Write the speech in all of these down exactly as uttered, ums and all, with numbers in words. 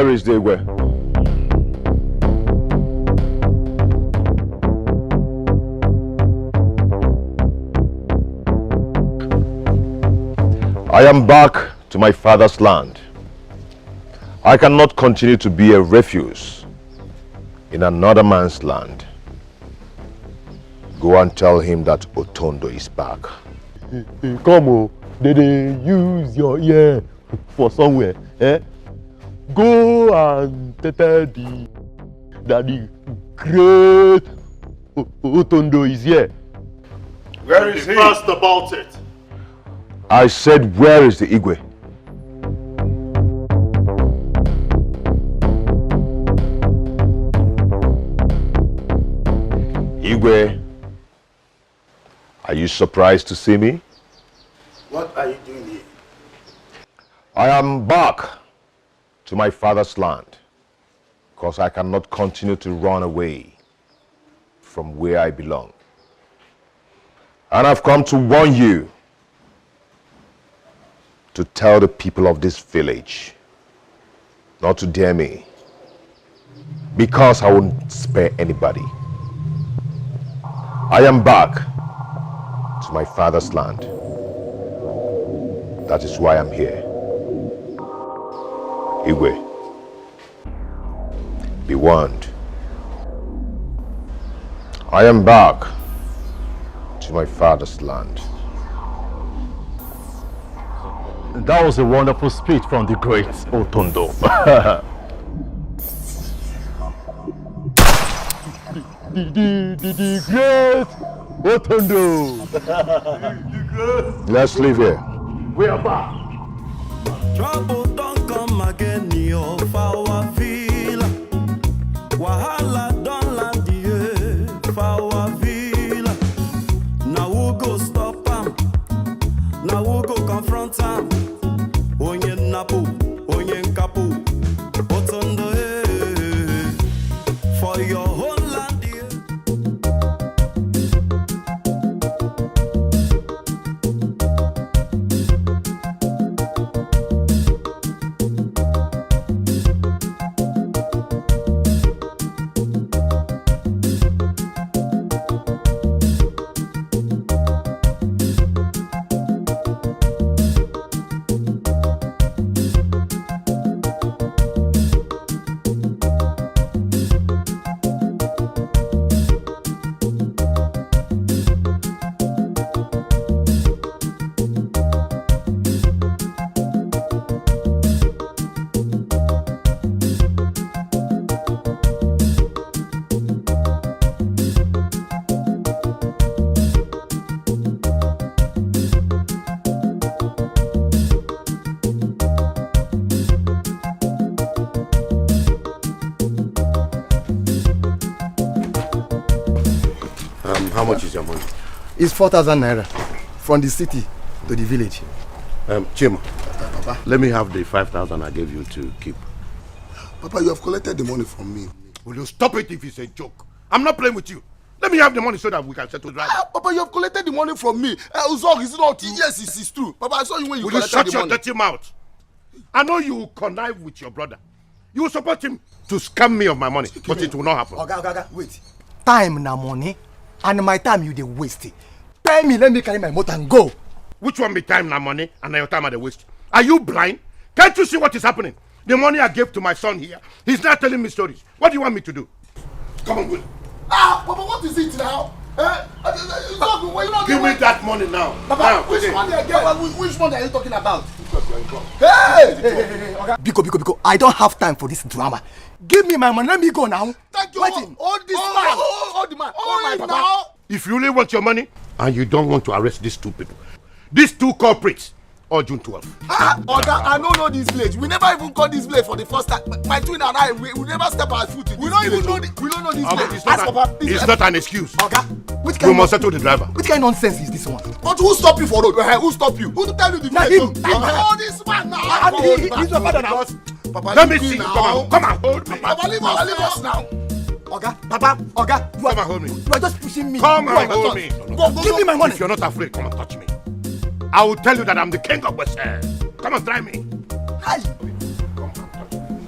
Where is the Igwe? I am back to my father's land. I cannot continue to be a refuse in another man's land. Go and tell him that Otondo is back. Come, oh, they, they use your ear for somewhere. Eh? Go and tell the, that the great O- O- Otondo is here. Where is he? Fast about it. I said, where is the Igwe? Igwe, are you surprised to see me? What are you doing here? I am back to my father's land because I cannot continue to run away from where I belong. And I've come to warn you to tell the people of this village not to dare me, because I won't spare anybody. I am back to my father's land. That is why I'm here. Igwe, be warned. I am back to my father's land. That was a wonderful speech from the great Otondo. The, the, the, the great Otondo. Let's leave here. We are back. Trouble don't come again, yo, for our villa. Wahala don land, yeah, for our villa. Now who go stop am? Now who go confront am? Onye nnapu, onye nkapu, Otondo, eh, for your whole land, yeah. Um, how much is your money? It's four thousand naira from the city to the village. Um, Chima, Papa. Let me have the five thousand I gave you to keep. Papa, you have collected the money from me. Will you stop it if it's a joke? I'm not playing with you. Let me have the money so that we can settle right. Ah, Papa, you have collected the money from me. Uh, Uzog, is it not? Yes, it's, it's true. Papa, I saw you when you Will you collected shut the your money. Dirty mouth? I know you will connive with your brother. You will support him to scam me of my money, but it will not happen. Oga, oga, oga, wait. Time na money, and my time you dey waste. Tell me, let me carry my motor and go. Which one be time na money and na your time I dey waste? Are you blind? Can't you see what is happening? The money I gave to my son here, he's now telling me stories. What do you want me to do? Come on, go. Ah, Papa, what is it now? Eh? Uh, uh, uh, it's not, why you not Give me giving that money now. Papa, Now, which today. money again? Papa, whi- which money are you talking about? Hey! Hey, hey, hey, hey, Oga. Biko, biko, biko, I don't have time for this drama. Give me my money, let me go now. Thank you. Wait. Hold, hold this man. Hold, hold, hold the man. Hold my Papa. If you really want your money and you don't want to arrest these two people, these two culprits, or June twelfth. Ah, Oga, I don't know this village. We never even call this village for the first time. My, my twin and I, we, we never step our foot in We this don't even village. know the, we don't know this Ah, but village. it's not Ask an, Papa. It's not an excuse. Oga, which We kind must of, settle the driver. which kind of nonsense is this one? But who stop you for road? Eh, who stop you? Who tell you the Na village? him. Na him. Oh, this man now. And he, he, he's your father now. Papa, Let me leave see me you. now. Come and, come and hold me. Papa, leave us, leave us now. Oga, Papa, Oga, you Come are, and hold me. you are just pushing me. Come You are and hold just me. Go, go, Give me go. my money. If you're not afraid, come and touch me. I will tell you that I'm the king of West. Come and try me. Hi. Come and touch me.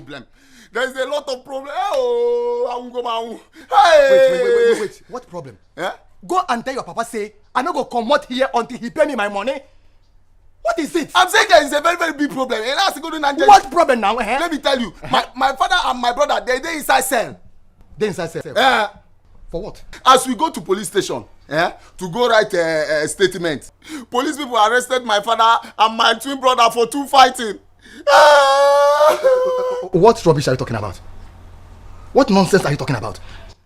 problem. There is a lot of problem. Oh, I won't go, man. Hey! Wait, wait, wait, wait, wait. What problem? Eh? Go and tell your papa say, "I no go comot here until he pay me my money." What is it? I'm saying there is a very, very big problem. And that's going to What problem now, eh? Let me tell you. My, my father and my brother, they dey inside cell. Dey inside cell? Eh. For what? As we go to police station, eh, to go write a, a statement, police people arrested my father and my twin brother for two fighting. Ah! What rubbish are you talking about? What nonsense are you talking about?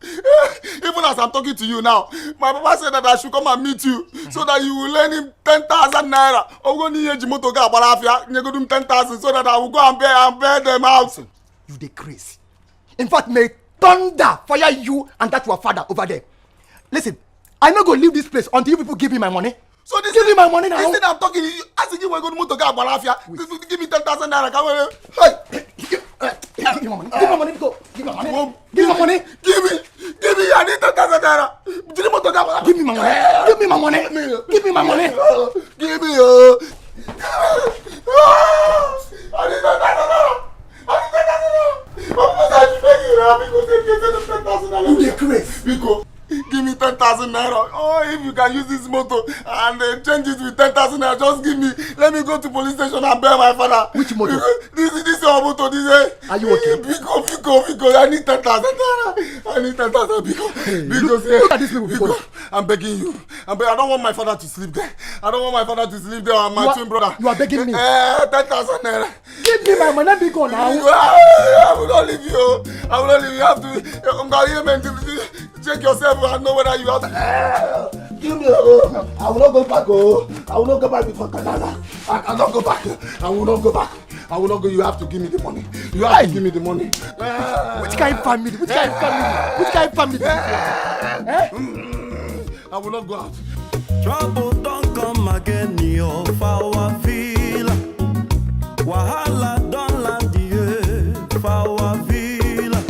Even as I'm talking to you now, my papa said that I should come and meet you so that you will lend him ten thousand naira. Ogo ni yeji moto ga agbara afia, nyegodu m ten thousand so that I will go and bear, and bear them out. You dey craze. In fact, may thunder fire you and that your father over there. Listen, I no go leave this place until you people give me my money. So this Give me my money now. This thing I'm talking, you, as you give go moto ga agbara afia, give me ten thousand naira. Come on. Hey! Give me my money. Give me my money. Go. Give me my money. Give me my money. Give me, give me, I need ten thousand naira. Give me moto ga agbara. Give me my money. Give me my money. Give me my money. Give me, oh. Give me. Ah! I need ten thousand naira. I need ten thousand naira. My papa said I should beg you now because they get ten thousand naira. You dey craze. Biko, give me ten thousand naira. Oh, if you can use this motor and uh, change it with ten thousand naira, just give me. Let me go to police station and bear my father. Which motor? Because this, this your motor. This, uh, Are you okay? Biko, biko, biko. I need ten thousand naira. I need ten thousand. Biko, biko, look, say, look at these people before. Biko, I'm begging you. I'm be- I don't want my father to sleep there. I don't want my father to sleep there and my You are- twin brother. you are begging me. Eh, ten thousand naira. Give me my money, biko, now. I will not leave you. I will not leave you. You have to, um, check yourself and know whether you have to. Give me, oh, I will not go back, oh. I will not go back before Canada. I cannot go back. I will not go back. I will not go. You have to give me the money. You have to give me the money. Which kind of family? Which kind of family? Which kind of family? Eh? I will not go out. Trouble don come again, yo, for our villa. Wahala don land, yeah, for our villa.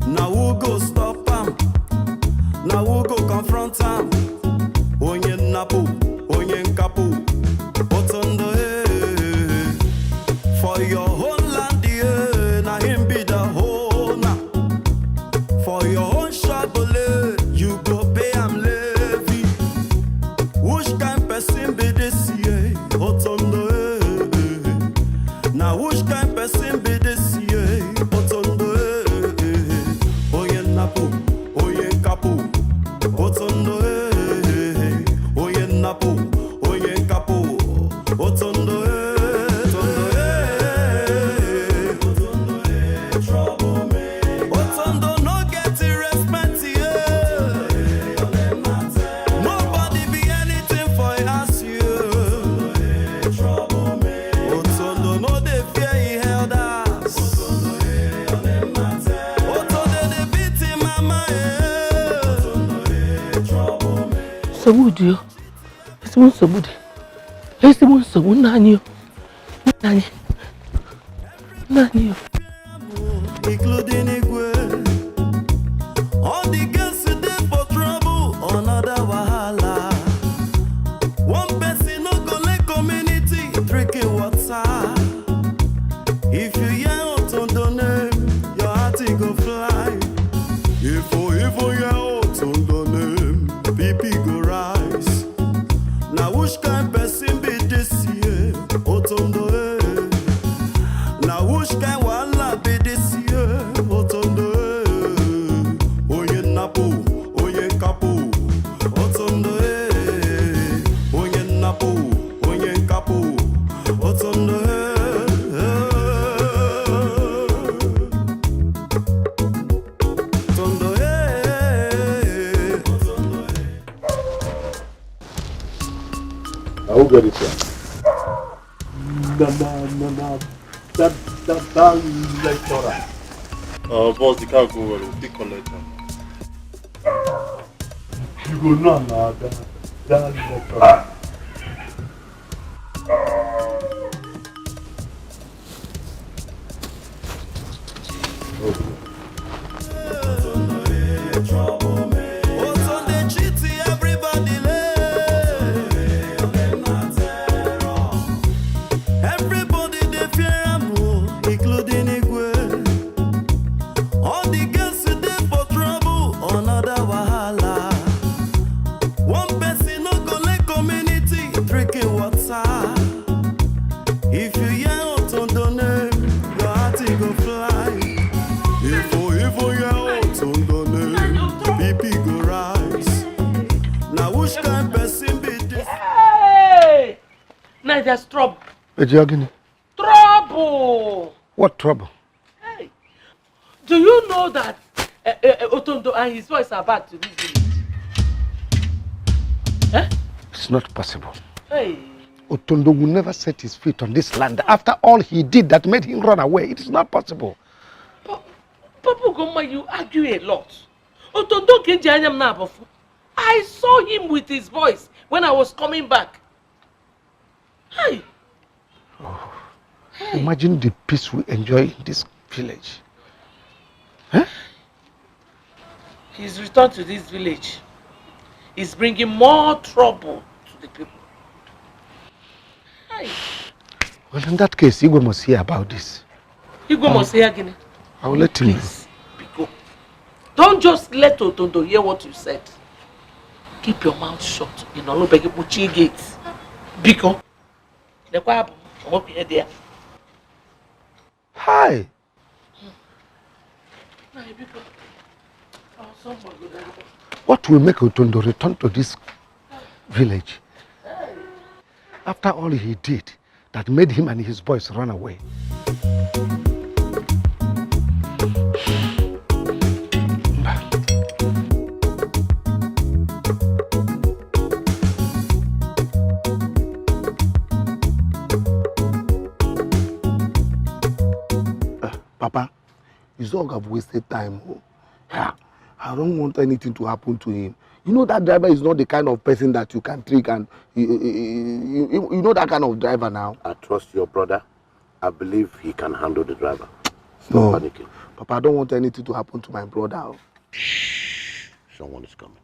Now who go stop am? Now who go confront am? Onye nnapu, onye nkapu, otondo, eh. For your own land, yeah, na him be the owner. For your own shagole, you go pay am levy. Which kind person be this, yeah? Thing be this year, Otondo, eh, eh, eh. Oye Napo, Oye Kapo, Otondo, eh, eh, eh, eh. Oye Napo, Oye Kapo, Otondo, eh, Otondo, eh, eh, eh. Otondo no get the respect, yeah. Nobody be anything for us, yeah. Otondo no dey fear him elders. Otondo dey beat him mama, yeah. Nsogbu dị o. Ezigbo nsogbu dị. Ezigbo nsogbu, nna anyị o. Nna anyị. Nna anyị o. Including Igwe. All the girls dey for trouble, another wahala. One person no go let community drinking water. If you hear Otondo name, your heart e go fly. If you even hear Otondo name, B P go rise. Na which kind person be this year, Otondo, eh? Na which kind wahala be this year, Otondo, eh? Oye Napo, Oye Kapo, Otondo, eh? Oye Napo, Oye Kapo, Otondo, eh? Otondo, eh? I will get it here. Na, na, na, na, that, that, that lecturer. Uh, boss, the car go well. We fit collect am. You go know na that, that lecturer. Everybody dey fear am o, including Igwe. All the girls dey for trouble, another wahala. One person no go let community drinking water. If you hear Otondo name, your heart e go fly. If you even hear Otondo name, B P go rise. Na which kind person be this? Hey! Now there's trouble. Ejiagini. Trouble! What trouble? Hey! Do you know that uh, uh, Otondo and his boys are back to this village? Eh? It's not possible. Hey. Otondo will never set his feet on this land after all he did that made him run away. It is not possible. Pa- Papa Ugomma, you argue a lot. Otondo Kenji Anyam Nabofu. I saw him with his boys when I was coming back. Hey! Hey! Imagine the peace we enjoy in this village. Huh? His return to this village is bringing more trouble to the people. Hey! Well, in that case, Igwe must hear about this. Igwe must hear gini? I will let him know. Please, Biko. Don't just let Otondo hear what you said. Keep your mouth shut. You know, no beg you, gate. Biko. The choir, I hope you hear there. Hi. What will make Otondo return to this village after all he did that made him and his boys run away? Uh, Papa, it's all I've wasted time. Oh. Yeah. I don't want anything to happen to him. You know that driver is not the kind of person that you can trick and you, you, you, you know that kind of driver now. I trust your brother. I believe he can handle the driver. Stop panicking. Papa, I don't want anything to happen to my brother. Oh. Someone is coming.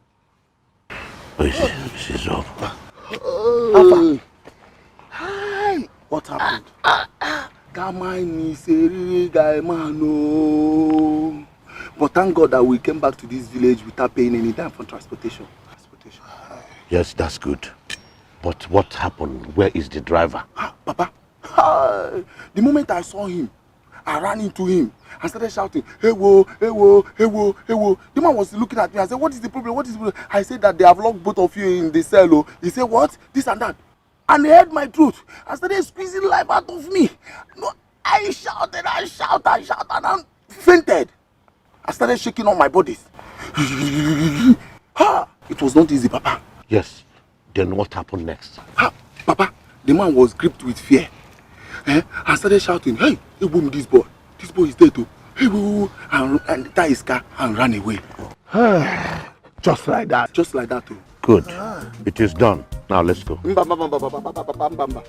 Oh, is it, is it Zob? Alpha. Hi. What happened? That man is a real guy, man. Oh. But thank God that we came back to this village without paying any dime for transportation. Transportation. Yes, that's good. But what happened? Where is the driver? Ah, Papa, ah, the moment I saw him, I ran into him and started shouting, "Hey wo, hey wo, hey wo, hey wo." The man was looking at me and said, "What is the problem? What is the problem?" I said that they have locked both of you in the cell. Oh. He said, "What? This and that." And he heard my truth and started squeezing life out of me. No, I shouted, I shouted, I shouted, and I fainted. I started shaking all my bodies. Ha! It was not easy, Papa. Yes. Then what happened next? Ha! Papa, the man was gripped with fear. Eh? I started shouting, "Hey, Ebum, this boy. This boy is dead, oh. Hey, woo, woo," and, and tie his car and ran away. Just like that. Just like that, oh. Good. It is done. Now let's go. Mba, mba, mba, mba, mba, mba, mba, mba, mba.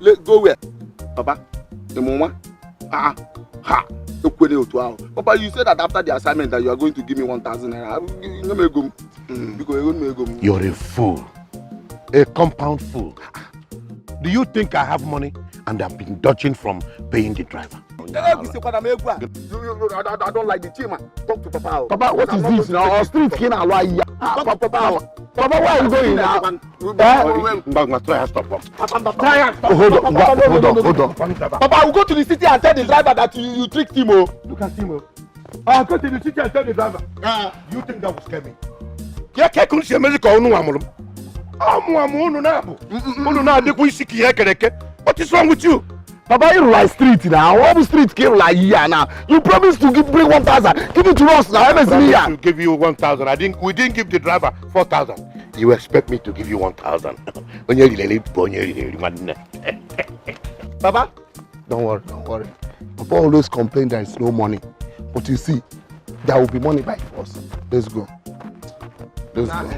Let go where? Papa, the mama. Ah, ah. Ha! Ekwene otu ahụ. Papa, you said that after the assignment that you are going to give me one thousand naira. Nye m ego m. Biko, ego m, ego m. You're a fool. A compound fool. Do you think I have money and I've been dodging from paying the driver? Ego isi kwana m egwu a. You, you, you, I, I, I don't like the team, man. Talk to Papa. Papa, what is this now? Street king alwa ya. Ah, Papa, Papa, Papa, where are you going now? Eh? Ngwa, ngwa, try and stop. Try and stop. Oh, hold on, hold on, hold on. Papa, I will go to the city and tell the driver that you, you tricked him, oh. Look at him, oh. I'll go to the city and tell the driver. Ah. You think that will scare me? Ka eke unu si emezi ka unu amụrụ m? Amụ amụ unu na-abụ. Unu na-adịkwa isi ka ihe kere eke. What is wrong with you? Papa, you like street now. What is street came like here now? You promised to give, bring one thousand. Give it to us now. M S M E here. Promise to give you one thousand. I didn't, we didn't give the driver four thousand. You expect me to give you one thousand? Onye rilele bụ onye rilele nwanne. Baba, don't worry, don't worry. Papa always complain there is no money. But you see, there will be money by force. Let's go. Let's go.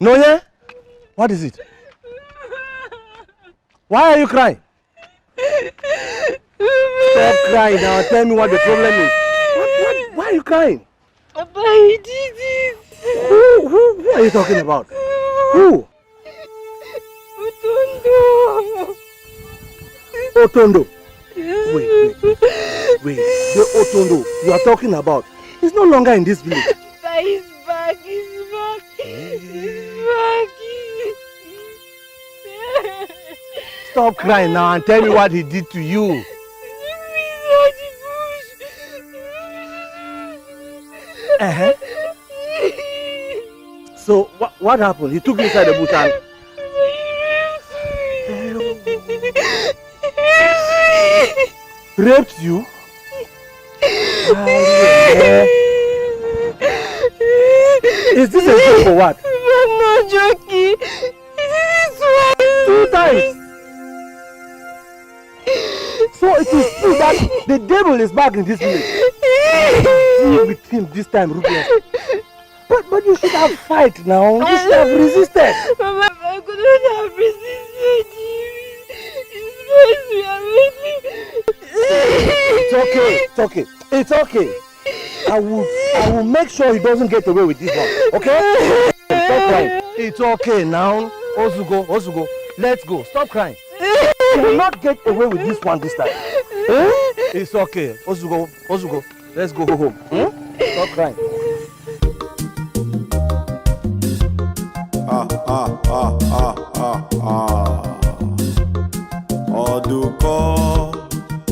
No, yeah? What is it? Why are you crying? Stop crying now. Tell me what the problem is. What, what, why are you crying? Papa, he did it. Who, who, who are you talking about? Who? Otondo. Otondo. Wait, wait, wait. The Otondo you are talking about is no longer in this village. Papa, he's back, he's back. He's back. Stop crying now and tell me what he did to you. Uh-huh. So, wha- what happened? He took you inside the bush and raped you? Ah, yeah. Is this a joke or what? I'm not joking. This is why. Two times. So it is true that the devil is back in this village. Deal with him this time, ruthless. But, but you should have fight now. You should have resisted. Mama, I couldn't have resisted. His boys were with me. It's okay. It's okay. It's okay. I will, I will make sure he doesn't get away with this one. Okay? It's okay. It's okay now. Ozugo, Ozugo, let's go. Stop crying. You will not get away with this one this time. Eh? It's okay. Ozugo, Ozugo, let's go home. Hmm? Stop crying. Ah, ah, ah, ah, ah, ah. Oduko,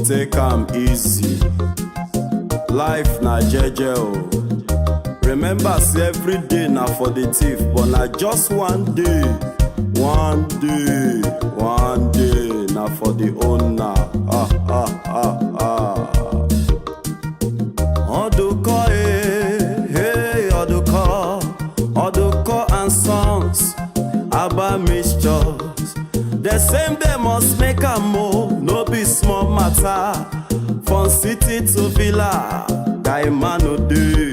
take am easy. Life na jeje o. Remember say every day na for the thief, but na just one day. One day, one day na for the owner. Ah, ah, ah, ah. Oduko, eh, hey, Oduko. Oduko and Sons, Aba Mixtures. The same day must make am o, no be small matter. From city to villa, guy man no dey.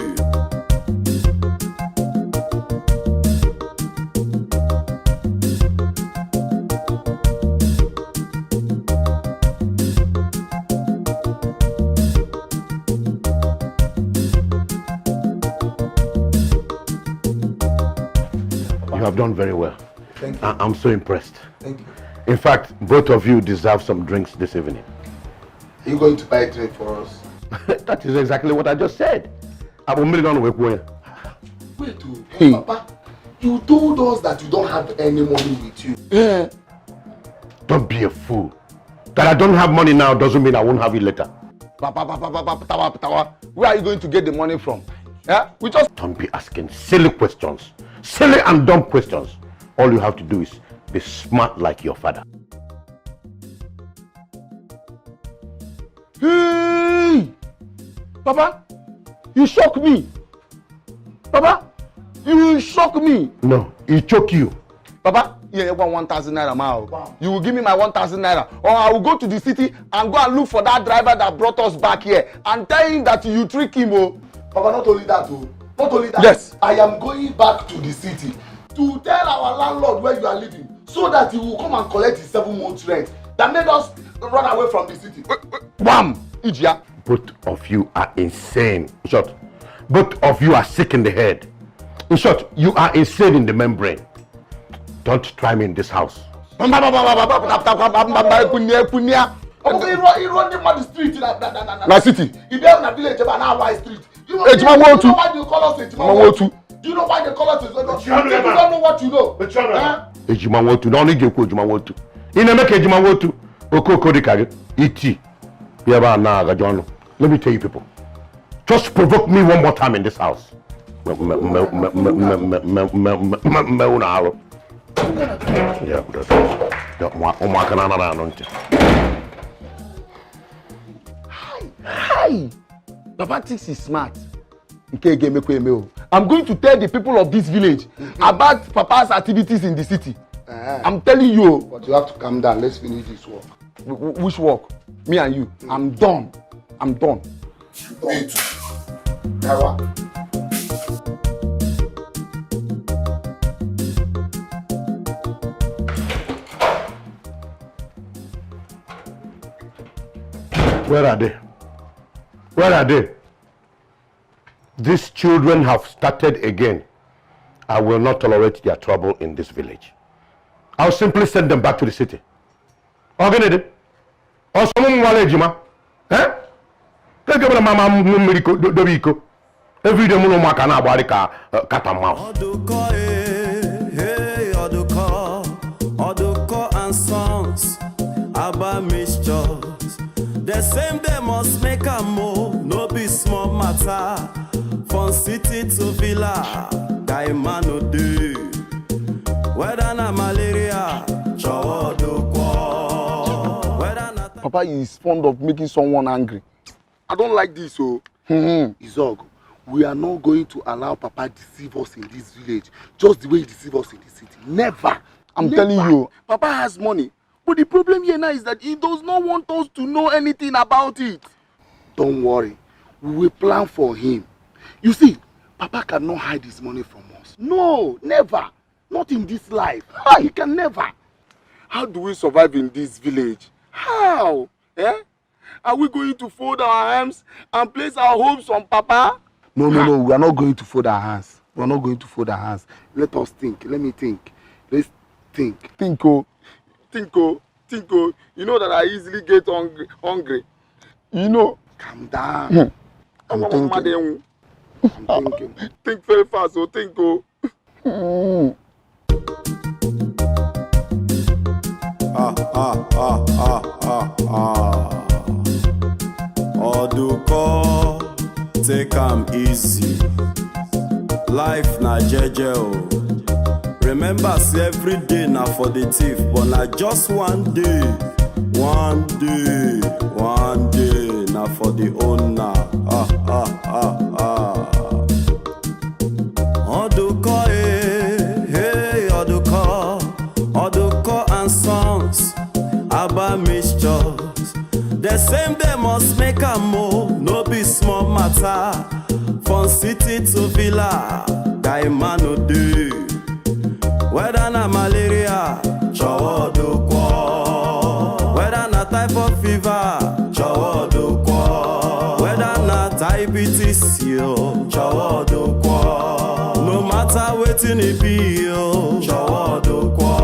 You have done very well. Thank you. I- I'm so impressed. Thank you. In fact, both of you deserve some drinks this evening. Are you going to buy a drink for us? That is exactly what I just said. Abụ mmiri nọ n'ụwa ekwuo ya. Wait, oh, Papa, you told us that you don't have any money with you. Don't be a fool. That I don't have money now doesn't mean I won't have it later. Papa, papa, papa, papa, papa, where are you going to get the money from? Yeah, we just Don't be asking silly questions. Silly and dumb questions. All you have to do is be smart like your father. Hey! Papa, you shock me. Papa, you shock me. No, he choke you. Papa, you want one thousand naira ma o. You will give me my one thousand naira, or I will go to the city and go and look for that driver that brought us back here and tell him that you trick him o. Papa, not only that, oh, not only that. Yes. I am going back to the city to tell our landlord where you are living so that he will come and collect his seven months rent that made us run away from the city. Wham! Ijia. Both of you are insane. In short, both of you are sick in the head. In short, you are insane in the membrane. Don't try me in this house. Papa, you run, you run the mad street in that, that, that, that, Na city. If you have a village, about now why street? You know, Ejima you Nwotu. know why they call us Ejima Nwotu. Do you know why they call us Ejima Nwotu? Ejima You Nwotu. Don't know what you know. Ejima Nwotu. Huh? Ejima Nwotu, na ọnụ ị ga-ekwu Ejima Nwotu. Ị na-eme ka Ejima Nwotu, okooko dị ka gị, iti. Ya ebe a na-agaji ọnụ. Let me tell you people. Just provoke me one more time in this house. Mme unu alụ. Ya, ụmụaka na-anara anụ ntị. Hi! Papa thinks he's smart. Nke ga-emekwa eme o. I'm going to tell the people of this village about Papa's activities in the city. Uh-huh. I'm telling you o. But you have to calm down. Let's finish this work. Wh- wh- Which work? Me and you. I'm done. I'm done. Me too. Yawa. Where are they? Where are they? These children have started again. I will not tolerate their trouble in this village. I'll simply send them back to the city. Ọ gịnị dị? Ọsọ m nwale ejima. Eh? Ka ebe na mama m mmiri ko- do- dobe iko. Every day mụ na ụmụaka na-agbagharị ka uh, cat and mouse. Oduko, eh, hey, Oduko, Oduko and Sons, Abba Mixtures. The same they must make a move, no be small matter. From city to villa, guy man no dey. Whether na malaria, chowo Oduko. Whether na Papa is fond of making someone angry. I don't like this o. Izog, we are not going to allow Papa deceive us in this village, just the way he deceive us in this city. Never. I'm Never. Telling you. Papa has money. But the problem here now is that he does not want us to know anything about it. Don't worry. We will plan for him. You see, Papa cannot hide his money from us. No, never. Not in this life. He can never. How do we survive in this village? How? Eh? Are we going to fold our arms and place our hopes on Papa? No, no, no. We are not going to fold our hands. We are not going to fold our hands. Let us think. Let me think. Let's think. Think o. Think o. Think o. You know that I easily get hungry. Hungry. You know. Calm down. I'm Ọmọ thinking. Mmadụ enwu. I'm thinking. Think very fast o. Think o. Ah, ah, ah, ah, ah, ah. Oduko, take am easy. Life na jeje o. Remember say every day na for the thief, but na just one day. One day, one day na for the owner. Ah, ah, ah, ah. Oduko, eh, hey, Oduko, Oduko and Sons, Abba Mixtures. The same they must make a move, no be small matter. From city to villa, guy man no dey. Whether na malaria, chowo Oduko. Whether na typhoid fever, chowo Oduko. Whether na diabetes, yo, chowo Oduko. No matter wetin Tinibi o, Shawadokwa.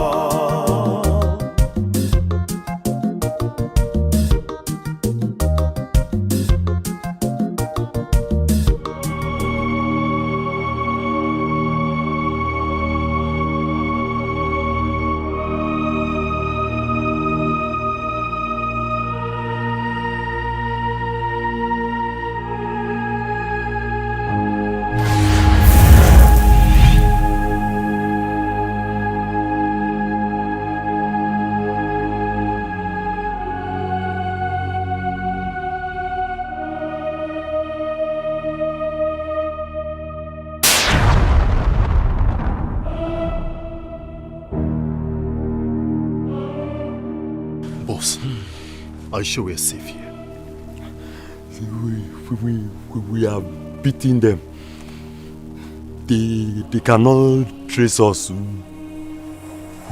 Boss, are you sure we're safe here? We, we, we, we, we are beating them. They, they cannot trace us.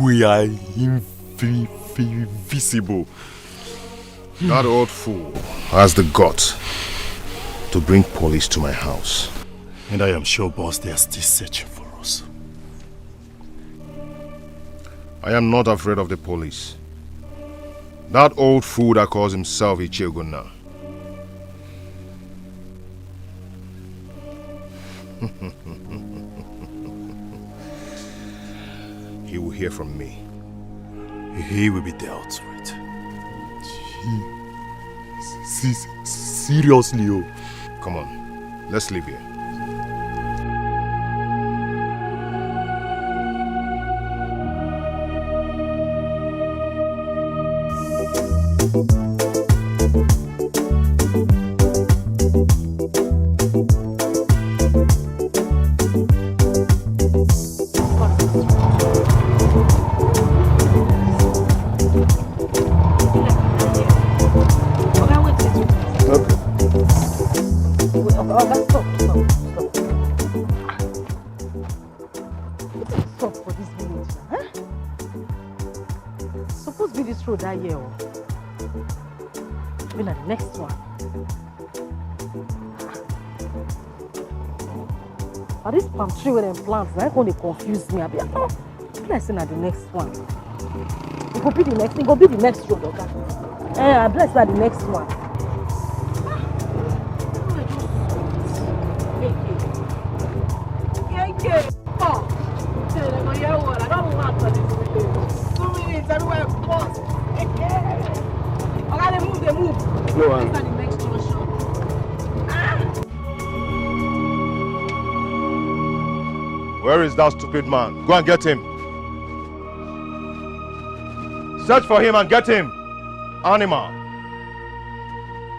We are invi- invisible. That old fool has the guts to bring police to my house. And I am sure, boss, they are still searching for us. I am not afraid of the police. That old fool that calls himself Ichegona. He will hear from me. He will be dealt with. Se- se- seriously, oh. Come on, let's leave here. Stop for this village now, eh? Suppose be this road that year, oh. Maybe na the next one. But this palm tree wey dem plant, na come dey confuse me, abi. Ah, be like say na the next one. It go be the next, it go be the next road, oga. Eh, I be like say na the next one. Keke. Oh, say dem go hear word. I don land for this village. Two minutes, everywhere burst. Oga, dey move, dey move. No, this na the next junction. Ah! Where is that stupid man? Go and get him. Search for him and get him. Animal.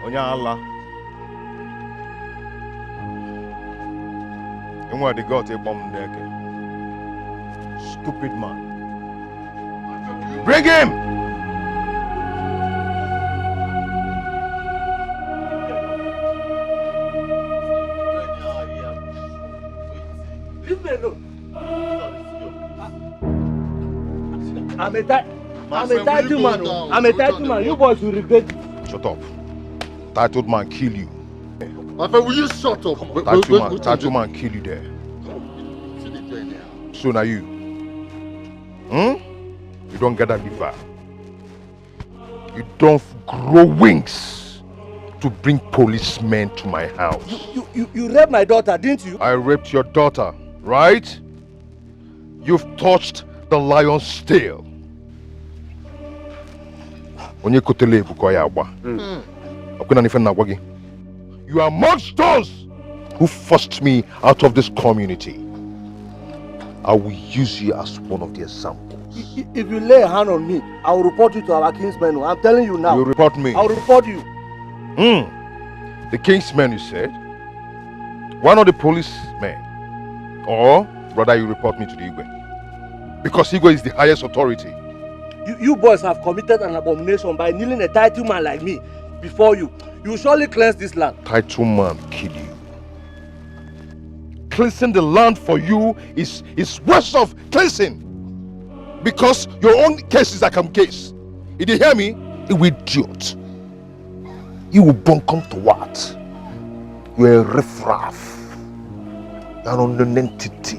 Onye ala. Enwe the gut ịkpọ m n'eke. Stupid man. Bring him! Leave me alone. I'm a ti- I'm a title man. Oh. I'm a title man. You boys will regret it. Shut up. Titled man kill you. My friend, will you shut up? Wait, wait, wait, wait, wait. Title man kill you there. So now you. Hmm? You don't get that liver. You don't grow wings to bring policemen to my house. You, you, you, you raped my daughter, didn't you? I raped your daughter, right? You've touched the lion's tail. Onye kotele ebu ka ọ ya agba. Ọkwa na ife na-agwa gị. You are amongst those who forced me out of this community. I will use you as one of the examples. I- i- If you lay a hand on me, I will report you to our kingsmen. Oh. I'm telling you now. You report me. I will report you. Hmm. The kingsmen, you said? Why not the policemen? Or rather, you report me to the Igwe. Because Igwe is the highest authority. You, you boys have committed an abomination by kneeling a title man like me before you. You surely cleanse this land. Title man kill you. Cleansing the land for you is, is worse of cleansing. Because your own case is like a case. Did you hear me? You idiot. You will born come to what? You're a riffraff. You're an unknown entity.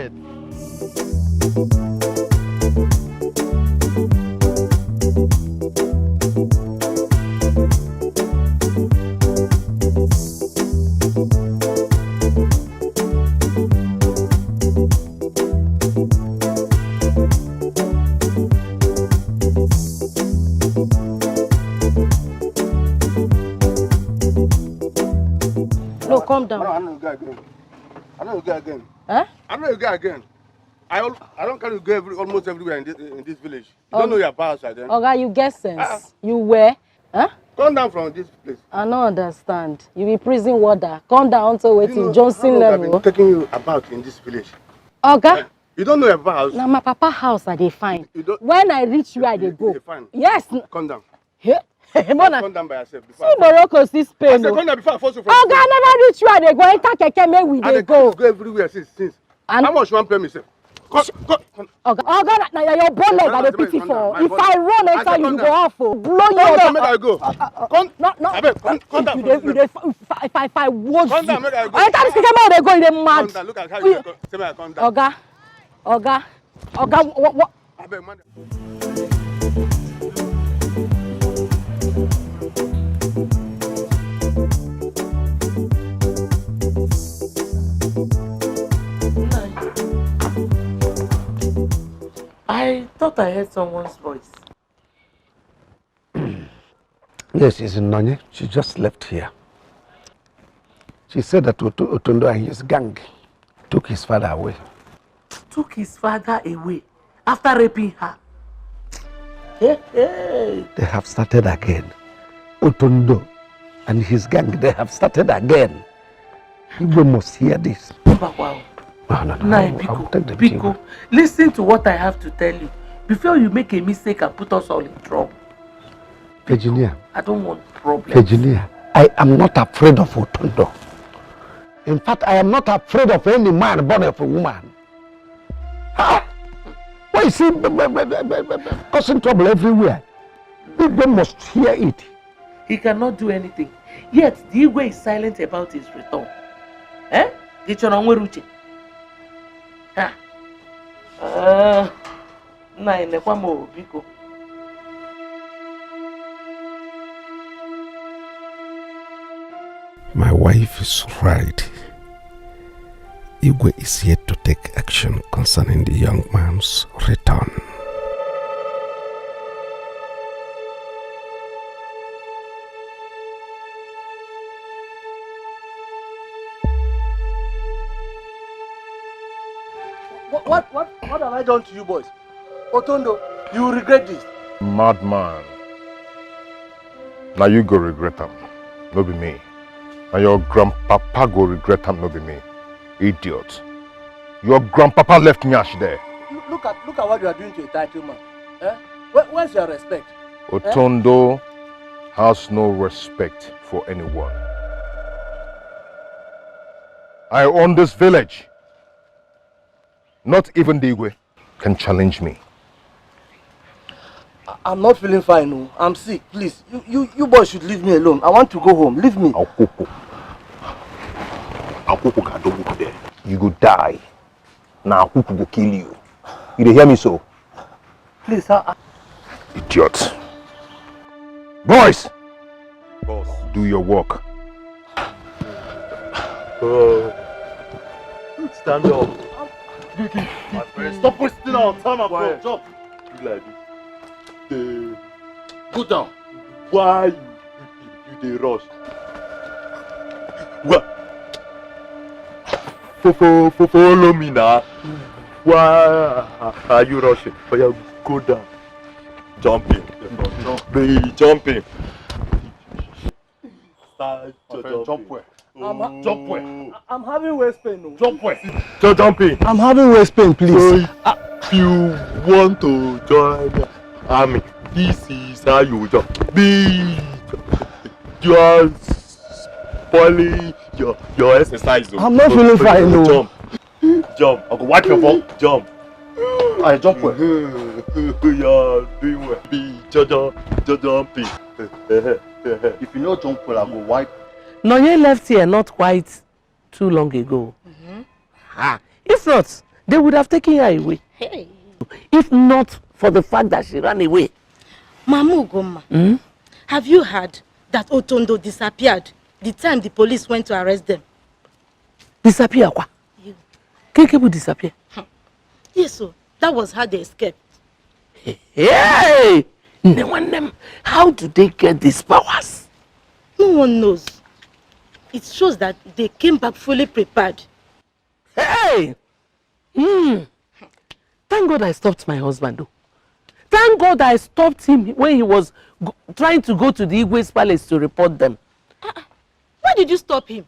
head. No, calm down. No, I know you go again. I know you go again. Eh? I know you go again. I al- I don't carry you go every, almost everywhere in this, in this village. You don't know your power outside then. Oga, you get sense. Ah. You were? Huh? Come down from this place. I don't understand. You be prison warder. Come down to You waiting know Johnson how long I've level. Been taking you about in this village. Oga, eh? You don't know your papa house. Now my papa house I dey find. You don't, when I reach where I dey you, go. You dey find. Yes. Come down. Hey, hey, Mona. Come down by yourself. Before See Morocco, see Spain. I said, come down before I force you from. Oga, I never reach where I dey go. Enter keke make we dey go. Go everywhere since since. And how much you wan pay me sef? Come, come, come. Oga, oga, na, na your bone leg I dey pity for. If I run enter you, you go off o. Blow you. Come down, make I go. Come, no, no. Abeg, come, come down. You dey, you dey, if I, if I, if I wound you. Come down, make I go. Enter this keke make I dey go, you dey mad. Come down, look at how you dey come. Say make I come down. Oga, oga, oga, what, what? Abeg, man. I thought I heard someone's voice. Yes, she's in Nonye. She just left here. She said that Oto- Otondo and his gang took his father away. Took his father away after raping her. Hey, hey. They have started again. Otondo and his gang, they have started again. Igwe must hear this. Mbakwa. No, no, no. Nai, I will- I will Biko, take them Biko, listen to what I have to tell you before you make a mistake and put us all in trouble. Virginia, I don't want problems. Virginia, I am not afraid of Otondo. In fact, I am not afraid of any man born of a woman. Ah! Why is he b- b- b- b- b- b- causing trouble everywhere? People must hear it. He cannot do anything. Yet, the Igwe is silent about his return. Eh? Gị chọrọ nwere uche. Ha. Ah. Nna anyị, nekwa m o, biko. My wife is right. Igwe is yet to take action concerning the young man's return. What, what, what, what have I done to you boys? Otondo, you will regret this. Madman. Now you go regret am, no be me. Now your grandpapa go regret am, no be me. Idiot. Your grandpapa left nyash there. Look at, look at what you are doing to a title man. Eh? Where, where's your respect? Otondo has no respect for anyone. I own this village. Not even the Igwe can challenge me. I- I'm not feeling fine. No. I'm sick. Please, you, you, you boys should leave me alone. I want to go home. Leave me. Akuku. Akuku ga-adọgbu gị there. You go die. Na Akuku go kill you. You dey hear me so? Please, I, I Idiot. Boys! Boss. Do your work. Uh, stand up. My friend, stop wasting our time and go jump. Do like this. Go down. Why you, you, you dey rush? Well, fo- fo- fo- follow me now. Why are you rushing? Oh, yeah, go down. Jump in. Be jump in. Start to jump in. Jump where? I'm ha- Jump where? I'm having waist pain. Oh. Jump where? So jump in. I'm having waist pain, please. So if you want to join the army, this is how you jump. Be you are spoiling your your exercise. Oh. I'm not feeling fine, no. Jump, jump. I go wipe your bum. Jump. I jump well. You are doing well. Be jump, jump, jump, jump. If you no jump well, I go wipe. Nonye left here not quite too long ago. Ah, if not, they would have taken her away. Hey. If not for the fact that she ran away. Mamu Goma, have you heard that Otondo disappeared the time the police went to arrest them? Disappear kwa? Keke will disappear. Yes, so that was how they escaped. Hey! Nne nwanne m, how do they get these powers? No one knows. It shows that they came back fully prepared. Hey! Hmm. Thank God I stopped my husband, though. Thank God I stopped him when he was go- trying to go to the Igwe's palace to report them. Why did you stop him?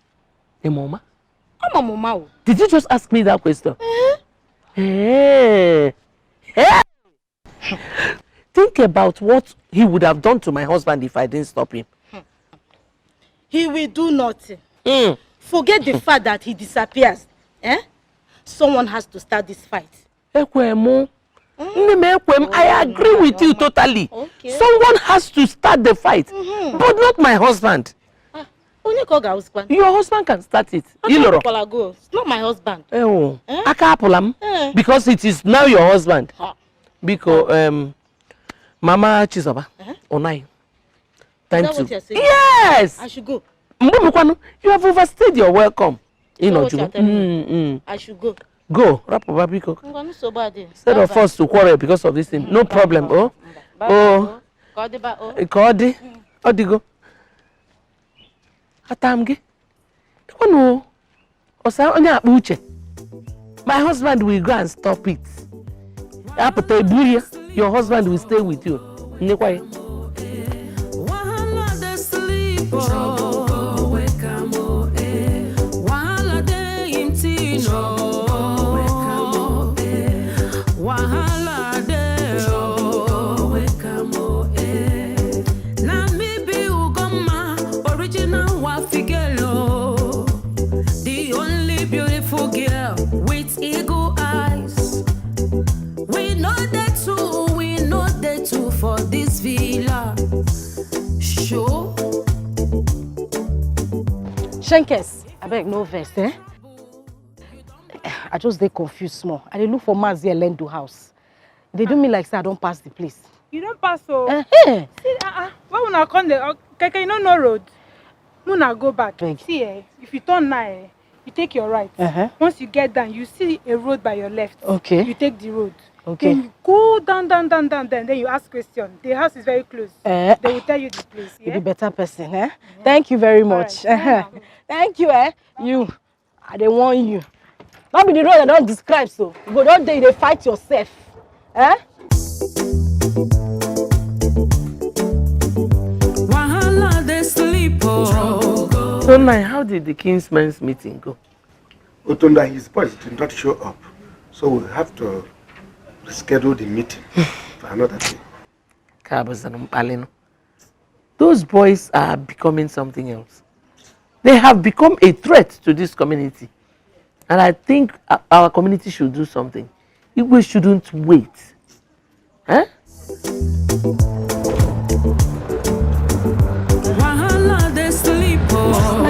Emoma, I'm a mama. Oh. Did you just ask me that question? Hey! Hey! Think about what he would have done to my husband if I didn't stop him. He will do nothing. Mm. Forget the fact that he disappears. Eh? Someone has to start this fight. Ekwemo. Nne m, Ekwem, I agree with you totally. Okay. Someone has to start the fight, but not my husband. Onye ka ọ ga-awụzikwa? Your husband can start it. Iloro. Akwala go. It's not my husband. Oh, Eh? Aka apụla m. Eh. Because it is now your husband. Ha. Biko, um, Mama Chizoba, Uh-huh. Onai. Is Thank that you. What you're saying? Yes. I should go. Mgbe mekwanụ, you have overstayed your welcome. Is that what Ịnọjụ. you're telling me? Mm, mm. I should go. Go, rapụba biko. Ngwa, nsogbu adịghị. Instead of Bye-bye. us to quarrel because of this thing, no problem. Oh, Bye-bye. oh, Ka ọ dịba, oh. Ka ọ dị, ọ dịgo. Ata m gị. Dịkwanụ o. Ọsa onye akpa uche. My husband will go and stop it. Apụta eburu ya. Your husband will stay with you. Nyekwa ya. Wahala dey sleep, oh. Trouble go wake am, oh, eh. Wahala dey im tin, oh. Wahala dey, oh. Na me be Ugoma, original Wafi girl, oh. The only beautiful girl with eagle eyes. We know the two, we know the two for this villa. Show. Shenkes, abeg no vex, eh? I just dey confused small. I dey look for Mazi Elendo house. They do me like say I don pass the place. You don pass o. Eh, eh. See, uh, uh, why una come dey uh, keke, you no know road? Una go back. Beg. See, eh, if you turn now, eh, you take your right. Uh-huh. Once you get down, you see a road by your left. Okay. You take the road. Okay. Then you go down, down, down, down, down. Then you ask question. The house is very close. Eh. They will tell you the place. You Yeah? be better person, eh? Thank you very much. All right. Thank you, eh? You, I dey warn you. No be the road I don describe so. You go don dey, you dey fight yourself. Eh? Wahala dey sleep, oh. So now, how did the Kingsmen's meeting go? Otonda, his boys did not show up. So we have to reschedule the meeting for another day. Ka bụziri mkpali nụ. Those boys are becoming something else. They have become a threat to this community. And I think uh, our community should do something. Igwe shouldn't wait. Huh? Wahala dey sleep, oh.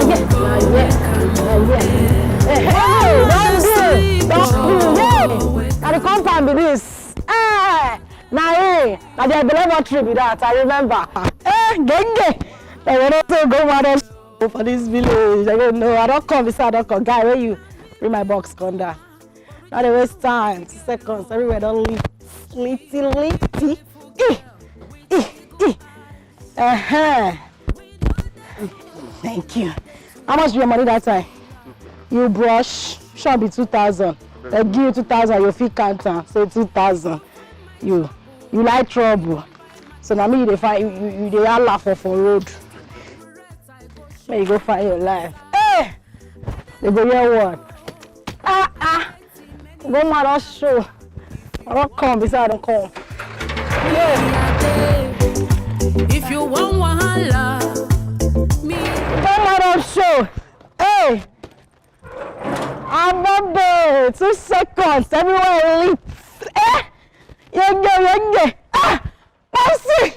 Hey, don't do, don't do. Hey, na the compound be this. Eh, na him, na the laboratory be that. I remember. Eh, genge. I want to go mad for this village. I don't know. I don't come. This I don't come. Guy, where you? Bring my box, come down. Not a waste time. Two seconds. Everywhere don't leave. Litty, litty. Eh, eh, eh. Uh-huh. Thank you. How much be your money that time? You brush, sure be two thousand. They give you two thousand, you fit count am, say two thousand. You, you like trouble. So na me you dey find, you, you, you dey holla for, for road. Make you go find your life. Hey! They go hear word. Ah, ah. Go mad show. I don't come, beside I don't come. Yeah. If you want wahala, me. Go mad show. Hey! I'm not there. Two seconds. Everywhere lit. Eh? Yenge, yenge. Ah! Mercy!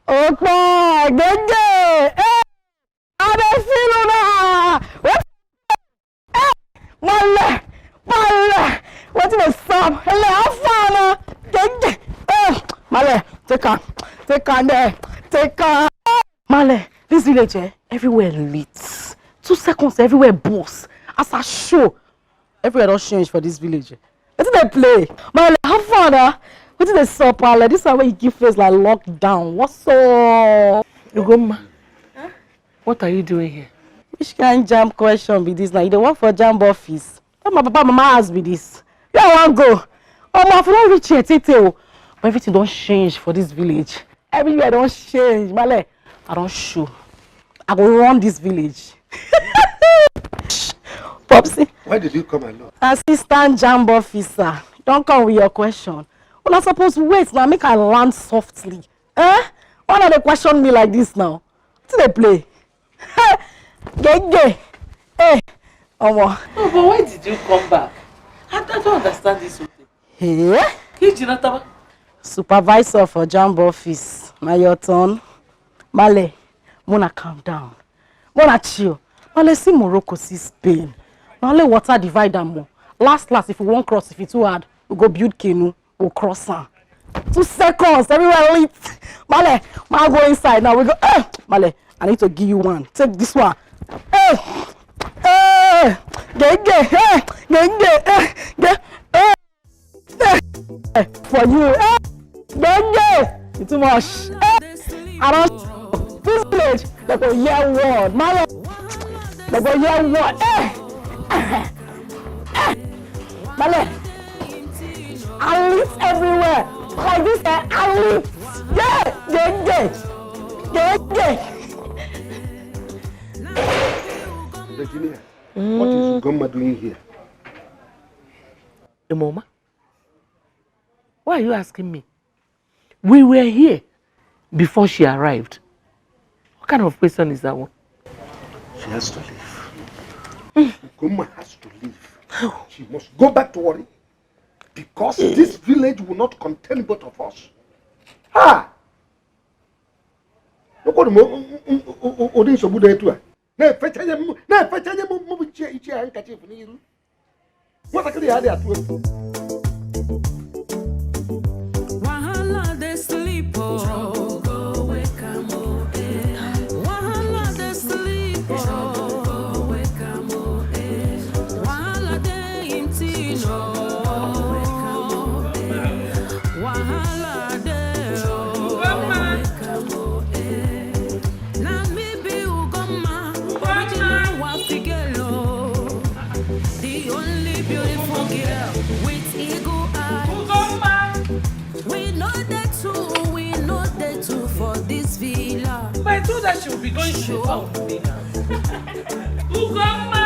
Opa, yenge. Eh! I dey feel una. What? Eh! Male, male. Wetin dey sup? Hello, how far na? Yenge. Eh! Male, take am. Take am there. Take am. Male, this village, eh? Everywhere lit. Two seconds, everywhere burst. As I show, everywhere don change for this village. Wetin dey play? Male, how far na? Wetin dey sup, Male? This one wey you give face like lockdown. What's up? Ugomma, what are you doing here? Which kind jam question be this now? You dey work for jam office? That my papa mama house be this. Where I wan go? Omo, I for don reach here tey tey o. But everything don change for this village. Everywhere don change. Male, I don show. I go run this village. Popsy. Why did you come alone? Assistant jam officer. Don't come with your question. Una suppose wait na, make I land softly. Eh? Why una dey question me like this now? Wetin dey play? Gege. Eh, omo. No, but why did you come back? I, I don't understand this whole thing. Eh? Kiji na taba. Supervisor for jam office. Na your turn. Male, make una calm down. Make una chill. Male, see Morocco, see Spain. Na only water divide am o. Last last, if you wan cross, if e too hard, we go build canoe, we cross am. Two seconds, everywhere lit. Male, make I go inside now. We go. Eh, Male, I need to give you one. Take this one. Eh, eh, gege, eh, gege, eh, ge-, eh. Eh, for you. Eh, gege, you too much. Eh, I don this village. They go hear word. Male, they go hear word. Eh, eh, eh. Male, I lit everywhere. Like this, eh, I lit. Yeah, yeah, yeah. Yeah, yeah. Virginia, what is Ugomma doing here? Emoma, why are you asking me? We were here before she arrived. What kind of question is that one? She has to leave. Ugomma has to leave. She must go back to Warri because this village will not contain both of us. Ha! Look at the ụdị nsogbu dị etu a. Na-efecha nye m, na-efecha nye m, mụ bụ ichie, ichie handkerchief n'iru. Nwatakịrị ya adị atụ egwu. Wahala dey sleep o. Wahala dey sleep o. Wahala dey im tin o. Wahala dey o. Na me be Ugomma, original Wafigelo. The only beautiful girl with eagle eye. We know the two, we know the two for this villa. But I told her she will be going to the farm with me now. Ugomma!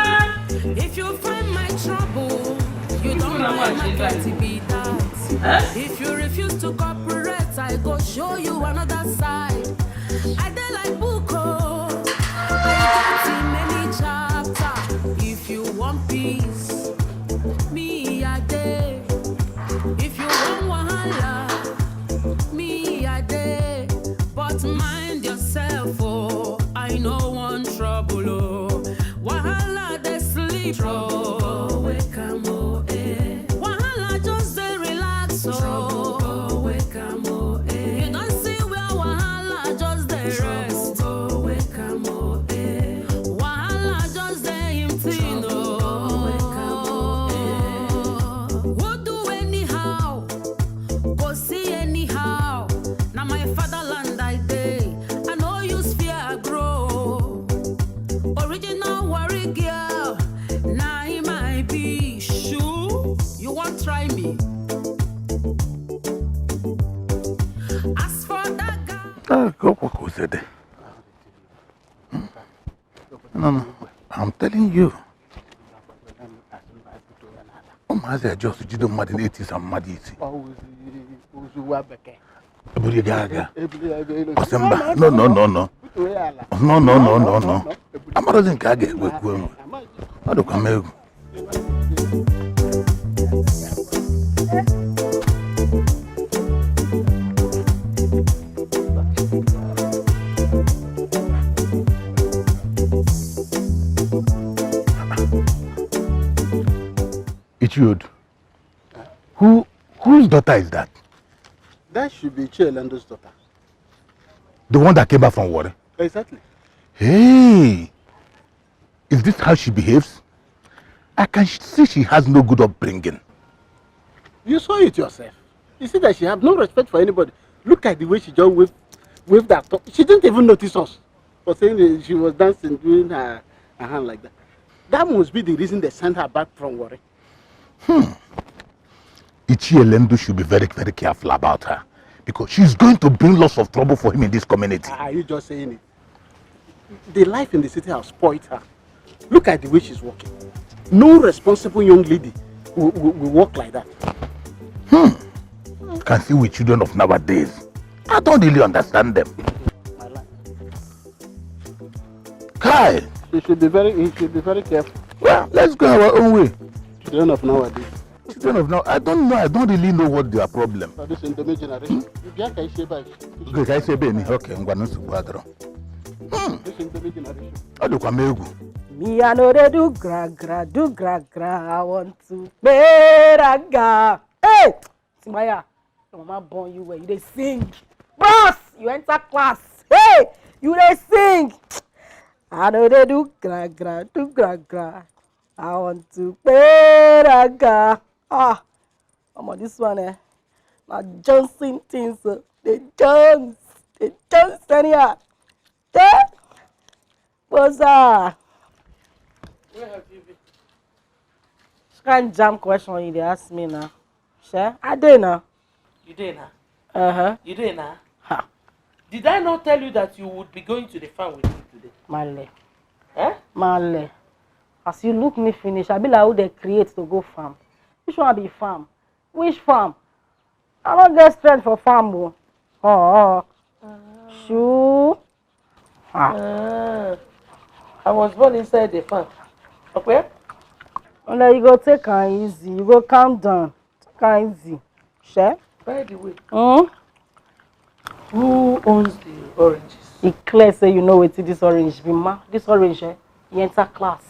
If you find my trouble, you don't know my cat be that. Huh? If you refuse to cooperate, I go show you another side. I dey like book o. I get many chapter. If you want peace, me I dey. If you want wahala, me I dey. But mind yourself o. I no want trouble o. Wahala dey sleep o. Trouble go wake am o, eh. Wahala just dey relax o. Trouble go wake am o, eh. You don see where wahala just dey rest? Trouble go No, no. I'm telling you. Ụmụazị a just jide mmadụ na-eti sa mmadụ isi. Ọ wụzi ozu nwa bekee. Eburu gị aga. Eburu ya ebe elu. Ọ sị mba. No, no, no, no. Butuo ya ala. No, no, no, no, no. Amarazi nke a ga-ekwe ekwe. Ọ dịkwa m egwu. Ichiodu, who, whose daughter is that? That should be Chielendo's daughter. The one that came back from Warri? Exactly. Hey, is this how she behaves? I can sh- see she has no good upbringing. You saw it yourself. You see that she have no respect for anybody. Look at the way she just waved, waved her tongue. She didn't even notice us for saying that she was dancing, doing her, her hand like that. That must be the reason they sent her back from Warri. Ichie Lendu should be very, very careful about her because she's going to bring lots of trouble for him in this community. Are you just saying it? The life in the city has spoiled her. Look at the way she's walking. No responsible young lady will, will, will walk like that. Hmm. Can see with children of nowadays. I don't really understand them. My life. Kai! You should be very, you should be very careful. Well, let's go our own way. Children of nowadays. Children of now, I don't know. I don't really know what their problem. For this Indomie generation, you get Kaishe back. Okay, Kaishe Beni. Okay, I'm gonna support her. Hmm. This Indomie generation. Ọ dịkwa m egwu. Me, I know they do gra gra, do gra gra. I want to pay that guy. Hey, Timaya, your mama born you well. You dey sing. Bros, you enter class. Hey, you dey sing. I know they do gra gra, do gra gra. I want to pay that guy. Ah, I'm on this one, eh? Now Johnson things, uh, the Jones, the Jones, anyhow. Eh? What's up? Where have you been? Which kind jam question you dey ask me now? Sure, I dey now. You dey now? Uh-huh. You dey now? Ha. Did I not tell you that you would be going to the farm with me today? Male. Eh? Male. As you look me finish, I be like who they create to go farm. Which one be farm? Which farm? I don't get strength for farm, oh. Oh, oh. Shoo. Ah. Ah. I was born inside the farm. Okay? And then you go take am easy. You go calm down. Take am easy. Share? By the way, hmm? Who owns the oranges? E clear say you know wetin this orange be, ma. This orange, eh, e enter class.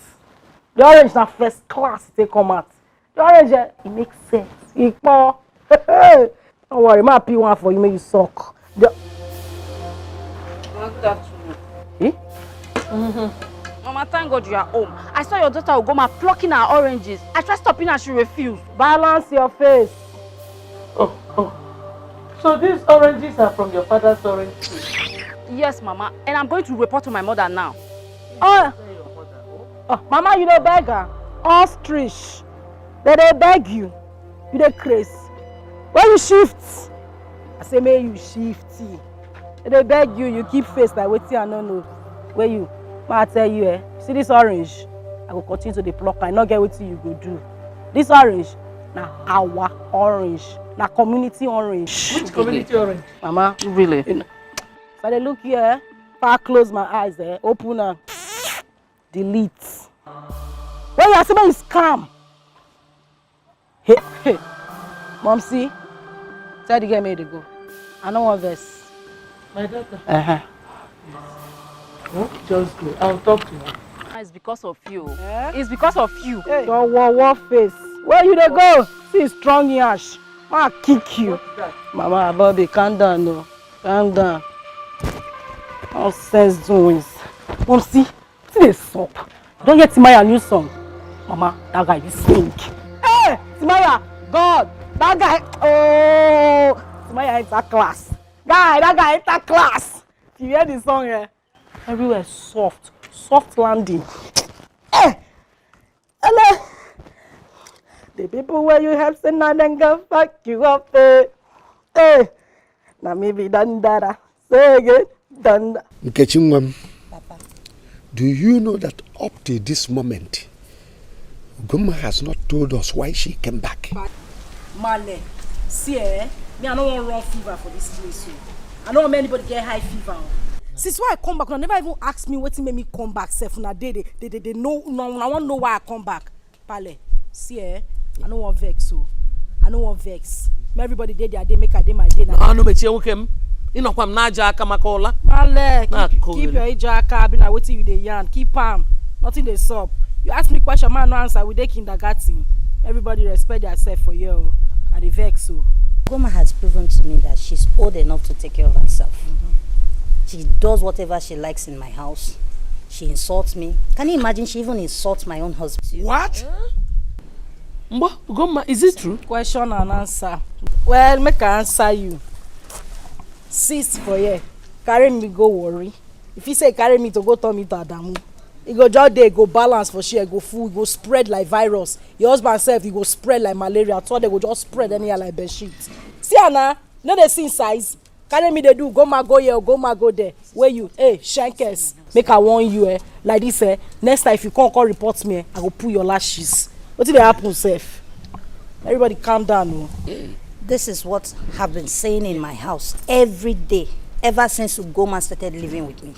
The orange na first class e take come out. The orange, eh, e make sense. E pour. Don't worry, ma peel one for you, make you suck. The... Not that one. Eh? Mm-hmm. Mama, thank God you are home. I saw your daughter Ugoma plucking her oranges. I tried stopping her, she refused. Balance your face. Oh, oh. So these oranges are from your father's orange tree? Yes, Mama. And I'm going to report to my mother now. Oh. Oh, Mama, you dey beg her. Ostrich. They dey beg you. You dey craze. Where you shift? I say make you shift. They dey beg you. You keep face like wetin I no know. Where you? Ma, I tell you, eh. See this orange? I go continue to dey pluck. I no get wetin you go do. This orange na our orange. Na community orange. Which community orange? Mama, really? You know, so I dey look here. If I close my eyes, eh, open am. Delete. When you are saying is calm. Hey, hey. Momsy, tell the girl make they go. I no want verse. My daughter. Uh-huh. No, just go. I'll talk to her. It's because of you. Eh? It's because of you. Hey. Your war, war face. Where you dey go? See strong yash. Ma kick you. What's that? Mama, Bobby, calm down, no. Calm down. Nonsense doings. Momsy, wetin dey sup? You don hear Timaya new song? Mama, that guy dey sing. Hey, Timaya, God, that guy, oh, Timaya enter class. Guy, that guy enter class. If you hear the song, eh? Everywhere soft, soft landing. Eh, hello. The people where you help say na dem go fuck you up, eh. Eh, na me be Dandara. Say again, Danda. Nkechi nwa m. Papa. Do you know that up to this moment, Ugoma has not told us why she came back? Male, see eh, me I no wan run fever for this place o. I no wan make anybody get high fever o. Since when I come back, una never even ask me wetin make me come back sef. Una dey dey dey dey dey know, una una wan know why I come back. Pale, see eh, I no wan vex o. I no wan vex. Make everybody dey their day, make I dey my day na. Ah, no, mechie nwoke m. Ịnọkwa m n'aja aka maka ụla. Male, keep, Na-akụghịrị. Keep your ije aka, abi na wetin you dey yarn. Keep am. Nothing dey sup. You ask me question, man no answer, we dey kindergarten. Everybody respect theirself for here o. I dey vex o. Goma has proven to me that she's old enough to take care of herself. She does whatever she likes in my house. She insults me. Can you imagine? She even insults my own husband. What? Mgbo, Ugomma, is it true? Question and answer. Well, make I answer you. Sis for here, carry me go Warri. If you say carry me to go turn me to Adamu, e go just dey, go balance for share, go full, go spread like virus. Your husband sef, e go spread like malaria. Two of dem go just spread anyhow like bedsheet. See am na, no dey see size. Carry me dey do, Ugomma go here, Ugomma go there. Where you, hey, shankers, make I warn you, eh, like this, eh, next time if you come, come report me, eh, I go pull your lashes. Wetin dey happen sef? Everybody calm down o. This is what I've been saying in my house every day ever since Ugoma started living with me.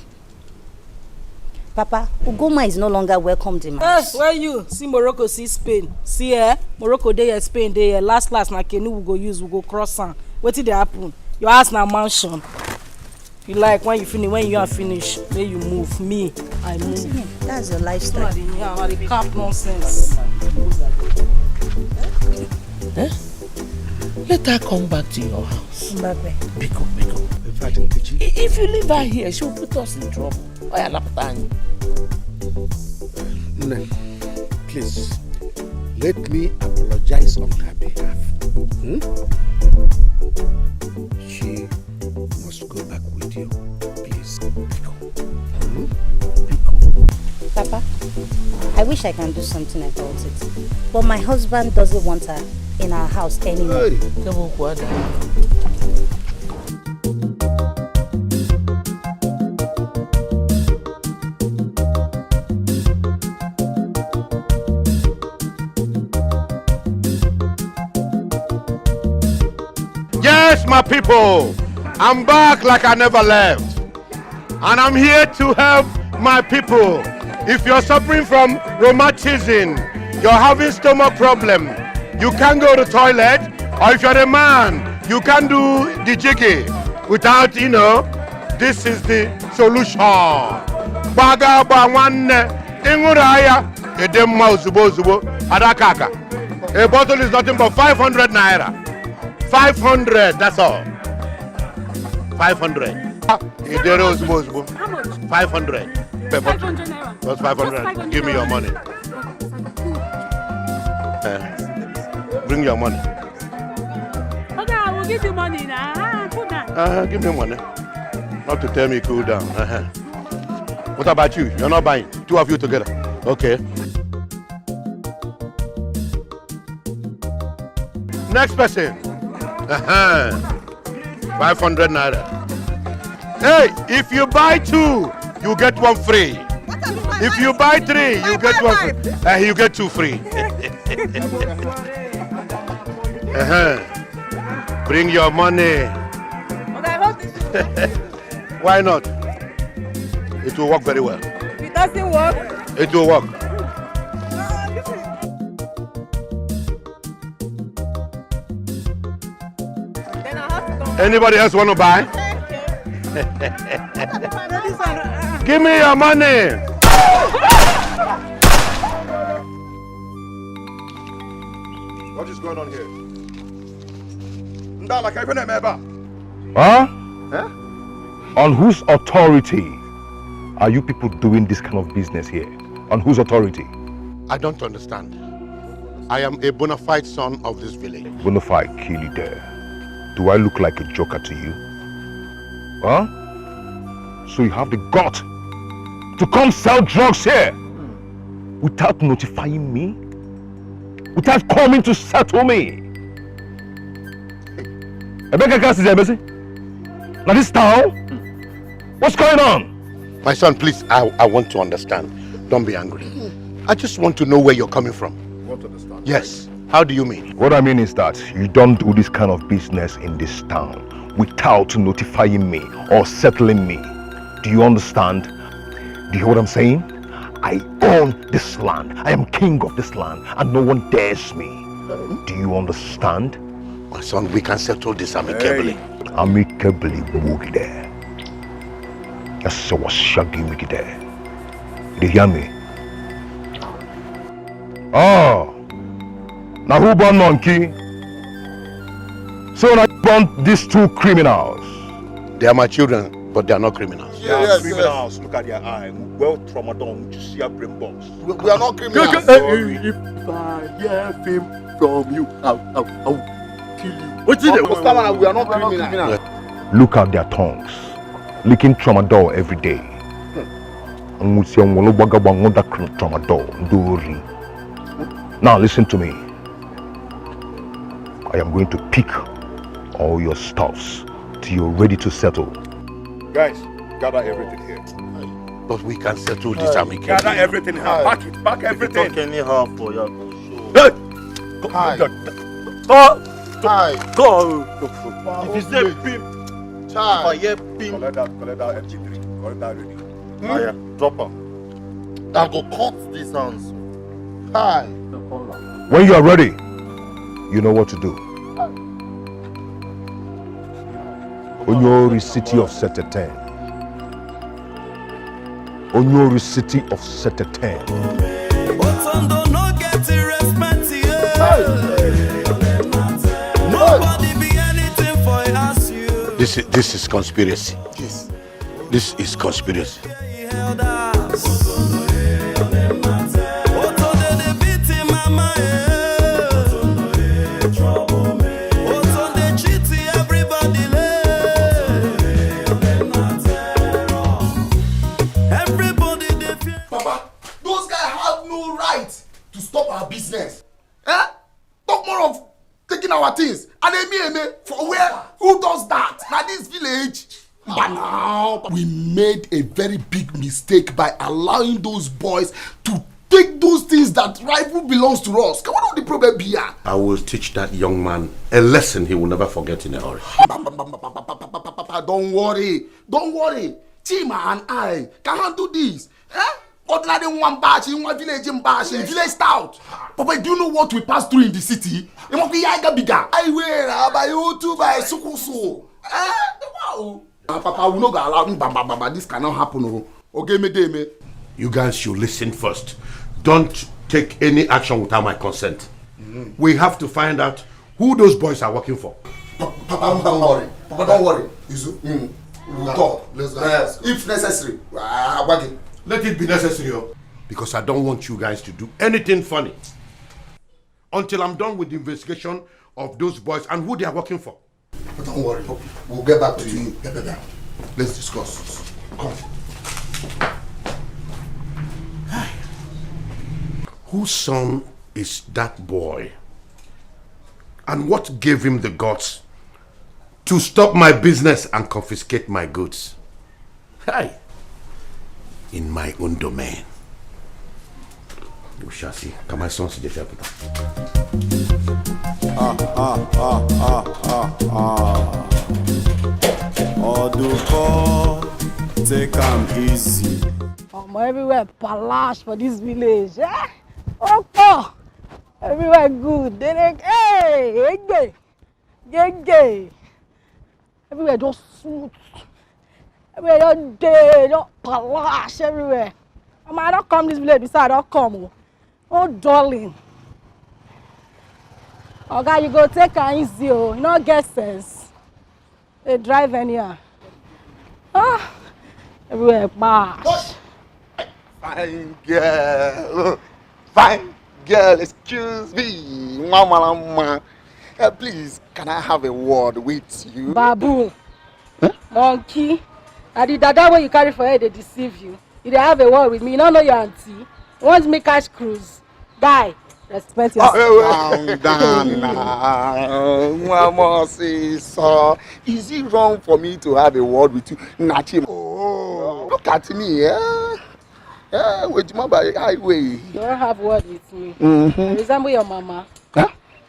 Papa, Ugoma is no longer welcomed in my Eh, house. Where you? See Morocco, see Spain. See eh? Morocco dey here, Spain dey here. Last last na canoe we go use, we go cross am. Wetin dey happen? Your house na mansion. You like when you finish, when you are finished, make you move. Me, I move. That's your lifestyle. Una dey yarn, una dey cap nonsense. Eh? Let her come back to your house. Come back where? Biko, biko. In fact, Nkechi, I- if you leave her here, she will put us in trouble. Oya, lapụta anyị. Nne, please, let me apologize on her behalf. Hmm? She must go back with you, please. Biko. Hmm? Biko. Papa, I wish I can do something about it, but my husband doesn't want her in our house anymore. Hey. Kemokwu ada. Yes, my people, I'm back like I never left. And I'm here to help my people. If you're suffering from rheumatism, you're having stomach problem, you can't go to toilet, or if you're a man, you can't do the jiggy without, you know, this is the solution. Gbaga agba nwanne, ị ṅụrụ ya, ị dị mma ozugbo ozugbo, adakaka. A bottle is nothing but five hundred naira. Five hundred, that's all. Five hundred. Ị dere ozugbo ozugbo. How much? Five hundred per bottle. Five hundred naira. Just five hundred. Just five hundred naira. Give me your money. Eh, bring your money. Okay, I will give you money now. Ah, cool down. Uh, give me money. Not to tell me cool down. Uh-huh. What about you? You're not buying. Two of you together. Okay. Next person. Uh-huh. Five hundred naira. Hey, if you buy two, you get one free. If you buy three, you get one free. Uh, you get two free. Uh-huh. Bring your money. Why not? It will work very well. If it doesn't work, it will work. Anybody else want to buy? Give me your money. What is going on here? Ndala, ka ife na-eme ebe a? Huh? Eh? On whose authority are you people doing this kind of business here? On whose authority? I don't understand. I am a bona fide son of this village. Bona fide kill you there. Do I look like a joker to you? Huh? So you have the gut to come sell drugs here without notifying me? Without coming to settle me? Ebee ka gas is emezi? Na this town? What's going on? My son, please, I, I want to understand. Don't be angry. I just want to know where you're coming from. You want to understand? Yes. How do you mean? What I mean is that you don't do this kind of business in this town without notifying me or settling me. Do you understand? Do you hear what I'm saying? I own this land. I am king of this land, and no one dares me. Do you understand? My son, we can settle this amicably. Hey. Amicably, Wugide. That's so what shaggy Wugide. You hear me? Oh, now who born monkey? So now you born these two criminals. They are my children, but they are not criminals. They are criminals. Look at their eye. Well, tramadol, you see a brain box. We, we are not criminals. If I hear film from you, I'll, I'll, I'll kill you. What's it? We are not criminals. Look at their tongues, licking tramadol every day. Nwusi nwolo gbagagba nwụda kr-, tramadol, ndị ori. Now listen to me. I am going to pick all your stuffs till you're ready to settle. Guys, gather everything here. But we can settle this amicably. Gather everything here. Pack it. Pack everything. Talk anyhow for your show. Hey! Hi. Go, go, go. Hi. Go. If you say pimp, if I hear pimp. Collect that, collect that M P three. Collect that radio. Hmm? Ah, yeah. Drop am. I go cut this hands. Hi. When you are ready, you know what to do. Onyori city of Seteten. Onyori city of Seteten. Otondo no get respect here. Nobody be anything for us you. This is, this is conspiracy. Yes. This is conspiracy. Papa, those guys have no right to stop our business. Eh? Talk more of taking our things. And eme eme, for where? Who does that? Na this village. But now, we made a very big mistake by allowing those boys to take those things that rightfully belongs to us. Come on, the problem be here. I will teach that young man a lesson he will never forget in a hurry. Papa, don't worry. Don't worry. Chima and I can handle this. Eh? Ordinary nwa mbashi, nwa village mbashi, village stout. Papa, do you know what we pass through in the city? It must be Yaiga bigger. I wear, I buy you two by Sukusu. Eh? Wow. Ah, Papa, we no go allow, mm, bam, bam, bam, bam. This cannot happen. Oh. Okay, me, day, me. You guys should listen first. Don't take any action without my consent. Mm-hmm. We have to find out who those boys are working for. Pa-, Papa, don't worry. Papa, don't worry. Izu, mm, we will talk. Let's go. Yes, if necessary, ah, wagi. Let it be necessary, oh. Because I don't want you guys to do anything funny until I'm done with the investigation of those boys and who they are working for. But don't worry. We'll get back to you. Yeah, yeah, yeah. Let's discuss. Come. Whose son is that boy? And what gave him the guts to stop my business and confiscate my goods? Hi! In my own domain. We shall see. Can my son see the fair put? Ah, ah, ah, ah, ah, ah. Oduko, take am easy. Omo, everywhere palash for this village, eh? Opo! Everywhere good. They dey, hey, egbe, gege. Everywhere just smooth. Everywhere just dey, just palash everywhere. Omo, I don come this village, beside I don come. Oh. Oh, darling. Oga, you go take am easy, oh. You no get sense. They drive anyhow. Ah, everywhere pass. Fine girl. Fine girl, excuse me. Mama, mama. Uh, please, can I have a word with you? Babu. Huh? Monkey. Na the dada wey you carry for head dey deceive you. You dey have a word with me. You no know your auntie. You want me catch cruise? Guy, respect yourself. Calm down now. Mama, say so. Is it wrong for me to have a word with you? Nachi. Oh. Catch me, eh? Eh, with my body highway. You don't have word with me. Mm-hmm. I resemble your mama. Huh?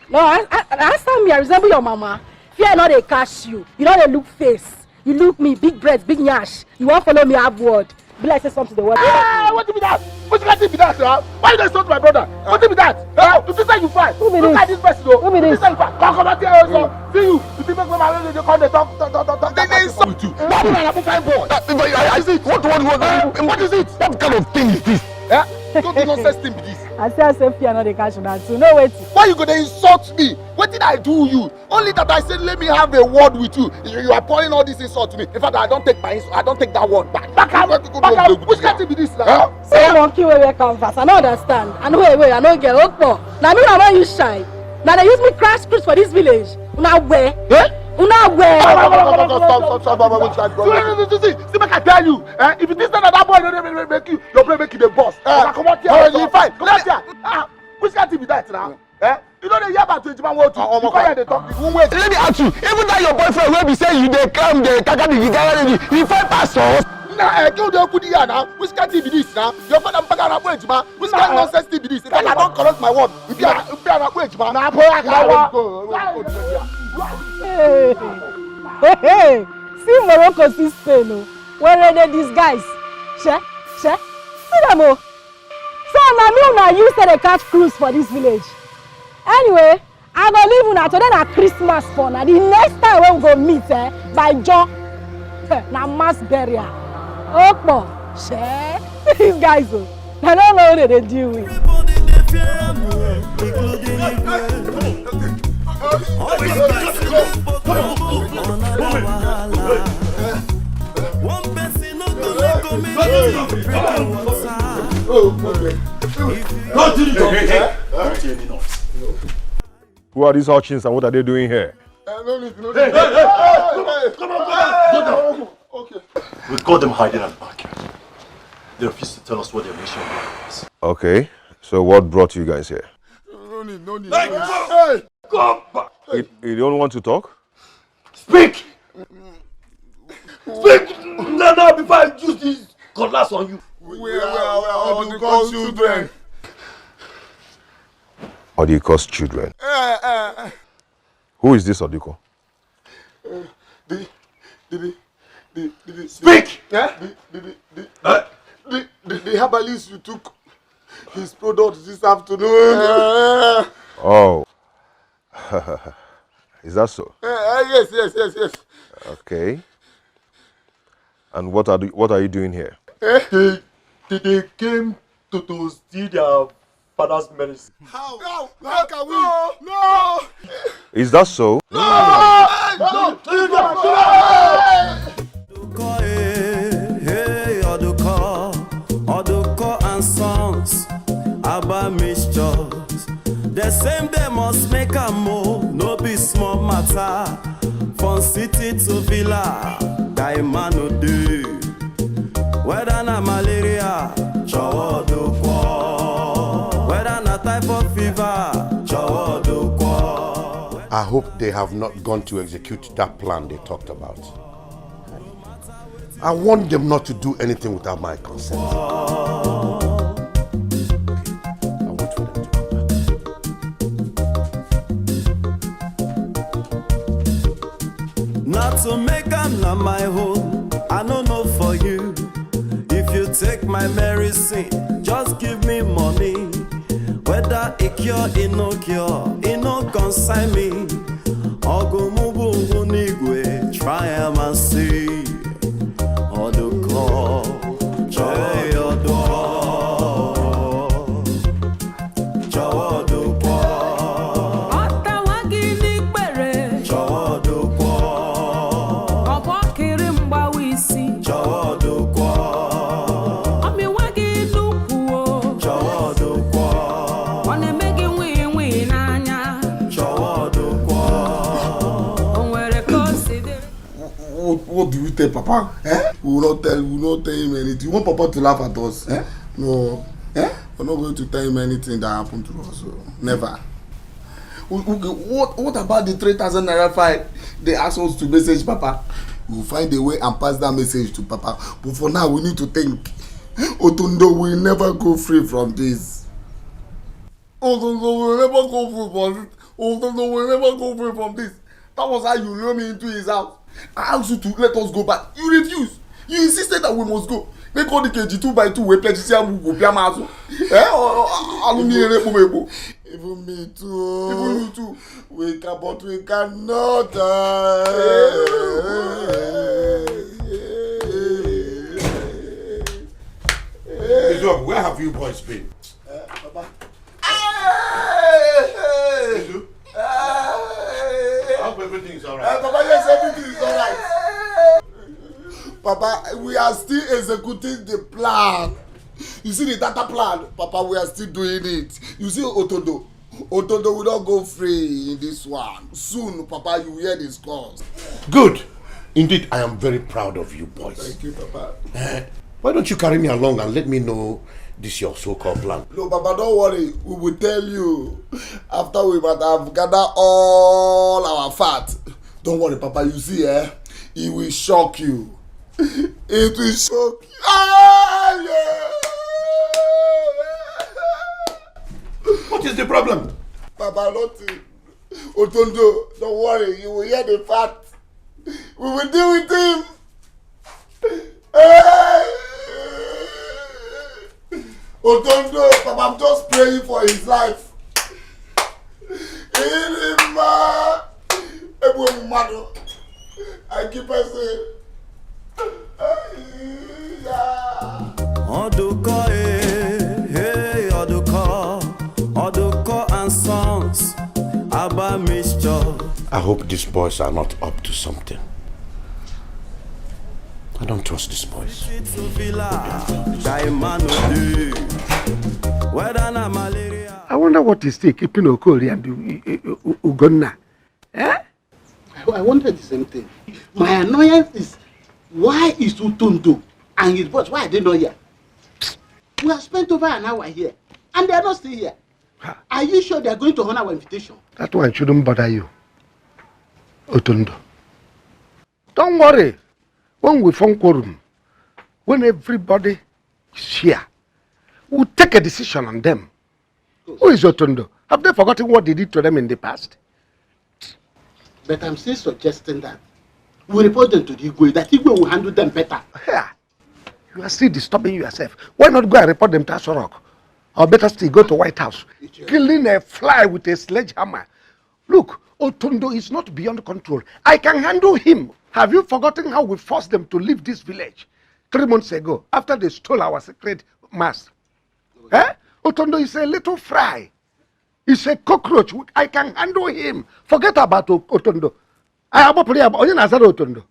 No, I, I, answer me. I resemble your mama. Fear not they catch you. You know they look face. You look me, big breath, big nyash. You won't follow me, have word. Be like say something the word. Ah, what be that? What you got to be that, sir? Why you insult my brother? What be that? Huh? You think say you fine? Who be this? Look at this person, though. Who be this? You think say you fine? Come, come out here, also. See you. You think make my man dey come dey talk, talk, talk, talk, talk, talk, talk with you? What be that? Fine boy. What is it? What, what, what, what is it? What kind of thing is this? Eh? Don't be nonsense thing be this. I say, I say, fear not the catch that too. No wait. Why you go dey insult me? What did I do you? Only that I said, let me have a word with you. You, you are pouring all this insult to me. In fact, I don't take my insult. I don't take that word back. Back up, back up. Which kind thing be this now? Huh? Say monkey wey wear canvas. I no understand. I no wear wear. I no get okpo. Na me na wan use shine. Na dey use me crash cruise for this village. Una wear. Eh? Una wear. Stop, stop, stop, stop, stop, stop, stop, stop, stop, stop, stop. See, see, see, see, make I tell you. Eh? If you think say na that boy no dey make, make you, your brain make you dey burst. Eh? Oga, comot here. Oh, you fine. Comot here. Ah, which kind thing be that now? Eh? You know the year about twenty-one world. Oh, you come here dey talk. Who wait? Let me ask you. Even that your boyfriend wey be say you dey come dey kaka the giga, he find pass us. Na eh, kill the okudi ya now. Which kind thing be this now? Your father mpaka na boy jima. Which kind nonsense thing be this? If I don't correct my word, if you are, if you are na boy jima. Na boy akawa. Hey, hey, hey. See Morocco, see Spain o. Where they disguise? She, she. See them o. So na me una use take dey catch cruise for this village. Anyway, I go leave una. Today na Christmas for una. The next time wey we go meet, eh, by John, eh, na mass burial. Okpo, shey. See these guys o. I don't know who they dey deal with. Everybody dey fear am o, including Igwe. All these guys dey put trouble for another wahala. One person no go let community drink water. If you Don't do it. Hey, hey, hey. Don't you any noise? Who are these urchins and what are they doing here? Uh, no need, no need. Hey, hey, hey, hey, come on, come on, come on, come on. Okay. We caught them hiding at the backyard. They refused to tell us what their mission was. Okay, so what brought you guys here? No need, no need. Hey, come, hey, come back. You, you don't want to talk? Speak! Speak now, now before I use this cutlass on you. We are, we are, we are Oduko's children. Oduko's children? Eh, eh, eh. Who is this Oduko? Eh, the, the, the, the, the, the, Speak! Eh? The, the, the, the, Eh? The, the, the herbalist you took his products this afternoon. Eh. Oh. Is that so? Eh, eh, yes, yes, yes, yes. Okay. And what are the, what are you doing here? Eh? They, they, they came to, to steal their father's medicine. How? How? How can we? No! Is that so? No! No! No! No! Oduko, eh, hey, Oduko, Oduko and Sons, Aba Mixtures. The same they must make am o, no be small matter. From city to villa, guy man no dey. Whether na malaria, Oduko. Whether na typhoid fever, Oduko. I hope they have not gone to execute that plan they talked about. I want them not to do anything without my consent. I want for them to come back. Not to make am na my own, I no know for you. If you take my medicine, just give me money. Whether e cure, e no cure, e no concern me. Ogu mu bu ngwu n'igwe, try am and see. Oduko, hey, Oduko. Oduko. Ọ tawa gị n'ikpere. Oduko. Ọ bụ ọkịrị mgbawa isi. Oduko. Ọ mịwa gị n'ukwu o. Oduko. Ọ na-eme gị nwii nwii n'anya. Oduko. O nwere ka o si dị. What, what do we tell Papa? Eh? We will not tell, we will not tell him anything. You want Papa to laugh at us? Eh? No. Eh? We're not going to tell him anything that happened to us. So never. Okay, what, what about the three thousand naira fine they asked us to message Papa? We'll find a way and pass that message to Papa. But for now, we need to think. Otondo will never go free from this. Otondo will never go free from this. Otondo will never go free from this. That was how you lure me into his house. I asked you to let us go back. You refused. You insisted that we must go. Make all the K G two by two wey pledge say we go be amazu. Eh? Oh, oh, oh, oh, me, eh, eh, eh. Even me too. Even you too. We can, but we cannot. Uh, Izu, where have you boys been? Uh, Papa. Izu? I hope everything is all right. Uh, Papa, yes, everything is all right. Papa, we are still executing the plan. You see the data plan? Papa, we are still doing it. You see Otondo? Otondo will not go free in this one. Soon, Papa, you will hear the scores. Good. Indeed, I am very proud of you boys. Thank you, Papa. Eh, why don't you carry me along and let me know this your so-called plan? No, Papa, don't worry. We will tell you after we might have gathered all our fat. Don't worry, Papa. You see, eh? It will shock you. It will shock you. Ah, yeah. What is the problem? Papa, nothing. Otondo, don't worry. You will hear the fact. We will deal with him. Hey! Otondo, Papa, I'm just praying for his life. Irima, Ebu Mmadụ, I keep on saying, yeah. Oduko, eh, hey, Oduko, Oduko and Sons, Aba mixture. I hope these boys are not up to something. I don't trust these boys. Whether na malaria. I wonder what is still keeping Okori and U-, U-, U-, Ugonna. Eh? I, I wonder the same thing. My annoyance is, why is Otondo and his boss, why are they not here? We have spent over an hour here, and they are not still here. Ha. Are you sure they are going to honor our invitation? That one shouldn't bother you, Otondo. Don't worry. When we form quorum, when everybody is here, we'll take a decision on them. Who is Otondo? Have they forgotten what they did to them in the past? But I'm still suggesting that we report them to the Igwe, that Igwe will handle them better. Yeah. You are still disturbing yourself. Why not go and report them to Aso Rock? Or better still, go to White House. Killing a fly with a sledgehammer. Look, Otondo is not beyond control. I can handle him. Have you forgotten how we forced them to leave this village three months ago after they stole our sacred mask? Eh? Otondo is a little fry. He's a cockroach. I can handle him. Forget about O-, Otondo. I am onye na-azara Otondo.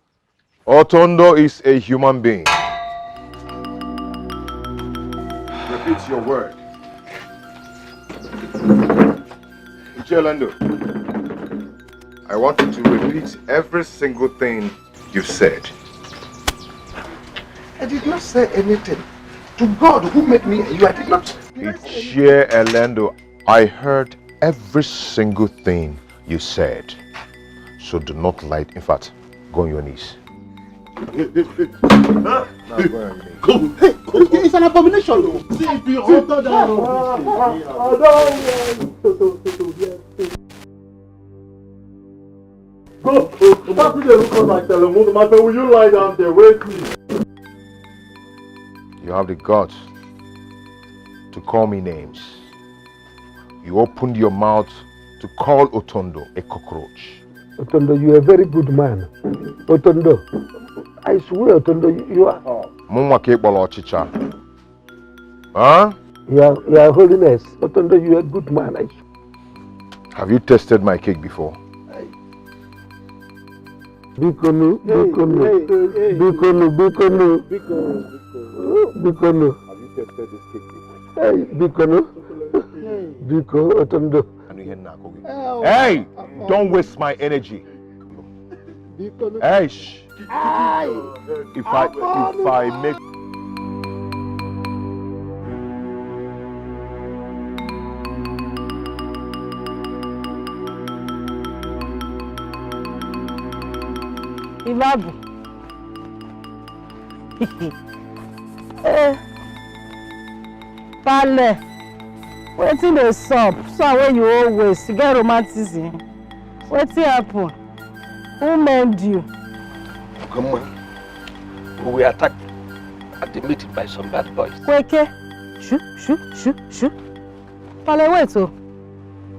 Otondo is a human being. Repeat your word. Ichie Lando, I want you to repeat every single thing you've said. I did not say anything. To God who made me and you, I did not. Ichie Elendo, I heard every single thing you said. So do not lie. In fact, go on your knees. Now go on your knees. It's an abomination. See, if you utter that rubbish, I don't want to, to, to, to hear. Go. Stop to dey look us like telemundo. My friend, will you lie down there? Wait, please. You have the guts to call me names. You opened your mouth to call Otondo a cockroach. Otondo, you are a very good man. Otondo, I swear, Otondo, you, you are. Mụnwa ka ị kpọrọ ọchịcha. Huh? Your, Your Holiness, Otondo, you are a good man. I... Have you tasted my cake before? Bikonu, bikonu, bikonu, bikonu, bikonu. Have you tasted this cake before? Hey, bikonu. Biko, Otondo. Anụ ihe nna akụ gị. Hey, don't waste my energy. Hey, shh. If I, if I make... Ibabu. Eh, Pale, wetin dey sup? So wey you always get romanticism. Wetin happen? Who mend you? Come on. We were attacked at the meeting by some bad boys. Kweke, shoo, shoo, shoo, shoo. Pale, wait oh.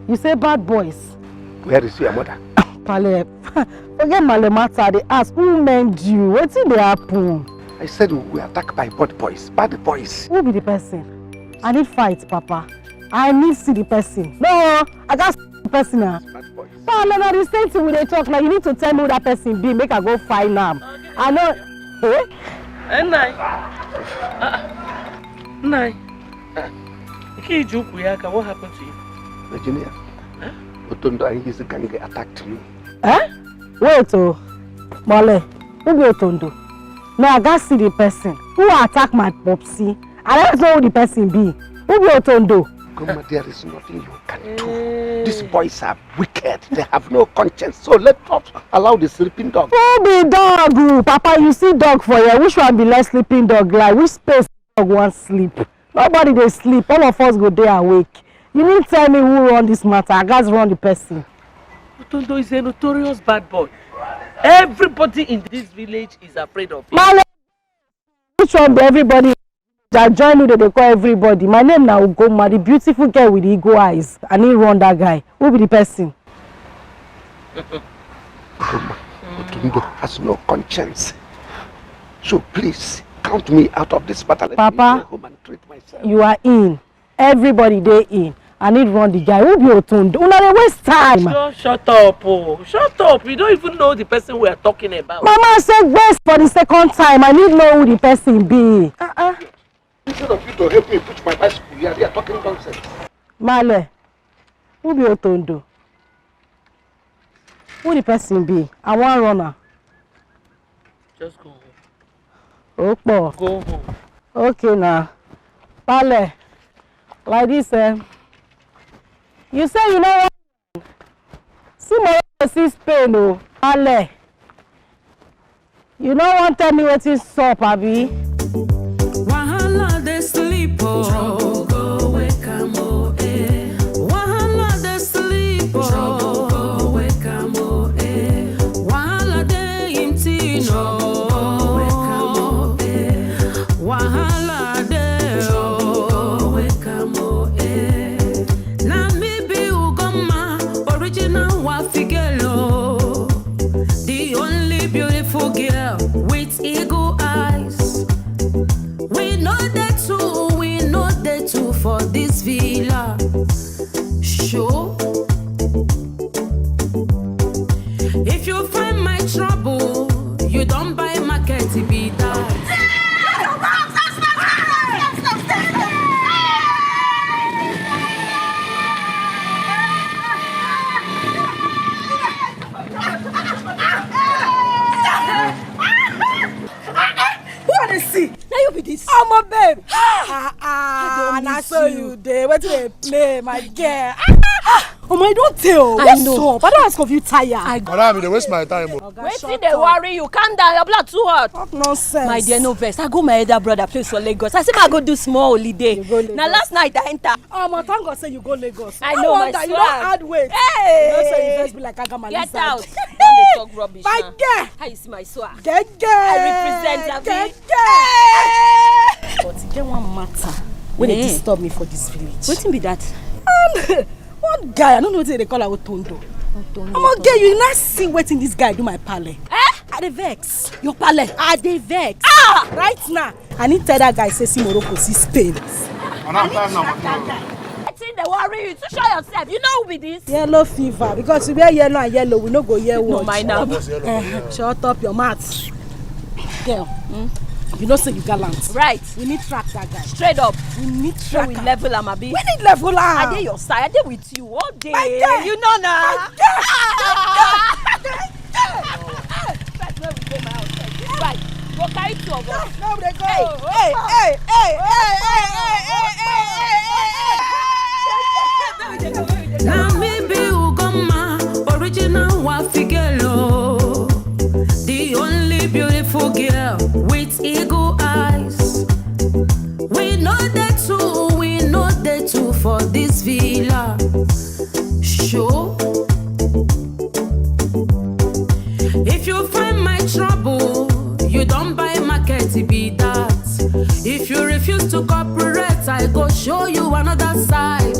You say bad boys. Where is your mother? Pale, forget Male matter. They ask who mend you. Wetin dey happen? I said we were attacked by bad boys. Bad boys. Who be the person? I need fight, Papa. I need see the person. No, I got the person now. Bad boys. Pale, na the same thing we dey talk now. You need to tell me who that person be. Make I go find am. I know. Eh? Eh, Nai. Ah, Nai. Nke iji ukwu ya aka, what happened to you? Virginia, Otondo and his gang attacked me. Eh? Wait oh. Male, who be Otondo? No, I got see the person. Who attack my popsy? I don't know who the person be. Who be Otondo? Come on, there is nothing you can do. These boys are wicked. They have no conscience. So let us allow the sleeping dog. Who be dog? Oh, Papa, you see dog for here. Which one be less sleeping dog? Like which space dog wan sleep? Nobody dey sleep. All of us go dey awake. You need tell me who run this matter. I gats run the person. Otondo is a notorious bad boy. Everybody in this village is afraid of him. Male, which one be everybody? I join who dey dey call everybody. My name na Ugoma, the beautiful girl with the eagle eyes. I need run that guy. Who be the person? Otondo has no conscience. So please, count me out of this matter. Let Papa, me go home and treat myself. You are in. Everybody dey in. I need run the guy. Who be Otondo? Una dey waste time. Just shut up, oh. Shut up. You don't even know the person we are talking about. Mama say waste for the second time. I need know who the person be. Uh-uh. Instead of you to help me push my bicycle here, they are talking nonsense. Male, who be Otondo? Who the person be? I wan run am. Just go home. Opo. Go home. Okay na. Pale, like this, eh? You say you no wan see Morocco, see Spain, oh. Pale. You no wan tell me wetin sup, abi? Wahala dey sleep oh. Trouble go wake am oh eh. Wahala dey sleep oh. Trouble go wake am oh eh. Wahala dey him tin oh. Wahala dey oh. Na me be Ugoma, original Wafi girl oh. The only beautiful girl with eagle eyes. We no dey two, we no dey two for this villa. Show. If you find my trouble, you don buy market be that. Who I dey see? Na you be this. Omo babe. Ah ah, I don na miss so you. You dey. Wetin dey play, my girl? Omo, I don tell. I What's know. Up? I don ask of you tire. I Madam, you dey waste my time o. Oga, Wetin shut dey up. Worry you? Calm down, your blood too hot. Talk nonsense. My dear, no vex. I go my elder brother place for Lagos. I say ma go do small holiday. You go Lagos. Na last night I enter. Omo, thank God say you go Lagos. I No know my wonder you swag. Don add weight. Hey! You know say you first be like Agama Get lizard. Out. Don dey talk rubbish My now. Girl. How you see my swag? Gege. I represent, abi? Gege. But e get one matter wey dey Eh. Disturb me for this village. Wetin be that? One guy, I don't know wetin they call am, Otondo. Omo, girl, you not see wetin this guy do my pale. Eh? I dey vex. Your pale, I dey vex. Ah! Right now, I need tell that guy say see Morocco, see Spain. Wetin dey worry you? Too sure yourself. You know who be this? Yellow fever, because we wear yellow and yellow, we no go hear what. No mind am. Eh, shut up your mouth. Girl, you know say you gallant. Right. We need track that guy. Straight up. We need So track we am. Level am, abi? We need level am. I dey your side. I dey with you all day. My girl. You know na. My girl. First, when we go my house, eh, this bike go carry two of us. No, we dey go. Hey, hey, hey, hey, hey, hey, hey, hey, hey, hey, hey, hey, hey. Na me be Ugoma, original Wafi girl oh. The only beautiful girl with eagle Oh, you another side.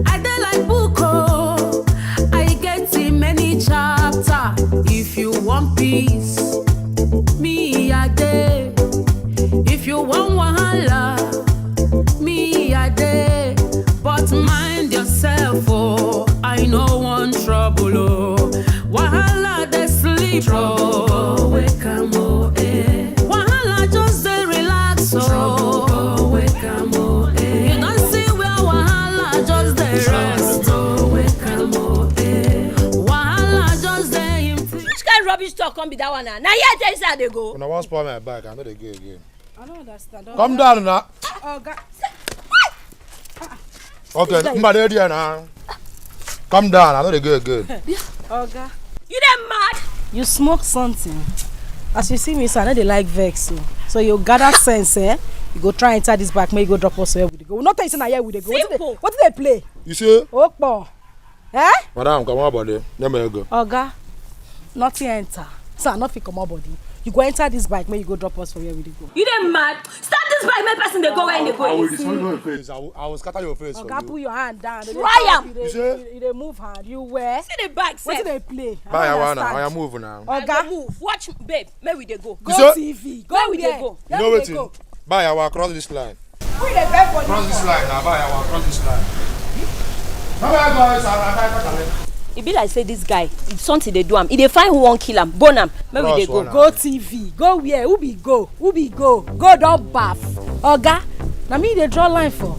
I dey like book, oh. I get in many chapter. If you want peace, me I dey. If you want wahala, me I dey. But mind yourself, oh. I no want trouble, oh. Wahala dey sleep, oh. Wake am, oh, eh. Wahala just dey relax, oh. Trouble, wake am, oh, eh. You don see where wahala just dey rest. Trouble, wake am, oh, eh. Wahala just dey in. Which kind rubbish talk come be that one now? Na here I tell you say I dey go. Una wan spoil my bike, I no dey go again. I don't understand. Come down now. Oga. Okay, mba dey there now. Come down, I no dey go again. Oga. You dey mad? You smoke something. As you see me, so I no dey like vex. So, so you gather sense, eh? You go try enter this bike, make you go drop us where we dey go. We no tell you say na here we dey go. Wetin dey, simple. Wetin dey play? You see? Opo. Eh? Madam, come on, body. Let me go. Oga, nothing enter. So I no fit comot body. You go enter this bike, make you go drop us for where we dey go. You dey mad? Start this bike, make person dey go where they go. I will destroy your face. I will, I will scatter your face for you. Oga, put your hand down. Try am. You dey, you dey move hand. You where? See the bike sef. Wetin dey play? Buy, I wanna, I move now. Oga, move. Watch, babe. Make we dey go. Go T V. Go where we dey go. You know wetin? Buy, I will cross this line. Who dey beg for this? Cross this line, na buy, I will cross this line. No, I go, I go, I go. E be like say this guy, something dey do am. E dey find who wan kill am, bone am. Make we dey go. Go T V, go where? Who be go? Who be go? Go don baff. Oga, na me dey draw line for.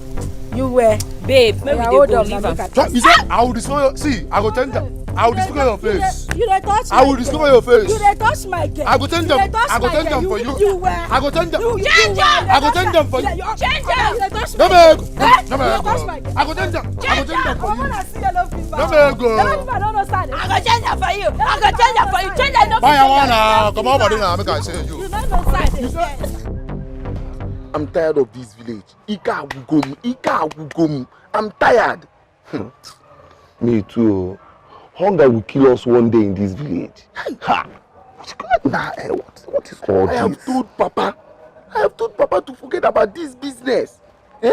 You where? Babe, make we dey go, leave am. You say I will destroy your, see, I go change am. I will disfigure your face. You dey touch my girl. I will disfigure your face. You dey touch my girl. I go change them. I go change them for you. You where? I go change them. Change them. I go change them for you. Change them. You dey touch my girl. Let me go. Let me go. I go change them. I go change them for you. I wanna see yellow fever. Let me go. Yellow fever, no, no, sir. I go change them for you. I go change them for you. Change them. Buy, I wanna come over there now. Make I say you. You no know, sir. I'm tired of this village. Ike agwugo m. Ike agwugo m. I'm tired. Hmm. Me too. Hunger will kill us one day in this village. Ha! Nah, eh, what, what is all this? I have told Papa. I have told Papa to forget about this business. Eh?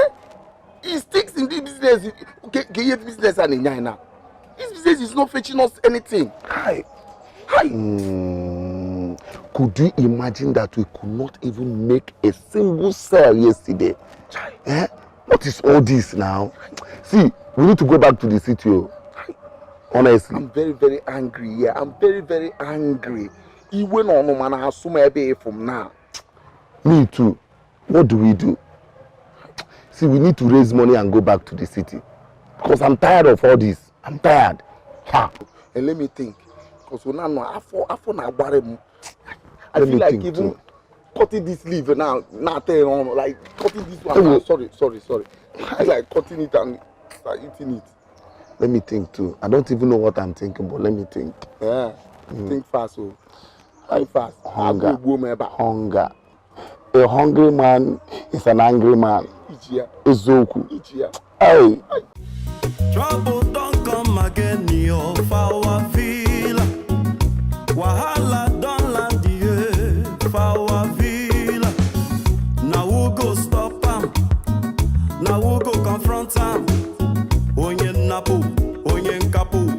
He sticks in this business. Ke, ke ye business and in now. This business is not fetching us anything. Hi. Hi. Hmm. Could you imagine that we could not even make a single sale yesterday? Chai. Eh? What is all this now? See, we need to go back to the city, oh. Honestly. I'm very, very angry here. I'm very, very angry. Iwe na ọnụma na-asụ m ebe ị fụ m now. Me too. What do we do? See, we need to raise money and go back to the city. Because I'm tired of all this. I'm tired. Ha! And let me think. Because we now know afọ, afọ na-agbara m. I feel like even cutting this leaf now, now tell you, like, cutting this one now. Sorry, sorry, sorry. I feel like cutting it and, uh, eating it. Let me think too. I don't even know what I'm thinking, but let me think. Yeah. Think fast, oh. Think fast. Hunger. Hunger. A hungry man is an angry man. Iji ya. Eziokwu. Iji ya. Hey. Trouble don come again, yo, for our villa. Wahala don land, yeah, for our villa. Now who go stop am? Now who go confront am? Onye nnapu, onye nkapu,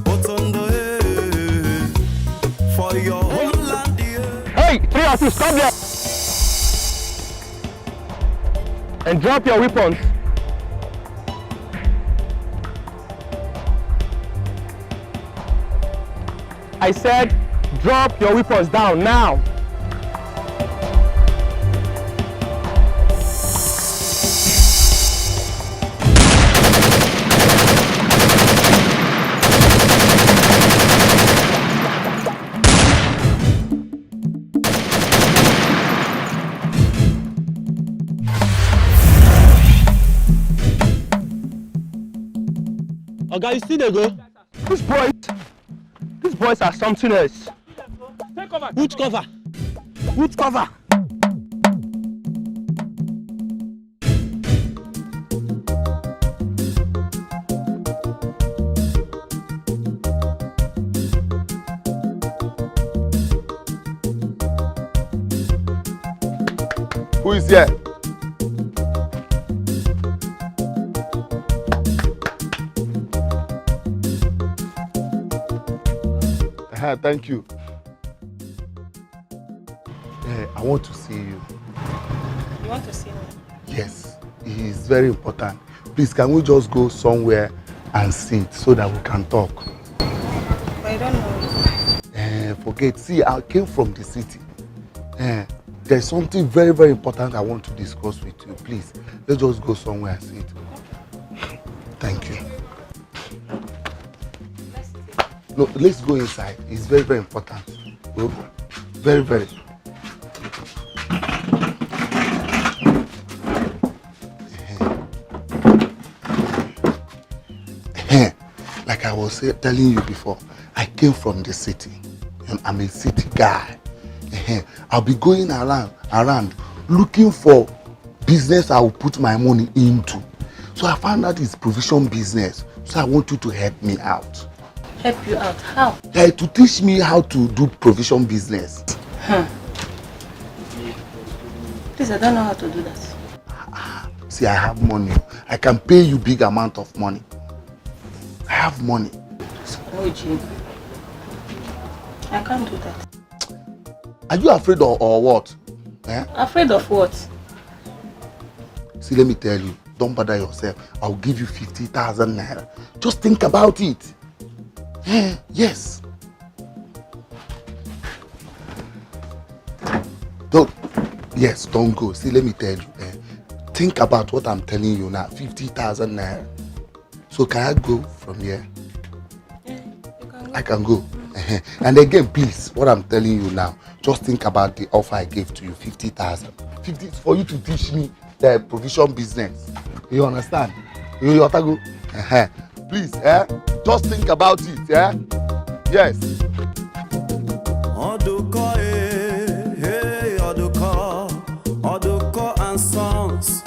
otondo, eh, for your homeland, yeah. Hey, three of you, stop there! And drop your weapons. I said, drop your weapons down now. Oga, you still dey go? These boys, these boys are something else. Take cover. Which cover? Which cover? Who is here? Ah, thank you. Eh, I want to see you. You want to see me? Yes, it is very important. Please, can we just go somewhere and sit so that we can talk? But I don't know you. Eh, forget. See, I came from the city. Eh, there's something very, very important I want to discuss with you. Please, let's just go somewhere and sit. Thank you. No, let's go inside. It's very, very important. Oh, very, very. Like I was say- telling you before, I came from the city. And I'm a city guy. I'll be going around, around looking for business I will put my money into. So I found out it's provision business. So I want you to help me out. Help you out? How? Eh, to teach me how to do provision business. Please, I don't know how to do that. See, I have money. I can pay you big amount of money. I have money. No, Jim. I can't do that. Are you afraid of or what? Eh? Afraid of what? See, let me tell you, don't bother yourself. I'll give you fifty thousand naira. Just think about it. Eh, yes. Don't, yes, don't go. See, let me tell you. Eh, think about what I'm telling you now. fifty thousand naira. So can I go from here? Yeah, you can go. I can go. And again, please, what I'm telling you now, just think about the offer I gave to you, fifty thousand. fifty for you to teach me the provision business. You understand? You, you gotta go. Please, eh? Just think about it, eh? Yes. Oduko, eh, hey, Oduko, Oduko and Sons,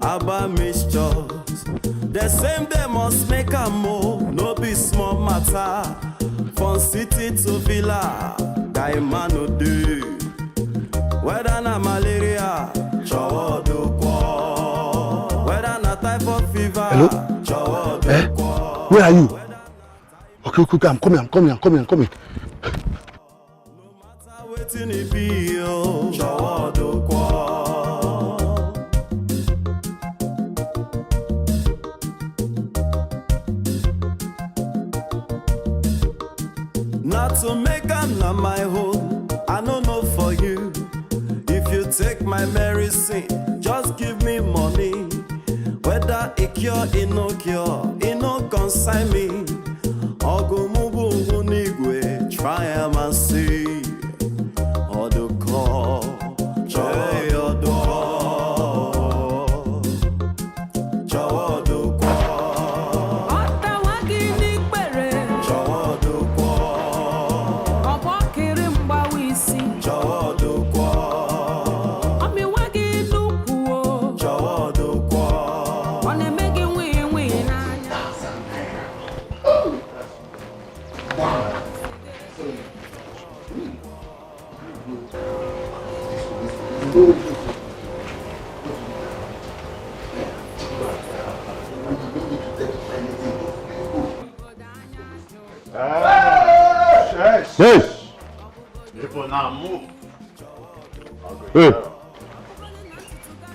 Abba Mixtures. The same they must make a move, no be small matter. From city to villa, guy man no do. Whether na malaria, Chowoduko. Whether na typhoid fever, Hello? Chowoduko. Eh? Where are you? Okay, okay, okay, I'm coming, I'm coming, I'm coming, I'm coming. Wetin e be o, Chowoduko. Na to make am na my own, I no know for you. If you take my medicine, just give me money. Whether e cure, e no cure, e no concern me. Ogumubu Nigwe, try am and see. Oduko, Chowoduko, Chowoduko. Ọtawa gị n'ikpere. Chowoduko. Ọgbọ kiri mgbawa isi. Chowoduko. Ọmịwa gị n'ukwu o. Chowoduko. Ọ na-eme gị nwii nwii n'anya. Hey! People now move. Hey!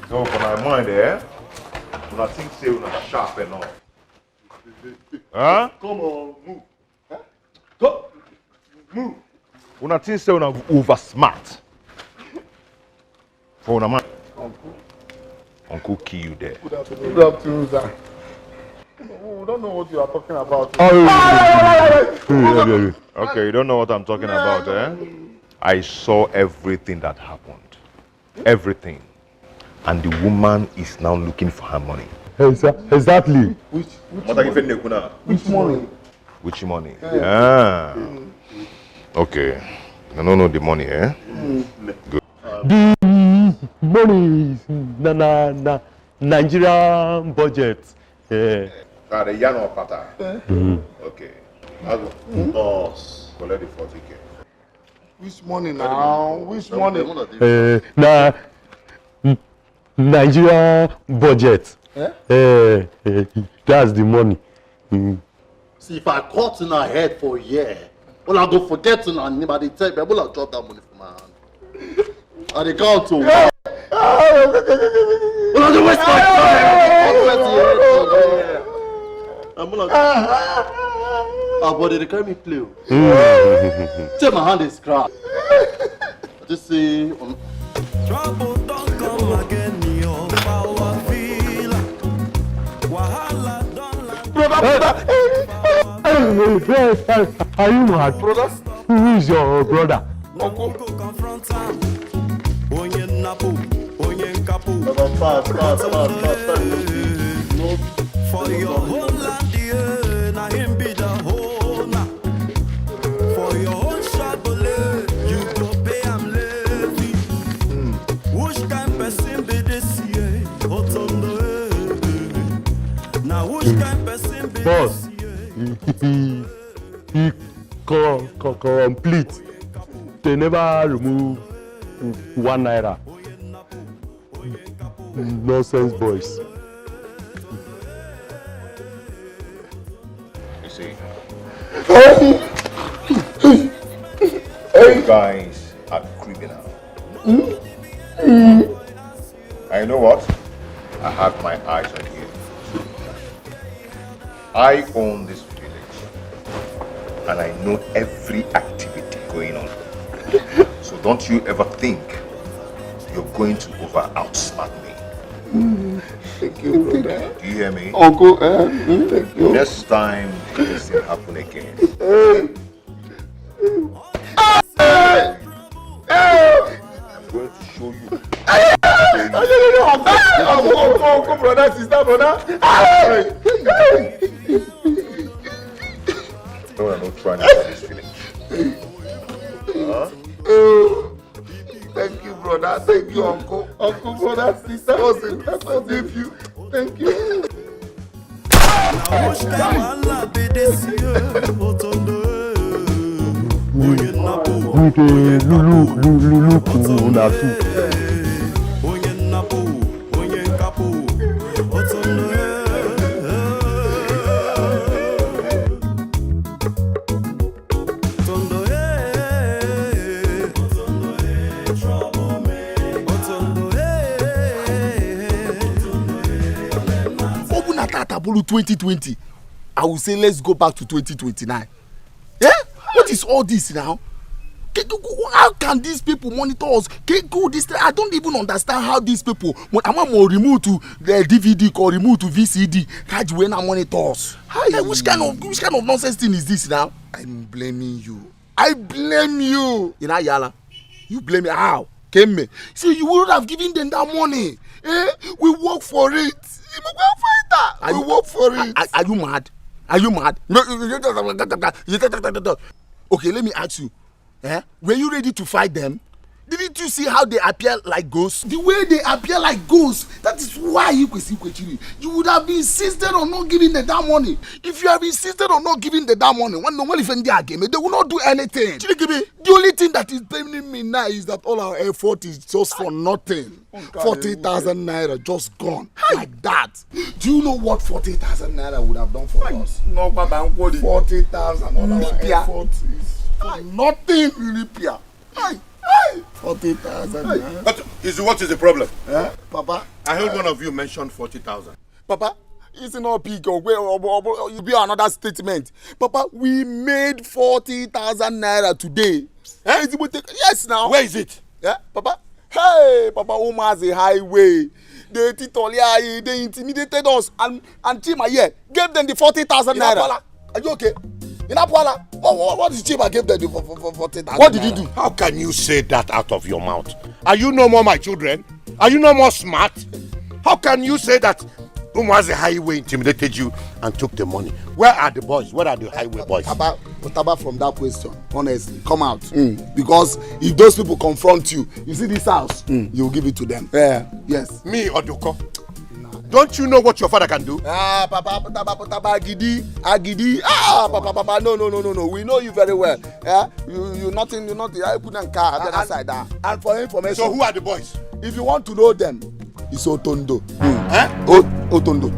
So for my mind, eh? Una think say una sharp enough. Huh? Come on, move. Huh? Go. Move. Una think say una over smart. For una mind. Uncle. Uncle kill you there. Good afternoon. Good afternoon, sir. We don't know what you are talking about. Oh, yeah, yeah, yeah, yeah. Okay, you don't know what I'm talking about, eh? I saw everything that happened. Everything. And the woman is now looking for her money. Exa- Exactly. Which, which, What are you money? Which money? Which money? Yeah. Ah. Okay. I don't know the money, eh? Good. The money is na na na Nigerian budget. Eh. Ah, the yarn of pata. Okay. I go. Boss, collect the forty K. Which money now? Which money? Eh, na N- Nigeria budget. Eh? Eh, eh, that's the money. Mm. See, if I cut in her head for a year, Una go forget una name. I dey tell you, una drop that money for my hand. I dey count o. Una dey waste my time. I'm not. Ah, but they dey carry me play o. Say my hand is scrap. I just say, um, Trouble don come again, your power feel. Wahala don land. Brother, brother. Hey, hey, hey, are you mad? Brother? Who is your brother? Uncle. Go confront am. Onye nnapu, onye nkapu. Brother, fast, fast, fast, fast, fast. No. For your whole land, yeah, na him be the owner. For your own shagole, you go pay am levy. Which kind person be this, yeah? Otondo, eh, eh. Now which kind person be Boss, this, yeah? He, he, he co-, co-, complete. They never remove one naira. Nonsense boys. You see, you guys are criminal. I know what? I have my eyes on you. I own this village, and I know every activity going on. So don't you ever think you're going to over outsmart me. Thank you, brother. Do you hear me? Uncle, eh, mm, thank you. Next time this thing happen again, I'm going to show you. Uncle, uncle, uncle, brother, sister, brother. No, no, no, try to this village. Huh? Thank you, brother. Thank you, uncle. Uncle, brother, sister, cousin, nephew. Thank you. Which kind wahala be this, yeah? Otondo, eh. Onye nnapu, we dey lulu, lulu, lulu, una too. Onye nnapu, onye nkapu. Otondo, eh. Otondo, eh. Otondo, eh. Ọ bụ na tata bụrụ twenty twenty, I will say let's go back to twenty twenty-nine. Eh? What is all this now? Ke-, ke-, ke-, how can these people monitor us? Ke-, go this thing, I don't even understand how these people. When I'm on remote to the D V D or remote to V C D, how do we now monitor us? Hey, which kind of, which kind of nonsense thing is this now? I'm blaming you. I blame you. You know, Yala, you blame me. How? Came me. So you would have given them that money. Eh? We work for it. We work for it. Are, are you mad? Are you mad? No, no, no, no, no, no, no. Okay, let me ask you. Eh? Were you ready to fight them? Didn't you see how they appear like ghosts? The way they appear like ghosts, that is why you could see Kwechiri. You would have insisted on not giving them that money. If you have insisted on not giving them that money, when no one even there again, they will not do anything. Chirikebe, the only thing that is paining me now is that all our effort is just for nothing. Forty thousand naira just gone like that. Do you know what forty thousand naira would have done for us? No, Baba, I'm quoting. Forty thousand on our effort is for nothing. Hey, hey. Forty thousand naira. But is, what is the problem? Eh? Papa? I heard one of you mention forty thousand. Papa, it's not big. Oh, wait, oh, oh, oh, you be another statement. Papa, we made forty thousand naira today. Eh? Yes, now. Where is it? Yeah, Papa. Hey, Papa, Umazi Highway. They titoli, they intimidated us and, and Chima here gave them the forty thousand naira. Inapwala, are you okay? Inapwala, what, what, what did Chima give them the for, for, for forty thousand naira? What did he do? How can you say that out of your mouth? Are you no more my children? Are you no more smart? How can you say that Umwazi Highway intimidated you and took the money? Where are the boys? Where are the highway boys? Taba, Taba from that question, honestly, come out. Mm. Because if those people confront you, you see this house, mm, you will give it to them. Yeah. Yes. Me, Oduko. Don't you know what your father can do? Ah, Papa, Papa, Papa, Agidi, Agidi. Ah, Papa, Papa, no, no, no, no, no. We know you very well. Yeah, you, you nothing, you nothing. I put on car, other side. Ah. And for information. So who are the boys? If you want to know them, it's Otondo. Hmm. Eh? O-, Otondo.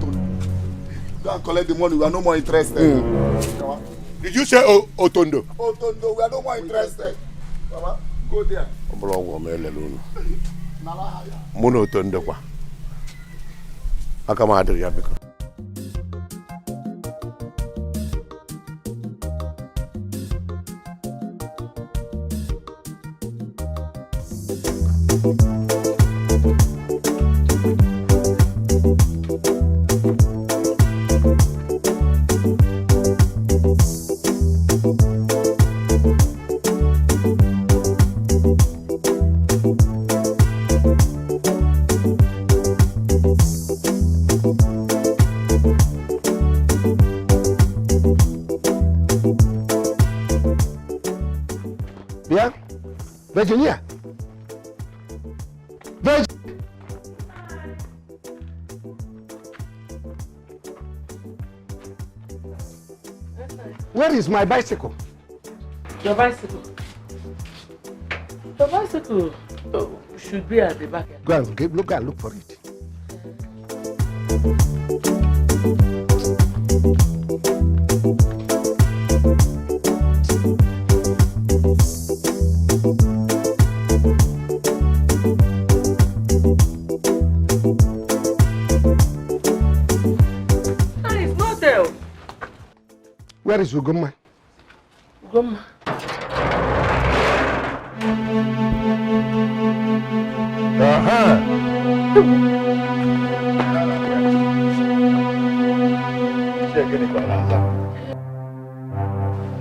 Go and collect the money. We are no more interested. Hmm. Did you say o- Otondo? Otondo, we are no more interested. Baba, go there. Ọ bụrụ ọgwụ ọma elele unu. Mụ na Otondo kwa. Aka m adịrị ya biko. Bịa, Virginia. Virg- Where is my bicycle? Your bicycle? Your bicycle uh, should be at the back. Go and get, look and look for it. Ah, it's not there. Where is Ugomma? Ugomma. Uh-huh.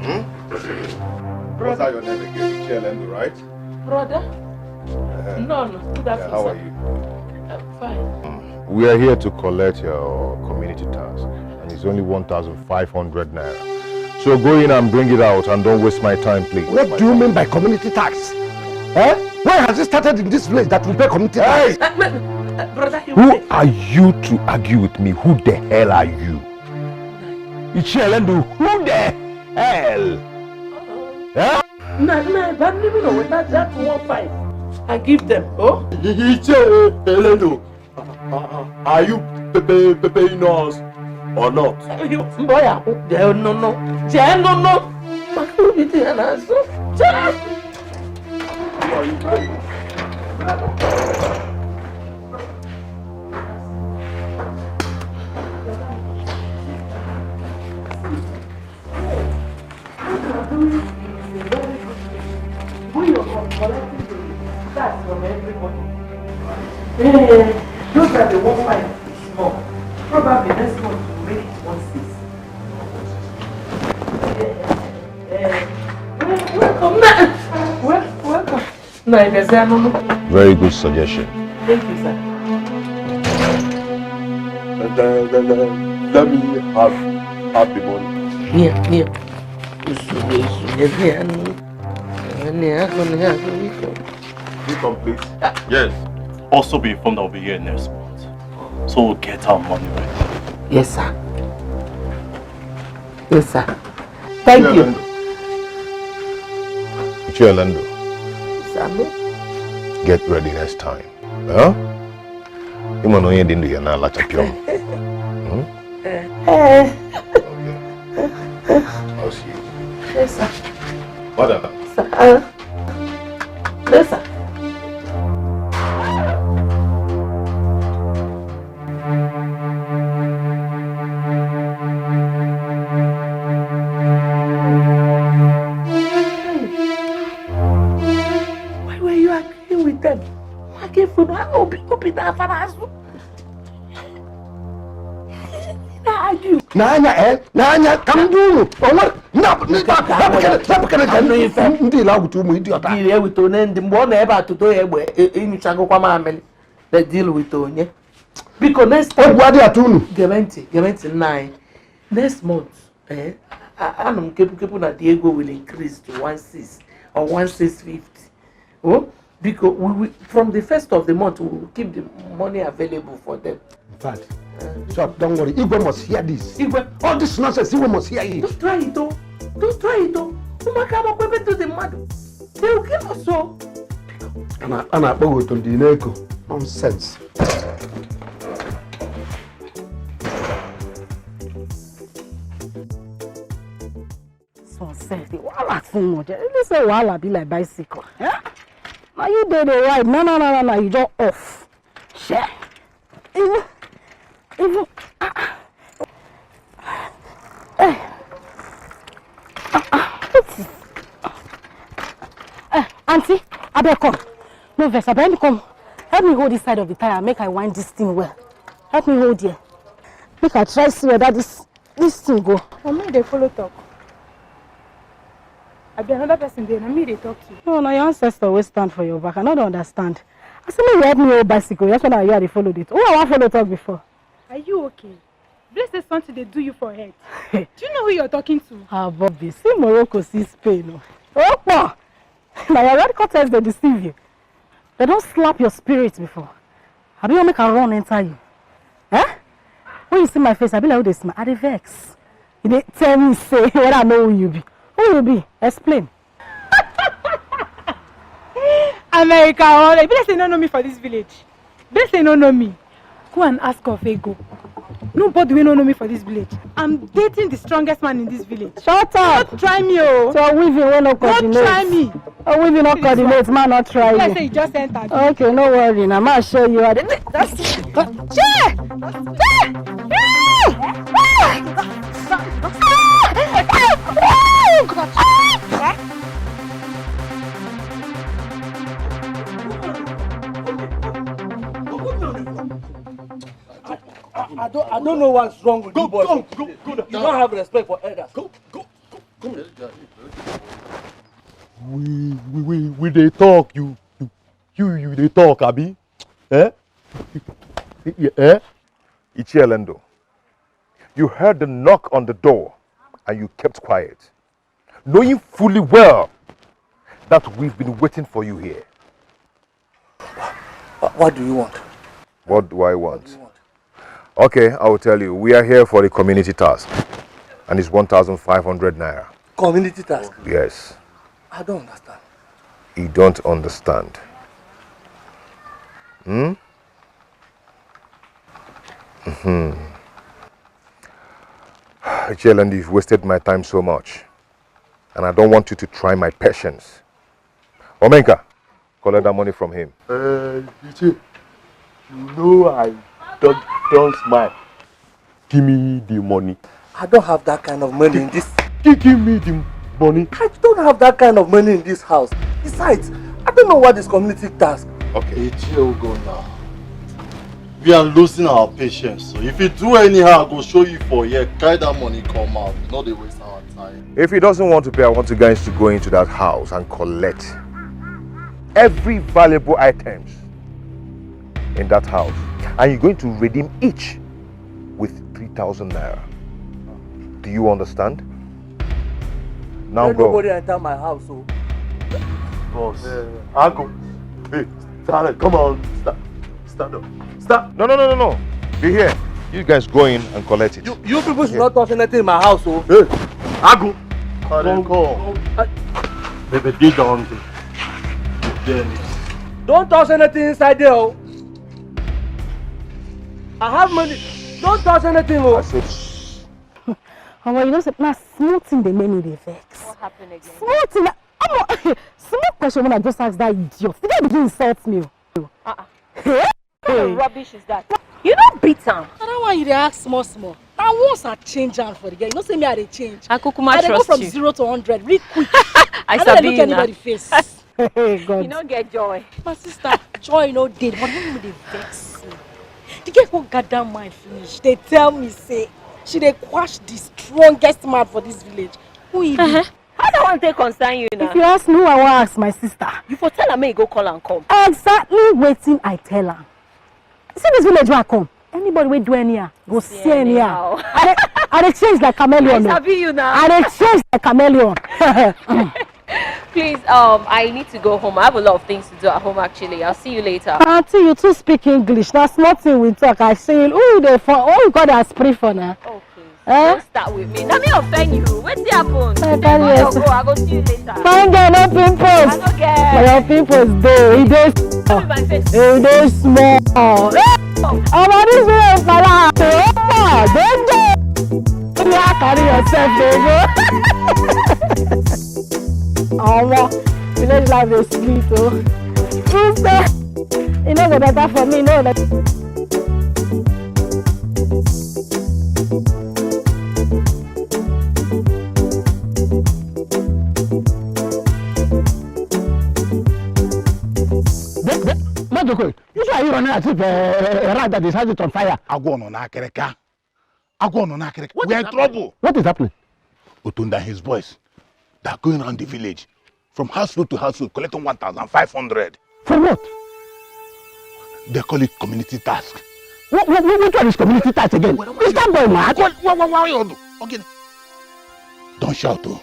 Hmm? What's your name again? Chelendo, right? Brother? Uh-huh. No, no. Good afternoon, yeah, how are you? I'm fine. We are here to collect your community tax, and it's only one thousand five hundred naira. So go in and bring it out, and don't waste my time, please. What do you mean by community tax? Eh? Why has it started in this village that we pay community tax? Hey! Uh, uh, uh, brother, who are you to argue with me? Who the hell are you? Ichie Elendu, who the hell? Eh? Na, na, but leave it with that, that one five. I give them. Oh? Ichie Elendu, are you paying us or not? Boy, no, no. Jee, no, no. Who are you paying? When you're collecting the tax from everybody, eh, those are the one five is small. Probably next month will make it one six. Eh, eh, eh. Wel- welcome. Wel- welcome. No, there's no, no. Very good suggestion. Thank you, sir. Let, let, let, let me have, have the money. Here, here. You come, please. Yes. Also be informed I'll be here next month. So we'll get our money right. Yes, sir. Yes, sir. Thank you. Ichie Elendu. Sir, me? Get ready next time. Huh? Ị ma na onye dị ndụ ya na-alacha pịọm. Hmm? Eh. Okay. I'll see you. Yes, sir. Madam. Sir, uh, yes, sir. Why were you agreeing with them? Why can't you open, open that father's? N'anya, eh? N'anya, ka m dị unu. O nwere, na, na, na, na, na, na, na, na, na, ndị ile agwụta ụmụ idiot a. Deal with onye ndị, mgbe ọ nọ ebe a tụtụ ya egbe, e, e, ịnyụchagokwa mamịrị. They deal with onye. Biko, next time. Egwu adị atụ unu. Gere ntị, gere ntị, nna anyị. Next month, eh, a, a, anụ m kepu kepu na the ego will increase to one six or one six fifty. Oh, because we, we, from the first of the month, we will keep the money available for them. In fact, so don't worry. Igwe must hear this. Igwe. All this nonsense, Igwe must hear it. Don't try it, oh. Don't try it, oh. Ụmụaka amakwa ebe ntụ dị mmadụ. They will kill us, oh. A na-akpọ gị otu ndị na-eko. Nonsense. Some sef, the wahala too much. They say wahala be like bicycle. Eh? Now you dey the ride. No, no, no, no, no. You just off. Share. Even, even. Ah, ah. Eh. Ah, ah. What is? Eh, auntie, abeg come. No vex, abeg, help me come. Help me hold this side of the tire. Make I wind this thing well. Help me hold here. Make I try see whether this this thing go. Na me dey follow talk. Abi another person dey, na me dey talk to. No, na your ancestor wey stand for your back. I no dey understand. I say make you help me hold bicycle. That's why na you I dey follow dey. Who I wan follow talk before? Are you okay? Bless say something dey do you for head. Do you know who you're talking to? Ah, Bobby, see Morocco, see Spain o. Opo! Na your red curtains dey deceive you. They don slap your spirit before. Abi you wan make I run enter you? Eh? When you see my face, I be like who dey smile. I dey vex. You dey tell me say whether I know who you be. Who you be? Explain. America, all e be like say you no know me for this village. Be like say you no know me. Go and ask of ego. Nobody wey no know me for this village. I'm dating the strongest man in this village. Shut up! Don't try me, oh. So weaving wey no coordinate. Don't try me. Oh, weaving no coordinate, man no try you. Like say you just entered. Okay, no worry. Na ma show you how they. That's. Shey! I, I don't, I don't know what's wrong with you, boys. Go, go, go, go. You don't have respect for elders. Go, go, go, go. We, we, we, we dey talk. You, you, you, you dey talk, abi? Eh? Yeah, eh? Ichie Lendo, you heard the knock on the door and you kept quiet, knowing fully well that we've been waiting for you here. What, what do you want? What do I want? What do you want? Okay, I will tell you. We are here for the community task, and it's one thousand five hundred naira. Community task? Yes. I don't understand. You don't understand? Hmm? Mm-hmm. Ichie Lendo, you've wasted my time so much, and I don't want you to try my patience. Omenka, collect that money from him. Uh, you see, you know I don't, don't smile. Give me the money. I don't have that kind of money in this. Give, give me the money. I don't have that kind of money in this house. Besides, I don't know what this community task. Okay. Ichie, we go now. We are losing our patience. So if you do anyhow, I go show you for here. Carry that money, come out. No dey waste our time. If he doesn't want to pay, I want you guys to go into that house and collect every valuable items in that house, and you're going to redeem each with three thousand naira. Do you understand? Now go. Nobody enter my house, oh. Boss. Uh, I go. Hey, Stanley, come on. Stand, stand up. Stand. No, no, no, no, no. Be here. You guys go in and collect it. You, you people should not touch anything in my house, oh. Hey, I go. Come, come. Baby, dig down. Don't touch anything inside there, oh. I have money. Don't touch anything, oh. I said, omo, you know say na small thing dey make me dey vex. What happened again? Small thing. Na, omo, small question wey I just ask that idiot. The guy begin insult me. Uh-uh. Hey! What kind of rubbish is that? You no beat am. Na that one you dey ask small small. Na once I change am for the girl. You know say me I dey change. I kukuma trust you. I dey go from zero to hundred real quick. I no dey look anybody face. Hey, God. You no get joy. My sister, joy no dey. But when you dey vex me, the girl go gather mind finish. They tell me say she dey quash the strongest man for this village. Who he be? Uh-huh. How that one take concern you now? If you ask me who I wan ask, my sister. You for tell am make he go call am come. Exactly wetin I tell am. See this village wey I come. Anybody wey do anyhow go see anyhow. I dey, I dey change like chameleon. I sabi you now. I dey change like chameleon. Please, um, I need to go home. I have a lot of things to do at home, actually. I'll see you later. Auntie, you too speak English. Na small thing we talk. I say, who you dey for? Who you call that spray for now? Oh, please. Eh? Don't start with me. Na me offend you. Wetin happen? I carry yourself. Go, I go see you later. Fine girl, no pimples. I no get. But your pimples dey. E dey small. E dey small. Omo, this way, fala. Opa, don't dey. You carry yourself, dey go. Omo, village life dey sweet o. True say e no go better for me, no. But, but, Majoko, you sure you running as if uh, a rat that is has it on fire? Agwo nọ n'akịrịka. Agwo nọ n'akịrịka. We are in trouble. What is happening? Otunde and his boys, they are going around the village, from household to household, collecting one thousand five hundred. For what? They call it community task. What, what, what, which one is community task again? Is that boy mad? What, what, what, what, what, okay. Don't shout, oh.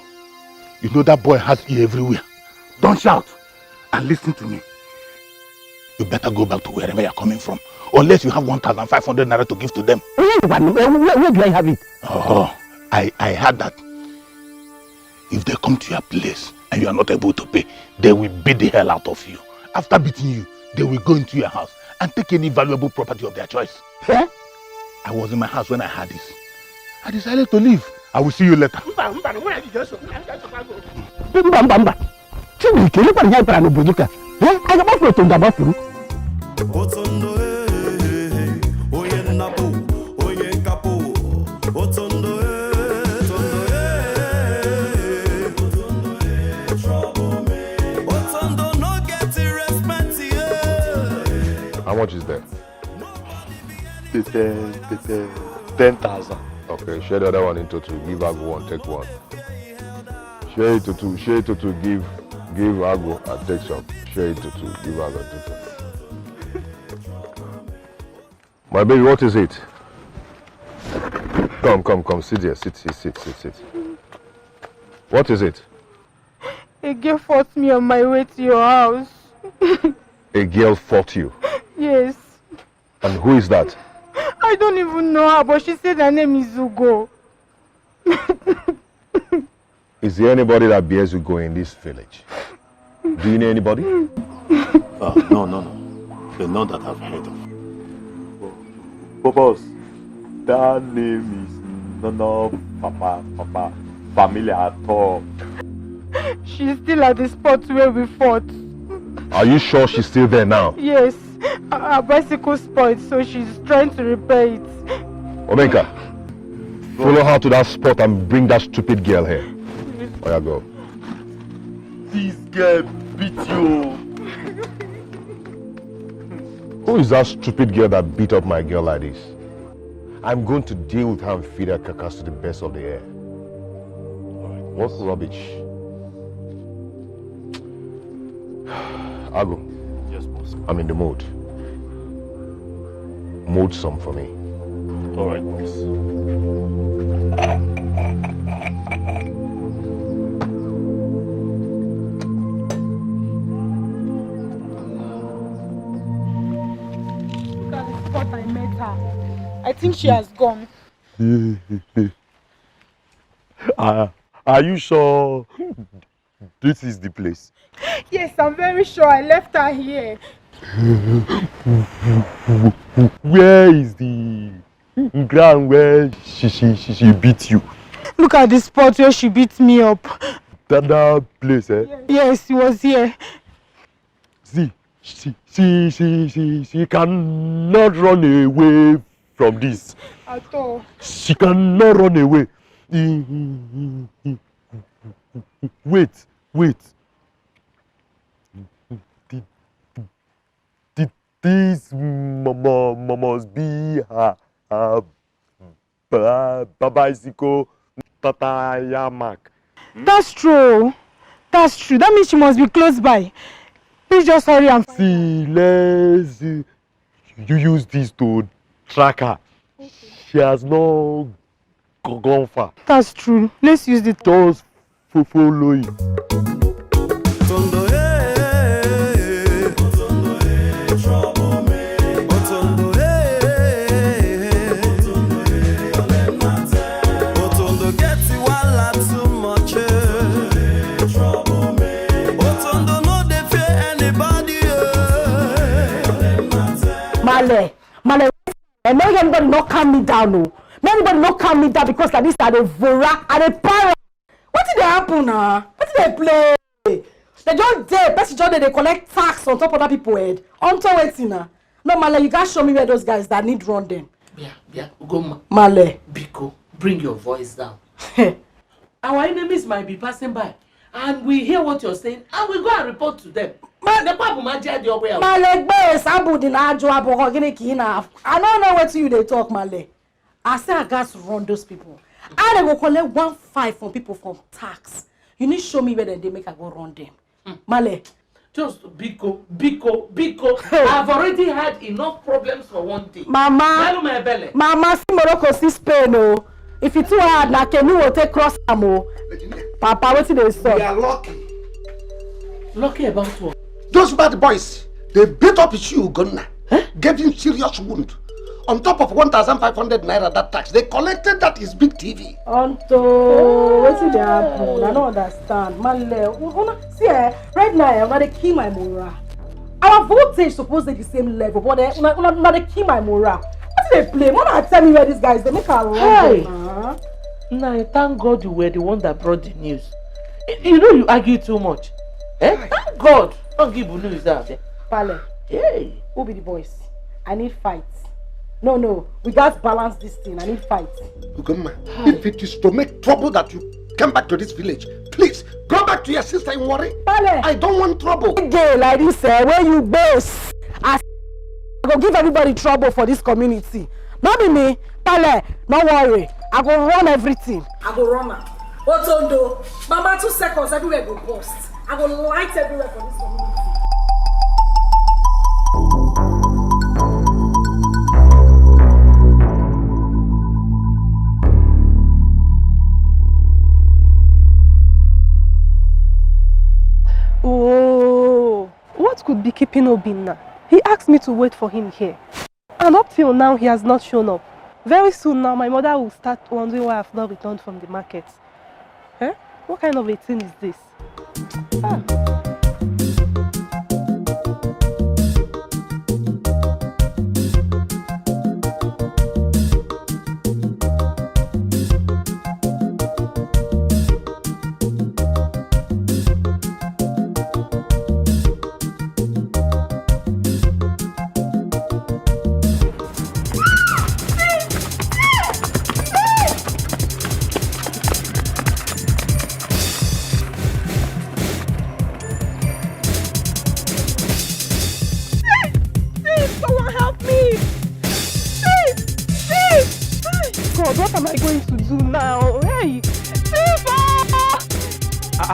You know that boy has ear everywhere. Don't shout and listen to me. You better go back to wherever you're coming from, unless you have one thousand five hundred naira to give to them. Where, where, where, where do I have it? Oh, I, I heard that if they come to your place and you are not able to pay, they will beat the hell out of you. After beating you, they will go into your house and take any valuable property of their choice. Eh? I was in my house when I heard this. I decided to leave. I will see you later. Mba, mba, mba, mba. Chineke, lekwa ihe anyị bara n'obodo ka. Eh? Anyị ga-agbafuru otu nga agbafuru. Otondo, eh, eh, eh, onye nnapu, onye nkapu. Otondo, eh, Otondo, eh, Otondo, eh, trouble me. Otondo no get respect, eh. How much is there? Ten, ten, ten thousand. Okay, share the other one into two. Give Agu one, take one. Share it to two. Share it to two. Give, give Agu and take some. Share it to two. Give Agu and take some. My baby, what is it? Come, come, come. Sit here. Sit, sit, sit, sit, sit. What is it? A girl fought me on my way to your house. A girl fought you? Yes. And who is that? I don't even know her, but she said her name is Ugo. Is there anybody that bears Ugo in this village? Do you know anybody? Uh, no, no, no. The none that I've heard of. But boss, that name is no, no, Papa, Papa, familiar at all. She's still at the spot where we fought. Are you sure she's still there now? Yes. Her, her bicycle spoiled, so she's trying to repair it. Omenka, follow her to that spot and bring that stupid girl here. Oya, go. This girl beat you. Who is that stupid girl that beat up my girl like this? I'm going to deal with her and feed her carcass to the best of the air. What rubbish. Agu. Yes, boss. I'm in the mood. Mood some for me. All right, boss. Look at the spot I met her. I think she has gone. Are, are you sure this is the place? Yes, I'm very sure. I left her here. Where is the ground where she, she, she, she beat you? Look at the spot where she beat me up. That, that place, eh? Yes, it was here. See, she, she, she, she, she cannot run away from this. At all. She cannot run away. Wait, wait. Thi-, thi-, this mu-, mu-, mu-, must be her, her ba-, ba-, bicycle tire mark. That's true. That's true. That means she must be close by. Please just hurry and see, let's, uh, you use this to track her. She has not go-, gone far. That's true. Let's use the just fo-, follow him. Otondo, eh, Otondo, eh, trouble me. Otondo, eh, Otondo, eh, Otondo get wahala too much, eh. Trouble me. Otondo no dey fear anybody, eh. Male, Male, and make anybody no calm me down, no. Make anybody no calm me down because like this, I dey vora, I dey para. Wetin dey happen na? Wetin dey play? They don't dey, person just dey dey collect tax on top other people head. Unto wetin na? No, Male, you gats show me where those guys that need run them. Yeah, yeah, Ugoma. Male. Biko, bring your voice down. Our enemies might be passing by, and we hear what you're saying, and we go and report to them. Ma- Nekwa bụ ma jee dị ọgwụ ya. Male gbe sabu dị na ajụ abụghọ gịnị ka ị na-afụ? I don't know wetin you dey talk, Male. I say I gats run those people. I dey go collect one five from people from tax. You need show me where dem dey make I go run them. Male. Just biko, biko, biko. Hey. I've already had enough problems for one day. Mama. Mama, see Morocco, see Spain, oh. If it too hard, na canoe will take cross am, oh. Papa, wetin dey sup? We are lucky. Lucky about what? Those bad boys, they beat up Ishi Ugonna, eh? Gave him serious wound. On top of one thousand five hundred naira that tax, they collected that is big T V. Unto wetin dey happen? I no understand. Male, una see, eh, right now, eh, una dey kill my morale. Our voltage suppose dey the same level, but eh, una una una dey kill my morale. Wetin dey play? Una tell me where these guys dey make I run. Hey! Dem, na. Na thank God you were the one that brought the news. You know you argue too much. Eh? Thank God. Don't give news out. Pale. Hey. Who be the boys? I need fight. No, no. We gats balance this thing. I need fight. Ugomma, if it is to make trouble that you come back to this village, please go back to your sister in Warri. Pale. I don't want trouble. Gay like this, eh, where you base. I go give everybody trouble for this community. Not be me. Pale, no worry. I go run everything. I go run am. Otondo, Mama, two seconds, everywhere go burst. I go light everywhere for this community. Oh, what could be keeping Obinna? He asked me to wait for him here. And up till now, he has not shown up. Very soon now, my mother will start wondering why I've not returned from the market. Eh? What kind of a thing is this? Ah. Please, someone help me! Please! Please! Ay, God, what am I going to do now? Hey! Favor! Ah, ah.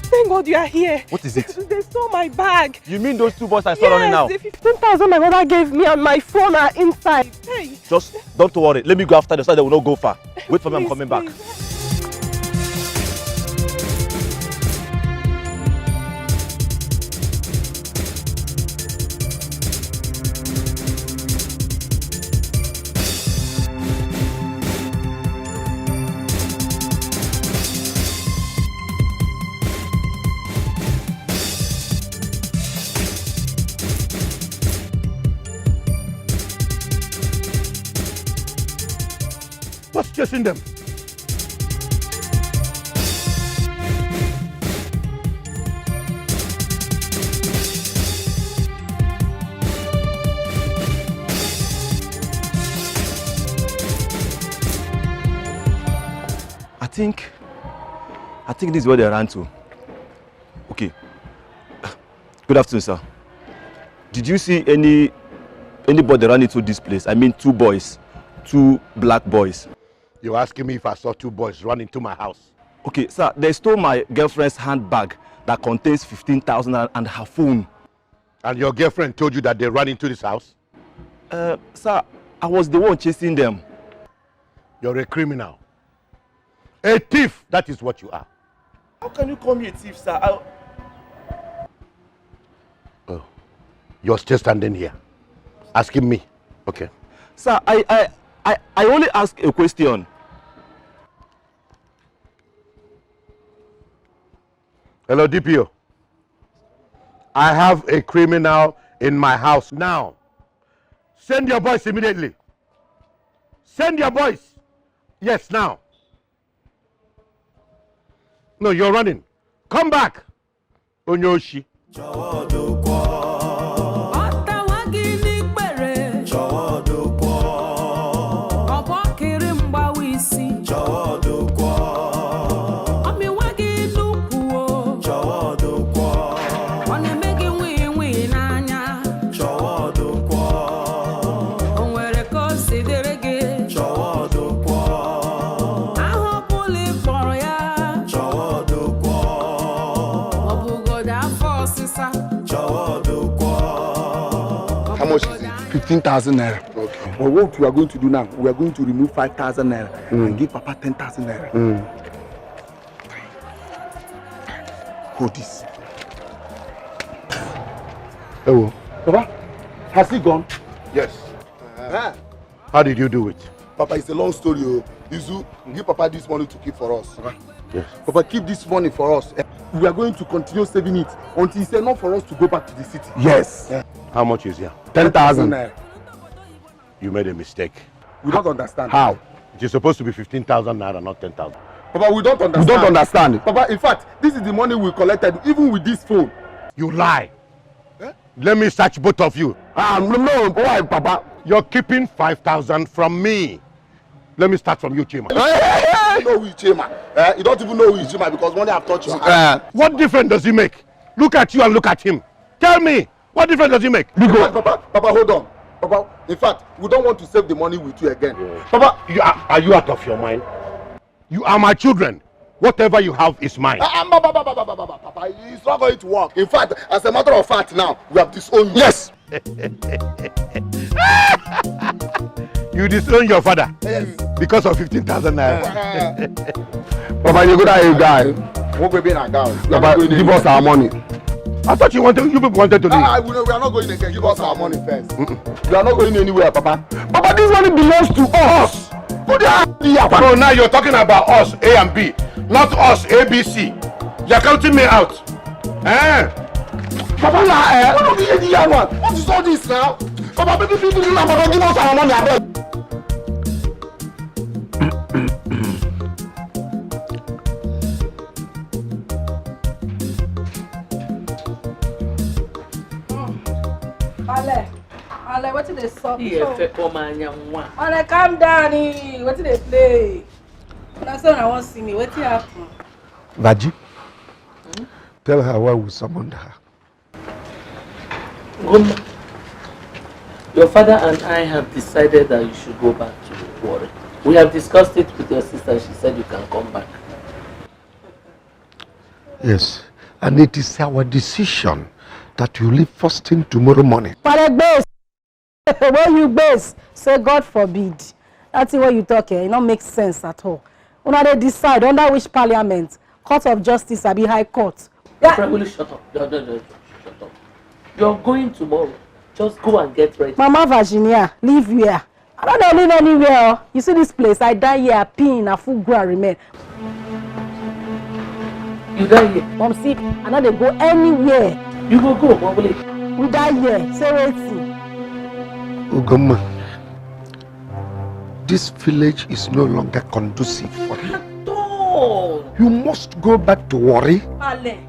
Thank God you are here. What is it? They stole my bag. You mean those two boys I saw running now? Yes, the fifteen thousand my mother gave me and my phone are inside. Hey! Just don't worry. Let me go after them so they will not go far. Wait for me, I'm coming back. Please, please. What's chasing them? I think, I think this is where they ran to. Okay. Good afternoon, sir. Did you see any anybody run into this place? I mean, two boys, two black boys. You're asking me if I saw two boys run into my house? Okay, sir, they stole my girlfriend's handbag that contains fifteen thousand and, and her phone. And your girlfriend told you that they ran into this house? Uh, sir, I was the one chasing them. You're a criminal. A thief, that is what you are. How can you call me a thief, sir? I... Oh, you're still standing here asking me. Okay. Sir, I, I, I, I only ask a question. Hello, D P O. I have a criminal in my house now. Send your boys immediately. Send your boys. Yes, now. No, you're running. Come back. Onye oshi. Ọtawa gị n'ikpere. Ọgbọ kiri mgbawa isi. Ọmịwa gị n'ukwu o. Ọ na-eme gị nwii nwii n'anya. O nwere ka o si dịrị gị. Aha ọbụla ị kpọrọ ya. Ọ bụgodị afọ ọsịsa. How much is it? Fifteen thousand naira. Okay. But what we are going to do now, we are going to remove five thousand naira and give Papa ten thousand naira. Hold this. Hello. Papa, has he gone? Yes. How did you do it? Papa, it's a long story. Oh. Izu, give Papa this money to keep for us. Yes. Papa, keep this money for us. Eh, we are going to continue saving it until it's enough for us to go back to the city. Yes. Yeah. How much is here? Ten thousand naira. You made a mistake. We don't understand. How? It is supposed to be fifteen thousand naira, not ten thousand. Papa, we don't understand. We don't understand. Papa, in fact, this is the money we collected, even with this phone. You lie. Eh? Let me search both of you. Ah, no, no, why, Papa? You're keeping five thousand from me. Let me start from you, Chima. Hey, hey, hey. You know who is Chima? Eh? You don't even know who is Chima because money have touched your hand. Uh, what difference does it make? Look at you and look at him. Tell me, what difference does it make? Papa, Papa, Papa, hold on. Papa, in fact, we don't want to save the money with you again. Papa, you are, are you out of your mind? You are my children. Whatever you have is mine. Ah, ah, Papa, Papa, it's not going to work. In fact, as a matter of fact now, we have disowned you. Yes. You disown your father Yes. Because of fifteen thousand naira. Papa, you good at you guy. What we been a guy? Papa, give us our money. I thought you wanted, you people wanted to leave. Ah, we, we are not going again. Give us our money first. We are not going anywhere, Papa. Papa, this money belongs to us. Put your hand here, Papa. So now you're talking about us, A and B, not us, A B C. You're counting me out. Eh? Papa, na eh? What is the young one? What is all this now? Papa, baby, people, Papa, give us our money, abeg. Ale, Ale, wetin dey sup? Ihe fekpọ m anya nwa. Ale, calm down, eh. Wetin dey play? Na so una wan see me. Wetin happen? Vaji, tell her why we summoned her. Ngoma, your father and I have decided that you should go back to Warri. We have discussed it with your sister. She said you can come back. Yes, and it is our decision that you leave first thing tomorrow morning. Pale gbase. Wey you gbase, say God forbid. That thing wey you talk, eh, e no make sense at all. Una dey decide under which parliament, court of justice abi high court. Yeah. Will you shut up? No, no, no, shut up. You're going tomorrow. Just go and get ready. Mama Virginia, leave here. I no dey live anywhere. Oh. You see this place? I die here, I pin, I full ground remain. You die here? Mom, see, I no dey go anywhere. You go go, Mobile. We die here. Say wetin? Ugoma, this village is no longer conducive for you. At all. You must go back to Warri.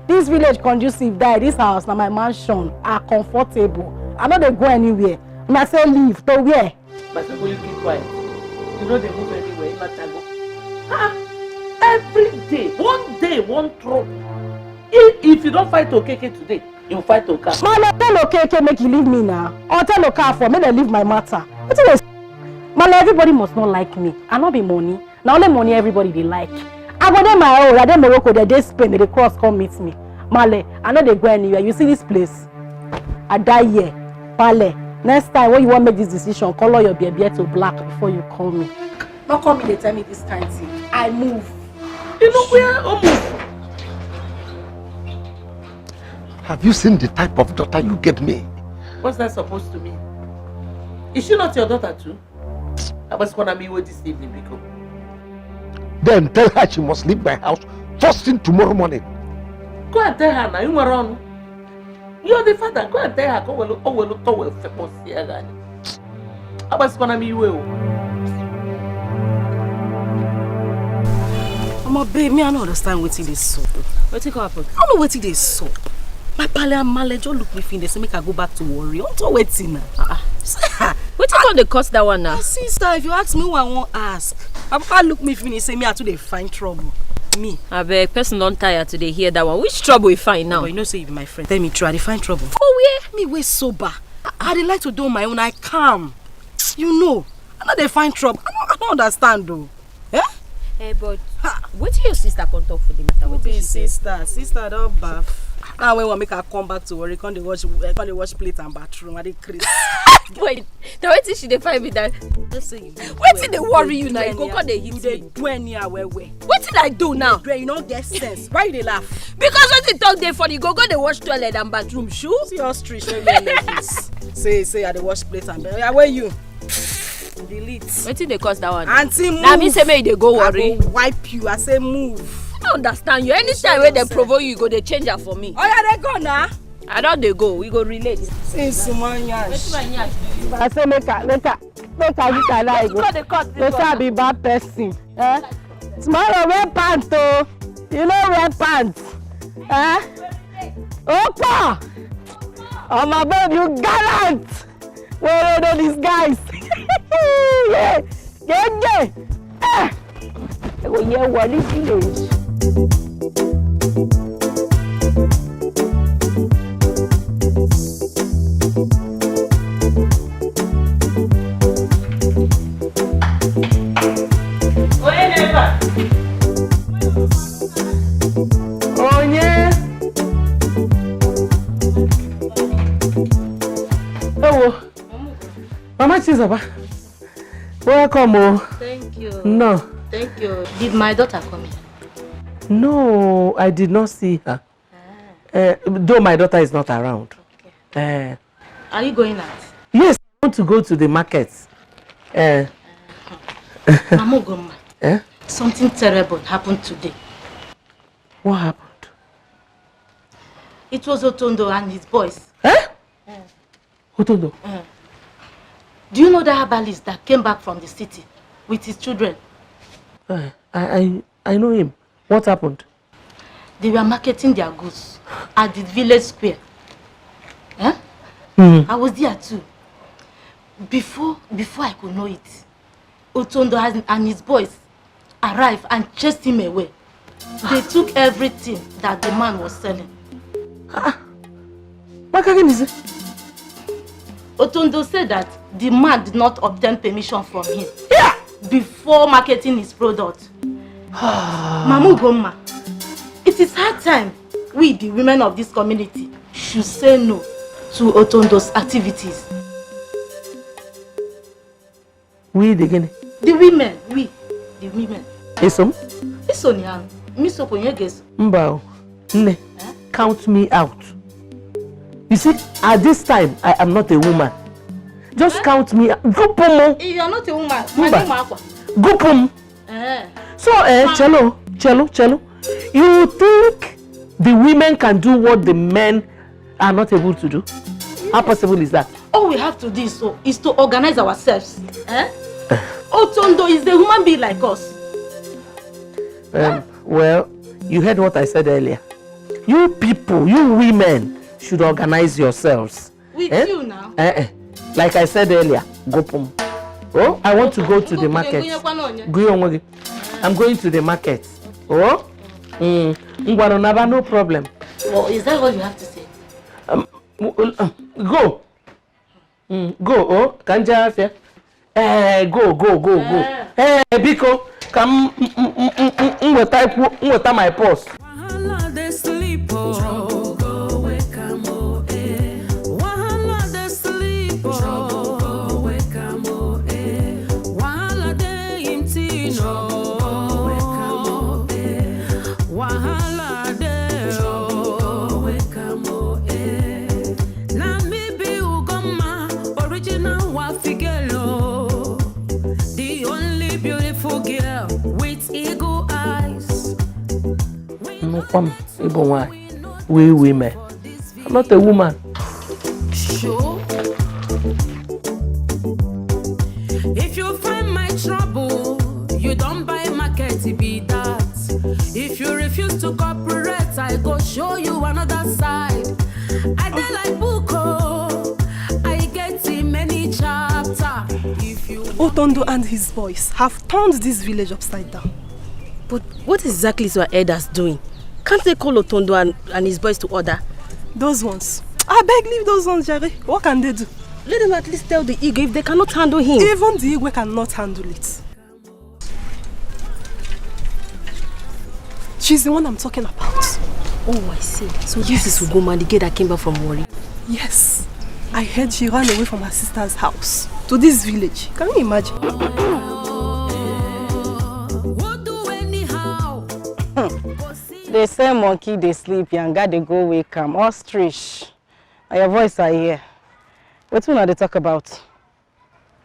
This village conducive die. This house na my mansion. I comfortable. I no dey go anywhere. Una say leave to where? My people, you keep quiet. You no dey move anywhere. You matter go. Ah, every day, one day, one trouble. If, if you don't fight Okeke today, you fight Okafor. Man, I tell Okeke make you leave me now. Or tell Okafor make dem leave my matter. Wetin dey? Man, everybody must not like me. I no be money. Na only money everybody dey like. I go dey my own, I dey Morocco, dem dey Spain, dem dey cross come meet me. Male, I no dey go anywhere. You see this place? I die here. Pale, next time when you wan make this decision, color your beer beer to black before you call me. No call me dey tell me this kind thing. I move. You know where I move? Have you seen the type of daughter you gave me? What's that supposed to mean? Is she not your daughter too? Abasikwana me wait this evening, Biko. Then tell her she must leave my house first thing tomorrow morning. Go and tell her now. You were wrong. You're the father. Go and tell her. Go well, oh well, go well, fepos here, guy. Abasikwana me you will. Omo babe, me I no understand wetin dey sup. Wetin come happen? I no know wetin dey sup. Papa le amale just look me finish, dey say make I go back to Warri. Unto wetin na? Ah, ah. Wetin come dey cause that one now? Sister, if you ask me who I wan ask, my papa look me finish, say me I too dey find trouble. Me. Abeg, person don tire to dey hear that one. Which trouble you find now? But you know say you be my friend. Tell me true, I dey find trouble. For where? Me wey sober. I, I dey like to do on my own. I calm. You know, I no dey find trouble. I no, I no understand though. Eh? Eh, but wetin your sister come talk for the matter? Wetin be she say? Sister? Sister don baff. Now wey wan make her come back to Warri, come dey wash, eh, come dey wash plate and bathroom. I dey craze. Wait, na wetin she dey find me that? Just say you dey Wetin dey worry you now? You go come dey hit me. You dey do anyhow well well. Wetin I do now? You no get sense. Why you dey laugh? Because wetin talk dey funny, you go go dey wash toilet and bathroom, shoo. See ostrich wey wear leggings. Say say I dey wash plate and bathroom. Oya, where you? Delete. Wetin dey cause that one? Aunty, move. Na me say make you dey go Warri. I go wipe you. I say move. I no understand you. Anytime wey dem provoke you, you go dey change am for me. Oya, dey go na. I don dey go. We go relate. See small yansh. Wetin my yansh do you? I say make I, make I, make I use her lie go. Wetin come dey cause this one? Wetin I be bad person? Eh? Tomorrow wear pants o. You no wear pants. Eh? Opa! Oh my babe, you gallant. Well, no disguise. Yeah, yeah, yeah. Eh, I go hear what this village. Onye. Ewo. Mama Chizaba. Welcome o. Thank you. No. Thank you. Did my daughter come here? No, I did not see her. Ah. Uh, though my daughter is not around. Okay. Uh, are you going out? Yes, I want to go to the market. Uh, Mama Ugomma, eh? Something terrible happened today. What happened? It was Otondo and his boys. Eh? Otondo. Mm. Do you know that herbalist that came back from the city with his children? Uh, I, I, I know him. What happened? They were marketing their goods at the village square. Eh? Mm. I was there too. Before, before I could know it, Otondo and, and his boys arrived and chased him away. They took everything that the man was selling. Ah, Makagin is it? Otondo said that the man did not obtain permission from him, yeah, before marketing his product. Mama Ugomma, it is high time we, the women of this community, should say no to Otondo's activities. We the gịnị? The women, we, the women. Eso m? Iso ni ahụ. Mmiri sokwa onye ga-eso. Mba o. Nne, eh? Count me out. You see, at this time, I am not a woman. Just, eh? Count me out. Gụpụ m. You are not a woman. Mba. Gụpụ m. Eh. So, eh, Chelo, Chelo, Chelo. You think the women can do what the men are not able to do? How possible is that? All we have to do is to, is to organize ourselves. Eh? Otondo is a human being like us. Um, well, you heard what I said earlier. You people, you women, should organize yourselves. With, eh? You now. Eh, eh. Like I said earlier, gụpụ m. Oh, I want to go to the market. Gụnye onwe gị. I'm going to the market. Oh? Mm. Ngwanụ naba, no problem. Oh, is that all you have to say? Um, go. Mm, go, oh, ka m jee afịa. Eh, go, go, go, go. Eh, biko, ka m, m, m, m, m weta ikwu, m weta my purse. Wahala dey sleep, oh. Trouble go wake am, oh, eh. Wahala dey sleep, oh. Trouble go wake am, oh, eh. Wahala dey him thing, oh. Wahala dey, oh. Na me be Ugomma, original Wafi girl, oh. The only beautiful girl with eagle eyes. Nnukwu m, ị bụ nwanyị. We women. I'm not a woman. Sure. If you find my trouble, you don't buy market, be that. If you refuse to cooperate, I go show you another side. Otondo and his boys have turned this village upside down. But what exactly is your elders doing? Can't they call Otondo and, and his boys to order? Those ones. I beg, leave those ones, Jerry. What can they do? Let them at least tell the Igwe if they cannot handle him. Even the Igwe cannot handle it. She's the one I'm talking about. Oh, I see. So this is Ugoma, the girl that came back from Warri. Yes. I heard she ran away from her sister's house to this village. Can you imagine? They say monkey dey sleep, yanga dey go wake am. Ostrich, na your voice I hear. Wetin una dey talk about?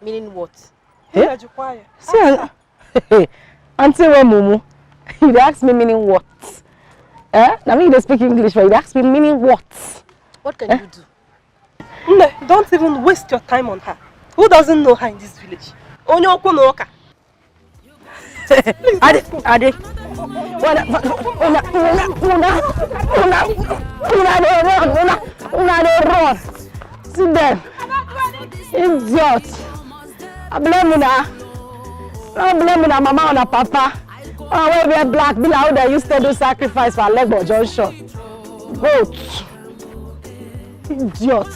Meaning what? Eh? See, an- auntie wey mumu, you dey ask me meaning what? Eh? Na me you dey speak English for, you dey ask me meaning what? What can you do? Nne, don't even waste your time on her. Who doesn't know her in this village? Onye okwu na ụka. Ade, Ade. Una, una, una, una, una, una dey run, una, una dey run. See them. Idiot. I blame una. I blame una mama, una papa. Una wey wear black, be like how they used to do sacrifice for Alegbo Junction. Goat. Idiot.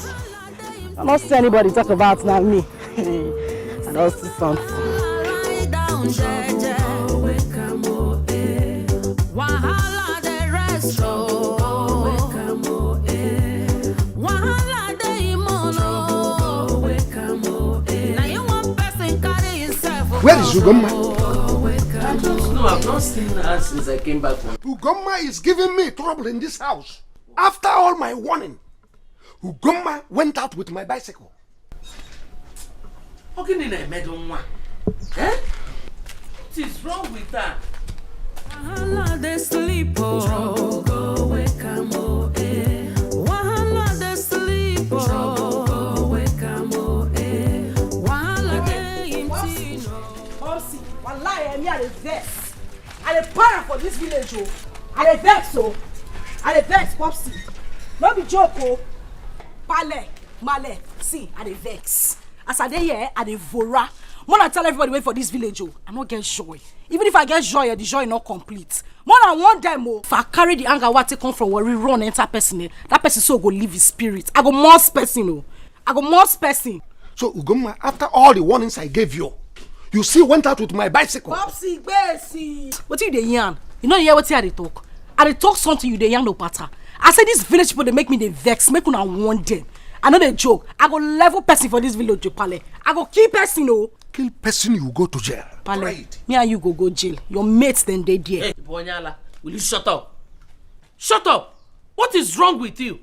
I don't see anybody talk about now me. I don't see something. Wahala dey rest o. Wahala dey imolo. Na you one person carry himself. Where is Ugomma? I don't know. I've not seen her since I came back from. Ugomma is giving me trouble in this house. After all my warning, Ugomma went out with my bicycle. Ọ gịnị na-emedo nwa? Eh? What is wrong with her? Wahala dey sleep o. Trouble go wake am o, eh. Wahala dey sleep o. Trouble go wake am o, eh. Wahala dey im tin o. Popsi, wallahi, eh, me I dey vex. I dey para for this village o. I dey vex o. I dey vex, Popsi. No be joke o. Pale, male, see, I dey vex. As I dey here, I dey vora. Mona tell everybody wey for this village o. I no get joy. Even if I get joy, eh, the joy no complete. Mona warn them o. If I carry the anger wey I take come from Warri run enter person, eh, that person so go leave his spirit. I go must person o. I go must person. So Ugomma, after all the warnings I gave you, you still went out with my bicycle. Popsi, gbesi. Wetin you dey yarn? You no hear wetin I dey talk? I dey talk something, you dey yarn opata. I say this village people dey make me dey vex, make una warn them. I no dey joke. I go level person for this village o, Pale. I go kill person o. Kill person, you go to jail. Pale, me and you go go jail. Your mates dem dey there. Hey, Bonyala, will you shut up? Shut up! What is wrong with you?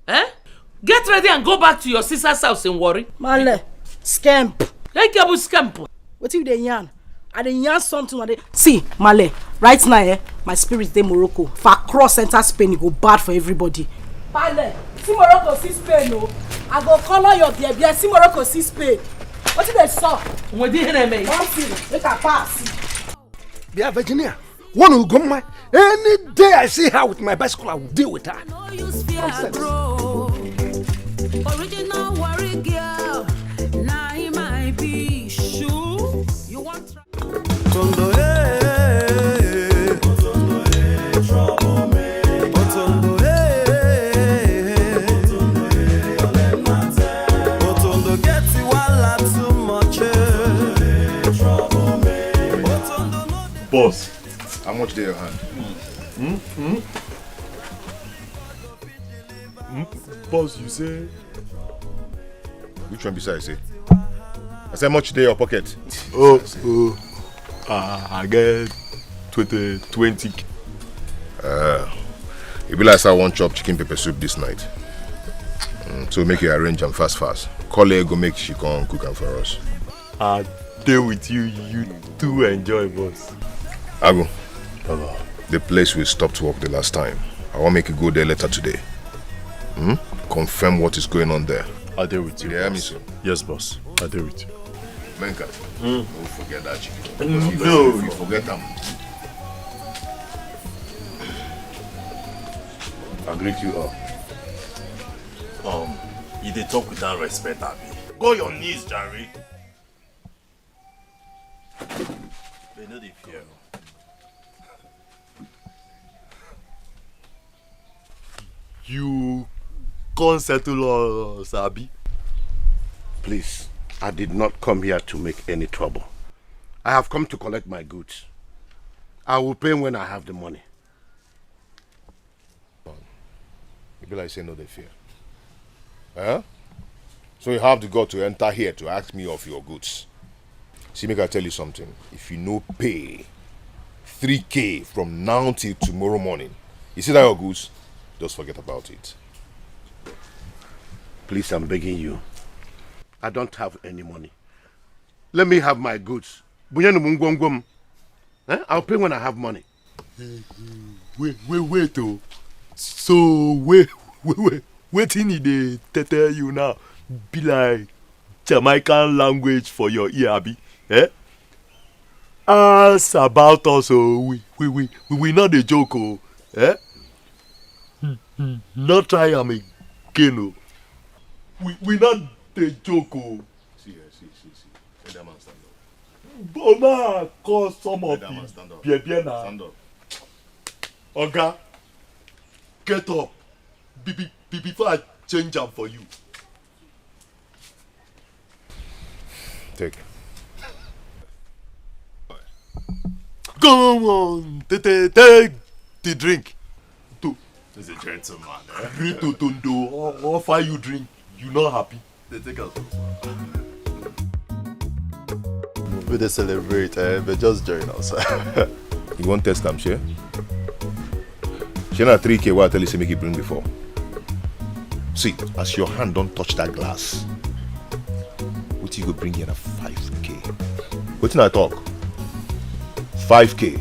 Eh? Get ready and go back to your sister's house in Warri. Male, scamp. Hey, Gabu scamp. Wetin you dey yarn? I dey yarn something. I dey see, Male. Right now, eh, my spirit dey Morocco. If I cross enter Spain, e go bad for everybody. Pale, see Morocco, see Spain o. I go colour your beer beer, see Morocco, see Spain. Wetin dey sup? Wetin dey happen? One thing, make I pass. Bia Virginia, one Ugomma. Any day I see her with my bicycle, I will deal with her. No use fear, bro. Original Warri girl, na him I be. Shoe, you want try? Otondo, eh, Otondo, eh, Otondo, eh, Otondo get wahala too much, eh. Otondo no dey. Boss, how much dey your hand? Hmm? Hmm? Hmm? Boss, you say? Which one be say I say? I say, how much dey your pocket? Oh, oh. Uh, I get twenty, twenty. Uh, e be like say I wan chop chicken pepper soup this night. Mm, so make you arrange am fast fast. Call her, go make she come cook am for us. I dey with you, you too enjoy, boss. Agu, the place we stopped work the last time. I wan make you go there later today. Hmm? Confirm what is going on there. I dey with you, boss. You dey hear me so? Yes, boss. I dey with you. Menka, don't forget that chicken. No. If you forget am. I greet you all. Um, you dey talk without respect, abi? Go your knees, jare. They no dey fear. You come settle us, abi? Please, I did not come here to make any trouble. I have come to collect my goods. I will pay when I have the money. E be like say no dey fear. Huh? So you have the gut to enter here to ask me of your goods. See, make I tell you something. If you no pay three K from now till tomorrow morning, you see that your goods? Just forget about it. Please, I'm begging you. I don't have any money. Let me have my goods. Bunyenu m ngwongwo m. Eh? I'll pay when I have money. Wait, wait, wait, oh. So, wait, wait, wait. Wetin e dey te- tell you now? Be like Jamaican language for your ear, abi? Eh? Ask about us, oh. We, we, we, we, we not a joke, oh. Eh? Hmm, hmm. Not try am again, oh. We, we not a joke, oh. See, eh, see, see, see. Let that man stand up. But now I call some of Let that man stand up. Beer, beer now. Stand up. Oga, get up. Be, be, be, before I change am for you. Take. Come on, take, take, take the drink. To He's a gentleman. Eh? Agree to Tondo o- offer you drink, you not happy. They take us. We dey celebrate, eh? But just join us. You wan test am, shey? Shey na three K wey I tell you say make you bring before? See, as your hand don touch that glass, wetin you go bring here na five K. Wetin I talk? Five K.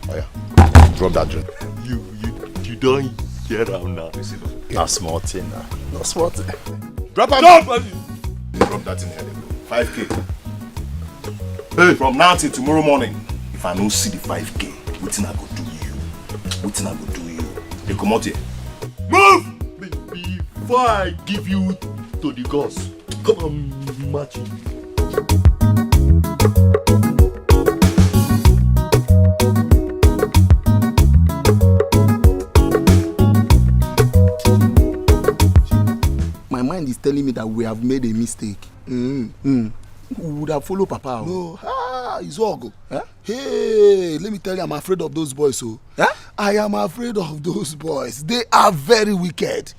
Oh yeah, drop that drink. You you you don hear am now. Na small thing na. No small thing. Drop am. Drop am. Drop that thing here. Five K. Hey, from now till tomorrow morning, if I no see the five K, wetin I go do you? Wetin I go do you? Dey comot here. Move! Be- before I give you to the gods, come and match it. My mind is telling me that we have made a mistake. Mm. Mm. We would have followed Papa. Oh. No, ah, it's all go. Eh? Hey, let me tell you, I'm afraid of those boys. So, eh? I am afraid of those boys. They are very wicked.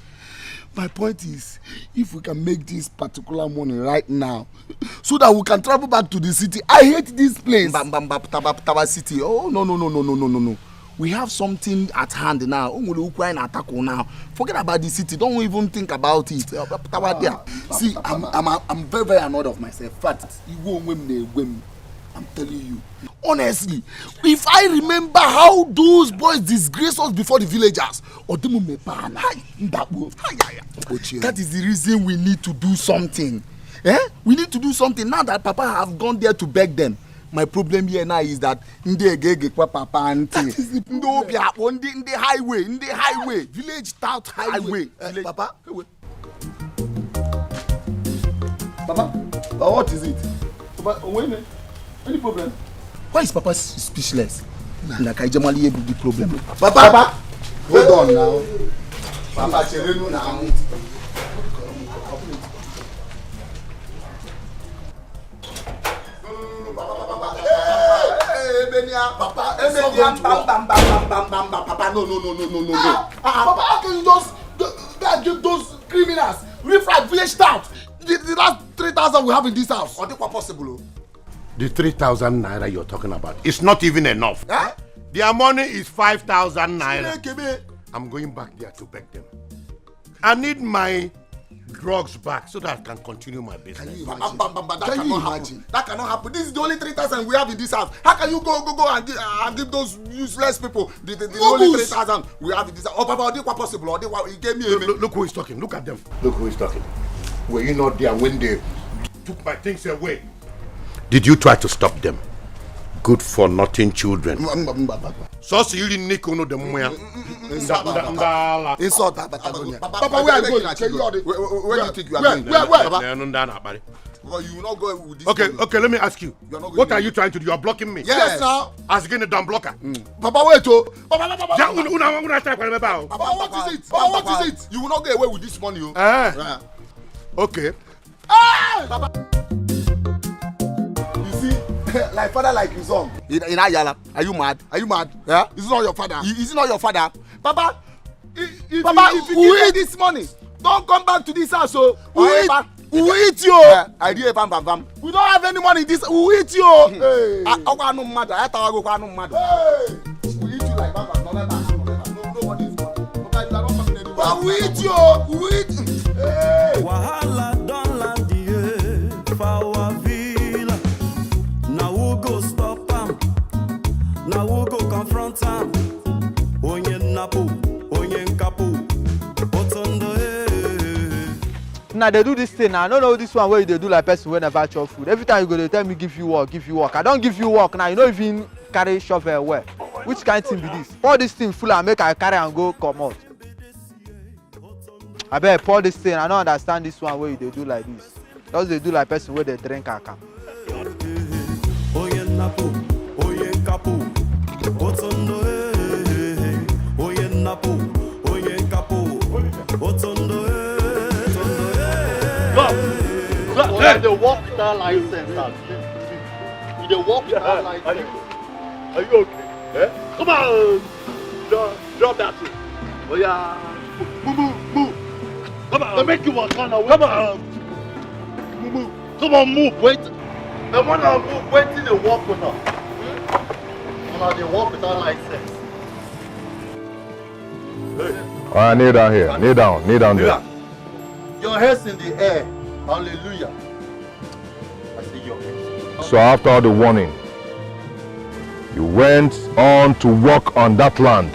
My point is, if we can make this particular money right now, so that we can travel back to the city. I hate this place. Mba, mba, mba, Putaba, Putaba City. Oh, no, no, no, no, no, no, no, no. We have something at hand now. O nwere okwu anyị na-atakụ now. Forget about the city. Don't even think about it. Uh, Putaba there. See, I'm, I'm, I'm very, very annoyed of myself. Fact, iwe onwe m na-egwe m. I'm telling you. Honestly, if I remember how those boys disgraced us before the villagers, Odumu Mepana, Ndakpo. That is the reason we need to do something. Eh? We need to do something now that Papa have gone there to beg them. My problem here now is that ndị egegekwa Papa ntị. That is the problem. Ndị obi akpọ, ndị, ndị highway, ndị highway. Village tout highway. Highway. Eh, village. Papa, Papa, uh, what is it? Papa, wait a minute. Any problem? Why is Papa s- speechless? Na ka ije mali the problem. Papa, Papa, hold on now. Papa, chere nụ na. No, no, no, no, Papa, Papa, Papa. Hey, hey, Ebenia. Papa, Ebenia. Bam, bam, bam, bam, bam, bam, bam, bam, Papa, no, no, no, no, no, no, no. Ah, ah, Papa, how can you just, just, just give those criminals, riffraff, village tout, the, the last three thousand we have in this house? Ọ dịkwa possible, oh. The three thousand naira you're talking about is not even enough. Eh? Their money is five thousand naira. Chineke me. I'm going back there to beg them. I need my drugs back so that I can continue my business. Can you imagine? Bam, bam, bam, bam, that Can you cannot happen. Imagine? That cannot happen. This is the only three thousand we have in this house. How can you go, go, go and give, uh, and give those useless people the, the, the only three thousand we have in this house? Oh, Papa, ọ dịkwa possible. Ọ dịkwa, you gave me a Look, look, look who is talking. Look at them. Look who is talking. Were you not there when they took my things away? Did you try to stop them? Good for nothing children. Mba, mba, mba, mba. Sọsọ iri nne ka unu dị mma ya. Insult, Papa. Insult, Papa. Papa, where are you going? Where, where, where do you think you are going? Where, where, where? Papa. Nenu ndị a na-akparị. But you will not go with this Okay, money. Okay, let me ask you. You are not going What are anywhere. You trying to do? You are blocking me. Yes, Yes. Now. As again, a dumb blocker. Papa, wait, oh. Papa, papa, papa, Yeah, papa. Una, una, una, una, una, una, Papa, what is it? Papa, what is it? You will not get away with this money, oh. Ah. Yeah. Okay. Hey! Papa. You see, like father, like his son. In, in Ayala, are you mad? Are you mad? Yeah? Is it not your father? Is it not your father? Papa, if, if Papa, you, if you who give me eat this money, don't come back to this house, oh. Who eat, Papa. Who eat you? Yeah, I do a bam, bam, bam. We don't have any money in this. Who eat you? Hey. Ah, ọkwa anụ mmadụ, I thought I go anụ mmadụ. Hey. We eat you like bam, bam, no, no, no, no, no, nobody is coming. Papa, you are not coming anywhere. But we eat you, we eat. Hey. Wahala don land here for our villa. Now who go stop am? Now who go confront am? Onye nnapu, onye nkapu, otondo eh. Una dey do this thing now. I no know this one wey you dey do like person wey never chop food. Every time you go dey tell me give you work, give you work. I don give you work now. You no even carry shovel well. Which kind thing be this? Pour this thing full and make I carry am go comot. Abeg pour this thing. I no understand this one wey you dey do like this. Just dey do like person wey dey drink aka. Onye nnapu, onye nkapu, otondo eh. Onye nnapu, onye nkapu, otondo eh, otondo eh. Stop! Stop! Hey! You dey work without license and you dey work without license. Are you okay? Eh? Come on! Drop, drop that thing. Oh yeah. Move, move, move. Come on. They make you walk on. Come on. Move, move. Come on, move. Wait. The one that move, waiting the walk with her. Una dey work without license. All right, kneel down here. Kneel down. Kneel down there. Kneel down. Your head's in the air. Hallelujah. I say your head. So after all the warning, you went on to work on that land.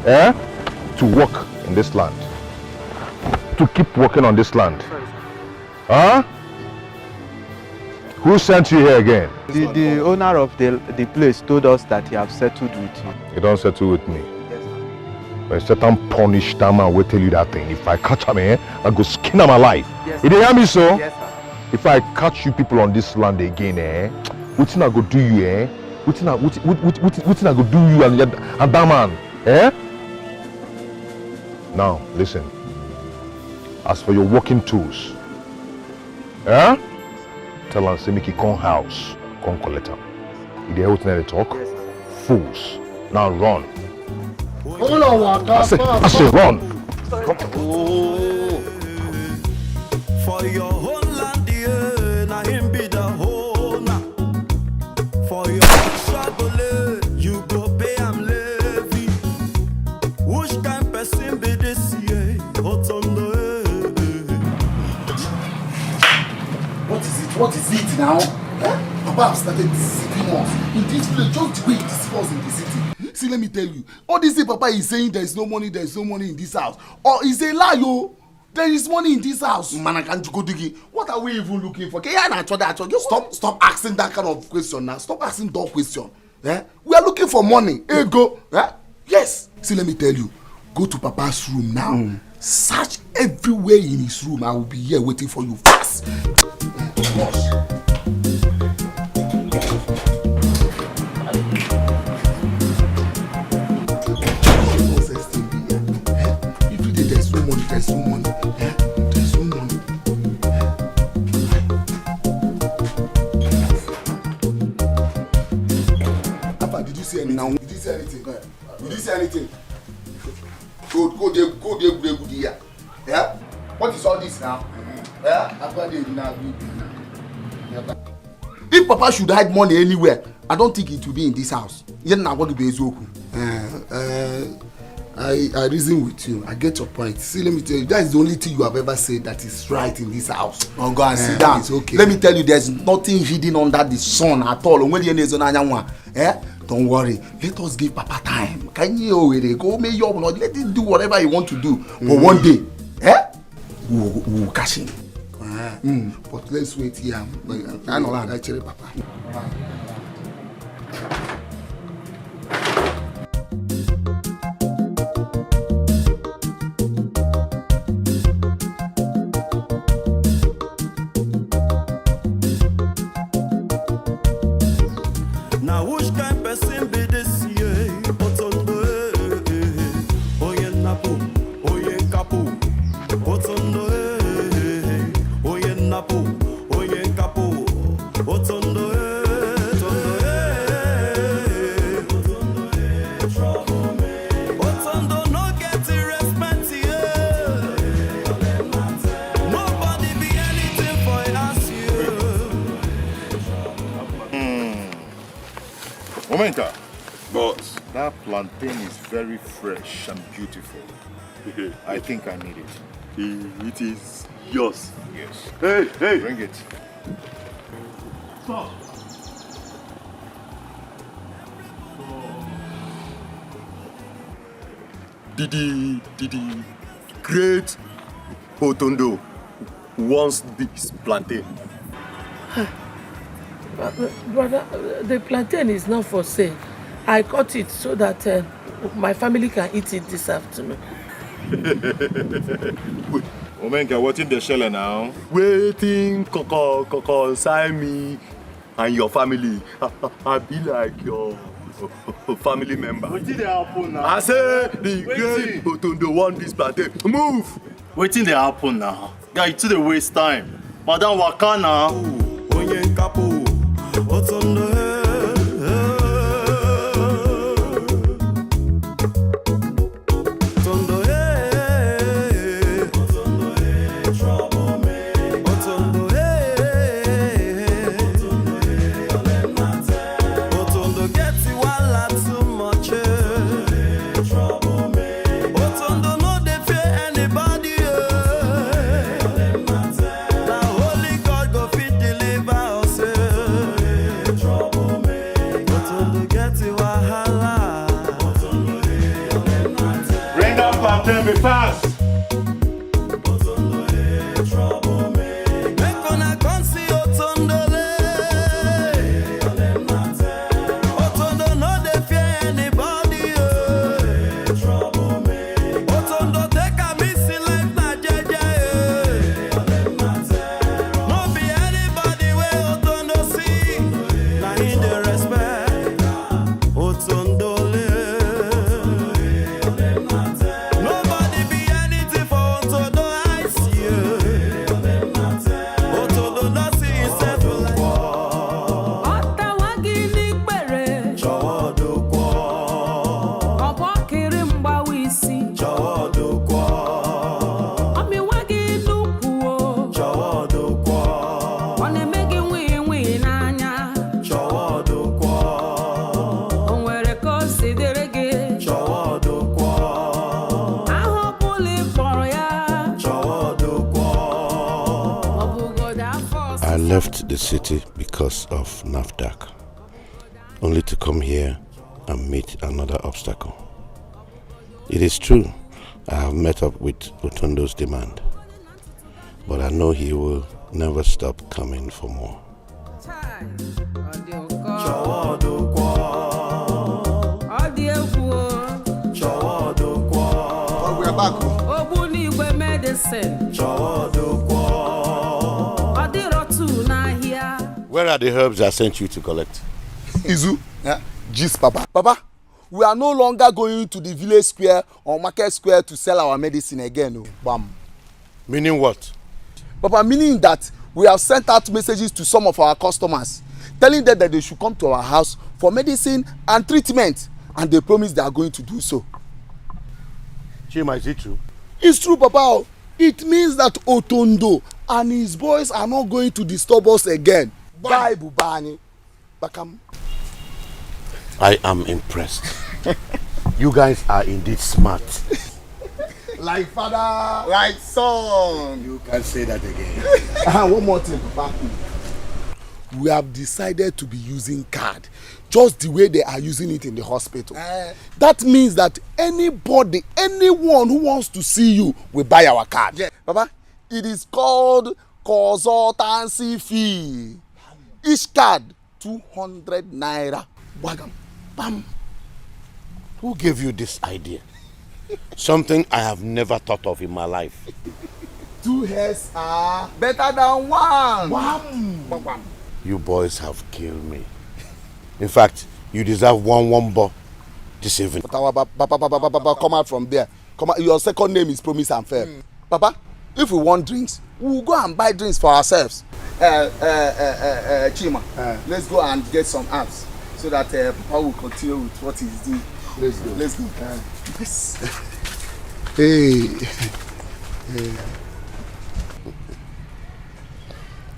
Eh? To work in this land. To keep working on this land. Huh? Who sent you here again? The, the owner of the, the place told us that he have settled with you. He don't settle with me. Yes, sir. When Satan punish that man, will tell you that thing. If I catch him, eh, I go skin him alive. Yes, sir. You dey hear me so? Yes, sir. If I catch you people on this land again, eh, wetin I go do you, eh? Wetin I, wetin, wetin, wetin, wetin I go do you and, and that man, eh? Now, listen. As for your working tools, eh? Tell am say make he come house, come collect am. You dey hear wetin I dey talk? Yes, sir. Fools. Now run. Hold on, waka. I say, I say run. Come on. Oh. For your own land, yeah, na him be the owner. For your own shagole, you go pay am levy. Which kind person be this, yeah? Otondo, eh, eh. What is it? What is it now? Eh? Papa have started deceiving us in this place, just the way he deceive us in the city. See, let me tell you, all this thing Papa is saying, there is no money, there is no money in this house. Or is a lie, oh. There is money in this house. Mana ka njuko digi. What are we even looking for? Ke ya na-achọ dị achọ. Just stop, stop asking that kind of question now. Stop asking that question. Eh? We are looking for money. Ego. Eh? Yes. See, let me tell you. Go to Papa's room now. Mm. Search everywhere in his room. I will be here waiting for you. Fast. Rush. Every day there's no money, there's no money. Eh? There's no money. Papa, did you see anything? No. Did you see anything? Did you see anything? Go, go there, go there, go there, go there. Yeah? What is all this now? Yeah? If Papa should hide money anywhere, I don't think it will be in this house. Yẹn na what be eziokwu. Uh, uh, I, I reason with you. I get your point. See, let me tell you, that is the only thing you have ever said that is right in this house. Oh, go and sit down. It's okay. Let me tell you, there's nothing hidden under the sun at all. Onwe ihe na-ezo n'anyanwụ a. Eh? Don't worry. Let us give Papa time. Ka anyị ohere, go mee ihe ọbụla. Let him do whatever he want to do. But one day, eh? We will, we will catch him. Ah. Mm. But let's wait here. I know, I chere Papa. Omenka, Boss. That plantain is very fresh and beautiful. I think I need it. It is yours. Yes. Hey, hey. Bring it. Stop. Didi, Didi, great Otondo wants this plantain. Uh, uh, brother, uh, the plantain is not for sale. I cut it so that uh, my family can eat it this afternoon. Omenka, wetin dey shele now? Wetin koko koko sign me and your family. I, I, I be like your family member. Wetin dey happen now? I say the great Otondo want this plantain. Move. Wetin dey happen now? Guy, you too dey waste time. Madam, waka now. Onye nkapu, Otondo, eh, eh. Otondo, eh, eh, eh. Otondo, eh, trouble me. Otondo, eh, eh, eh. Otondo, eh, Otondo get wahala too much, eh. Trouble me. Otondo no dey fear anybody, eh. Na only God go fit deliver us, eh. Trouble me. Otondo get wahala. Bring that plantain be fast. Make una come see Otondole. Otondo no dey fear anybody, oh. Otondo take am easy, life na jeje, eh. No be anybody wey Otondo see, na him dey respect. Otondole. Nobody be anything for Otondo eyes, yeah. Otondo no see himself like. Ọtawa gị n'ikpere, Chọwa odokwo, ọgbọ kiri mgbawa isi. chọwa odokwo, Ọmịwa gị n'ukwu o, chọwa odokwo, ọ na-eme gị nwii nwii n'anya. chọwa odokwo, O nwere ka o si dịrị gị. chọwa odokwo, Aha ọ bụla ị kpọrọ ya, chọwa odokwo. ọ bụgodo afọ I ọsịsa. Left the city because of NAFDAC, only to come here and meet another obstacle. It is true, I have met up with Otondo's demand, but I know he will never stop coming for more. Chai, ọ dị ụkọ. Chọwa odokwo, Ọ dị egwu o. chọwa odokwo, But we are back. Oh. Ogbunigwe medicine. chọwa odokwo. Ọ dịrọ tu n'ahịa. Where are the herbs I sent you to collect? Izu, yeah. Gist, Papa. Papa, we are no longer going to the village square or market square to sell our medicine again. Oh. Bam. Meaning what? Papa, meaning that we have sent out messages to some of our customers, telling them that they should come to our house for medicine and treatment, and they promise they are going to do so. Chima, is it true? It's true, Papa. Oh. It means that Otondo and his boys are not going to disturb us again. Bye, Bubani. Bakam. I am impressed. You guys are indeed smart. Like father, like son. You can say that again. Ah, one more thing, Papa. We have decided to be using card just the way they are using it in the hospital. Eh. That means that anybody, anyone who wants to see you will buy our card. Yeah. Papa, it is called consultancy fee. Each card, two hundred naira. Wagam. Bam. Who gave you this idea? Something I have never thought of in my life. Two heads are better than one. Wham. Wham. You boys have killed me. In fact, you deserve one wombo this evening. But our ba- ba- ba- ba- ba- ba- ba- come out from there. Come out. Your second name is Promise and Fair. Papa, if we want drinks, we will go and buy drinks for ourselves. Uh, uh, uh, uh, uh, Chima, let's go and get some apps so that uh, Papa will continue with what he's doing. Let's go. Let's go. Yes. Hey. Hey.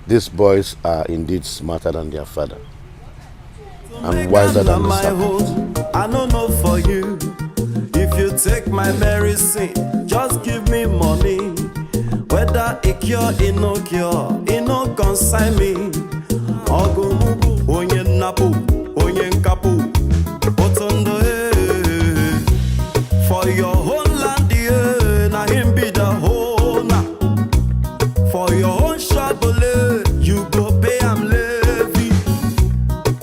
These boys are indeed smarter than their father. and wiser than the serpent. I no know for you. If you take my medicine, just give me money. Whether e cure, e no cure, e no concern me. Ogomugu, onye nnapu, onye nkapu, otondo eh. For your own land, eh, na him be the owner. For your own shagole, you go pay am levy.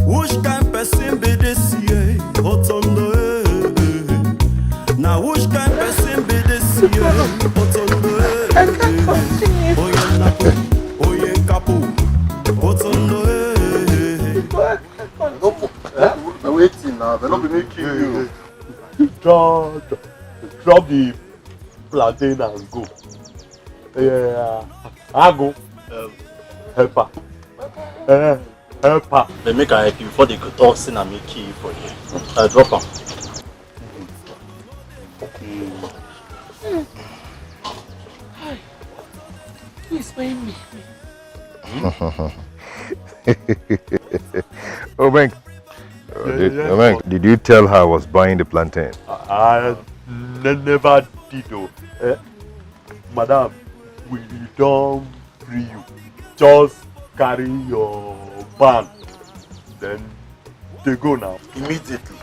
Which kind person be this year? Otondo eh. Now which kind person be this year? Otondo eh. Onye nnapu, onye nkapu, otondo eh. Na wetin na? They no be me kill you. Drop, drop the plantain and go. Yeah, I go. Um, help her. Uh, help her. They make I help you before they go talk say na me kill you for here. I drop am. Who is buying me? Obeng, uh, did, Obeng, did you tell her I was buying the plantain? I ne- never did though. Eh, madam, we don't free you. Just carry your van, then they go now. Immediately.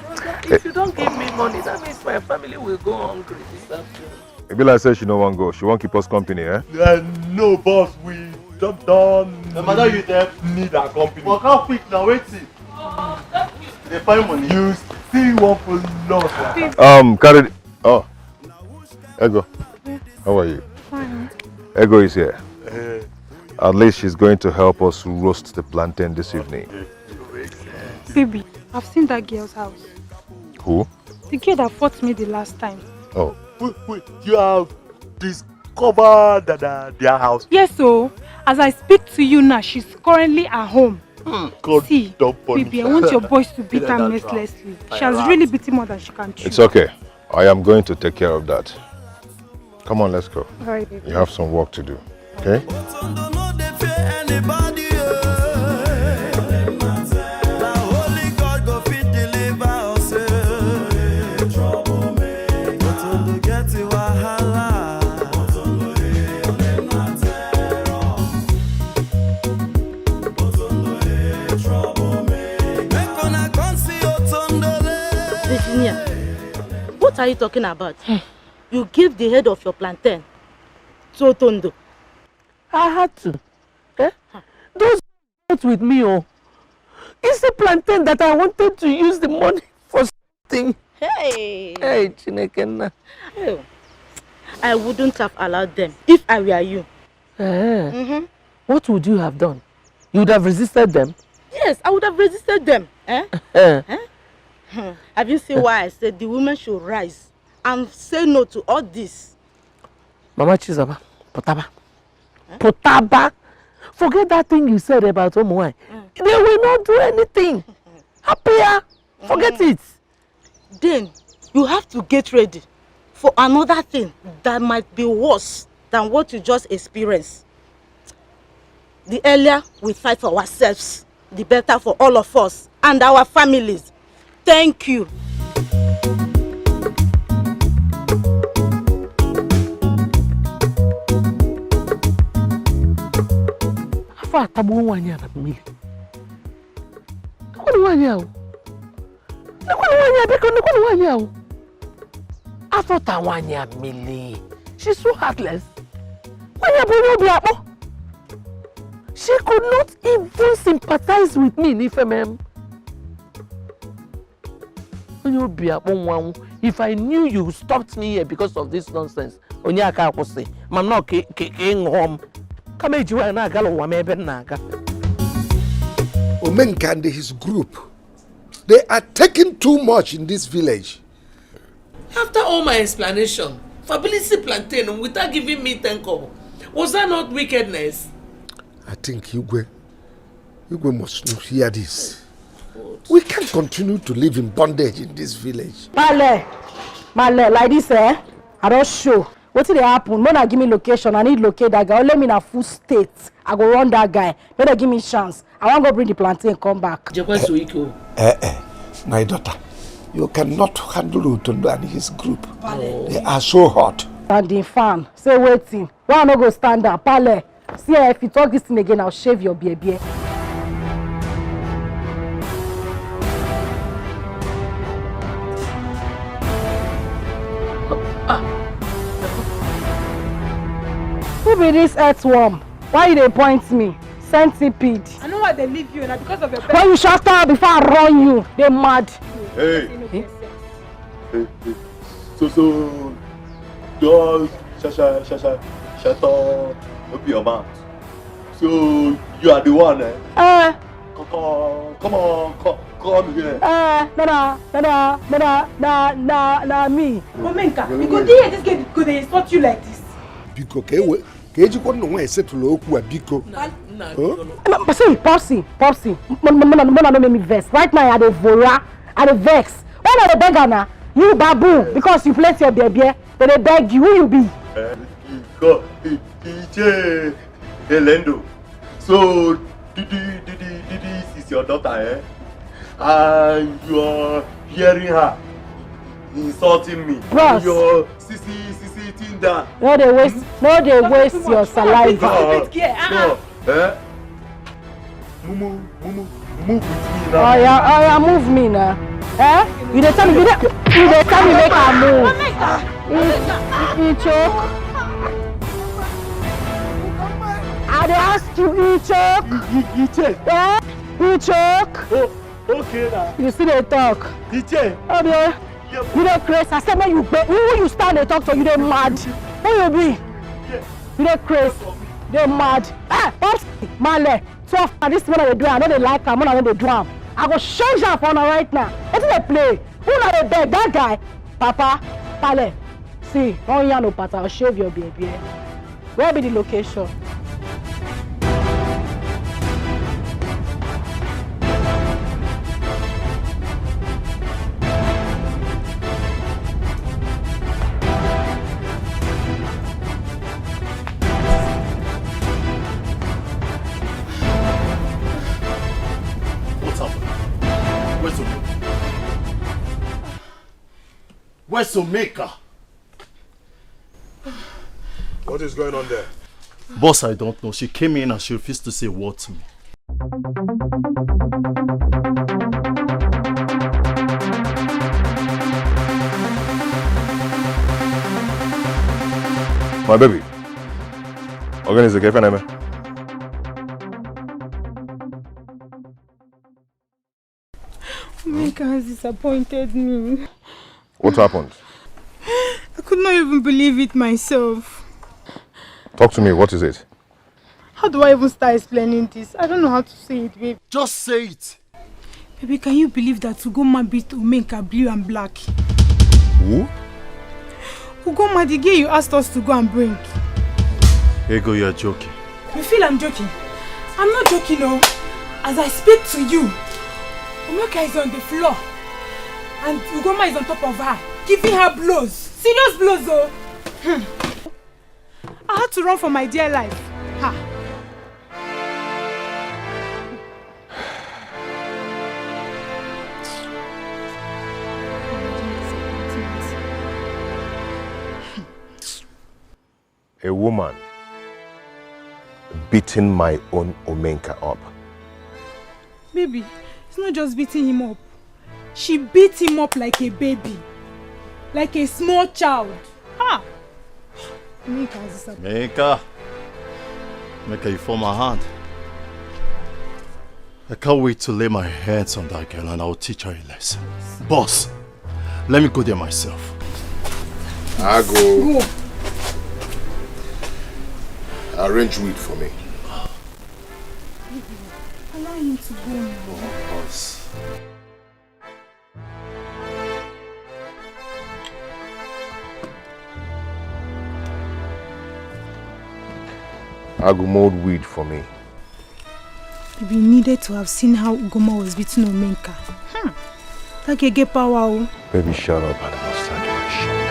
If you don't give me money, that means my family will go hungry this afternoon. E be like say she no wan go. She wan keep us company, eh? Uh, no, boss, we don't, don't Madam, you there? Need our company. Waka quick na wetin? They find money. You still wan follow us? Um, carry. The, oh, Ego, how are you? Fine. Ego is here. At least she's going to help us roast the plantain this evening. Baby, I've seen that girl's house. Who? The girl that fought me the last time. Oh. Wait, wait, you have discovered that, that their house? Yes, so as I speak to you now, she's currently at home. God See, don't punish baby, I her. want your boys to beat Yeah, her that's mercilessly. right. She has Right. Really beaten more than she can chew. It's okay. I am going to take care of that. Come on, let's go. All right, baby. You have some work to do. Okay? Otondo no dey fear anybody. Eh. Na only God go fit deliver us. Eh. Trouble me. Otondo get the wahala. Otondo eh, only na terror. Otondo eh, trouble me. Make una come see Otondo le. Virginia, what are you talking about? You gave the head of your plantain to Otondo. I had to. Eh? Those not with me, oh. It's a plantain that I wanted to use the money for something. Hey! Hey, Chinekenna. Oh, I wouldn't have allowed them if I were you. Eh? Mm-hmm. What would you have done? You would have resisted them? Yes, I would have resisted them. Eh? Eh? Eh? Hmm. Have you seen why I said the women should rise and say no to all this? Mama Chizaba, Potaba. Potaba. Forget that thing you said about Omuai. They will not do anything. Happier. Forget it. Then you have to get ready for another thing that might be worse than what you just experienced. The earlier we fight for ourselves, the better for all of us and our families. Thank you. Afọ atagbuo nwaanyị a na mmiri. Nekwanụ nwaanyị ahụ. Nekwanụ nwaanyị a, biko, nekwanụ nwaanyị ahụ. Afọ ta nwaanyị a mmiri. She's so heartless. Nwaanyị a bụ onye obi akpọ. She could not even sympathize with me n'ife m. Onye obi akpọ nwanwụ. If I knew you stopped me here because of this nonsense, onye aka akwụsị. Ma nnọọ ka ka- ka ị ṅụọ m. Kama eji nwaanyị na-agala ụwa m ebe m na-aga. Omenka and his group, they are taking too much in this village. After all my explanation, Fabilisi plantain without giving me ten kobo. Was that not wickedness? I think Igwe, Igwe must hear this. We can't continue to live in bondage in this village. Male, Male, like this, eh? I don't show. Wetin dey happen? Make una give me location. I need locate that guy. Only me na full state. I go run that guy. Make dem give me chance. I wan go bring the plantain come back. Jekwe Soiko. Eh, eh, my daughter, you cannot handle Utondo and his group. They are so hot. Standing fan. Say wetin? Why I no go stand up? Pale. See, eh, if you talk this thing again, I'll shave your beer beer. Who be this earthworm? Why you dey point me? Centipede. I know why they leave you, and because of your. When you shut up before I run you, they mad. Hey. Hey, hey. So, so, just shut, shut, shut, shut, shut up. Open your mouth. So, you are the one, eh? Eh, Come, come, come on, come, come here. eh, na na, na na, na na, na na, na me. Omenka, you go dey here, this girl go dey insult you like this. Biko, ka ewe ka ejikwa nnọọ nwa esetụla okwu a, biko. Ma- ma- See, Popsy, Popsy, m- m- m- mona no make me vex. Right now, I dey vora, I dey vex. Why una dey beg am na? You baboon, because you place your beer beer, they dey beg you. Who you be? Go, Iche Elendo. So, Didi, Didi, Didi is your daughter, eh? And you're hearing her insulting me. Bros. Your sissy, sissy, thing down. No dey waste, no dey waste your saliva. Stop, stop, eh? Mumu, Mumu, move with me now. Oya, oya, move me na. Eh? You dey tell me, you dey, you dey tell me make I move. He, he, he choke. I dey ask you, he choke. Iche, Eh? He choke. oh, okay now. You still dey talk. Iche, Obie, you dey craze. I say make you gbe. Who you stand dey talk to? You dey mad. Who you be? You dey craze. Dey mad. Ah, Popsy, Male. Twelve na this one I dey do. I no dey like am. Una no dey do am. I go change am for una right now. Wetin dey play? Who una dey beg? That guy? Papa, Pale. See, don yarn o, pata, I'll shave your beer beer. Where be the location? What's up? Where's Omeka? Where's Omeka? What is going on there? Boss, I don't know. She came in and she refused to say a word to me. My baby. Organize the cafe, man. Omeka has disappointed me. What happened? I could not even believe it myself. Talk to me. What is it? How do I even start explaining this? I don't know how to say it, babe. Just say it. Baby, can you believe that Ugoma beat Omeka blue and black? Who? Ugoma, the girl you asked us to go and bring. Ego, you're joking. You feel I'm joking? I'm not joking, no. As I speak to you, Omeka is on the floor. And Ugoma is on top of her, giving her blows. Serious blows, oh. Hmm. I had to run for my dear life. Ha. A woman beating my own Omenka up. Baby, it's not just beating him up. She beat him up like a baby. Like a small child. Ha! Omeka is disappointed. Meka. Meka, you fall my hand. I can't wait to lay my hands on that girl and I'll teach her a lesson. Boss, let me go there myself. I go. Arrange weed for me. Allow him to go now. Boss. I go mold weed for me. Baby, you needed to have seen how Ugoma was beating Omenka. Hmm. That girl get power, oh. Baby, shut up and massage my shoulders.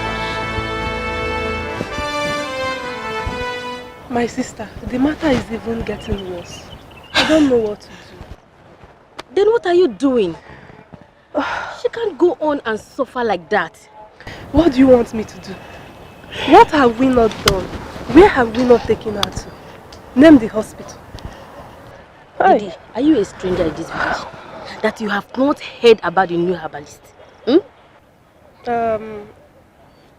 My sister, the matter is even getting worse. I don't know what to do. Then what are you doing? She can't go on and suffer like that. What do you want me to do? What have we not done? Where have we not taken her to? Name the hospital. Didi, are you a stranger in this village? That you have not heard about the new herbalist? Hmm? Um,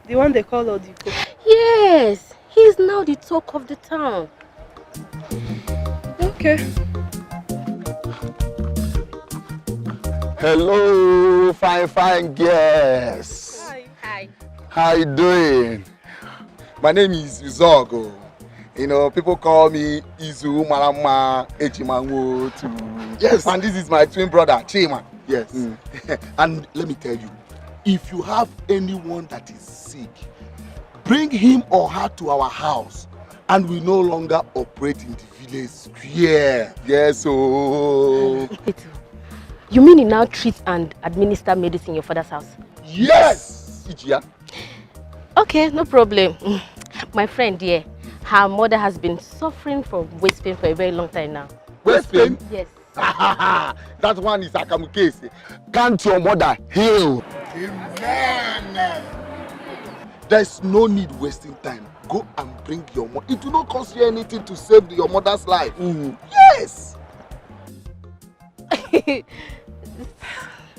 the one they call Odiko. Yes, he is now the talk of the town. Okay. Hello, fine, fine girls. Hi. Hi. How you doing? My name is Uzogo. You know, people call me Izu Marama Ejimanwotu. Yes. And this is my twin brother, Chima. Yes. Mm. And let me tell you, if you have anyone that is sick, bring him or her to our house, and we no longer operate in the village square. Yes, oh. You mean you now treat and administer medicine in your father's house? Yes. Ichia. Okay, no problem. My friend here, her mother has been suffering from waist pain for a very long time now. Waist pain? Yes. That one is Akamu case. Can't your mother heal? Amen. There's no need wasting time. Go and bring your mother. It will not cost you anything to save your mother's life. Mm. Yes.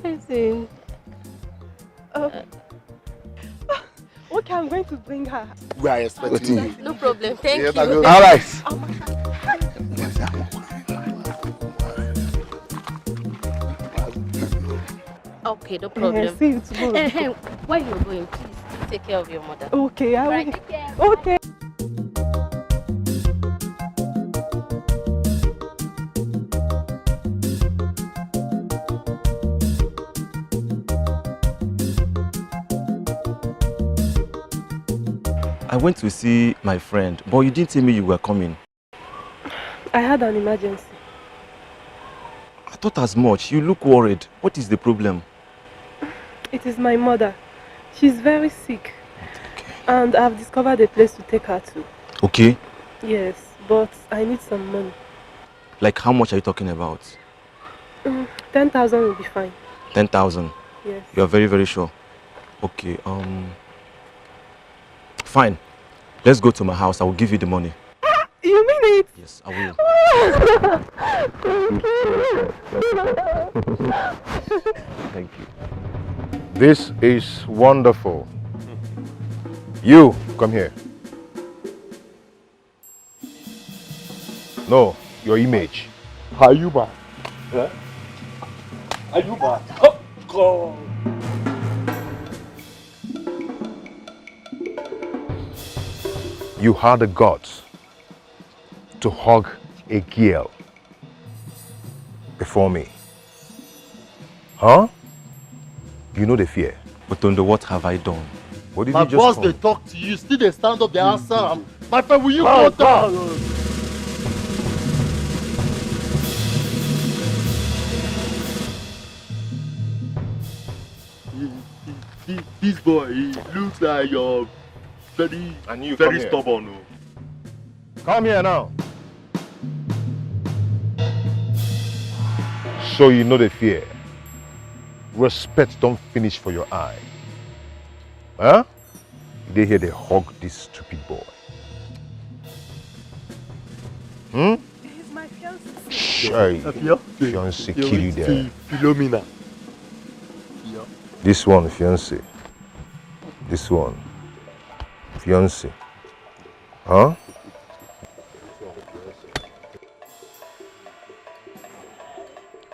Listen. Oh. Okay, I'm going to bring her. We are expecting you. No problem. Thank you. All right. Okay, no problem. See you tomorrow. While you're going, please take care of your mother. Okay, I will. Right, take care. Okay. I went to see my friend, but you didn't tell me you were coming. I had an emergency. I thought as much. You look worried. What is the problem? It is my mother. She's very sick. And I've discovered a place to take her to. Okay. Yes, but I need some money. Like, how much are you talking about? Mm, ten thousand will be fine. Ten thousand? Yes. You are very, very sure. Okay, um, fine. Let's go to my house. I will give you the money. You mean it? Yes, I will. Thank you. Thank you. This is wonderful. You, come here. No, your image. Are you mad? Eh? Are you mad? Oh, God. You had the guts to hug a girl before me. Huh? You know the fear. Otondo, what have I done? What did My you just boss, call they me? Talk to you, still they stand up, they answer am. My friend, will you go down? He- he- he- This boy, he looks like you're very, And you come very here. Stubborn. Oh. Come here now. So you know the fear. Respect don't finish for your eye. Huh? They here they hug this stupid boy. Hmm? He's my fiancé. Shy. Afia? Fiancé You're kill you with there. Philomena. This one, fiancé. This one, fiancé. Huh?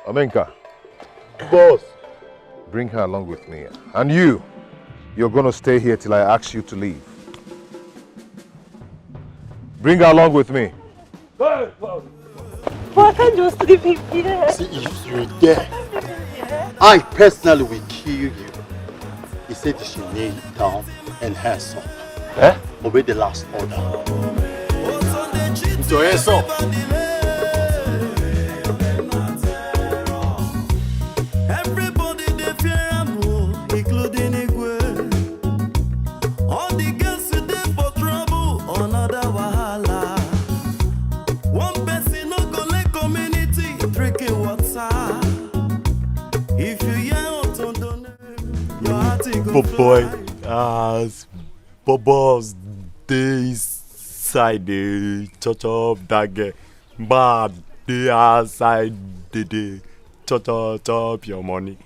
Omenka. Boss. Bring her along with me. And you, you're gonna stay here till I ask you to leave. Bring her along with me. But I can't just leave him here. See, if you there, I personally will kill you. He said you should kneel down and hands up. Eh? Obey the last order. Put your hands up. Everybody dey fear am o, including Igwe. All the girls dey for trouble, another wahala. Boy, as bubbles dey inside dey chop chop that girl, man dey outside dey dey chop chop chop your money.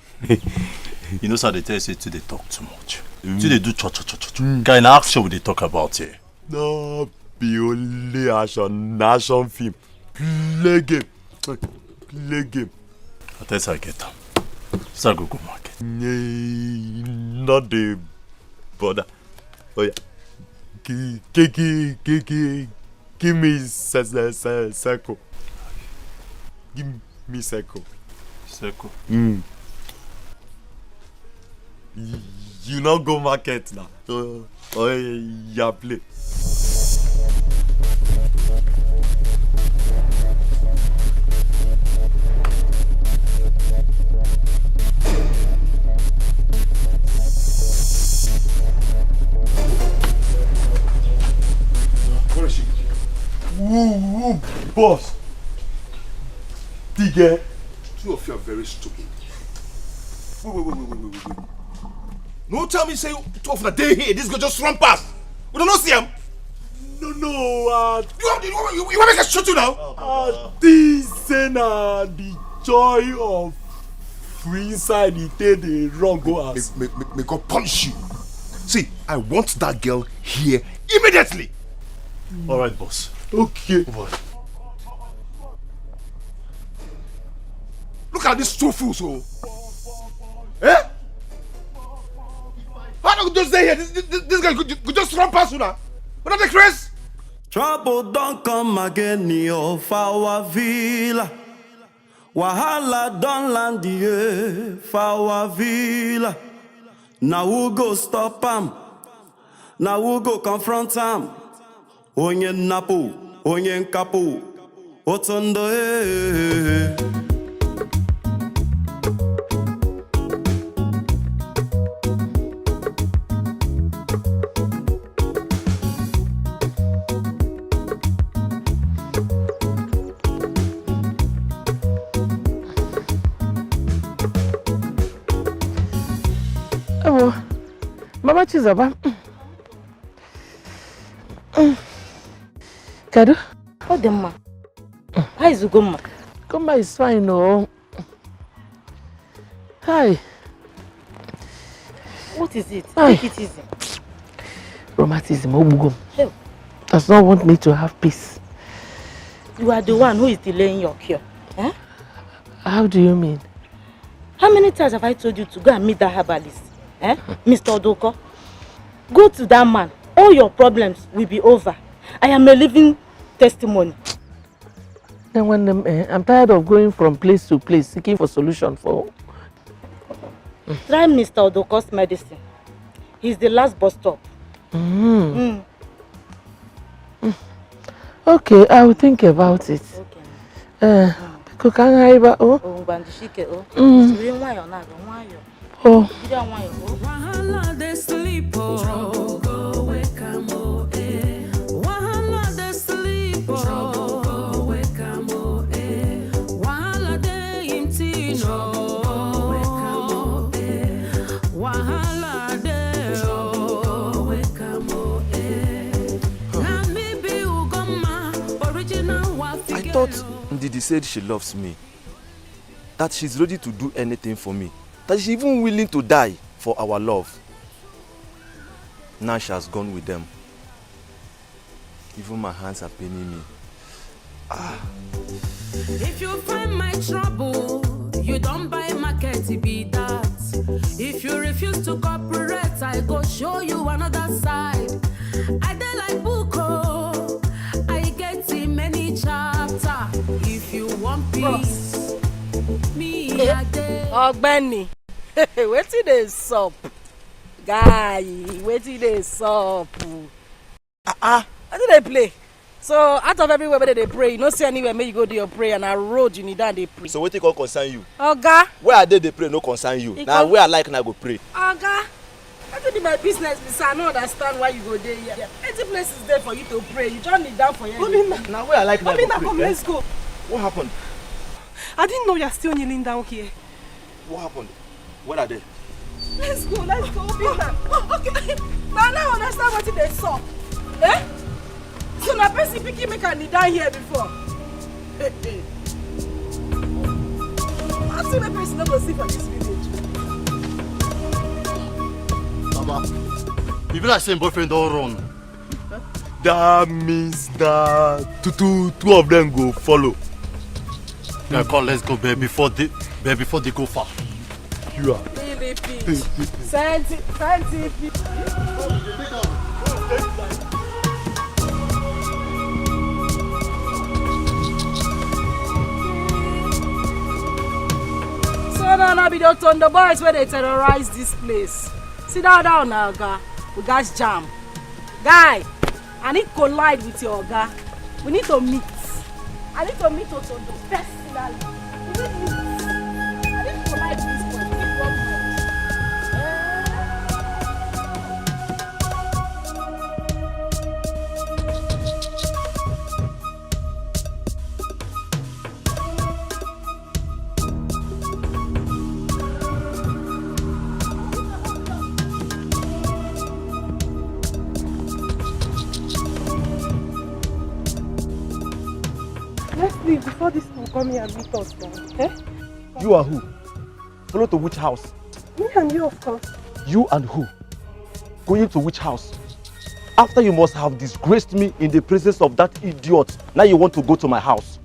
You know, sir, they tell you say too dey talk too much. Too dey do cho cho cho cho cho. Guy, na action we dey talk about here. No be only action, na action film. Play game. Play game. I tell you, sir, I get am. Sir, go go market. No dey bother. Oh yeah. Give me se se se circle. Give me circle. Circle. Mm. You no go market now. So, oh yeah, play. Where is she? Woo, woo, boss. Dige. Two of you are very stupid. Wait, wait, wait, wait, wait, wait, wait. No tell me say two of una dey here. This girl just run past. We don't know see him. No, no, uh, you, you, you, you want me to shoot you now? Uh, this say na the joy of free inside the day dey run go house. May, may, may, may God punish you. See, I want that girl here immediately. All right, boss. Okay. Boss. Look at these two fools, oh. Eh? Why don't just stay here? This, this, this guy could, could just run past you now. What are the craze? Trouble don't come again, yo, for our villa. Wahala don land here for our villa. Now who go stop am? Now who go confront am? Onye nnapu, onye nkapu, otu ndụ, eh. Ewo, Mama Chizoba. Kedu? Ọ dị mma. How is Ugomma? Ugomma is fine, oh. Hi. What is it? Hi. Take it easy. Rheumatism, Ogbugom. Hell. Does not want me to have peace. You are the one who is delaying your cure. Eh? How do you mean? How many times have I told you to go and meet that herbalist? Eh? Mister Odoko? Go to that man. All your problems will be over. I am a living testimony. Then when them, eh, I'm tired of going from place to place seeking for solution for. Try Mister Odoko's medicine. He's the last bus stop. Mm. Mm. Okay, I will think about it. Okay. Eh, biko ka anyị ebe, oh. Oh, ngwa, ndị shike, oh. Mm. Siri nwayọọ na-aga, nwayọọ. Oh. Jide nwayọọ, oh. Wahala dey sleep, oh. Trouble go wake am, oh, eh. Wahala dey sleep, oh. Trouble go wake am, oh, eh. Wahala dey im tin, oh. Trouble go wake am, oh, eh. Wahala dey, oh. Trouble go wake am, oh, eh. Na me be Ugomma, original Wafike. I thought Ndidi said she loves me, that she's ready to do anything for me, that she's even willing to die for our love. Now she has gone with them. Even my hands are paining me. Ah. If you find my trouble, you don't buy market, it be that. If you refuse to cooperate, I go show you another side. I dey like book, oh, I get in many chapter. If you want peace, me I dey. Ọ̀gbẹ́ni, wetin dey sup? Guy, wetin dey sup? Ah, ah. I do dey play. So out of everywhere where they pray, you no see anywhere make you go do your prayer, na road you need and dey pray. So wetin come concern you? Oga. Where I dey dey pray no concern you. Na where I like na go pray. Oga, wetin be my business be say I no understand why you go dey here. Plenty places dey for you to pray, you just kneel down for here. Obinna. Na where I like na go pray. Obinna, come, eh? Let's go. What happened? I didn't know you're still kneeling down here. What happened? Where are they? Let's go, let's go, open am. Okay. Now I no understand wetin dey sup. Eh? So na person pikin make I kneel down here before. Hey, hey. Nothing wey person no go see for this village. Baba, e be like say im boyfriend don run. That means that two, two, two of them go follow. Now come, let's go, babe, before they, babe, before they go far. You are. Scientific. So now, now be the Otondo boys where they terrorize this place. Sit down, down now, oga. We got jam. Guy, I need collide with your oga. We need to meet. I need to meet Otondo personally. We need meet. I need collide with this boy. Big one. Let's leave before this people come here and meet us now. Eh? You are who? Follow to which house? Me and you, of course. You and who? Going to which house? After you must have disgraced me in the presence of that idiot, now you want to go to my house.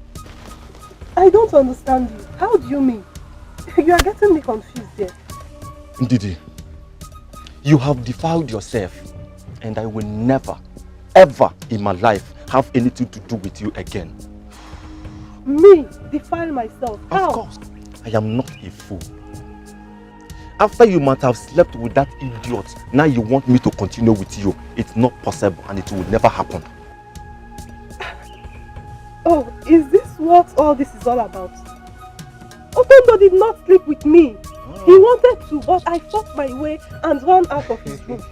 I don't understand you. How do you mean? You are getting me confused here. Ndidi, you have defiled yourself, and I will never, ever in my life have anything to do with you again. Me? Defile myself? How? Of course, I am not a fool. After you might have slept with that idiot, now you want me to continue with you. It's not possible and it will never happen. Oh, is this what all this is all about? Otondo did not sleep with me. He wanted to, but I fought my way and ran out of his room.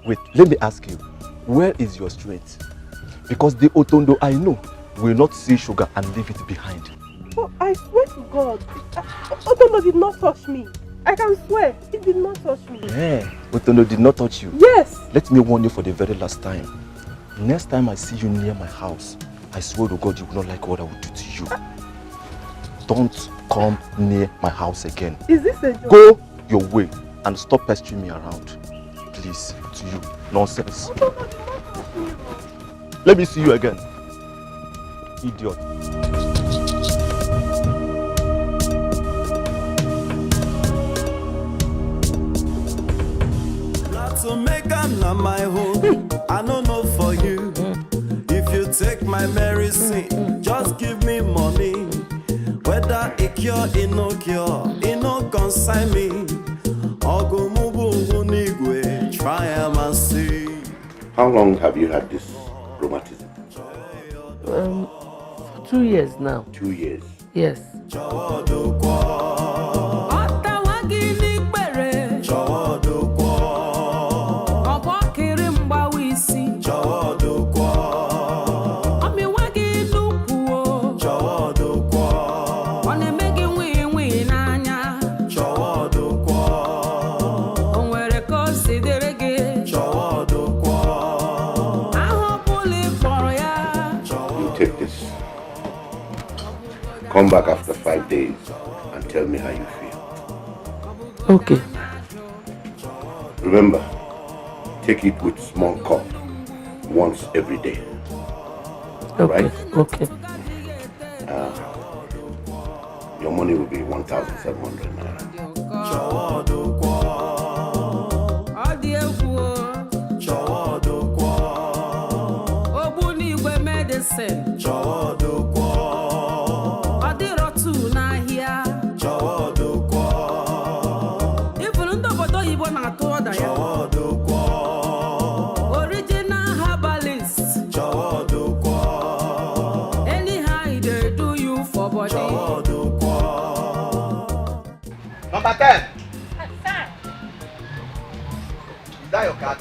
Wait, let me ask you, where is your strength? Because the Otondo I know will not see sugar and leave it behind. Oh, I swear to God, uh, Otondo did not touch me. I can swear, he did not touch me. Eh, Otondo did not touch you? Yes. Let me warn you for the very last time. Next time I see you near my house, I swear to God you will not like what I will do to you. Don't come near my house again. Is this a joke? Go your way and stop pestering me around. Please, to you. Nonsense. Otondo did not touch me. Oh. Let me see you again. Idiot. Black Jamaican na my home. I no know for you. If you take my medicine, just give me money. Whether e cure, e no cure, e no concern me. Ogumubu Nigwe, try am and see. How long have you had this rheumatism? Um, for two years now. Two years. Yes. Ọtawa gị n'ikpere. Ọgbọ kiri mgbawa isi. Ọmịwa gị n'ukwu o. Ọ na-eme gị nwii nwii n'anya. O nwere ka o si dịrị gị. Aha ọ bụla ị kpọrọ ya. You take this. Come back after five days and tell me how you feel. Okay. Remember, take it with small cup once every day. Okay. Right? Okay. Uh, your money will be one thousand seven hundred naira. Ọ dị egwu o. Ogbunigwe medicine. Ọ dịrọ two n'ahịa. Even ndị obodo oyibo na-atụ ọda ya. Original herbalist. Anyhow e dey do you for body. Number ten. Is that your card?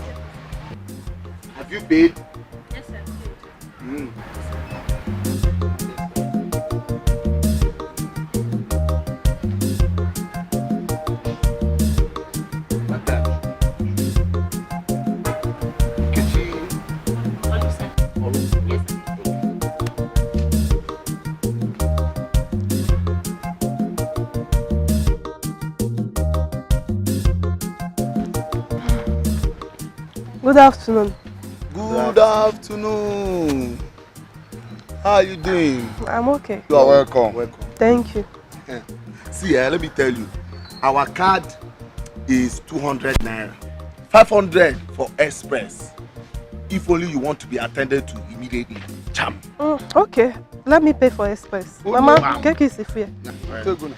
Have you paid? Yes, sir. Mm. Good afternoon. Good afternoon. How are you doing? I'm okay. You are welcome. Welcome. Thank you. See, eh, let me tell you, our card is two hundred naira, five hundred for express. If only you want to be attended to immediately. Cham. Mm, okay, let me pay for express. Oh, Mama, no. Keke is here. So good.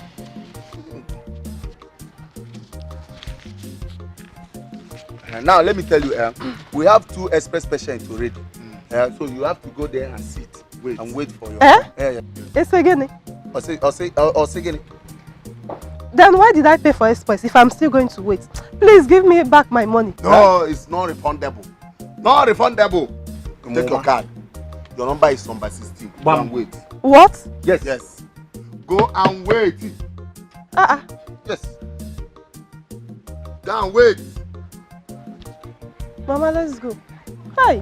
Uh, now let me tell you, uh, we have two express patients already. Uh, so you have to go there and sit and wait for your Eh? Yeah, yeah. It's again. Or say, or say, or, or say again. Then why did I pay for express if I'm still going to wait? Please give me back my money. No, it's not refundable. Not refundable. Take your card. Your number is number sixteen. Go and wait. What? Yes. Yes. Go and wait. Uh-uh. Yes. Go and wait. Mama, let's go. Hi.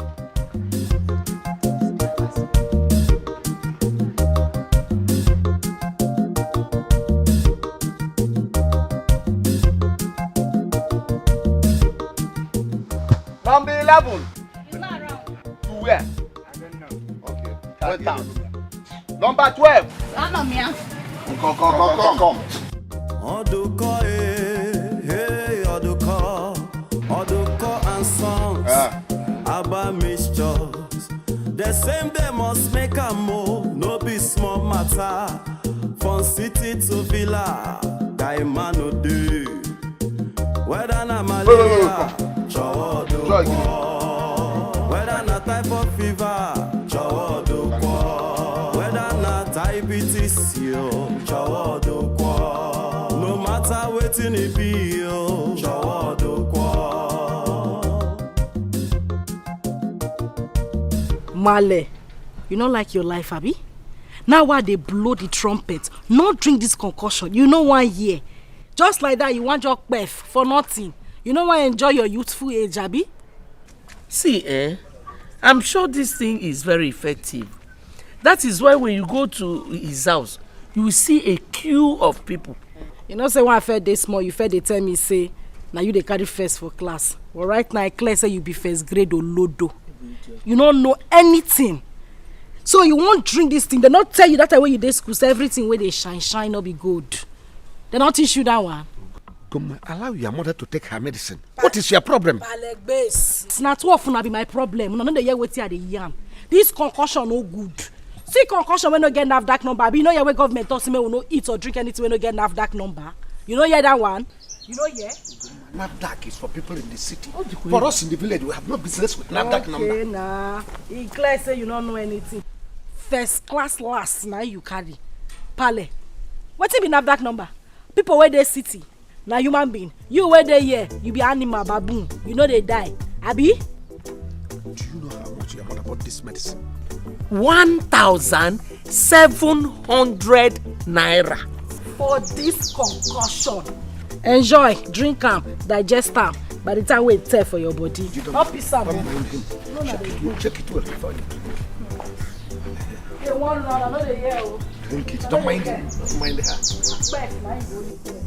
Number eleven. He's not around. To where? I don't know. Okay. Went down. Number twelve. None of me. Come, come, come, come, come. Oduko, eh, hey, Oduko, Oduko and Sons, Ah. Abba Mixtures. The same they must make a move, no be small matter. From city to villa, guy man no dey. Whether na malaria, chowo Oduko. Whether na typhoid fever, chowo Oduko. Whether na diabetes, yo, chowo Oduko. No matter wetin e be, yo, chowo Oduko. Male, you no like your life, abi? Now why they blow the trumpet? No drink this concussion. You know one year. Just like that, you want your kpef for nothing. You know why enjoy your youthful age, abi? See, eh? I'm sure this thing is very effective. That is why when you go to his house, you will see a queue of people. You know, say when I fed this small, you fed they tell me, say, now you they carry first for class. Well, right now, I clear say you be first grade or lodo. You don't know anything. So you won't drink this thing. They not tell you that way you dey school, say everything where they shine, shine not be good. They not teach you that one. Come, allow your mother to take her medicine. What is your problem? It's not two of una be my problem. Una no dey hear wetin I dey yarn. This concussion no good. See concussion wey no get NAFDAC number. Abi you no hear wey government talk say make we no eat or drink anything wey no get NAFDAC number. You no hear that one? You no hear? NAFDAC is for people in the city. For us in the village, we have no business with NAFDAC number. Okay na. E clear say you no know anything. First class last na you carry. Pale. Wetin be NAFDAC number? People wey dey city na human being. You wey dey here, you be animal, baboon. You no dey die. Abi? Do you know how much your mother bought this medicine? One thousand seven hundred naira. For this concussion. Enjoy, drink am, digest am. By the time wey e tey for your body. No piss am. Don't mind him. Check it well, check it well before you drink. Hey, one run, I no dey hear o. Drink it. Don't mind him. Don't mind her. Respect, na him go only tey.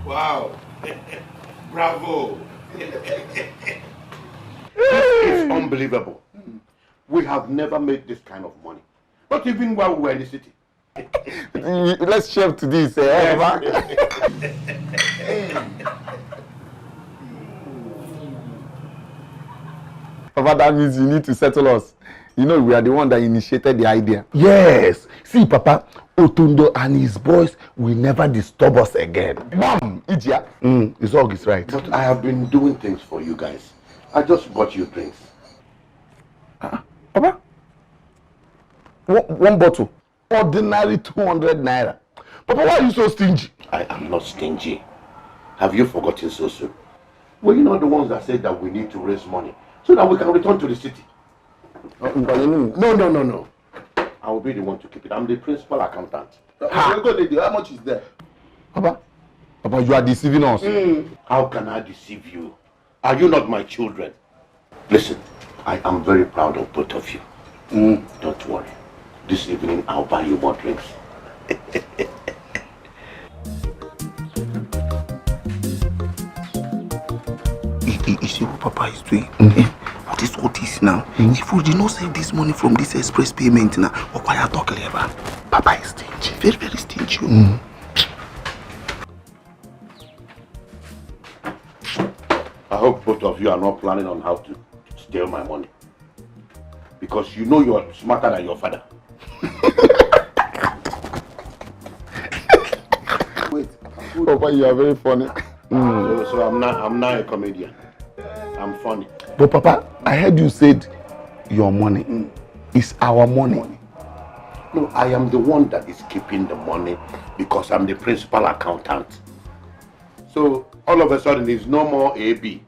Wow. Bravo. This is unbelievable. We have never made this kind of money. Not even while we were in the city. Let's chef to this, eh? Papa, that means you need to settle us. You know, we are the one that initiated the idea. Yes. See, Papa, Otundo and his boys will never disturb us again. Bam! Ijia. Mm, his dog is right. But I have been doing things for you guys. I just bought you drinks. Uh, Papa, one, one bottle. Ordinary two hundred naira. Papa, why are you so stingy? I am not stingy. Have you forgotten so soon? Were you not the ones that said that we need to raise money so that we can return to the city? No, no, no, no. I I'll be the one to keep it. I'm the principal accountant. How much is there? Papa, Papa, you are deceiving us. How can I deceive you? Are you not my children? Listen, I am very proud of both of you. Don't worry. This evening I'll buy you more drinks. You, you, you see what Papa is doing? Eh, what is all this now? If we did not save this money from this express payment now, what are you talking about? Papa is stingy, very, very stingy. I hope both of you are not planning on how to steal my money. Because you know you're smarter than your father. Wait. Papa, you are very funny. So, so I'm not I'm not a comedian. I'm funny. But Papa, I heard you said your money is our money. No, I am the one that is keeping the money because I'm the principal accountant. So all of a sudden it's no more A B.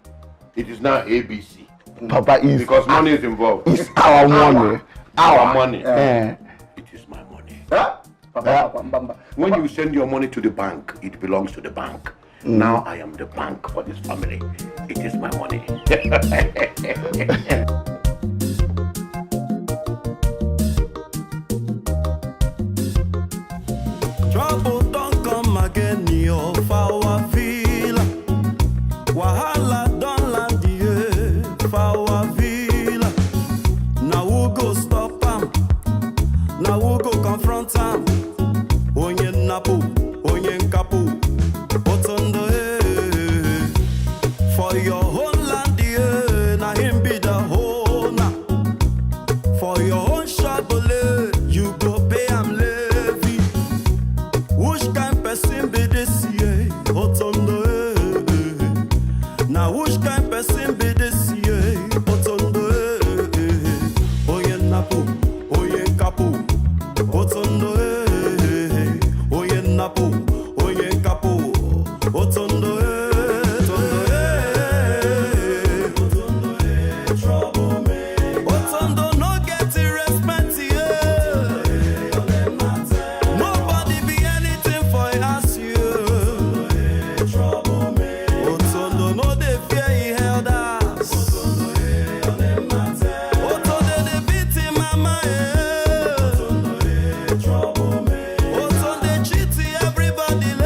It is now A B C. Papa is Because money is involved. It's our money. Our money. Eh. It is my money. Huh? Papa, Papa, Papa. When you send your money to the bank, it belongs to the bank. Now I am the bank for this family. It is my money. Trouble don come again, yo, for our villa. Wahala don land, yeah, for our villa. Now who go stop am? Now who go confront am? Onye nnapu, onye nkapu, otondo, eh. For your own land, yeah, na him be the owner. For your own Shabole, you go pay am levy. Which kind person be this, yeah? Otondo, eh, eh, eh. Now which kind person be this, yeah? Otondo, eh, eh, eh, eh. Oye napu, oye kapu. Otondo, eh, eh, eh, eh. Oye napu, oye kapu. Otondo, eh, Otondo, eh, Otondo, eh, trouble me. Otondo no get respect, yeah. Nobody be anything for us, yeah. Otondo no dey fear him elders. Otondo dey beat him mama, eh. Otondo dey cheat everybody, eh.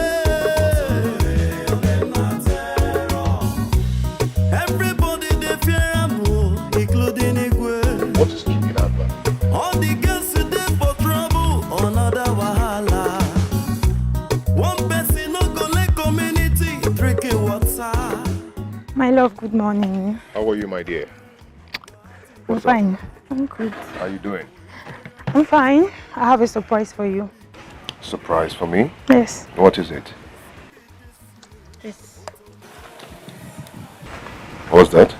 Everybody dey fear am, oh, including Igwe. What is keeping her back? All the girls dey for trouble, another wahala. One person no go let community drinking water. My love, good morning. How are you, my dear? I'm fine. I'm good. How are you doing? I'm fine. I have a surprise for you. Surprise for me? Yes. What is it? This. What's that?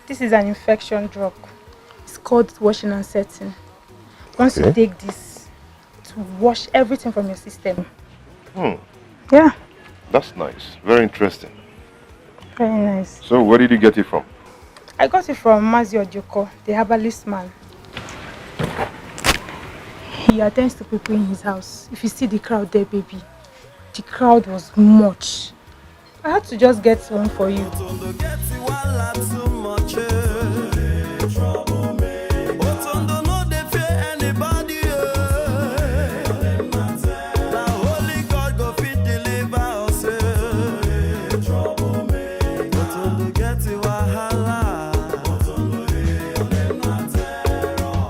This is an infection drug. It's called washing and setting. Once you Okay. take this, to wash everything from your system. Hmm. Yeah, That's nice. Very interesting. Very nice. So, where did you get it from? I got it from Mazi Odioko, the herbalist man. He attends to people in his house. If you see the crowd there, baby, the crowd was much. I had to just get one for you. Otondo get wahala too much, eh. Trouble me. Otondo no dey fear anybody, eh. Na only God go fit deliver us, eh. Trouble me. Otondo get wahala. Otondo, eh, na terror.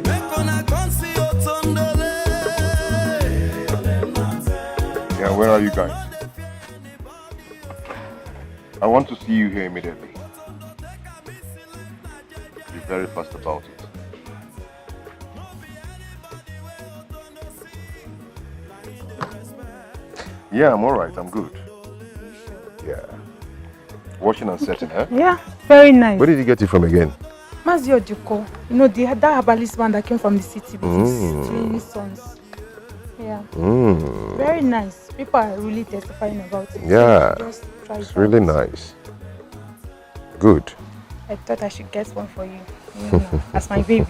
Make una come see Otondole. Yeah, where are you guys? I want to see you here immediately. Be very fast about it. Yeah, I'm all right. I'm good. Yeah. Washing and setting, eh? Yeah, very nice. Where did you get it from again? Mazi Odioko, you know, the, that herbalist man that came from the city with his Mm. twin sons. Yeah. Mm. Very nice. People are really testifying about it. Yeah. Just try it It's really out. Nice. Good. I thought I should get one for you. You know, as my baby.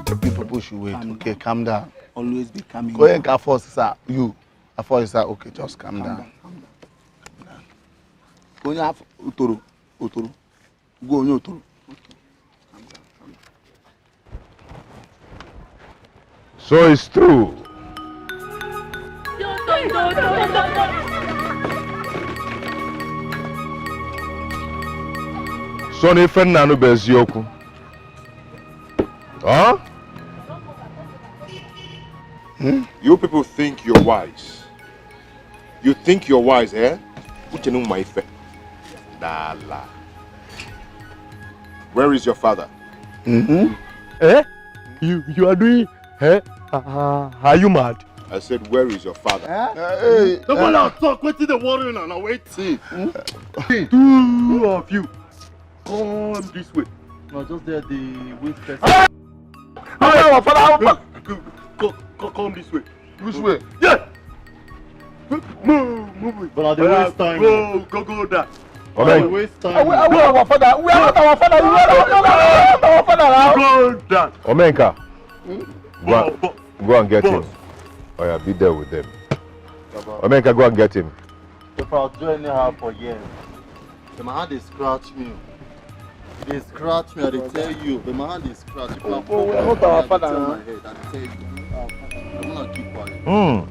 You people should wait. Calm okay, down. Calm down. Always be calm. Go ahead, Afos, sir. You, Afos, sir. Okay, just calm, calm down. down. Calm down. Calm down. Go on, Otoro. Otoro. Go on, Otoro. So it's true. Son, ife m na-anụ bụ eziokwu. Huh? Hmm? You people think you're wise. You think you're wise, eh? Uche no mma ife. N'ala. Where is your father? Mm-hmm. Eh? You you are doing eh? Uh, are you mad? I said, where is your father? Eh? Hey, no one talk. Wetin dey worry una now? Wait. See. Two of you. Come this way. No, just there the waste person. Hey! Our father, our father. Come, come, come this way. Which way? Yeah. Move, move it. But I dey waste time. Go, go, go down. Omen. I dey waste time. We, we, our father. We are not our father. We are not our father now. Go down. Omenka. Go, and, go and get him. Oh yeah, be there with them. Omenka, go and get him. If I do anyhow for years, then my hand dey scratch me. They scratch me, I dey tell you. The man dey scratch. If I fall, not our father. My head, I dey tell you. I'm gonna keep quiet. Hmm.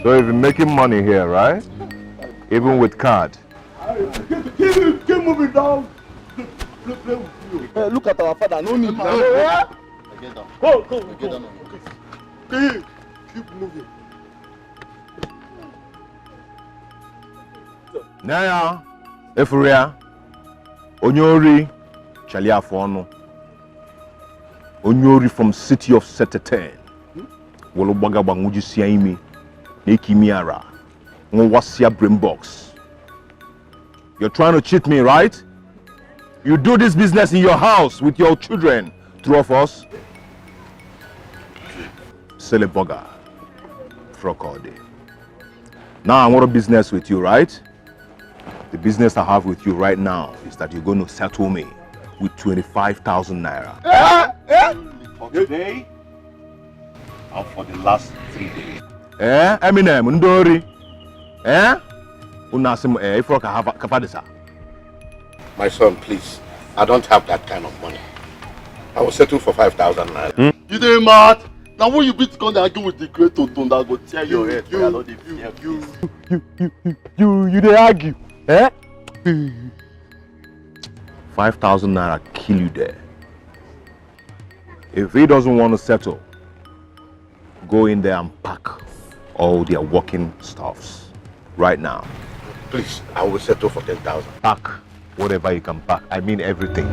So you've been making money here, right? Even with card. Keep, keep, keep moving down. Play, play, play with you. Hey, look at our father. No need. No, yeah? Get down. Go, go, go. Get down. Okay. Keep, keep moving. Naya, Efuria, Onyori, Chaliafono, Onyori from city of Seteten, Wolobagaba Ngujisiaimi, Nekimiara, Ngwasia Brainbox. You're trying to cheat me, right? You do this business in your house with your children, two of us. Silly bugger. Frog all day. Now I want a business with you, right? The business I have with you right now is that you're going to settle me with twenty-five thousand naira. Eh? Eh? For today and for the last three days. Eh? Eminem, Ndori. Eh? Una sim eh ifro ka have kafadisa. My son, please. I don't have that kind of money. I will settle for five thousand naira. Hmm? You dey mad? Now when you beat come dey argue with the great Oton that go tear your head. You, you, you, you, you, you, you, you dey argue, eh? Five thousand naira kill you there. If he doesn't want to settle, go in there and pack all their working stuffs right now. Please, I will settle for ten thousand. Pack whatever you can pack. I mean everything.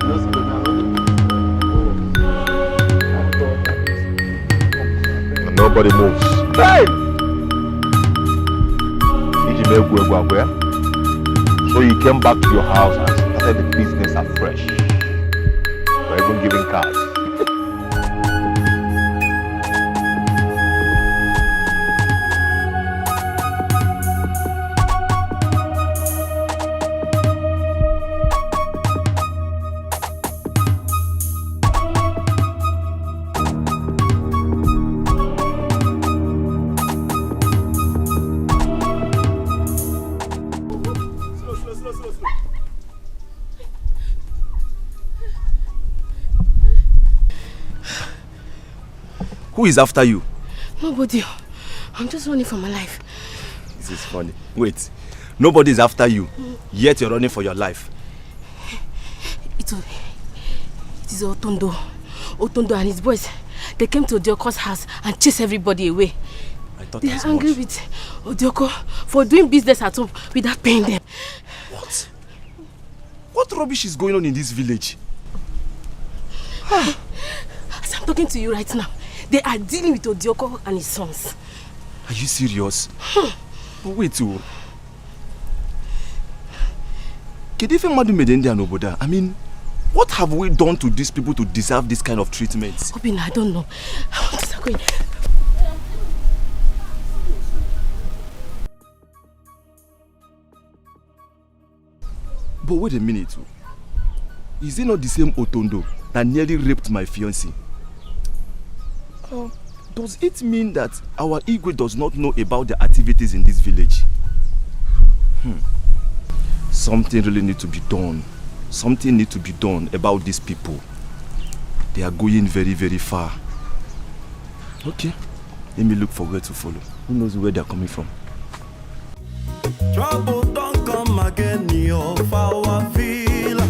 And nobody moves. Hey! So you came back to your house and started the business afresh. You're even giving cars. Who is after you? Nobody. I'm just running for my life. This is funny. Wait. Nobody is after you, yet you're running for your life. It, was, it is Otondo. Otondo and his boys. They came to Odioko's house and chased everybody away. I thought they are angry much. With Odioko for doing business at home without paying them. What? What rubbish is going on in this village? As I'm talking to you right now, they are dealing with Odioko and his sons. Are you serious? But wait, oh. Kedu ife mmadụ mere ndị a n'obodo a? I mean, What have we done to these people to deserve this kind of treatment? Obinna, I don't know. What is going? But wait a minute. Oh. Is it not the same Otondo that nearly raped my fiancée? Um, does it mean that our Igwe does not know about the activities in this village? Hmm. Something really need to be done. Something need to be done about these people. They are going very, very far. Okay, let me look for where to follow. Who knows where they are coming from? Trouble don come again yo for our villa.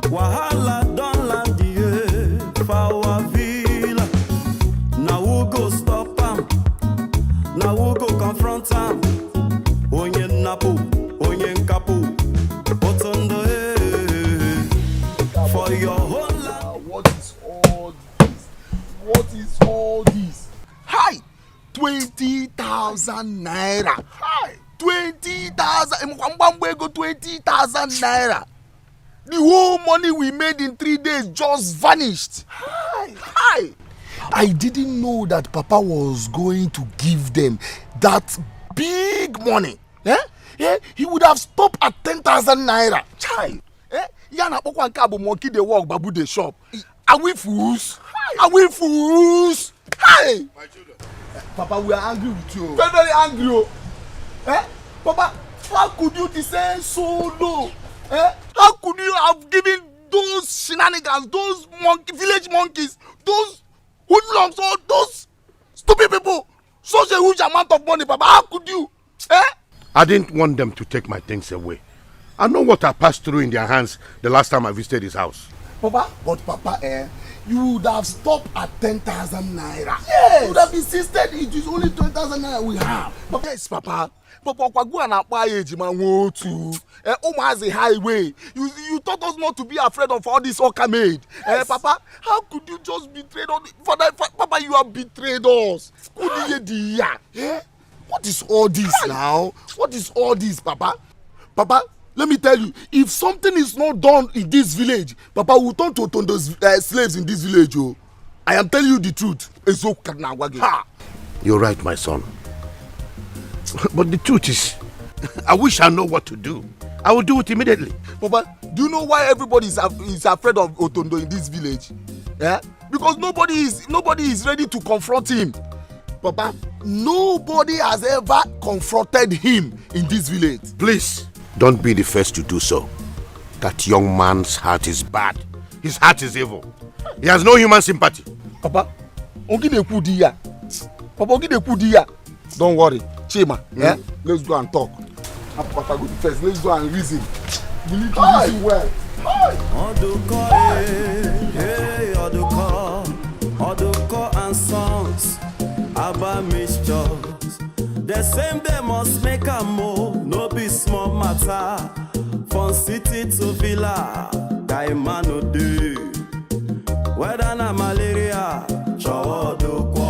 Wahala don land here for our villa. Na who go stop am? Na who go confront am? Onye nnapu, onye nkapu, Otondo eh. For your whole life. What is all this? What is all this? Hi! Twenty thousand naira. Hi! Twenty thousand. Mgbamgba ego twenty thousand naira. The whole money we made in three days just vanished. Hi! Hi! I didn't know that Papa was going to give them that big money. Eh? Eh? He would have stopped at ten thousand naira. Chai! Eh? Ya na-akpọkwa nke a bụ monkey dey walk, babu dey chop. Are we fools? Are we fools? Hey! Papa, we are angry with you. Very, very angry. Oh. Eh? Papa, how could you descend so low? Eh? How could you have given those shenanigans, those monkey, village monkeys, those hoodlums, all those stupid people such a huge amount of money, Papa? How could you? Eh? I didn't want them to take my things away. I know what I passed through in their hands the last time I visited his house. Papa, but Papa, eh, you would have stopped at ten thousand naira. Yes. You would have insisted it is only ten thousand naira we have. But yes, Papa. Papa, Okwagu and Akpa Ejima Nwotu. Eh, Umazi Highway. You, you taught us not to be afraid of all this Oka maid. Eh, Papa, how could you just betray all the, for that? For, Papa, you have betrayed us. Kudiye diya. Eh? What is all this now? What is all this, Papa? Papa, let me tell you, if something is not done in this village, Papa, we will turn to Otondo's uh, slaves in this village. Oh. I am telling you the truth. Ezo Kadnawagi. Ha! You're right, my son. But the truth is, I wish I know what to do. I will do it immediately. Papa, do you know why everybody is, af- is afraid of Otondo in this village? Eh? Because nobody is nobody is ready to confront him. Papa, nobody has ever confronted him in this village. Please, don't be the first to do so. That young man's heart is bad. His heart is evil. He has no human sympathy. Papa, Ogidekwu di ya. Papa, Ogidekwu di ya. Don't worry, Chima. Eh? Let's go and talk. Papa, go first. Let's go and reason. We need to reason well. Oduko, eh, eh, Oduko, Oduko and Sons, Abba Mixtures. The same they must make a move, no be small matter. From city to villa, Kaimano do. Whether na malaria, Chowoduko.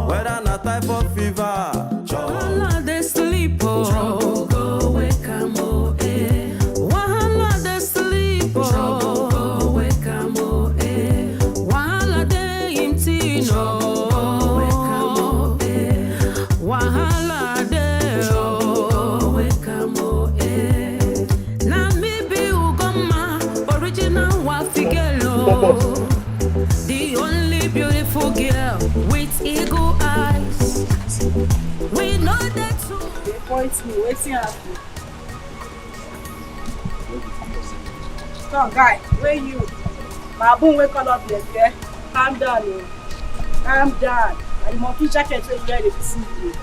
Whether na typhoid fever, Chowoduko. Wahala dey sleep, oh. Trouble go wake am, oh, eh. Wahala dey sleep, oh. Trouble go wake am, oh, eh. Wahala dey im tin, oh. Trouble go wake am, oh, eh. Wahala dey, oh. Trouble go wake am, oh, eh. Na me be Ugoma, original Wafi girl, oh. The only beautiful girl with eagle eyes. We know that too. Dey point me, wetin happen? Come, guy, where you? Baboon wey call up there, there. Calm down, oh. Calm down. And the monkey jacket wey you wear dey deceive you.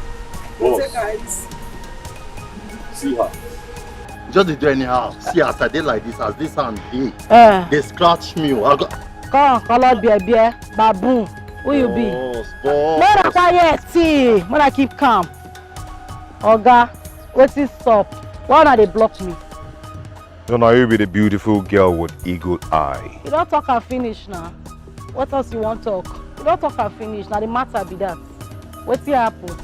Boss. Take am easy. See her. Just dey do anyhow. See as I dey like this, as this hand dey. Eh. Dey scratch me. Oh. I go. Come, call up there, there. Baboon. Who you be? Boss, boss. Make una quiet, see. Make una keep calm. Oga, wetin stop? Why una dey block me? So now you be the beautiful girl with eagle eye. You don talk and finish now. What else you wan talk? You don talk and finish. Na the matter be that. Wetin happen?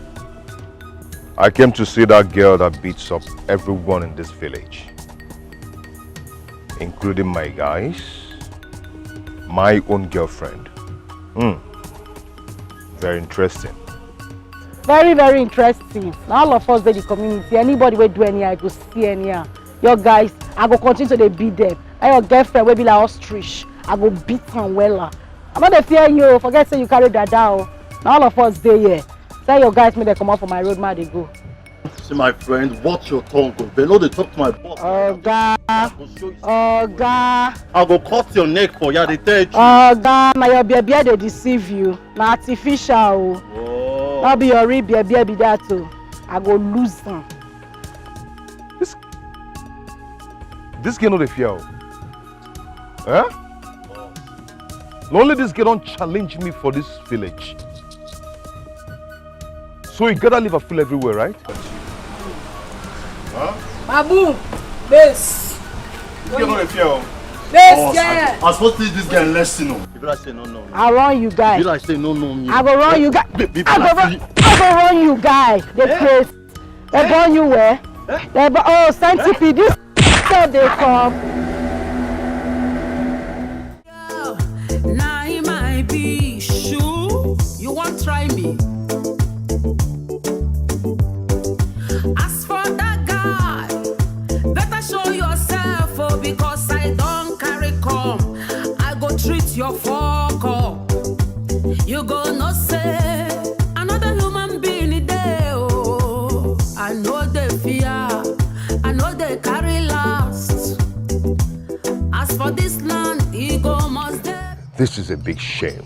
I came to see that girl that beats up everyone in this village. Including my guys, my own girlfriend. Hmm. Very interesting. Very, very interesting. Now all of us in the community, anybody will do any, I go see any. Your guys, I go continue to dey beat them. And your girlfriend will be like ostrich. I go beat am wella. I no dey fear you. Forget say you carry dada o. Now all of us dey here. Tell your guys make dem comot for my road, make I dey go. See my friend, watch your tongue o. Dem no dey talk to my boss. Oga, oga. I go cut your neck for you, I dey tell you. Oga, na your bear bear dey deceive you. Na artificial o. Oh. No be your real bear bear be that o. I go lose am. This, this girl no dey fear o. Eh? Na only this girl don challenge me for this village. So you gotta leave her fool everywhere, right? Huh? Babu, base. This girl no dey fear o. Base, oh, yeah. I, I suppose teach this girl lesson o. If I say no, no. I run you guy. If I say no, no, me. I go run you guy. I go run, I go run you guy. The place. They burn you where? They burn, oh, centipede. This so they come. Now in my be shoe, you won't try me. As for that guy, better show yourself, oh, because I don't carry come. I go treat your fuck up. You go no say another human being dey oh. I know they fear, I know they carry last. As for this land, he go must dey. This is a big shame.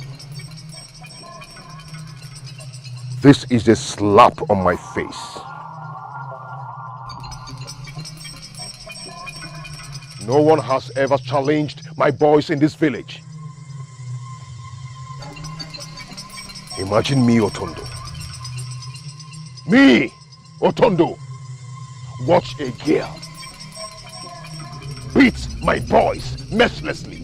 This is a slap on my face. No one has ever challenged my boys in this village. Imagine me, Otondo. Me, Otondo. Watch a girl beat my boys mercilessly.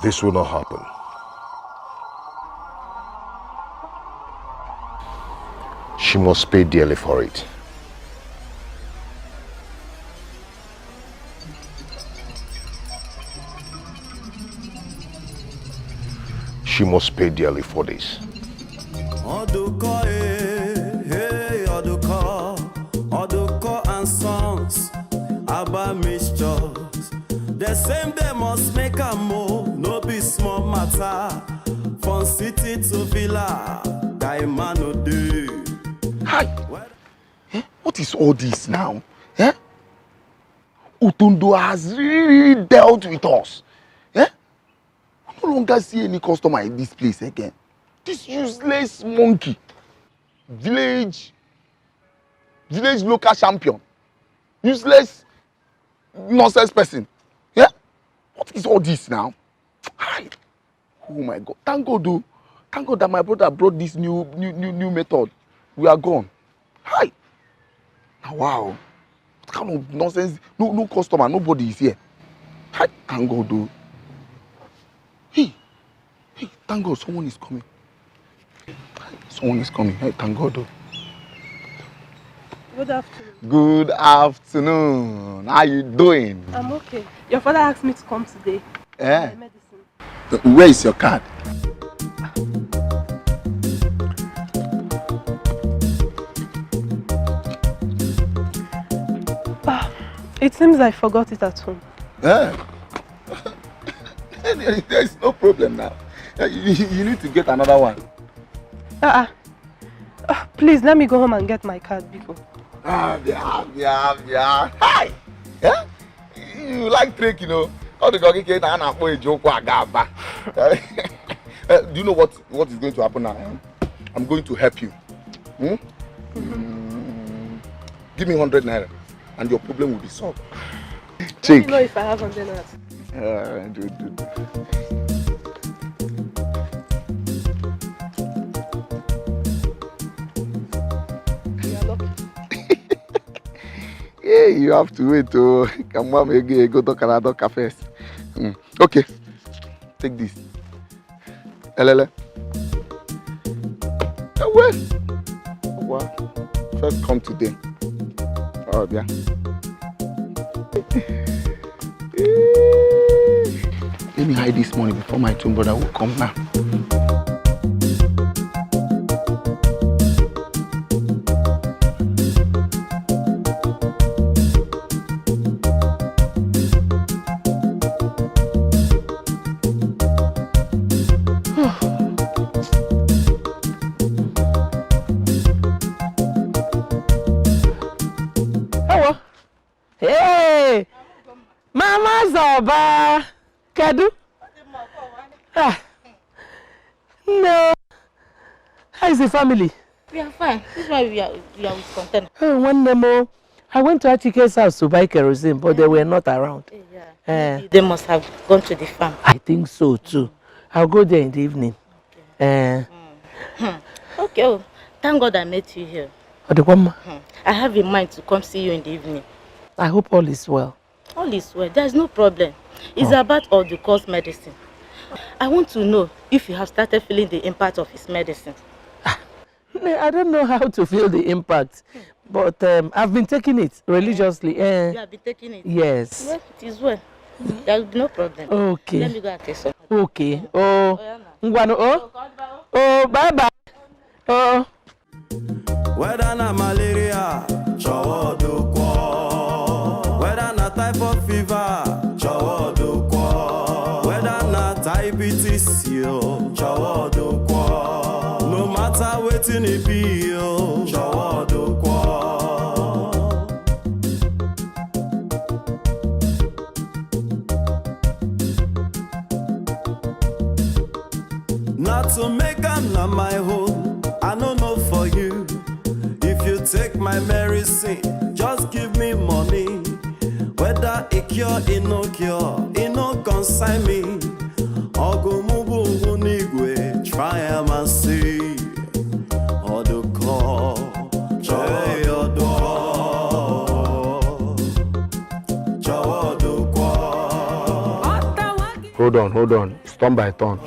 This will not happen. She must pay dearly for it. She must pay dearly for this. Oduko, eh, hey, Oduko, Oduko and Sons, Abba Mixtures. The same they must make a mo, no be small matter. From city to villa, guy man no dey. Hi! Eh? What is all this now? Eh? Otondo has really, really dealt with us. Eh? We no longer see any customer in this place again. This useless monkey. Village, village local champion. Useless nonsense person. Yeah? What is all this now? Hi. Oh my God. Thank God, though. Thank God that my brother brought this new, new, new, new method. We are gone. Hi. Now, wow. What kind of nonsense? No, no customer. Nobody is here. Hi. Thank God, though. Hey. Hey, thank God someone is coming. Someone is coming. Hey, thank God, though. Good afternoon. Good afternoon. How you doing? I'm okay. Your father asked me to come today. Eh? My medicine. Where is your card? Ah, it seems I forgot it at home. Eh? There is no problem now. Eh, you, you need to get another one. Uh-uh. Uh, please, let me go home and get my card, biko. Ah, yeah, yeah, yeah. Hi! Eh? You like trick, you know. All the doggy kid and I play joke agaba. Eh, do you know what, what is going to happen now? Eh? I'm going to help you. Hmm? Mm. Give me hundred naira and your problem will be solved. Let me know if I have hundred naira. Uh, do, do, do. You are lucky. Yeah, you have to wait. Oh, come on, go, go talk another talk first. Mm. Okay, take this. Elele. Eh, well, well, first come today. Oh, yeah. Let me hide this money before my twin brother will come now. Ewo. Hey! Mama Zoba! Kedu? Ah. No. How is the family? We are fine. This is why we are, we are with content. Oh, one name. Oh. I went to Achike's house to buy kerosene, but they were not around. Eh, yeah. Eh. They must have gone to the farm. I think so too. I'll go there in the evening. Eh. Hmm. Okay, oh, thank God I met you here. Odegwamma. Hmm. I have in mind to come see you in the evening. I hope all is well. All is well. There's no problem. It's about all the course medicine. I want to know if you have started feeling the impact of his medicine. Me, I don't know how to feel the impact, but um, I've been taking it religiously. Eh. You have been taking it? Yes. Well, it is well. There will be no problem. Okay. Let me go and take some. Okay. Oh, oh, yeah, ngwanu, oh. Oh, bye bye. Oh. Whether na malaria, chowo dokwo. Whether na typhoid fever, chowo dokwo. Whether na diabetes, yo, chowo dokwo. No matter wetin e be, yo, chowo dokwo. Not to make am na my own, I no know for you. If you take my medicine, just give me money. Whether e cure, e no cure, e no concern me. Ogumubu Ngunigwe, try am and see. Odukọ, joy Odukọ, joy Odukọ. Hold on, hold on. It's turn by turn.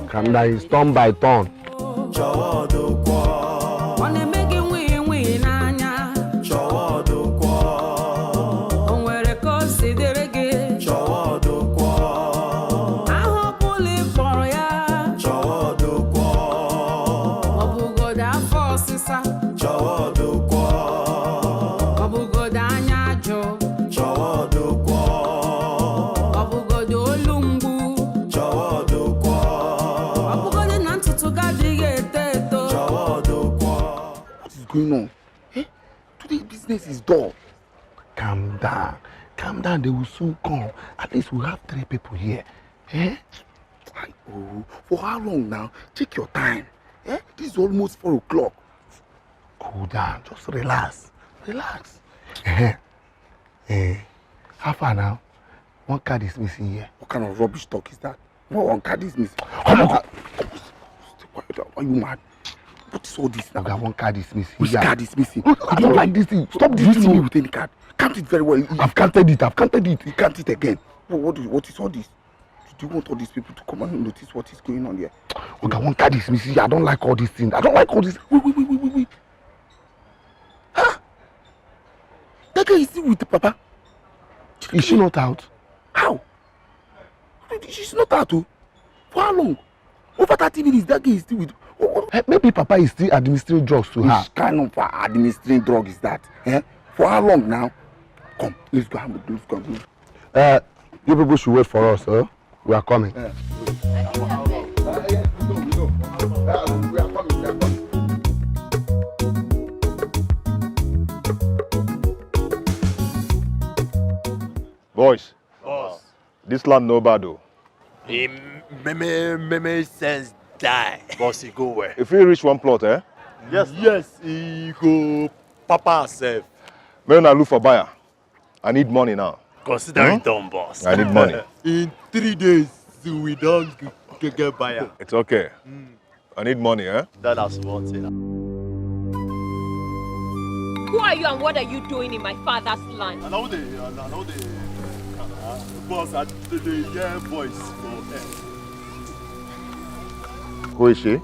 Calm down, it's turn by turn. Ọ na-eme gị nwii nwii n'anya. O nwere ka o si dịrị gị. Aha ọ bụla ị kpọrọ ya. Ọ bụgodo afọ ọsịsa. Ọ bụgodo anya ajụ. Ọ bụgodo olu mgbu. Ọ bụgodo na ntutu gị adịghị eto eto. What is going on? Eh? Today business is dull. Calm down. Calm down. They will soon come. At least we have three people here. Eh? Ai, oh, for how long now? Check your time. Eh? This is almost four o'clock. Cool down. Just relax. Relax. Eh? Eh? How far now? One card is missing here. What kind of rubbish talk is that? What one card is missing? Come on, come. Stay quiet. Are you mad? What is all this now? Oga, one card is missing. Which card is missing? Look, I don't like this thing. Stop deceiving me with any card. Count it very well. I've counted it. I've counted it. You count it again. What, what, is, what is all this? Do you want all these people to come and notice what is going on here? Oga, one card is missing. I don't like all these things. I don't like all this. Wait, wait, wait, wait, wait, wait. Huh? That girl is still with the papa. Is she not out? How? She's not out, oh. For how long? Over thirty minutes, that girl is still with. What, what? Eh, maybe Papa is still administering drugs to her. Which kind of uh, administering drug is that? Eh? For how long now? Come, let's go. Let's go. Uh, you people should wait for us, huh? We are coming. Eh. We are coming. We are coming. Boys, boss, this land no bad, oh. It meme meme sense die. Boss, e go well. If we reach one plot, eh? Yes, yes, e go papa sef. Make una look for buyer. I need money now. Consider it done, boss. I need money. In three days, we don g- g- get buyer. It's okay. I need money, eh? That is one thing. Who are you and what are you doing in my father's land? I know the, I know the, uh, boss, I the, the hear voice for air. Who is she?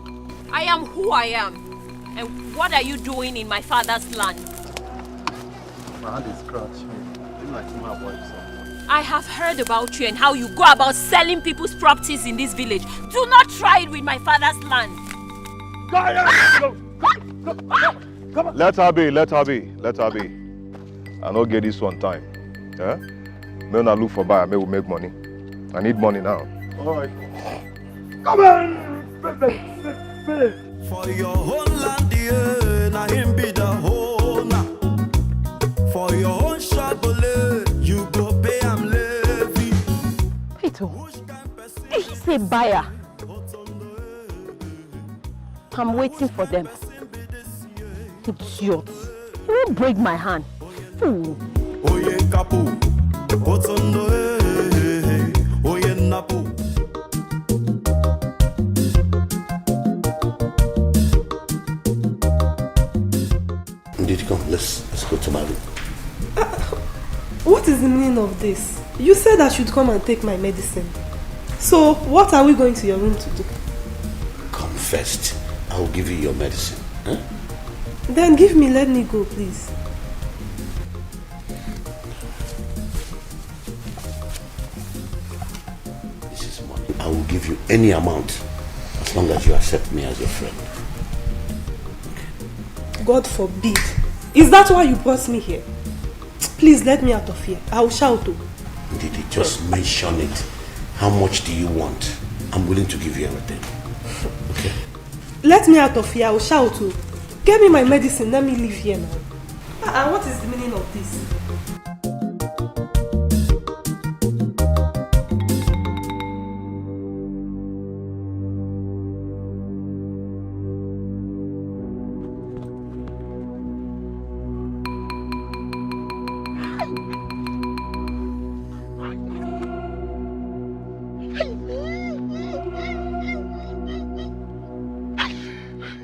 I am who I am. And what are you doing in my father's land? My hand is scratched. Be like my wife, son. I have heard about you and how you go about selling people's properties in this village. Do not try it with my father's land. Let her be, let her be, let her be. I no get this one time. Eh? May una look for buyer, may we make money. I need money now. All right. Come on! For your own land, yeah, na him be the owner. For your own shop, you go pay am levy. Peter, if you say buyer, I'm waiting for them. Idiot. You won't break my hand. Fool. Oye kapu, otondo eh, oye napu. Did come? Let's let's go to my room. What is the meaning of this? You said I should come and take my medicine. So, what are we going to your room to do? Come first. I will give you your medicine. Huh? Then give me, let me go, please. This is money. I will give you any amount as long as you accept me as your friend. God forbid. Is that why you brought me here? Please let me out of here. I will shout. Oh. Did he just mention it? How much do you want? I'm willing to give you everything. Okay. Let me out of here. I will shout. Oh. Get me my medicine. Let me leave here now. Ah, ah, what is the meaning of this?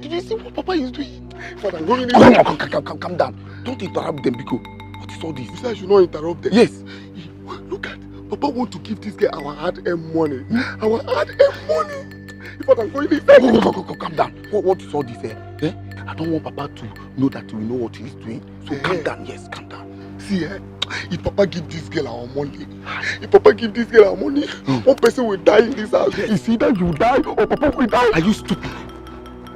Did you see what Papa is doing? Father, go in. Come, come, come, come, come down. Don't interrupt them, Biko. What is all this? You said I should not interrupt them. Yes. Look at Papa want to give this girl our hard-earned money. Our hard-earned money. Father, go in. Go, go, go, go, go, calm down. What, what is all this? Eh? Eh? I don't want Papa to know that we know what he's doing. So eh. Calm down, yes, calm down. See, eh? If Papa give this girl our money, if Papa give this girl our money, hmm. One person will die in this house. Yes. It's either you die or Papa will die. Are you stupid?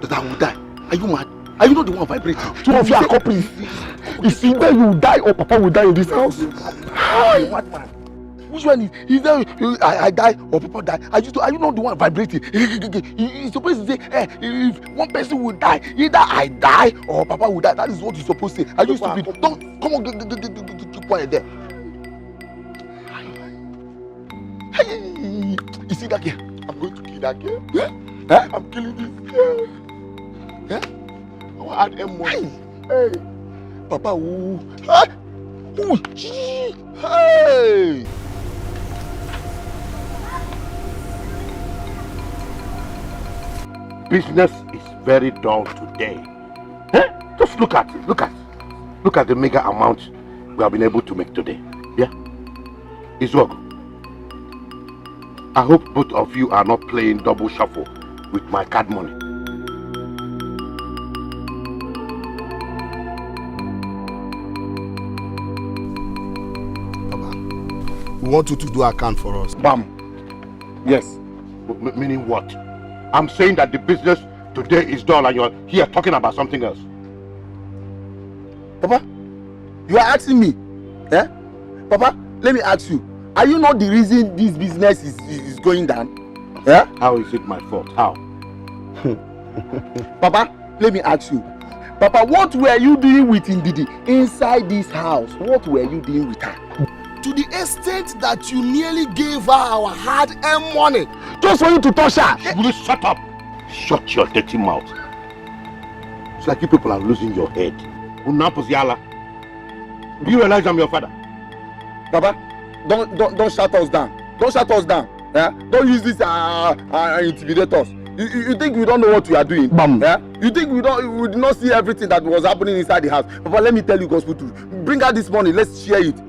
That I will die. Are you mad? Are you not the one vibrating? Two of you are couples. It's either you die or Papa will die in this house. Hi. Madman. Which one is? Is that I, I die or Papa die? Are you are you not the one vibrating? You're supposed to say, hey, if one person will die, either I die or Papa will die. That is what you're supposed to say. Are you stupid? Don't come on, keep quiet there. Hey, you see that girl? I'm going to kill that girl. Yeah? Huh? I'm killing this girl. Yeah? I want to add M money. Hey, Papa, who? Huh? Who? Hey! Business is very dull today. Eh? Just look at it. Look at look at the mega amount we have been able to make today. Yeah? It's work. I hope both of you are not playing double shuffle with my card money. Papa, we want you to do account for us. Bam. Yes. M- meaning what? I'm saying that the business today is dull and you're here talking about something else. Papa, you are asking me, eh? Papa, let me ask you. Are you not the reason this business is, is, is going down? Eh? How is it my fault? How? Papa, let me ask you. Papa, what were you doing with Ndidi inside this house? What were you doing with her? To the extent that you nearly gave her our hard-earned money just for you to touch her. Will you shut up? Shut your dirty mouth. It's like you people are losing your head. Unampus Yala. Do you realize I'm your father? Baba, don't don't don't shut us down. Don't shut us down. Yeah? Don't use this uh, uh, intimidate us. You, you, you think we don't know what we are doing? Bam. Yeah? You think we don't we did not see everything that was happening inside the house? Papa, let me tell you gospel truth. Bring out this money. Let's share it.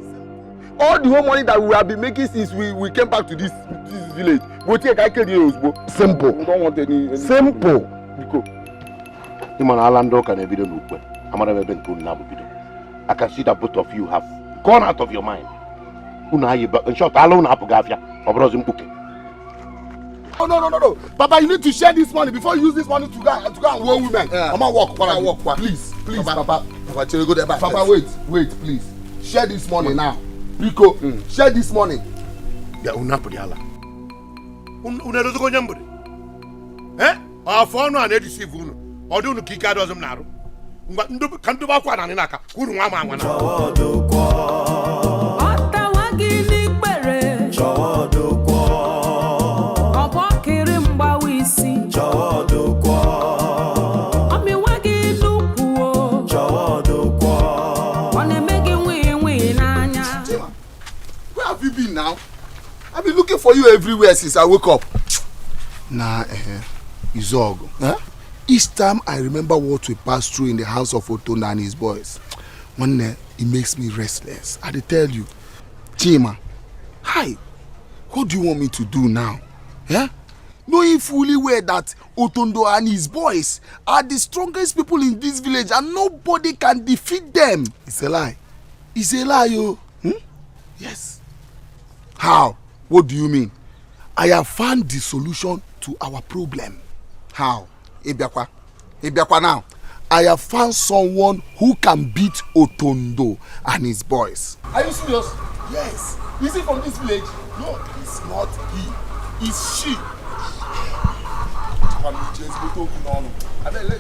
All the whole money that we have been making since we, we came back to this this village, we take I K D Os, bro. Simple. We don't want any, any. Simple. Biko, ị ma na ala ndị ụka na-ebido n'ukwe, amara m ebe nke unu na-abụ bido. I can see that both of you have gone out of your mind. Unu ayị ba, in short, ala unu apụghị afịa, ọ bụrụzi mkpuke. No, no, no, no, no. Papa, you need to share this money before you use this money to go, to go and war women. Yeah. Mama, walk, Papa, walk, walk. Please, please, Papa. Papa, Papa, Chere, go there, Papa, wait, wait, please. Share this money now. Biko, share this money. Ya, unu apụghị ala. Un-, unu edozigo onye mgbede? Eh? Afọ ọnụ a na-edisivu unu. Ọ dị unu ka ike adọzi m na-arụ. Ngwa, ndụ-, ka ndụba akwa na anyị n'aka, ka unu nwa ama anwa na. Ọtawa gị n'ikpere. Ọbọkịrị mgbawa isi. Ọmịwa gị n'ukwu o. Ọ na-eme gị nwii nwii n'anya. Chima, where have you been now? I've been looking for you everywhere since I woke up. Nah, eh, Izogo. Eh? Each time I remember what we passed through in the house of Otonda and his boys, one, eh, it makes me restless. I dey tell you, Chima, hi, what do you want me to do now? Eh? Knowing fully well that Otondo and his boys are the strongest people in this village and nobody can defeat them. It's a lie. It's a lie, oh. Hmm? Yes. How? What do you mean? I have found the solution to our problem. How? Ibiakwa. Ibiakwa now. I have found someone who can beat Otondo and his boys. Are you serious? Yes. Is he from this village? No, it's not he. It's she.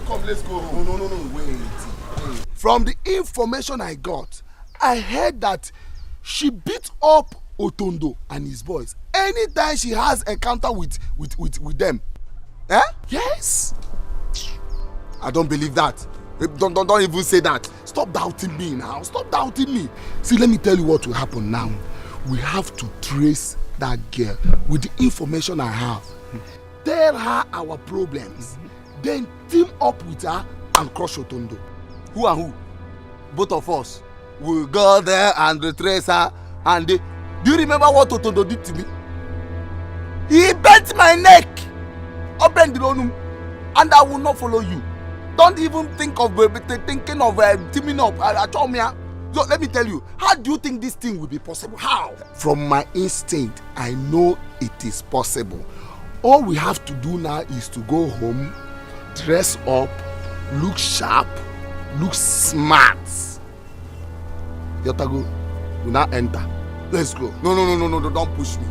Come, let's go. No, no, no, no, wait. Wait. From the information I got, I heard that she beat up Otondo and his boys anytime she has encounter with, with, with, with them. Eh? Yes. I don't believe that. Eh, don't, don't, don't even say that. Stop doubting me now. Stop doubting me. See, let me tell you what will happen now. We have to trace that girl with the information I have. Tell her our problems. Then team up with her and crush Otondo. Who and who? Both of us. We go there and retrace her. And they, do you remember what Otondo did to me? He bent my neck. Open the room, and I will not follow you. Don't even think of, uh, th-, thinking of, uh, teaming up. I, I told me, ah. So let me tell you, how do you think this thing will be possible? How? From my instinct, I know it is possible. All we have to do now is to go home, dress up, look sharp, look smart. Yotago, we now enter. Let's go. No, no, no, no, no, no, don't push me.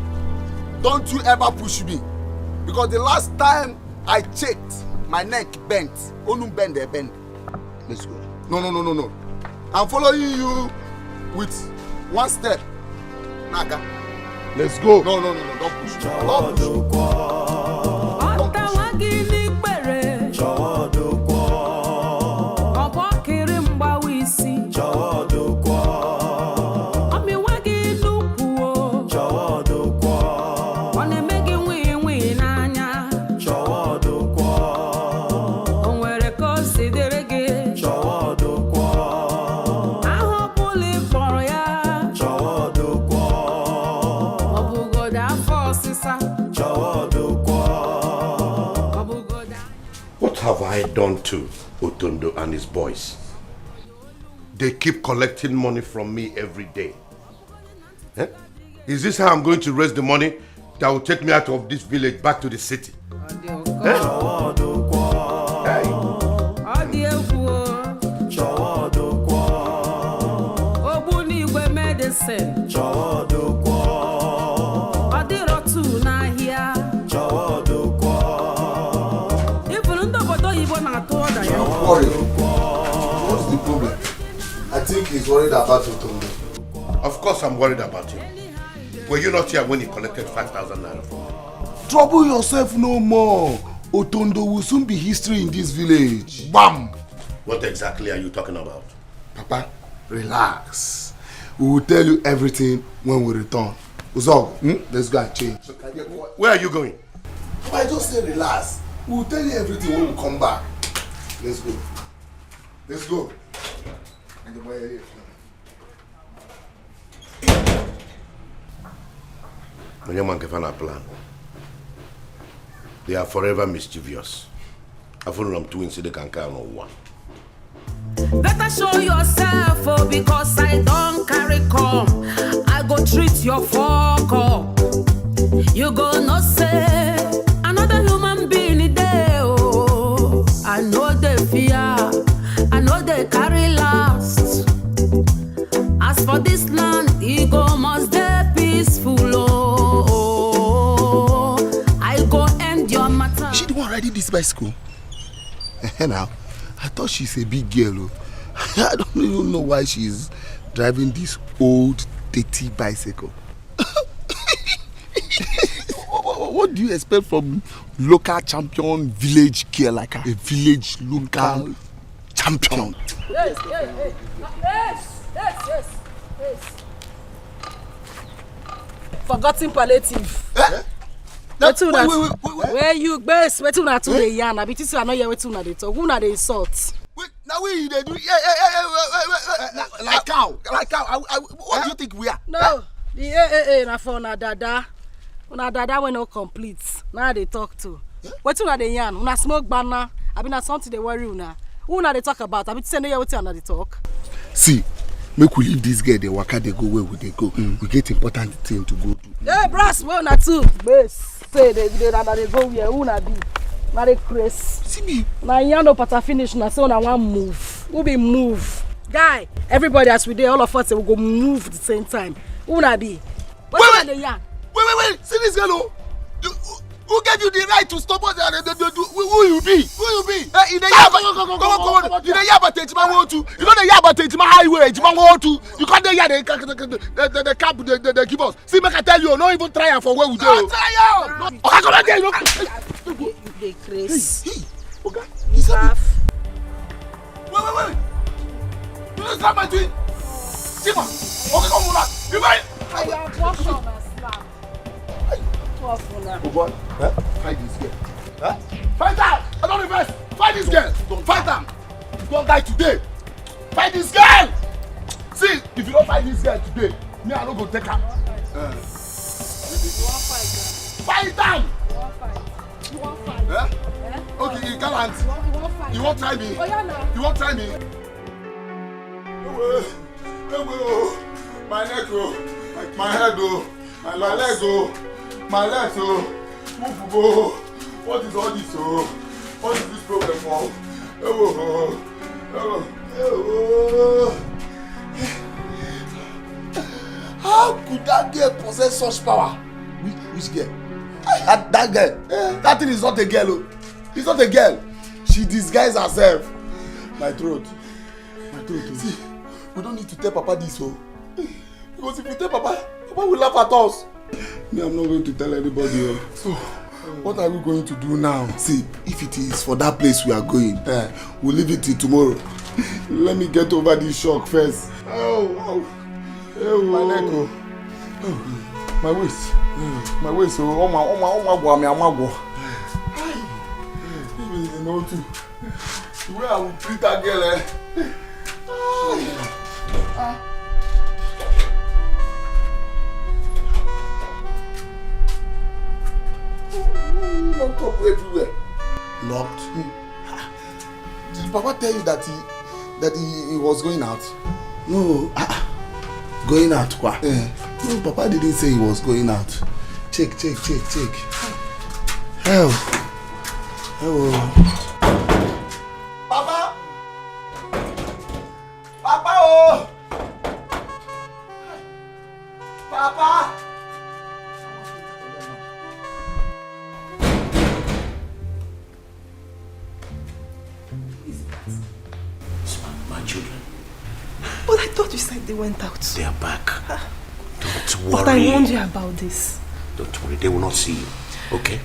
Don't you ever push me. Because the last time I checked, my neck bent. Onum bend, they bend. Let's go. No, no, no, no, no. I'm following you with one step. Naka. Let's go. No, no, no, no, don't push me. Don't push me. Ọtawa gị n'ikpere. Ọbọkịrị mgbawa isi. Ọmịwa gị n'ukwu o. Ọ na-eme gị nwii nwii n'anya. O nwere ka o si dịrị gị. Aha ọbụla ị kpọrọ ya. Ọ bụgodo afọ ọsịsa. Ọ bụgodo. What have I done to Otondo and his boys? They keep collecting money from me every day. Eh? Is this how I'm going to raise the money that will take me out of this village back to the city? Eh? Hey. Ọ dị egwu o. Ogbunigwe medicine. Ọ dịrọ two n'ahịa. Ifuru ndị obodo oyibo na-atụ ọda ya. Don't worry. What's the problem? I think he's worried about Otondo. Of course I'm worried about him. Were you not here when he collected five thousand naira from me? Trouble yourself no more. Otondo will soon be history in this village. Bam! What exactly are you talking about? Papa, relax. We will tell you everything when we return. Uzo, hmm? Let's go and change. Where are you going? Papa, I just say relax. We will tell you everything when we come back. Let's go. Let's go. Onye ma nke fa na plan. They are forever mischievous. Afụnụla m twins dị ka nke a n'ụwa. Better show yourself, oh, because I don't carry come. I go treat your fuck up. You go no say another human being there, oh. I know they fear, I know they carry last. As for this land, it go must dey peaceful, oh. I go end your matter. Is she the one riding this bicycle? Eh, now, I thought she's a big girl. Oh. I don't even know why she's driving this old, dirty bicycle. What, what, what do you expect from local champion village girl like her? A village local champion. Yes, yes, yes, yes, yes, yes, yes. Forgotten palliative. Eh? Wetin una wait, wait, wait, wait. Where you base? Wetin una two dey yarn? Abi this I no hear wetin una dey talk. Who una dey insult? Wait, na we you dey do? Yeah, yeah, yeah, yeah, wait, wait, wait, wait. Na, like cow, like cow. I, I, what do you think we are? No, the A A A na for una dada. Una dada wey no complete. Na I dey talk to. Wetin una dey yarn? Una smoke gbana? Abi na something dey worry una? Who una dey talk about? Abi say no hear wetin una dey talk? See, make we leave this girl dey waka dey go where we dey go. We get important thing to go do. Hey, bros, wey una two base say dey dey na dey go where who una be? Na dey craze. See me. Na yarn no pata finish na say una wan move. Who be move? Guy, everybody as we dey, all of us say we go move the same time. Who una be? Wetin una dey yarn? Wait, wait, wait. See this girl, oh. You, who, who gave you the right to stop us? And the, the, the, who, who you be? Who you be? Eh, you dey yarn about, come on, come on, come on. You dey yarn about Ejima Wotu. You know dey yarn about Ejima Highway, Ejima Wotu. You can't dey yarn the, the, the, the, the cap they, they, they give us. See, make I tell you, no even try am for where we dey. No try am. Oga, come out there, you know. You dey craze. Hey, hey, Oga, you laugh. Wait, wait, wait. You don't slap my twin. Simon, okay, come on. You right. I am caution and slap. Two of una. Oh boy, huh? Fight this girl. Huh? Fight her. I don't reverse. Fight this girl. Fight her. You don't die today. Fight this girl. See, if you don't fight this girl today, me I no go take her. Uh. Fight am. You wan fight? Eh? Eh? Okay, you gallant. You wan, you wan fight? You wan try me? Oh, yeah, now. You wan try me? Ewe, ewe, oh, my neck, oh, my head, oh, my, my leg, oh, my legs, oh, move, oh. What is all this, oh? What is this problem, oh? Ewe, oh, ewe, ewe. How could that girl possess such power? Which, which girl? That, that girl. That thing is not a girl, oh. It's not a girl. She disguised herself. My throat. My throat, oh. See, we don't need to tell Papa this, oh. Because if you tell Papa, Papa will laugh at us. Me, I'm not going to tell anybody, oh. So, what are we going to do now? See, if it is for that place we are going, eh, we'll leave it till tomorrow. Let me get over this shock first. Oh, oh. Hey, oh. My neck, oh. Oh, my waist. My waist, oh. Oh, my, oh, my, oh, my, oh, my, oh, my. Hi. Even in the old too. The way I will treat that girl, eh? Ah. Locked up everywhere. Locked? Hmm. Ah. Did Papa tell you that he that he, he was going out? No. Ah, ah. Going out, kwa? Eh. No, Papa didn't say he was going out. Check, check, check, check. Hell. Hello. Papa! Papa, oh! Papa! Who is that? It's my, my children. But I thought you said they went out. They are back. Ah. Don't worry. But I warned you about this. Don't worry, they will not see you. Okay?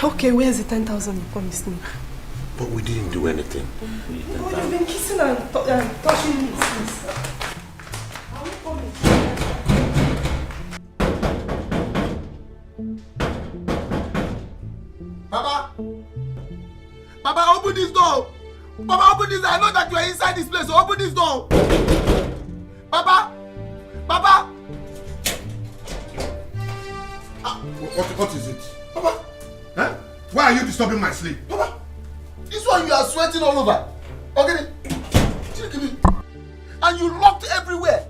Okay, where's the ten thousand you promised me? But we didn't do anything. But you've been kissing and tou- and touching me since. Papa! Papa, open this door! Papa, open this door! I know that you are inside this place, so open this door! Papa! Papa! Ah, what, what is it? Papa! Huh? Why are you disturbing my sleep? Papa! It's And you are sweating all over. Okay, Chikimi. And you locked everywhere.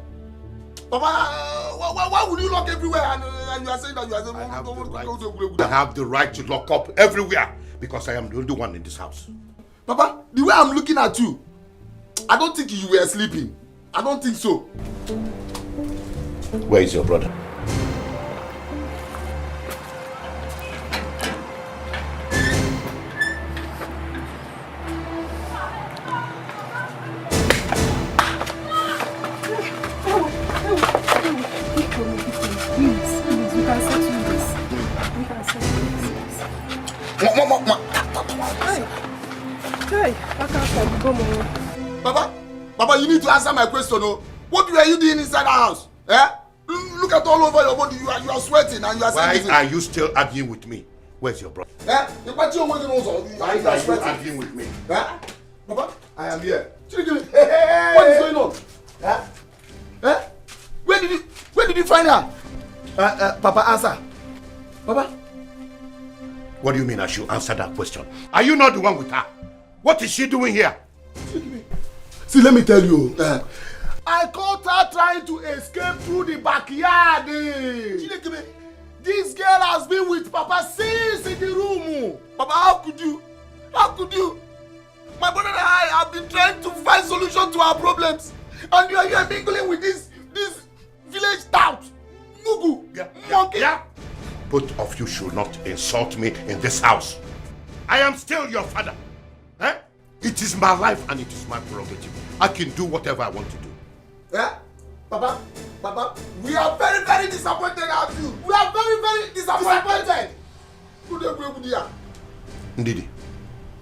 Papa, uh, why, why, why would you lock everywhere and, uh, and you are saying that you are saying, I have the right. I have the right to lock up everywhere because I am the only one in this house. Papa, the way I'm looking at you, I don't think you were sleeping. I don't think so. Where is your brother? Please, please, we can settle this. We can settle this. Hey, hey, I can't stop. Go, Mama. Baba, Baba, you need to answer my question, oh. What were you doing inside the house? Eh? L- Look at all over your body. You are, you are sweating and you are saying. Why are you still arguing with me? Where's your brother? Eh? You are sweating. Why are you arguing with me? Eh? Baba, I am here. Chidikeme. What is going on? Eh? Eh? Where did you, where did you find her? Uh, uh, Papa, answer. Papa. What do you mean I should answer that question? Are you not the one with her? What is she doing here? See, let me tell you. Uh, I caught her trying to escape through the backyard. Eh. This girl has been with Papa since in the room. Papa, how could you? How could you? My brother and I have been trying to find solution to our problems, and you are here mingling with this this village tout, mugu, yeah, monkey. Yeah. Both of you should not insult me in this house. I am still your father. Eh? It is my life and it is my prerogative. I can do whatever I want to do. Eh? Papa, Papa, we are very, very disappointed at you. We are very, very disappointed. Ndidi,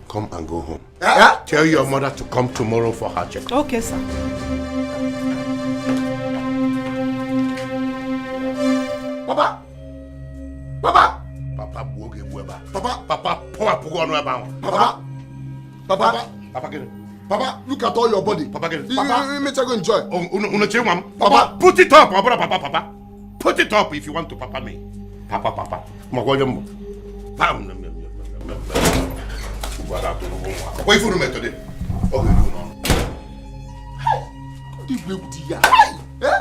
come and go home. Eh? Tell your mother to come tomorrow for her check. Okay, sir. Papa! Papa! Papa, gbuo gị egbu ebe a. Papa! Papa, pụwapụgo ọnụ ebe ahụ. Papa! Papa! Papa, gịnị? Papa, look at all your body. Papa, gịnị? Papa, make I go enjoy. Unu, unu chi nwa m. Papa, put it up, ọ bụrụ papa, papa. Put it up if you want to papa me. Papa, papa. Ma gwa m. Pam. Gwara atụrụ nwa. Kwa ife unu metode. Ọ ga-eru n'ọnụ. Ndị igwe egwu di ya. Eh?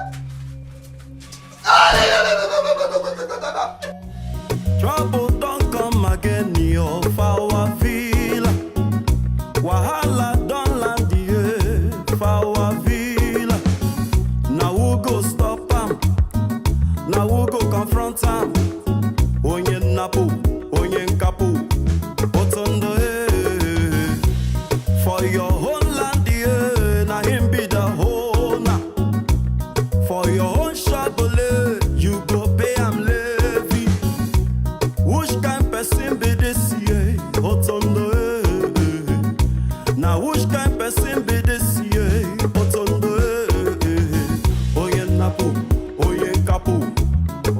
Trouble don come again, yo, for our villa. Wahala don land, yeah, for our villa. Now who go stop am? Now who go confront am? Onye nnapu, onye nkapu, otondo, eh. For your own land, yeah, na him be the owner. For your own Chevrolet, you go pay am levy. Which kind person be this, yeah? Otondo, eh, eh, eh. Now which kind person be this, yeah? Otondo, eh, eh, eh. Onye nnapu, onye nkapu.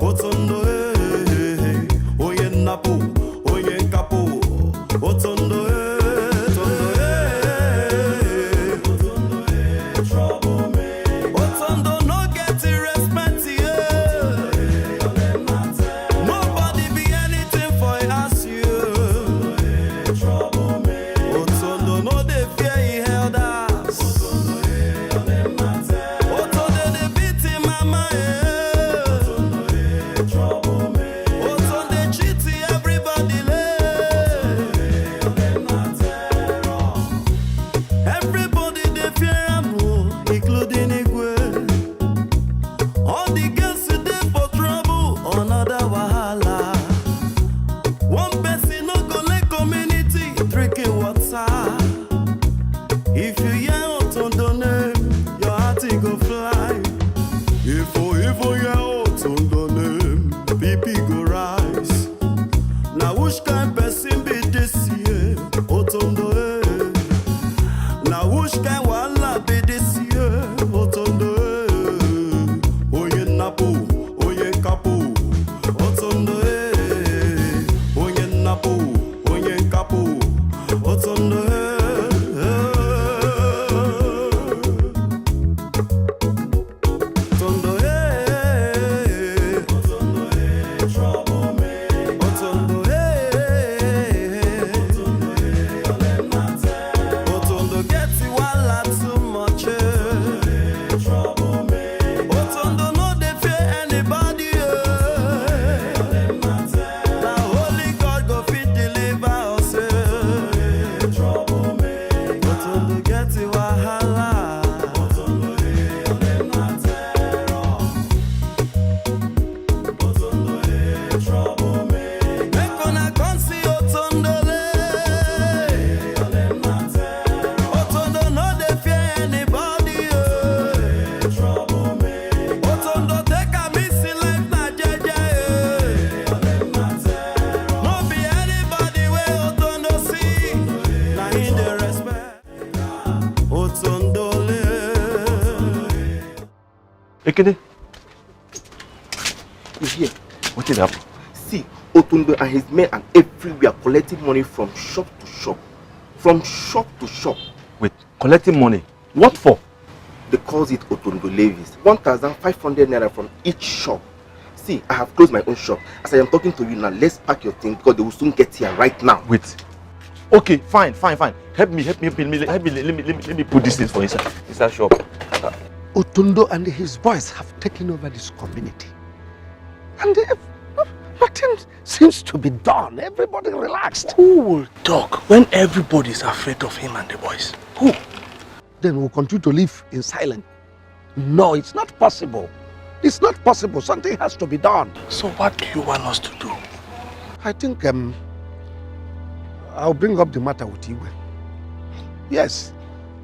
Otondo, eh, eh, eh. Onye nnapu, onye nkapu. Kede. He's here. What did happen? See, Otundo and his men and everywhere collecting money from shop to shop. From shop to shop. Wait, collecting money? What for? They calls it Otundo levies. One thousand five hundred naira from each shop. See, I have closed my own shop. As I am talking to you now, let's pack your thing because they will soon get here right now. Wait. Okay, fine, fine, fine. Help me, help me, help me, help me, let me, let me, let me put this thing for inside, inside shop. Otundo and his boys have taken over this community. And they have, nothing seems to be done. Everybody relaxed. Who will talk when everybody is afraid of him and the boys? Who? Then we'll continue to live in silence. No, it's not possible. It's not possible. Something has to be done. So what do you want us to do? I think um, I'll bring up the matter with Igwe. Yes,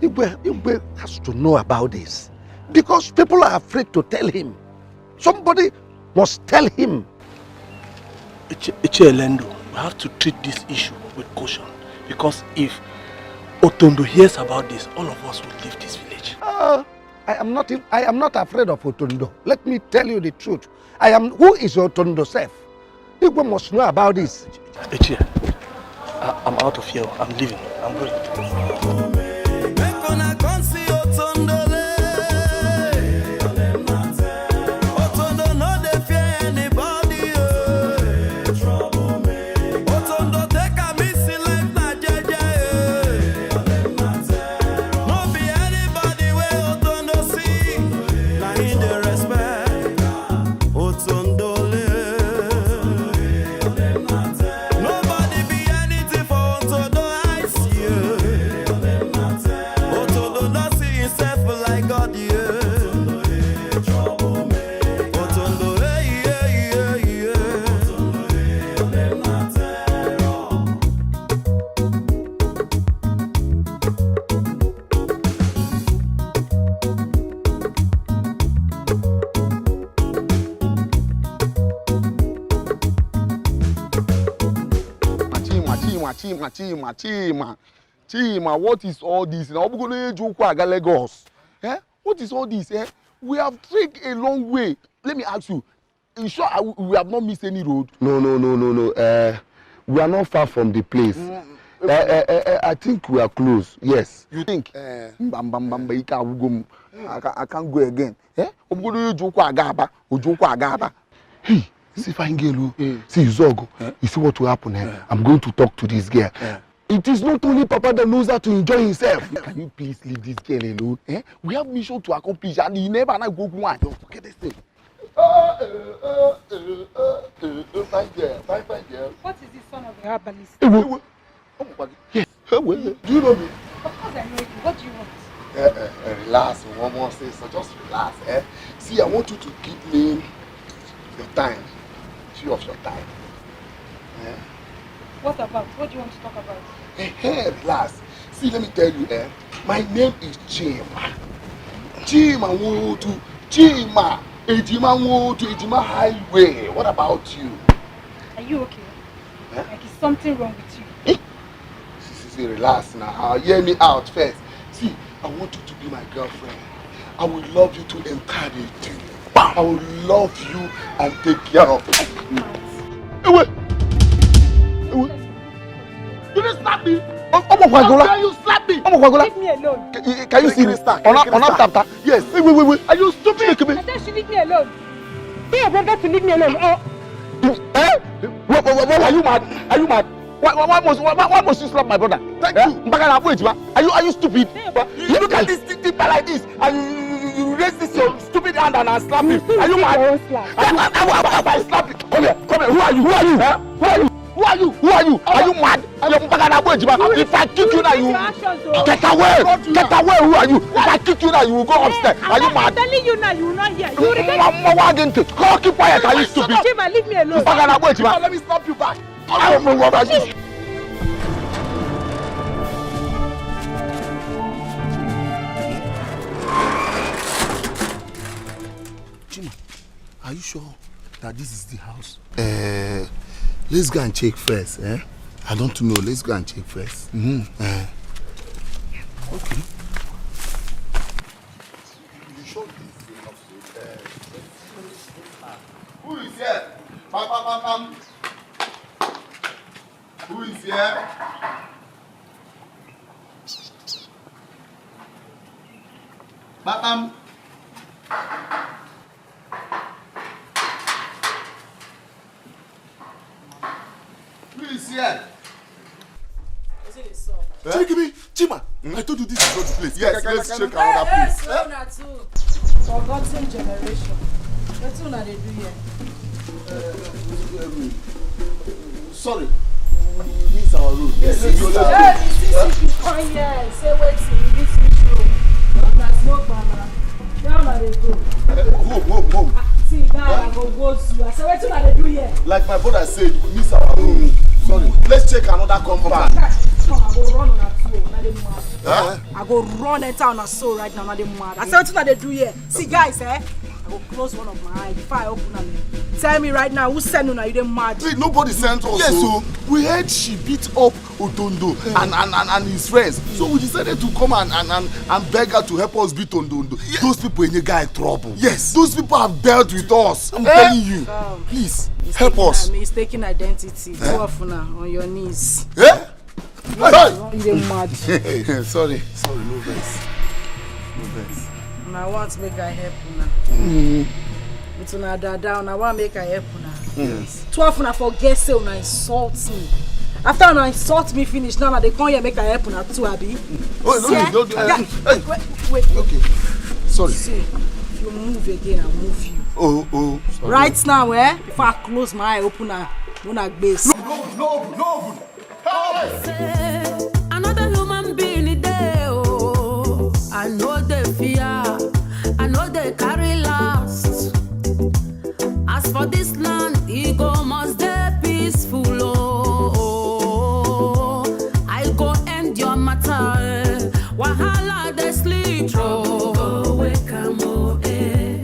Igwe, Igwe has to know about this. Because people are afraid to tell him. Somebody must tell him. Ichie Lendo, we have to treat this issue with caution. Because if Otondo hears about this, all of us will leave this village. Uh, I am not I am not afraid of Otondo. Let me tell you the truth. I am who is Otondo self? Igwe must know about this. Ichie, I, I'm out of here. I'm leaving. I'm going. Chima, Chima, Chima, Chima, Chima, Chima, what is all this? Na ọ bụgo na eji ụkwụ aga Lagos. Eh? What is all this? Eh? We have trekked a long way. Let me ask you, you sure I, we have not missed any road? No, no, no, no, no. Uh, we are not far from the place. Mm, uh, uh, uh, uh, I think we are close. Yes. You think? Uh, mba, mba, mba, mba, ike agwụgo m. I, can, I can't go again. Eh? Ọ bụgo na eji ụkwụ aga Aba, o ji ụkwụ aga Aba. Hey, see fine girl o. Mm. See Izuogo. Eh? You see what will happen, eh? Eh. I'm going to talk to this girl. Eh. It is not only Papa that knows how to enjoy himself. Can you please leave this girl alone? Eh? We have mission to accomplish and he never na go one. Don't forget this thing. Oh, oh, oh, oh, oh, oh, oh, fine girl, fine, fine girl. What is this son of a herbalist? Ewo. Ewo. Oh, my God. Yes. Ewo. Do you know me? Of course I know you. What do you want? Eh, eh, eh, relax, one more say so. Just relax, eh? See, I want you to give me your time. Few of your time. Eh? What about? What do you want to talk about? Eh, eh, relax. See, let me tell you, eh? My name is Chima. Chima Nwotu. Chima. Ejima Nwotu. Ejima Highway. What about you? Are you okay? Eh? Like, is something wrong with you? Eh? See, see, see, relax now. Hear me out first. See, I want you to be my girlfriend. I will love you to entirety. I will love you and take care of you. Ewe! Ewe! You didn't slap me! Ọmọ Kwagola! How dare you slap me? Ọmọ Kwagola! Leave me alone. Can, can you see me? Krista, Ona, Krista. Ona tata. Yes. Wait, wait, wait, wait. Are you stupid? Chineke me. I said she leave me alone. Tell your brother to leave me alone. Oh. Eh? What, what, what, what, are you mad? Are you mad? Why, why, why must why, why must you slap my brother? Thank you. Mbaka na Abu Ejima. Are you are you stupid? You look at this thing like this and you you, you, you raise this your stupid hand and, and slap him. Are you mad? I, I, I, I, I slap you. Come here, come here. Who are you? Who are you? Eh? Who are you? Who are you? Who are you? Are you mad? You're Mbaka na Abu Ejima. If I kick you now, you get away. Get away. Who are you? If I kick you now, you will go upstairs. Are you mad? I'm telling you now, you will not hear. You will regret. Mama, why didn't you? Go keep quiet. Are you stupid? Chima, leave me alone. Mbaka na Abu Ejima. Let me slap you back. Chima, are you sure that this is the house? Uh, let's go and check first, eh? I don't know. Let's go and check first. Mm-hmm. Uh, okay. You sure this is the house? Uh, Who is here? Pam, pam, pam, pam. Who is here? Pam, pam. Who is here? Wetin dey sup? Chikimi, Chima, I told you this is not the place. Yes, let's check another place. Hey, so una too. Forgotten generation. Wetin una dey do here? Sorry. We miss our road. Yes, yes, yes. Hey, you see, see, you come here. Say wetin? You miss which road? Una smoke banana. Where una dey go? Home, home, home. See, guy, I go go to you. I say, wetin una dey do here? Like my brother said, we miss our road. Sorry. Let's check another compound. Come, I go run una two. Una dey mad. Huh? I go run enter una soul right now. Una dey mad. I say, wetin una dey do here? See, guys, eh? I go close one of my eye before I open am. Tell me right now, who send una? You dey mad? See, nobody sent us. Yes, so we heard she beat up Odondo and, and, and, and his friends. So we decided to come and, and, and, and beg her to help us beat Odondo. Yes. Those people in the guy trouble. Yes. Those people have dealt with us. I'm telling you. Please, help us. Mistaken identity. Two of una on your knees. Eh? Hey! You dey mad. Sorry, sorry, no vex. No vex. Una want make I help una. Mm. With una dada, una want make I help una. Yes. Two of una forget say una insult me. After una insult me finish, now una dey come here make I help una too, abi? Oh, no, no, no, no. Hey. Wait, wait. Okay. Sorry. See, if you move again, I'll move you. Oh, oh, sorry. Right now, eh? If I close my eye, open her, una gbase. No, no, no, no. Say, another human being dey, oh. I know they fear, I know they carry last. As for this land, e go must dey peaceful, oh. I go end your matter, eh. Wahala dey sleep, oh. Go wake am, oh, eh.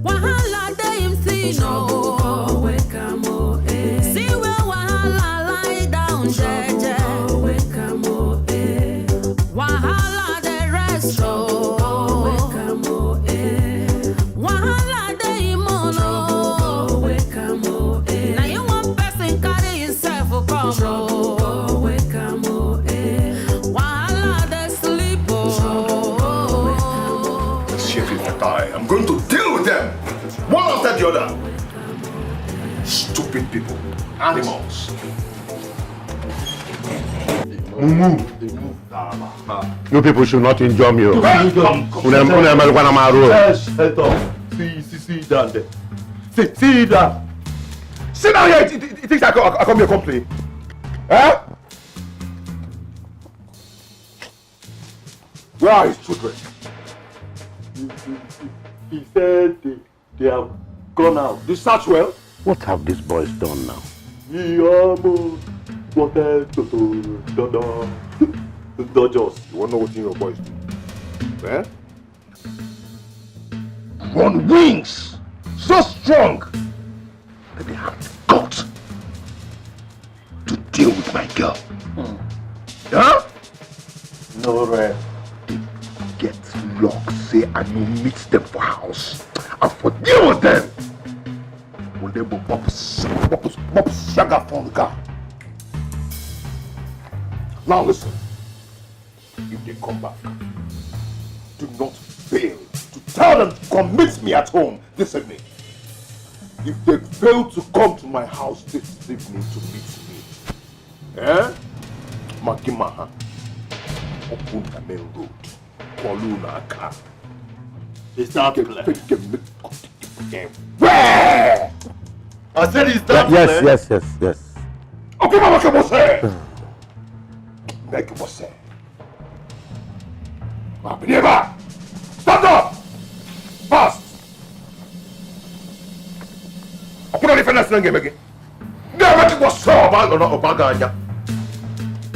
Wahala dey him thing, oh. Go wake am, oh, eh. See where wahala lie down, jeje. Go wake am, oh, eh. Wahala dey rest, oh. Go wake am, oh, eh. Wahala dey him own, oh. Go wake am, oh, eh. Na you one person carry himself, oh, come, oh. Go wake am, oh, eh. Wahala dey sleep, oh. Shit, if I die, I'm going to deal with them one after the other. Stupid people, animals. Mumu, you people should not injure me, oh. Hey, come, come. Una, una, una, una, una, una, una. Yes, head up. See, see, see down there. See, see down. Sit down here. You, you, you think I come, I come here complain? Eh? Where are his children? He, he, he, he said they, they have gone out. Did you search well? What have these boys done now? He almost wanted to, to, to, to, to dodge us. You wanna know what your boys do? Eh? Run wings, so strong, that they have the guts to deal with my girl. Hmm. Huh? No rest. They get luck, say I no meet them for house. I for deal with them. Will they go bop, bop, bop, shaga phone car? Now listen. If they come back, do not fail to tell them to come meet me at home this evening. If they fail to come to my house this evening to meet me, eh? Makimaha, open the main road, call you na car. Is that clear? Where? I said, is that clear? Yes, yes, yes, yes. Okay, Mama Kebose. Make Kebose. Mabinieba! Stand up! Fast! Open the fence and get me. Get me to what's up? I don't know about Ganya.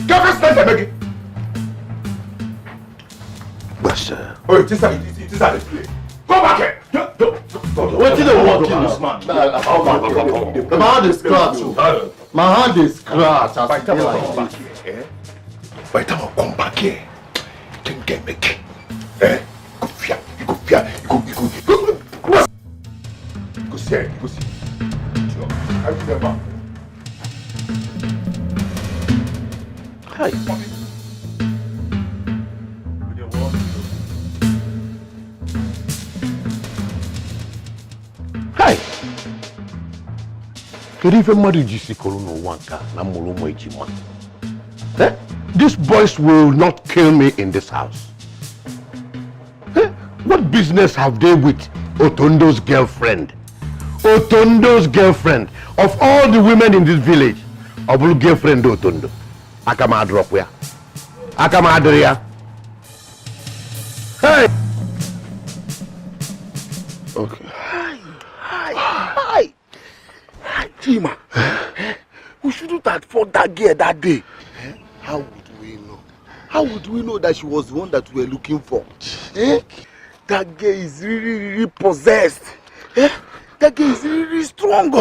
Get me stand there, Maggie. Yes, sir. Oh, it is a, it is, it is a play. Go back here. Don't, don't, don't, don't. Wetin dey work you? This man. My hand dey scratch. My hand dey scratch. As e dey like this. By the time I come back here, eh? By the time I come back here, you go fear. You go fear. You go, you go, you go, you go see, you go see. I see the back. Hi. Hi. Kedu ife mmadụ ji sikọrọ n'ụwa nke a na mụrụ ụmụ ejima? Eh? These boys will not kill me in this house. Eh? What business have they with Otondo's girlfriend? Otondo's girlfriend, of all the women in this village, ọ bụrụ girlfriend Otondo. Aka m adịrọkwa ya. Aka m adịrị ya. Hey! Okay. Hi, hi, hi. Hi, Chima. Eh? We shouldn't have fought that girl that day. Eh? How would we know? How would we know that she was the one that we were looking for? Eh? That girl is really, really possessed. Eh? That girl is really, really strong.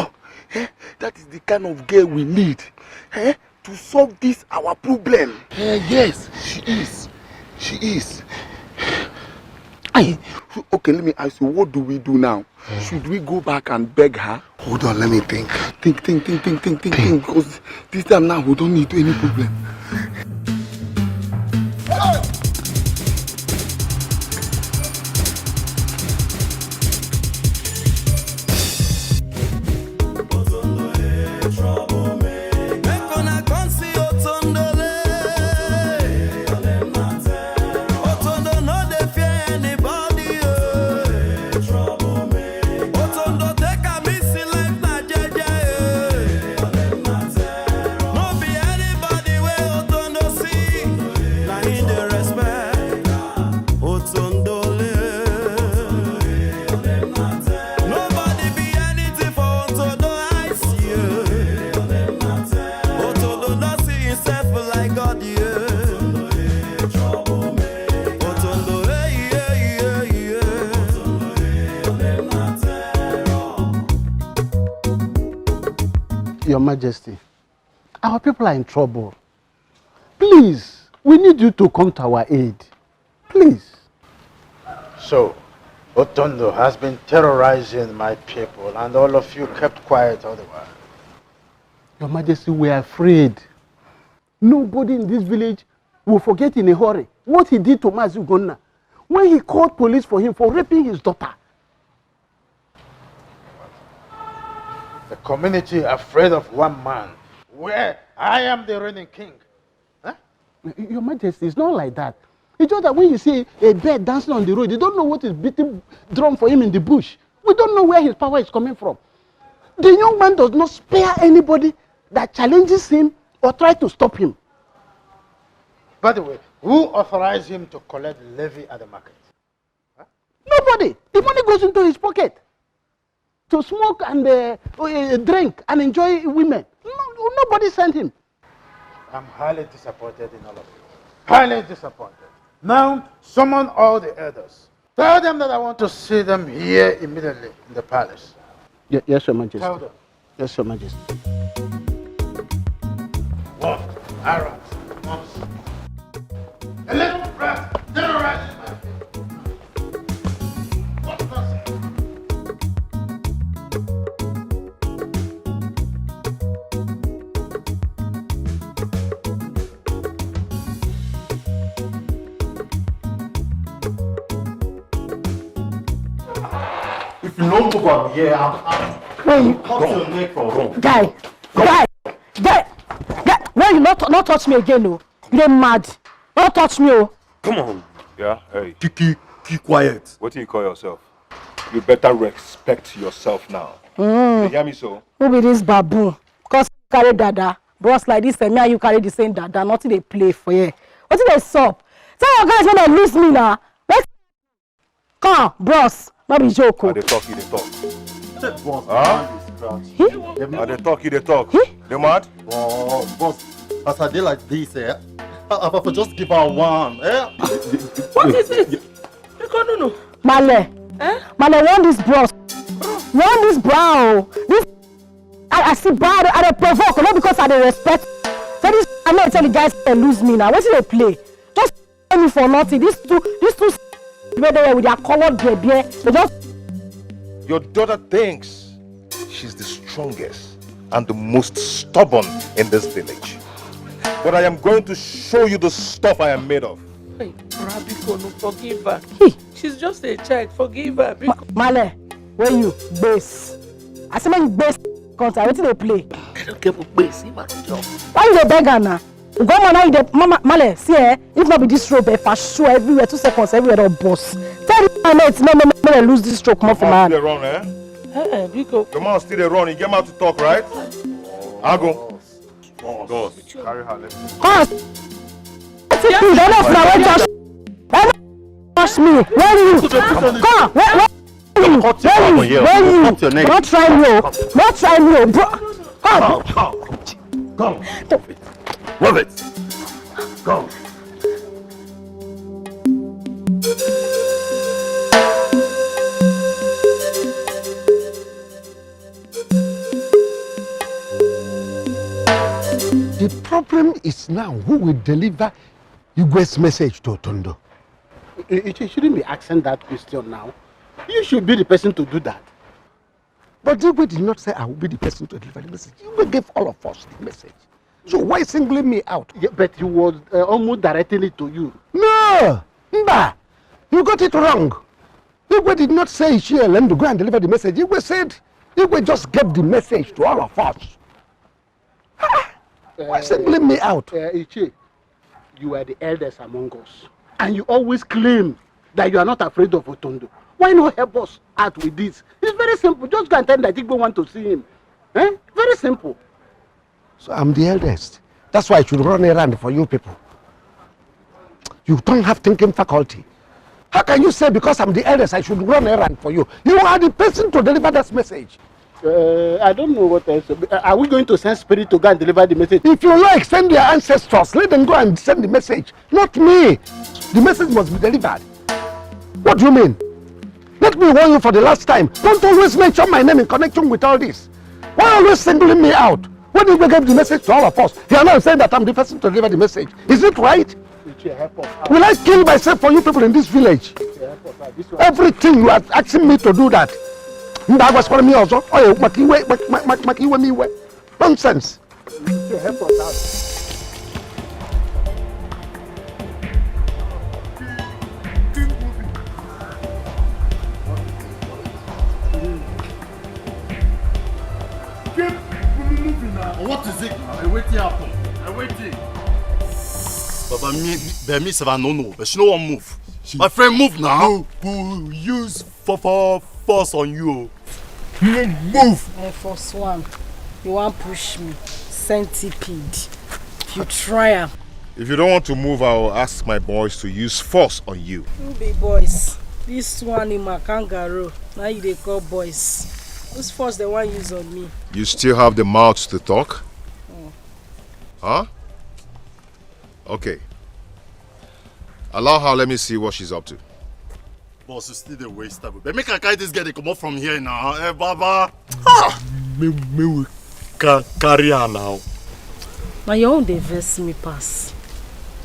Eh? That is the kind of girl we need. Eh? To solve this our problem. Eh, yes, she is. She is. Aye. Okay, let me ask you, what do we do now? Should we go back and beg her? Hold on, let me think. Think, think, think, think, think, think, think, because this time now we don't need any problem. Your Majesty, our people are in trouble. Please, we need you to come to our aid. Please. So, Otondo has been terrorizing my people, and all of you kept quiet all the while. Your Majesty, we are afraid. Nobody in this village will forget in a hurry what he did to Mazi Ugonna when he called police for him for raping his daughter. The community afraid of one man, where I am the reigning king. Huh? Your Majesty, it's not like that. It's just that when you see a bird dancing on the road, you don't know what is beating drum for him in the bush. We don't know where his power is coming from. The young man does not spare anybody that challenges him or try to stop him. By the way, who authorized him to collect levy at the market? Nobody. The money goes into his pocket to smoke and, uh, uh, drink and enjoy women. No, nobody sent him. I'm highly disappointed in all of you. Highly disappointed. Now, summon all the elders. Tell them that I want to see them here immediately in the palace. Ye-, yes, Your Majesty. Tell them. Yes, Your Majesty. One, Aaron, once. A little breath, terrorizing my people. What nonsense. If you don't move am here, I'm, I'm When you cut your neck for wrong. Guy, guy, guy, guy, when you not, not touch me again, oh. You dey mad. Don't touch me, oh. Come on. Yeah, hey. Kiki, keep quiet. What do you call yourself? You better respect yourself now. Mm. You hear me so? Who be this baboon? Because you carry dada. Bros like this, eh, me and you carry the same dada. Nothing dey play for here. Wetin dey sup? Tell your guys when they lose me now. Let's come, bros. No be joke, I oh. Dey talk, you dey talk. Check boss. Huh? Man is scratch. He? Dem I dey talk, you dey talk. He? Dey mad? Oh, boss, as I dey like this, eh? I, I for just give her one, eh? What is it? Because no, no. Male. Eh? Male, warn this bros. Warn this bro. This I, I see bad, I dey provoke, not because I dey respect. So this, I may tell the guys they lose me now. Wetin dey play? Just me for nothing. These two, these two s-, wey dey here with their colored beer, beer, they just Your daughter thinks She's the strongest and the most stubborn in this village. But I am going to show you the stuff I am made of. Hey, Rabiko, no, forgive her. She's just a child. Forgive her. Biko. Male, where you? Base. I say make you base. Contact. Wetin dey play? I don't care for base. Why you dey beg her now? Go on, now you dey, Mama, Male, see, eh? If not be this rope, eh, for sure, everywhere, two seconds, everywhere don burst. Tell my mate, no, no, no, no, lose this stroke more for man. Still dey run, eh? Eh, eh, Biko. The man still dey run. He get mouth to talk, right? I go. Boss, carry her, let's go. Come. See, you don't know if na where just, don't touch me. Where you? Come. Where, where you? Where you? Where you? Don't try me, oh. Don't try me, oh, bro. Come. Come, come, come. Move it. Come. The problem is now who will deliver Igwe's message to Otondo. You, you shouldn't be asking that question now. You should be the person to do that. But Igwe did not say I will be the person to deliver the message. Igwe gave all of us the message. So why singling me out? Yeah, but he was, uh, almost directing it to you. No! Mba! You got it wrong. Igwe did not say Ichie Elendu go and deliver the message. Igwe said, Igwe just gave the message to all of us. Ah, why singling me out? Uh, Ichie, you are the eldest among us. And you always claim that you are not afraid of Otondo. Why not help us out with this? It's very simple. Just go and tell him that Igwe want to see him. Eh? Very simple. So I'm the eldest. That's why I should run errand for you people. You don't have thinking faculty. How can you say because I'm the eldest, I should run errand for you? You are the person to deliver that message. Uh, I don't know what else. Uh, are we going to send spirit to go and deliver the message? If you like, send your ancestors. Let them go and send the message. Not me. The message must be delivered. What do you mean? Let me warn you for the last time. Don't always mention my name in connection with all this. Why always singling me out? When Igwe gave the message to all of us, you are now saying that I'm the person to deliver the message. Is it right? Ichie, help us out. Will I kill myself for you people in this village? Ichie, help us out. This one. Everything you are asking me to do that. Mba, agwakwara m ya ọzọ. Oye, maka iwe, maka, maka, maka iwe m iwe. Nonsense. Ichie, help us out. Keep moving now. What is it now? Wetin happen? Wetin? Baba, me, me, but me sef, I no know, but she no wan move. My friend, move now. Who, who use for, for force on you? Move, move. My first one, you wan push me? Centipede. If you try am. If you don't want to move, I will ask my boys to use force on you. Who be boys? This two animal, kangaroo. Now you dey call boys. Whose force they wan use on me? You still have the mouth to talk? Mm. Huh? Okay. Allow her, let me see what she's up to. Boss, you still dey waste time. But make I carry this girl dey comot from here now. Eh, Baba. Ah! Me, me we ca-, carry her now. Na your own dey vex me pass.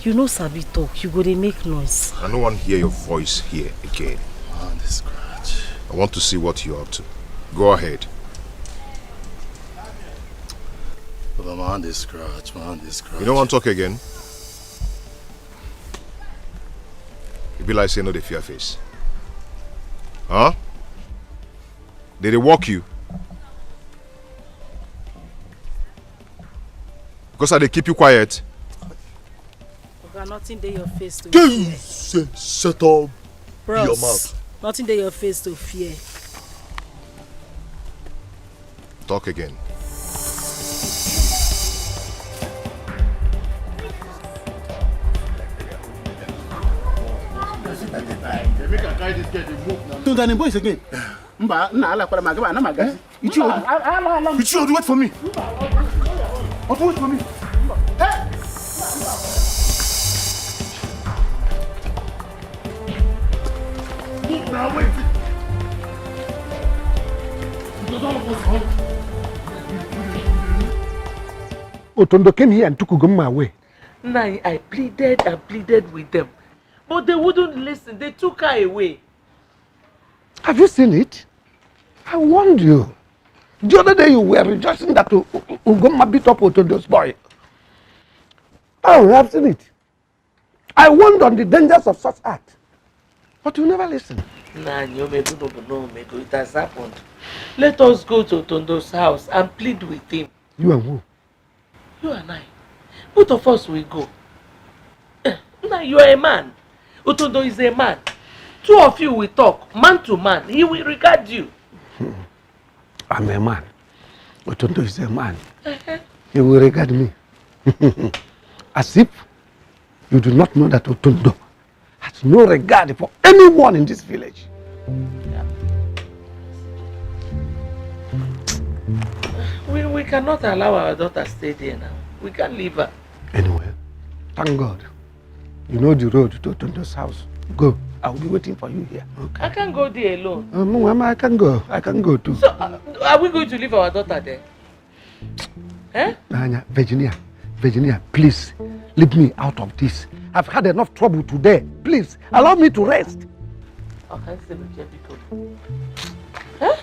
You no sabi talk, you go dey make noise. I no wan hear your voice here again. My hand dey scratch. I want to see what you're up to. Go ahead. Baba, my hand dey scratch, my hand dey scratch. You no wan talk again? E be like say you no dey fear face. Huh? Dem dey work you? Because I dey keep you quiet. Oga, nothing dey your face to fear. Say, set up your mouth. Bros, nothing dey your face to fear. Talk again. Make I carry this girl dey move now. Don't any boys again. Mba, nna alakwara m aga, ana m agazi. Ichie Odu. Ichie Odu, wait for me. Odu, wait for me. Hey! Move now, wait. Because all of us come. Otondo came here and took Ugomma away. Nna, I pleaded and pleaded with them, but they wouldn't listen. They took her away. Have you seen it? I warned you. The other day you were rejoicing that U- U- Ugoma beat up Otondo's boy. Oh, I've seen it. I warned on the dangers of such act. But you never listen. Nah, Nyomego, no, no, no, Mego, it has happened. Let us go to Otondo's house and plead with him. You and who? You and I. Both of us will go. Eh, now you are a man. Otondo is a man. Two of you will talk, man to man. He will regard you. I'm a man. Otondo is a man. Uh-huh. He will regard me. As if you do not know that Otondo has no regard for anyone in this village. We, we cannot allow our daughter stay there now. We can't leave her. Anyway, thank God. You know the road to Otondo's house. Go. I will be waiting for you here. Okay. I can't go there alone. Uh, Mama, I can go. I can go too. So, uh, are we going to leave our daughter there? Eh? Anya, Virginia, Virginia, please leave me out of this. I've had enough trouble today. Please allow me to rest. Okay, say we can be good. Eh?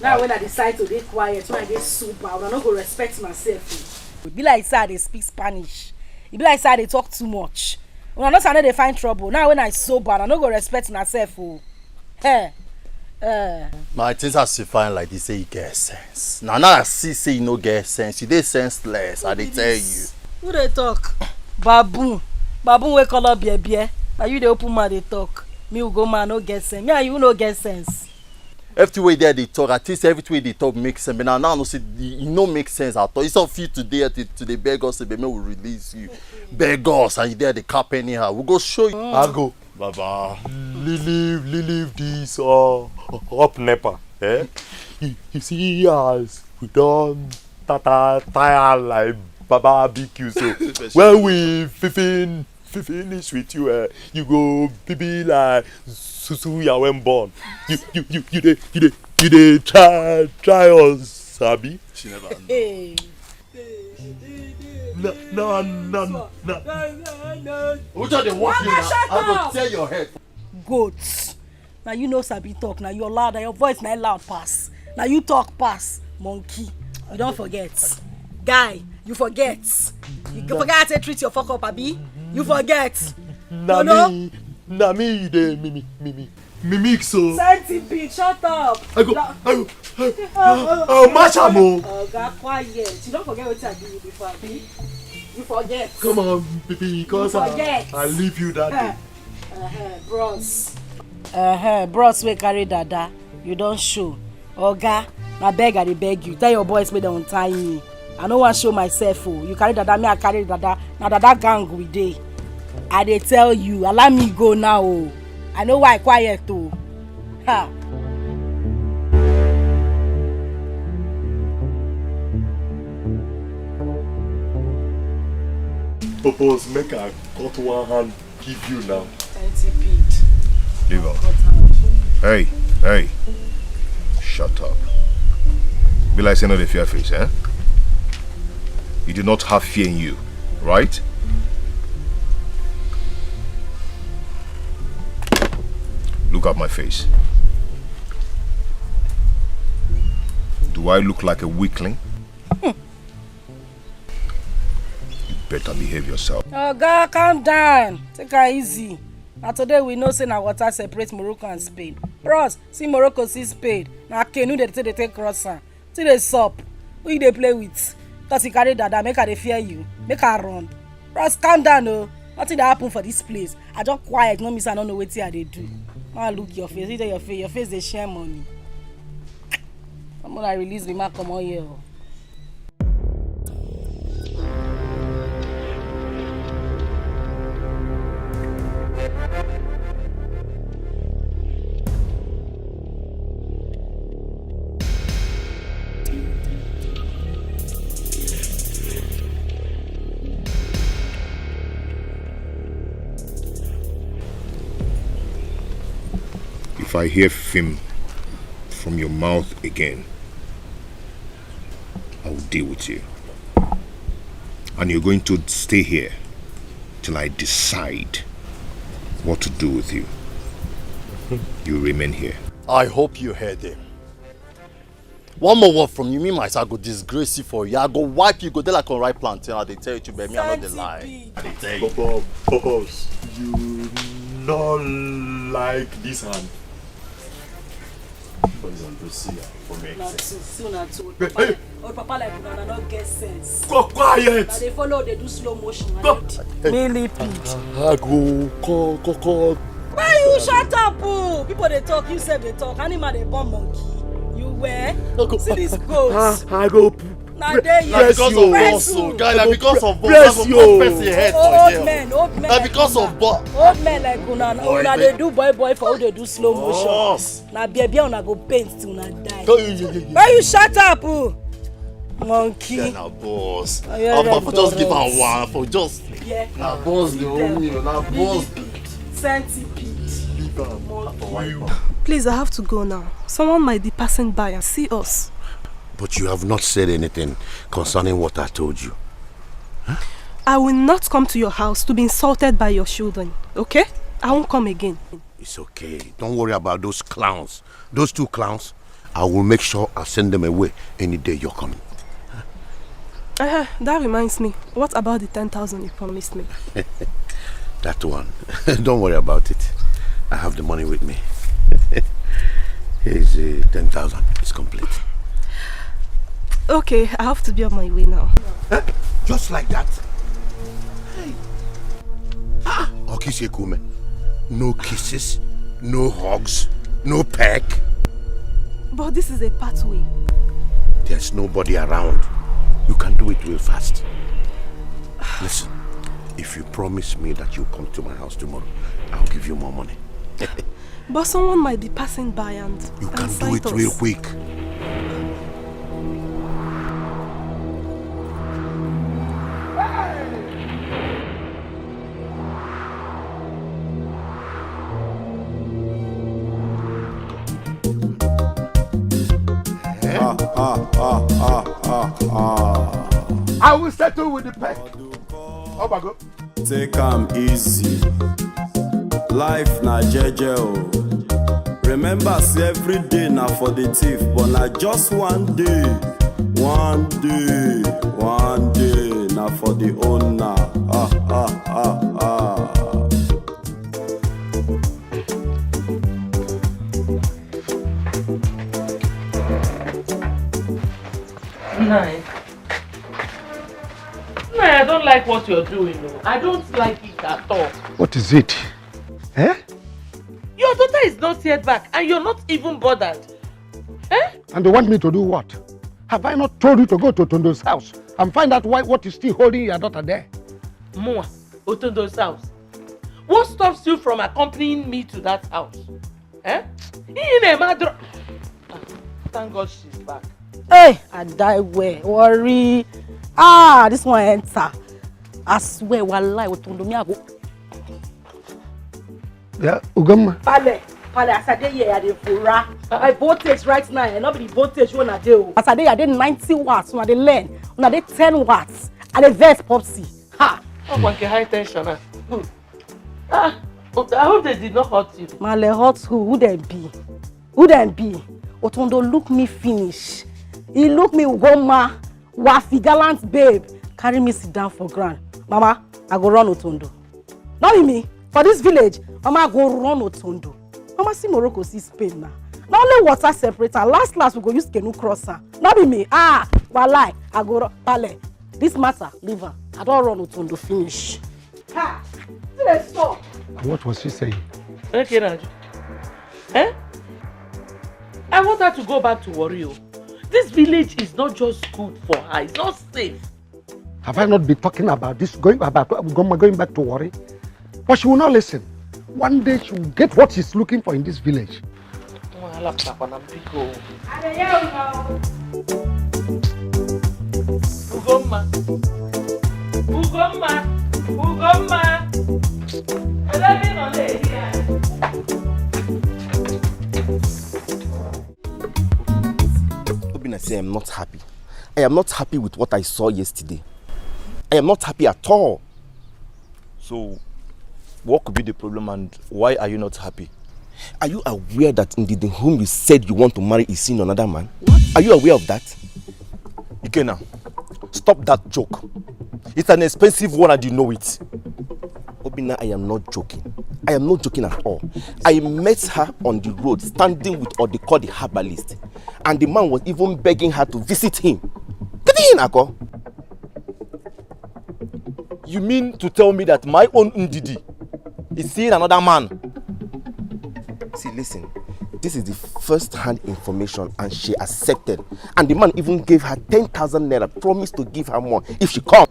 Now when I decide to dey quiet, when I dey sober, una no go respect myself. E be like say I dey speak Spanish. E be like say I dey talk too much. Una know say I no dey find trouble. Now when I sober, una no go respect myself o. Hey. Uh. My things as you find like this, say you get sense. Now, now I see say you no get sense. You dey senseless. I dey tell you. Who dey talk? Baboon. Baboon wey color beer beer. Now you dey open mouth dey talk. Me we go man no get sense. Me and you no get sense. Everything wey dey dey talk, at least everything wey dey talk make sense. But now, now I know say e no make sense at all. Instead of you today to, to dey beg us, say, "Make we release you," beg us, and you dey dey cap anyhow. We go show you. I go, Baba, leave, leave, leave this uh, up nepa. Eh? You, you see as we don tata tire like Baba B Q so. When we fifin fi finish with you, eh, you go be, be like susu ya when born. You you you you dey you dey you dey try try us, sabi. She never. Hey. No no no no. Which are the work you now? I go tear your head. Goats. Now you know sabi talk. Now you're loud. Now your voice now loud pass. Now you talk pass. Monkey. You don't forget. Guy, you forget. You forget how to treat your fuck up, abi? You forget. Na me, na me you dey mimi mimi mimic so. Centipede, shut up. I go, I go, I, I, I'll match am o. Oga, quiet. You don't forget what I do you before, abi? You forget. Come on, baby, because I, I leave you that day. Uh-huh, bros. Uh-huh, bros wey carry dada, you don show. Oga, na beg I dey beg you. Tell your boys make dem untie me. I no wan show myself o. You carry dada, me I carry dada. Na dada gang we dey. I dey tell you, allow me go now o. I know why I quiet o. Ha. Purpose make I cut one hand give you now. Centipede. Leave am. Hey, hey. Shut up. Be like say no dey fear face, eh? You do not have fear in you, right? Look at my face. Do I look like a weakling? You better behave yourself. Oga, calm down. Take her easy. Na today we know say na water separate Morocco and Spain. Bros, see Morocco, see Spain. Na canoe dey take dey take cross am. See dey sup. Who you dey play with? Cause you carry dada, make I dey fear you. Make I run. Bros, calm down o. Nothing dey happen for this place. I just quiet, no mean say I no know wetin I dey do. Ma look your face. Look your face. Your face dey share money. Come on, I release me, ma comot here o. If I hear film from your mouth again, Deal with you. And you're going to stay here till I decide what to do with you. You remain here. I hope you heard him. One more word from you, me myself, I go disgrace you for you. I go wipe you, go there like a ripe plantain. I dey tell you to be me, I know the lie. I dey tell you. Boss, you not like this hand. Boys and Lucia for me. Not so, so not so. Hey, hey. Old papa like una, una no get sense. Go quiet. Una dey follow, dey do slow motion. Go. Hey. Millipede. I go call, call, call. Why you shut up? Oh? People dey talk, you sef dey talk. Animal dey born monkey. You were. See this goat. I go. Na dey here. Because of boss, oh, guy, na because of boss. Press you. Person head for here. Old men, old men. Na because of boss. Old men like una, una dey do boy boy for who dey do slow motion. Na beer beer una go paint till una die. Why you shut up? Oh? Monkey. Yeah, na boss. I'ma just give am one for just. Yeah. Na boss dey owe me, na boss. Centipede. Leave am. Monkey. Please, I have to go now. Someone might be passing by and see us. But you have not said anything concerning what I told you. I will not come to your house to be insulted by your children, okay? I won't come again. It's okay. Don't worry about those clowns. Those two clowns, I will make sure I send them away any day you're coming. Uh, that reminds me. What about the ten thousand you promised me? That one. Don't worry about it. I have the money with me. Here's uh, ten thousand. It's complete. Okay, I have to be on my way now. Eh? Just like that? Hey. Ah, Okisi Ekume. No kisses, no hugs, no peck. But this is a pathway. There's nobody around. You can do it real fast. Listen, if you promise me that you come to my house tomorrow, I'll give you more money. But someone might be passing by and you can do it real quick. Ah, ah, ah, ah, ah, ah. I will settle with the pet. Oh my God. Take am easy. Life na jeje o. Remember say every day na for the thief, but na just one day. One day, one day na for the owner. Ah, ah, ah, ah. Nine. No, I don't like what you're doing. Oh. I don't like it at all. What is it? Eh? Your daughter is not yet back and you're not even bothered. Eh? And they want me to do what? Have I not told you to go to Otondo's house and find out why, what is still holding your daughter there? Moa, Otondo's house. What stops you from accompanying me to that house? Eh? Ihe na-eme adọrọ. Ah, thank God she's back. Hey, I die well. Worry. Ah, this one enter. I swear, wallahi, Otondo, me I go. Yeah, Ugomma. Pale, pale, as I dey here, I dey vora. My voltage right now, eh, no be the voltage wey I dey o. As I dey here, I dey ninety watts, una dey learn. Una dey ten watts. I dey vex Popsy. Ha! Oh, one high tension, ah. Hmm. Ah, oh, I hope they did not hurt you. Male hurt who? Who dem be? Who dem be? Otondo look me finish. He look me, Ugomma, wafi gallant babe. Carry me sit down for ground. Mama, I go run Otondo. Not be me. For this village, Mama go run Otondo. Mama see Morocco, see Spain now. Na only water separate am. Last last, we go use canoe cross am. Not be me. Ah, wallahi, I go run. Pale, this matter, leave am. I don run Otondo finish. Ha! See the store. What was she saying? Okay, Raju. Eh? I want her to go back to Warri o. This village is not just good for her. It's not safe. Have I not been talking about this, going about going back to Warri? But she will not listen. One day she will get what she's looking for in this village. Nwa ala pụtakwa na mbiko. Ugomma. Ugomma. Ugomma. Obi na say I'm not happy. I am not happy with what I saw yesterday. I am not happy at all. So, what could be the problem and why are you not happy? Are you aware that Ndidi, whom you said you want to marry, is seeing another man? Are you aware of that? Ikenna, stop that joke. It's an expensive one and you know it. Obinna, I am not joking. I am not joking at all. I met her on the road standing with Odiko the herbalist, and the man was even begging her to visit him. Kedu ihe ị na-akọ? You mean to tell me that my own Ndidi is seeing another man? See, listen, this is the first hand information, and she accepted. And the man even gave her ten thousand naira, promised to give her more if she come.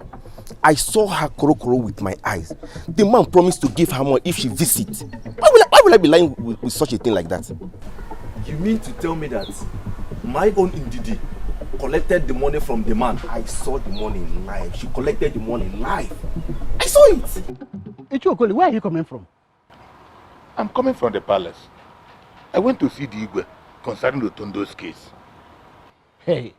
I saw her korokoro with my eyes. The man promised to give her more if she visit. Why will I, why will I be lying with, with such a thing like that? You mean to tell me that my own Ndidi collected the money from the man? I saw the money live. She collected the money live. I saw it. Ichokoli, where are you coming from? I'm coming from the palace. I went to see the Igwe concerning Otondo's case. Hey,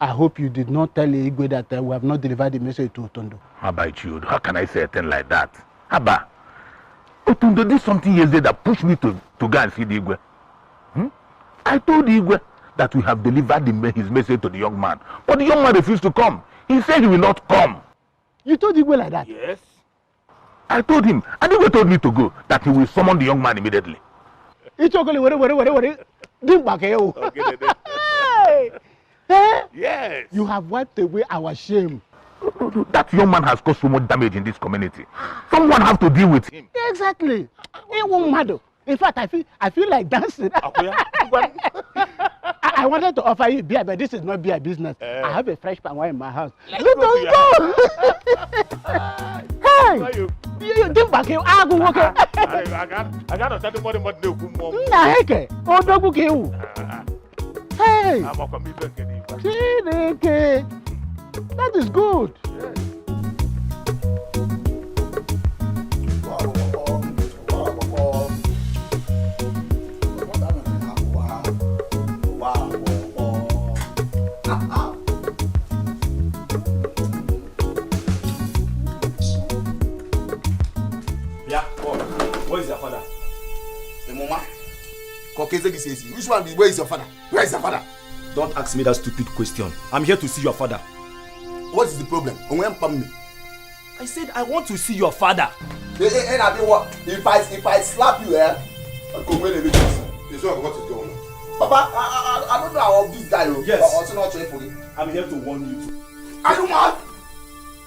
I hope you did not tell Igwe that uh, we have not delivered the message to Otondo. How about you? How can I say a thing like that? Haba, Otondo did something yesterday that pushed me to, to go and see the Igwe. Hmm? I told the Igwe that we have delivered the, me- his message to the young man. But the young man refused to come. He said he will not come. You told Igwe like that? Yes. I told him, and Igwe told me to go, that he will summon the young man immediately. Ichokoli, were, were, were, were. Dimgbake o. Hey! Eh? Yes. You have wiped away our shame. That young man has caused so much damage in this community. Someone have to deal with him. Exactly. He won't mad. In fact, I feel I feel like dancing. Akuya, ngwa. I, I wanted to offer you beer, but this is not beer business. Eh. I have a fresh palm wine in my house. Let us go. Hey! Why you? You, you think back here? Ah, go work. I, I got, I got to tell the money, but no, good mom. Nna heke, odogwu ke u. Ah, Hey! I'm a comedian, Kenifa. Chineke! That is good. Yes. Yeah, boy. Where is your father? Emoma. Kokeze Gisezi. Which one be, where is your father? Where is your father? Don't ask me that stupid question. I'm here to see your father. What is the problem? Onwe mpam me. I said I want to see your father. Hey, hey, hey, Nabi, what? If I, if I slap you, eh? Come here, let me just. This one, what is going on? Papa, I, I, I I don't know how this guy. Oh. Yes. But also not try for me. I'm here to warn you too. Are you mad?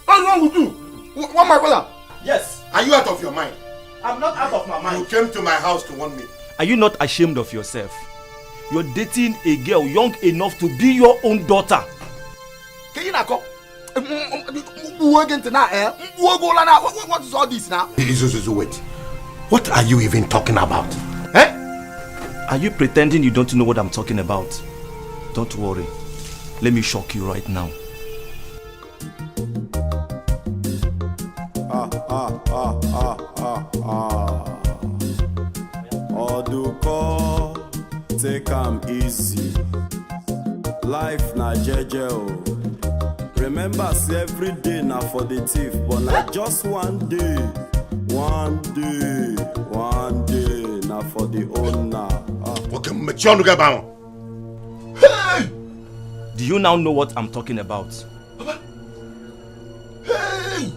What's wrong with you? Wh- What, my brother? Yes. Are you out of your mind? I'm not out of my mind. You came to my house to warn me. Are you not ashamed of yourself? You're dating a girl young enough to be your own daughter. Can you not come? Mkpu oge ntị na, eh? Mkpu oge ụla na, what, what, what is all this now? Izuzuzu, wait. What are you even talking about? Eh? Are you pretending you don't know what I'm talking about? Don't worry. Let me shock you right now. Ah, ah, ah, ah, ah, ah. Oduko, take am easy. Life na jeje o. Remember say every day na for the thief, but na just one day. One day, one day na for the owner. Ah. Okay, mechie ọnụ gị ebe ahụ. Hey! Do you now know what I'm talking about? Papa! Hey!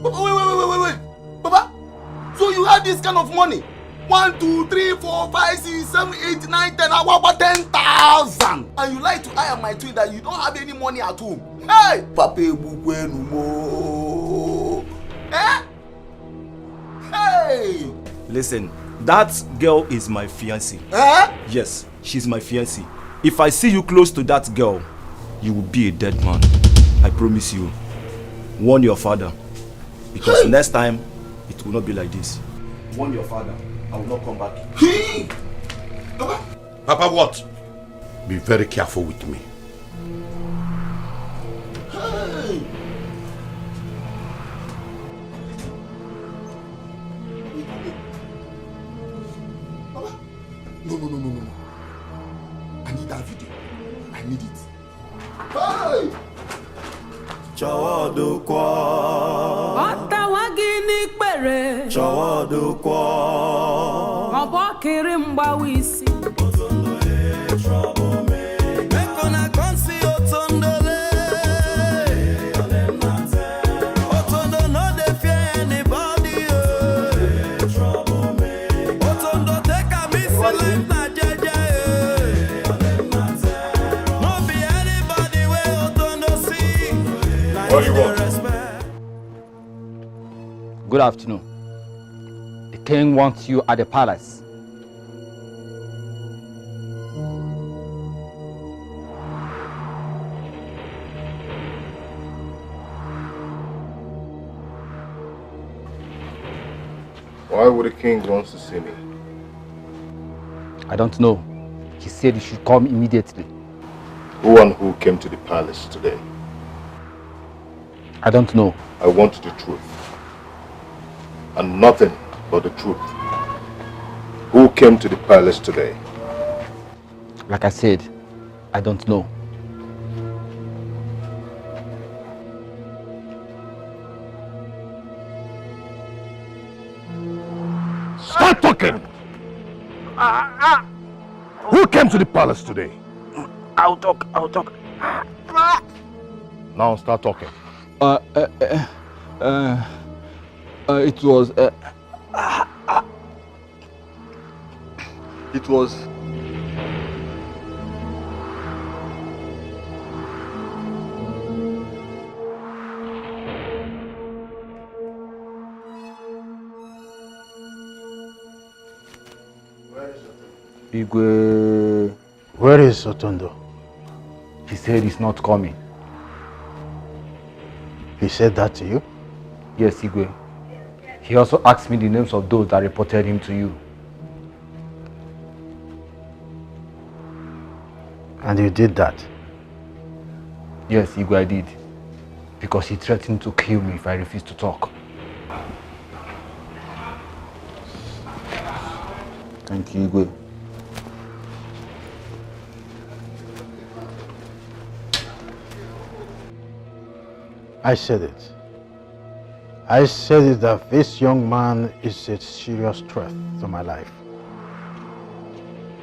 Papa, wait, wait, wait, wait, wait, wait! Papa! So you have this kind of money? One, two, three, four, five, six, seven, eight, nine, ten, awa, awa, ten thousand! And you like to hire my twin that you don't have any money at home. Hey! Papa, ebukwenu mo. Eh? Hey! Listen, that girl is my fiancée. Eh? Yes, she's my fiancée. If I see you close to that girl, you will be a dead man. I promise you. Warn your father. Because next time, it will not be like this. Warn your father. I will not come back. Hey! Papa! Papa, what? Be very careful with me. Hey! Papa! No, no, no, no, no, no. I need that video. I need it. Chọwa dokwa. Ọ tawa gị n'ikpere. Chọwa dokwa. Ọ bụ ọkịrị mgbawa isi. Make una come see Otondole. Otondo no dey fear anybody. Oh. Otondo take am easy, life na jeje. Oh. No be anybody wey Otondo see. Na him dey respect. Good afternoon. The king wants you at the palace. Why would the king want to see me? I don't know. He said you should come immediately. Who and who came to the palace today? I don't know. I want the truth. And nothing but the truth. Who came to the palace today? Like I said, I don't know. Start talking! Who came to the palace today? I'll talk, I'll talk. Now start talking. Uh, uh, uh, uh, uh, it was. Uh, it was. Igwe. Where is Otondo? He said he's not coming. He said that to you? Yes, Igwe. He also asked me the names of those that reported him to you. And you did that? Yes, Igwe, I did. Because he threatened to kill me if I refuse to talk. Thank you, Igwe. I said it. I said it that this young man is a serious threat to my life.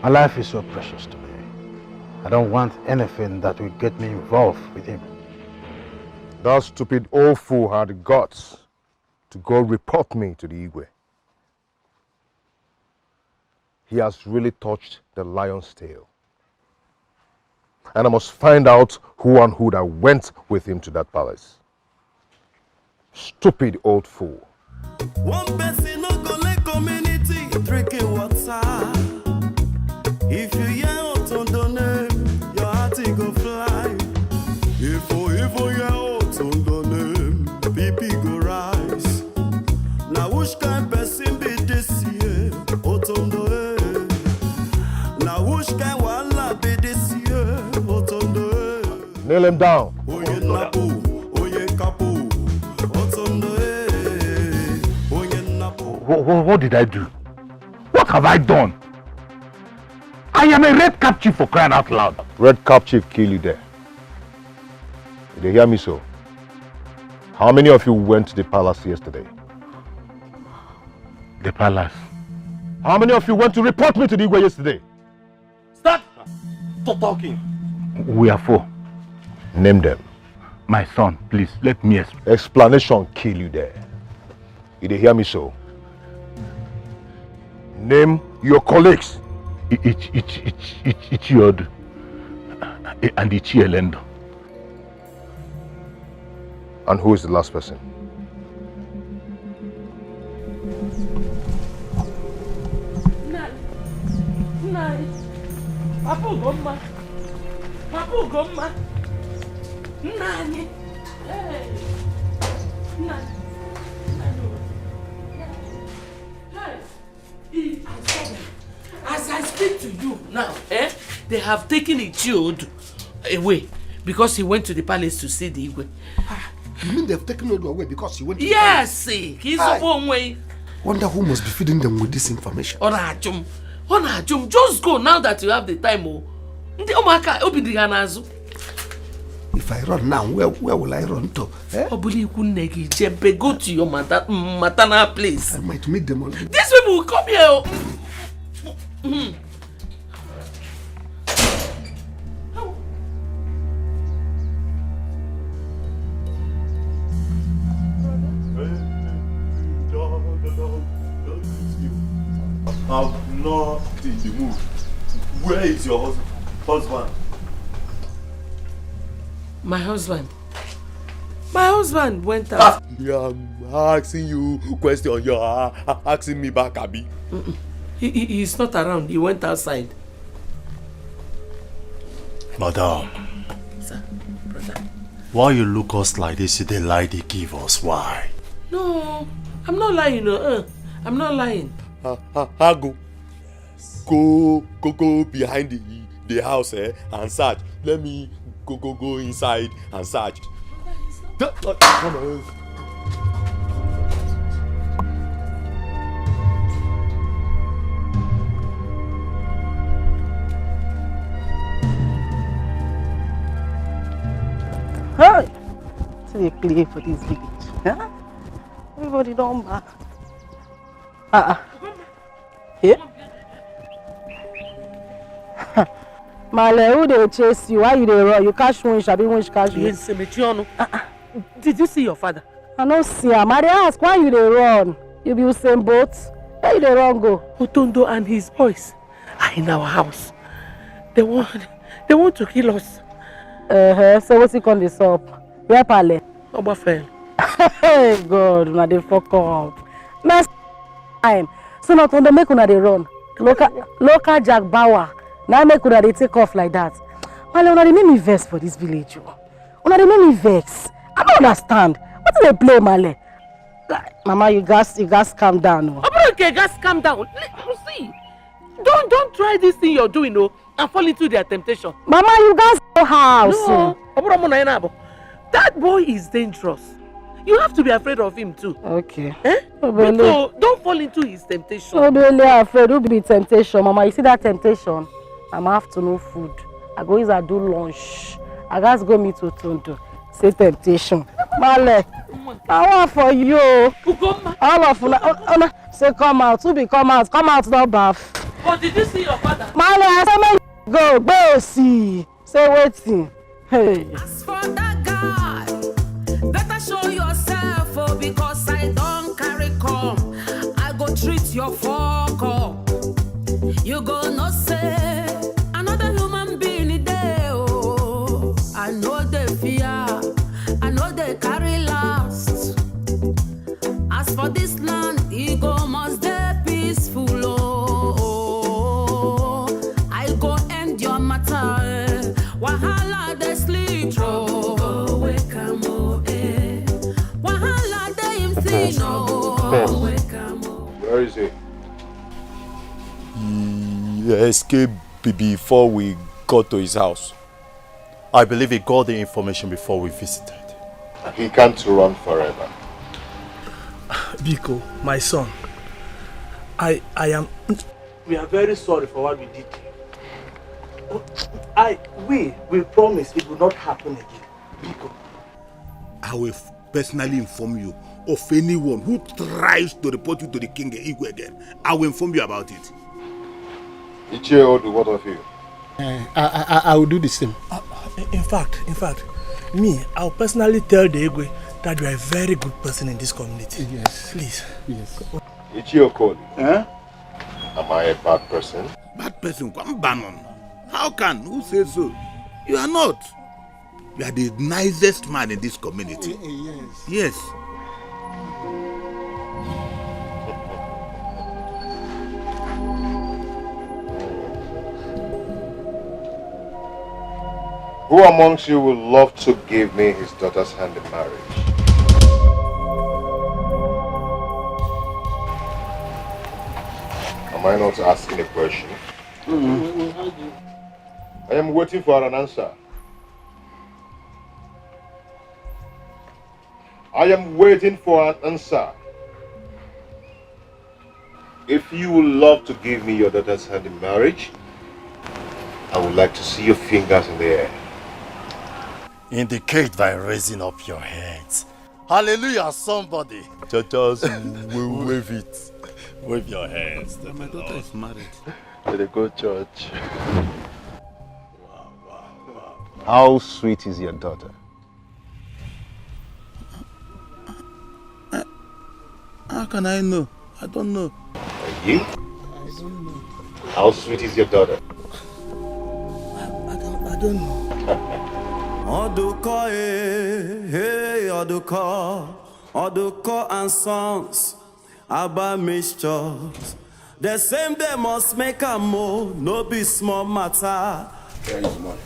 My life is so precious to me. I don't want anything that will get me involved with him. That stupid old fool had the guts to go report me to the Igwe. He has really touched the lion's tail. And I must find out who and who that went with him to that palace. Stupid old fool. One person no go let community drinking water. If you hear Otondo name, your heart e go fly. If you even hear Otondo name, B P go rise. Na which kind person be this year, Otondo eh? Na which kind wahala be this year, Otondo eh? Kneel him down. Oye napo, oye kapo, Otondo eh. Oye napo. What, what, what did I do? What have I done? I am a red cap chief, for crying out loud. Red cap chief kill you there. You dey hear me so? How many of you went to the palace yesterday? The palace. How many of you went to report me to the Igwe yesterday? Start to talking. We are four. Name them. My son, please, let me explain. Explanation kill you there. You dey hear me so? Name your colleagues. Ich, ich, ich, ich, Ichiodu and Ichielendo. And who is the last person? Nna anyị. Nna anyị. Papa Ugomma. Papa Ugomma. Nna anyị. Hey. Nna anyị. Nna anyị. Hey. As I speak to you now, eh, they have taken Ichiodu away because he went to the palace to see the Igwe. You mean they've taken Odu away because he went to Yes, eh, he's Hi. Onwe. Wonder who must be feeding them with this information. Ọ na-achụ m. Ọ na-achụ m. Just go now that you have the time. Oh. Ndị ụmụaka obi dị ha n'azụ. If If I run now, where, where will I run to? Eh? Obuli Ikunegi Jempe, go to your mater, maternal place. I might meet them on the... These people will come here. Oh. Mm. I'm not in the mood. Where is your hus- husband? My husband? My husband went out. Ah, yeah, I'm asking you question. You're a- a- asking me back, Abi. Mm-mm. He, he, he's not around. He went outside. Madam. Sir, brother. Why you look us like this? You dey lie, they give us. Why? No, I'm not lying. No. Uh, I'm not lying. Ha, ha, ha, go. Go, go, go behind the, the house, eh, and search. Let me go, go, go inside and search. Come on. Hey! See they play for this village. Huh? Everybody don't back. Uh-uh. Hey? Male, who dey chase you? Why you dey run? You catch winch, abi winch catch you? Yes, Metiano. Uh-uh. Did you see your father? I no see am. I dey ask, why you dey run? You be Usain Bolt? Where you dey run go? Otondo and his boys are in our house. They want, they want to kill us. Uh-huh. So wetin come dey sup? Where Pale? Ogbafel. Hey God, una dey fuck up. Next time, so na Otondo make una dey run. Local, local Jack Bauer. Now make una dey take off like that. Male, una dey make me vex for this village. Oh. Una dey make me vex. I don't understand. What do they play, Male? Like, Mama, you guys, you guys calm down. Oh. Oburuke, guys, calm down. Li- You see, don't don't try this thing you're doing, oh, and fall into their temptation. Mama, you guys go house. No, Oburuke, na ina abo. That boy is dangerous. You have to be afraid of him too. Okay. Eh? Obele. Because don't fall into his temptation. Obele afraid, who be temptation, Mama? You see that temptation? I'm afternoon food. I go use I do lunch. I guys go meet Otondo. Say temptation. Male, I want for you. Ugomma. All of una, una say come out. Who be come out? Come out, no baff. But did you see your father? Male, I say make you go, go see. Say wetin? Hey. As for that guy, better show yourself, oh, because I don't carry come. I go treat your fuck up. You go no say another human being dey, oh. I know they fear, I know they carry last. As for this land, e go must dey peaceful, oh. I go end your matter. Wahala dey sleep, oh. Go wake am, oh, eh. Wahala dey him sleep, oh. Boss. Go wake am, oh. Where is he? He escaped be- before we got to his house. I believe he got the information before we visited. He can't run forever. Biko, my son, I, I am... We are very sorry for what we did. I, we, we promise it will not happen again. Biko. I will f- personally inform you of anyone who tries to report you to the king Igwe again. I will inform you about it. Ichie Odu, what of you? Eh, I, I, I, I will do the same. Uh, in fact, in fact, me, I'll personally tell the Igwe that you are a very good person in this community. Yes. Please. Yes. Ichie Okoli. Eh? Am I a bad person? Bad person? Kwambanon. How can? Who says so? You are not. You are the nicest man in this community. Eh, eh, yes. Yes. Who amongst you would love to give me his daughter's hand in marriage? Am I not asking a question? Mm-hmm. I am waiting for an answer. I am waiting for an answer. If you would love to give me your daughter's hand in marriage, I would like to see your fingers in the air. Indicate by raising up your hands. Hallelujah, somebody. Churches, wa-, wave it. Wave your hands to the Lord. My daughter is married. They go church. How sweet is your daughter? How can I know? I don't know. And you? I don't know. How sweet is your daughter? I, I don't, I don't know. Oduko, eh, hey, Oduko. Oduko and Sons, Aba Mixtures. The same day must make am o, no be small matter. Where is the money?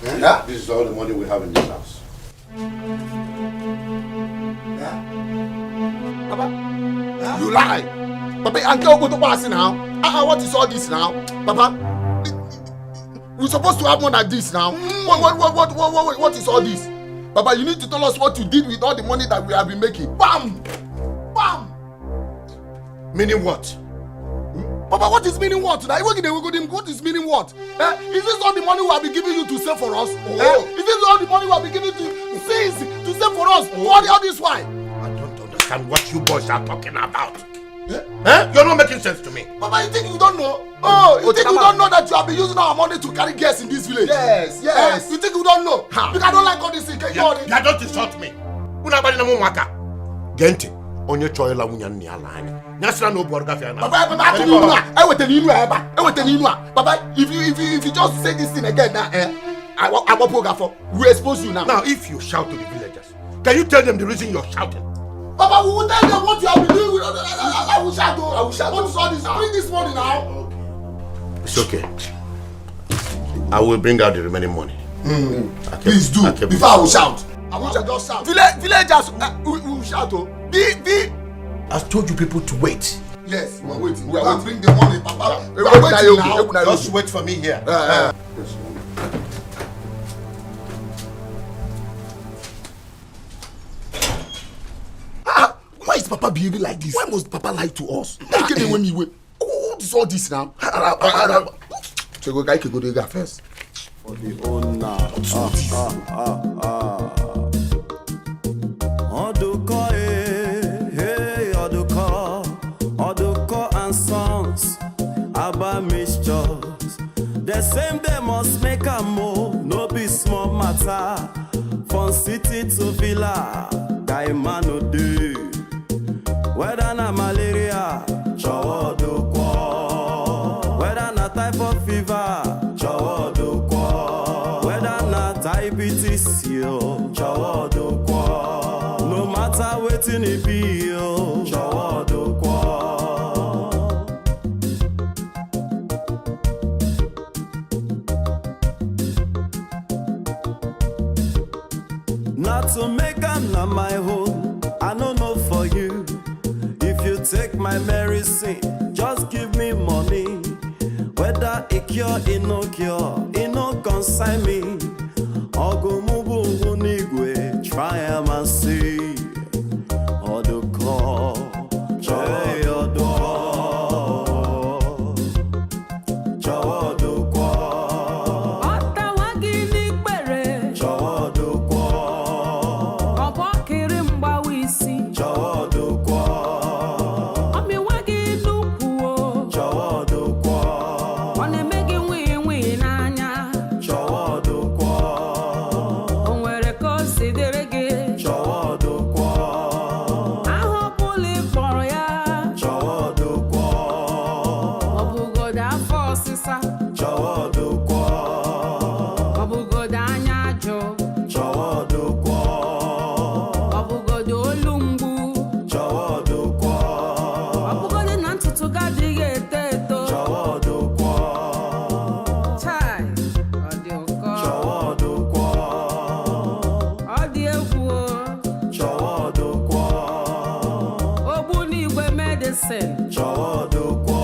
Eh? Yeah? This is all the money we have in this house. Yeah? Papa, you lie. Papa, and tell go to pass now. Ah, ah, what is all this now? Papa, we supposed to have more than this now. What, what, what, what, what, what, what is all this? Papa, you need to tell us what you did with all the money that we have been making. Bam! Bam! Meaning what? Hmm? Papa, what is meaning what? Now, what is meaning what? Eh? Is this all the money we have been giving you to save for us? Oh. Eh? Is this all the money we have been giving to since to save for us? Oh. All, all this while? I don't understand what you boys are talking about. Eh? Eh? You're not making sense to me. Papa, you think you don't know? Oh, you think you don't know that you have been using our money to carry girls in this village? Yes, yes. Eh? You think you don't know? Ha. Because I don't like all this thing. Can you all... Yeah, don't insult me. Una bali na mu maka. Gee ntị, onye chọọ ịla nwunye nna ya la anya. Ya sịla na o bu ọrụ gafee na. Papa, papa, atụla inu a, ewetala inu a ebe a, ewetala inu a. Papa, if you, if you, if you just say this thing again now, eh, I wa-, I wa-, we expose you now. Now, if you shout to the villagers, can you tell them the reason you're shouting? Papa, we will tell them what you have been doing with us. I, I, I will shout, oh. I will shout. What is all this? Bring this money now. It's okay. I will bring out the remaining money. Mm. I can, please do, I can, before I will shout. I will shout, just shout. Village, villagers, uh, we, we will shout, oh. The, the... I told you people to wait. Yes, we are waiting. We are waiting. Bring the money, Papa. We are waiting now. Just wait for me here. Uh, uh. Ah, why is Papa behaving like this? Why must Papa lie to us? Why can't they when me wait? What is all this now? Ara, ara, ara. Chego guy can go there first. For the owner. Ah, ah, ah, ah. Oduko, eh, hey, Oduko. Oduko and Sons, Aba Mixtures. The same day must make am o, no be small matter. From city to villa, guy man no dey. Whether na malaria, chọwa Oduko. Whether na typhoid fever, chọwa Oduko. Whether na diabetes, yo, chọwa Oduko. No matter wetin e be, yo, chọwa Oduko. Na to make am na my own, I no know for you. If you take my medicine, just give me money. Whether e cure, e no cure, e no concern me. Ọgụ mụ bụ ngwu n'igwe, try am and see. Oduko, chọwa Oduko. Chọwa Oduko. Ọ tawa gị n'ikpere. Chọwa Oduko. Ọ bụ ọkịrị mgbawa isi. Chọwa Oduko. Ọ mịwa gị n'ukwu o. Chọwa Oduko. Ọ na-eme gị nwii nwii n'anya. Chọwa Oduko. O nwere ka o si dịrị gị. Chọwa Oduko. Aha ọ bụla ị kpọrọ ya. Chọwa Oduko. Ọ bụgodo afọ ọsịsa. Chọwa Oduko. Ọ bụgodo anya ajụ. Chọwa Oduko. Ọ bụgodo olu mgbu. Chọwa Oduko. Ọ bụgodo na ntutu gị adịghị eto eto. Chọwa Oduko. Chai, ọ dị ụkọ. Chọwa Oduko. Ọ dị egwu o. Chọwa Oduko. Ogbunigwe medicine. Chọwa Oduko.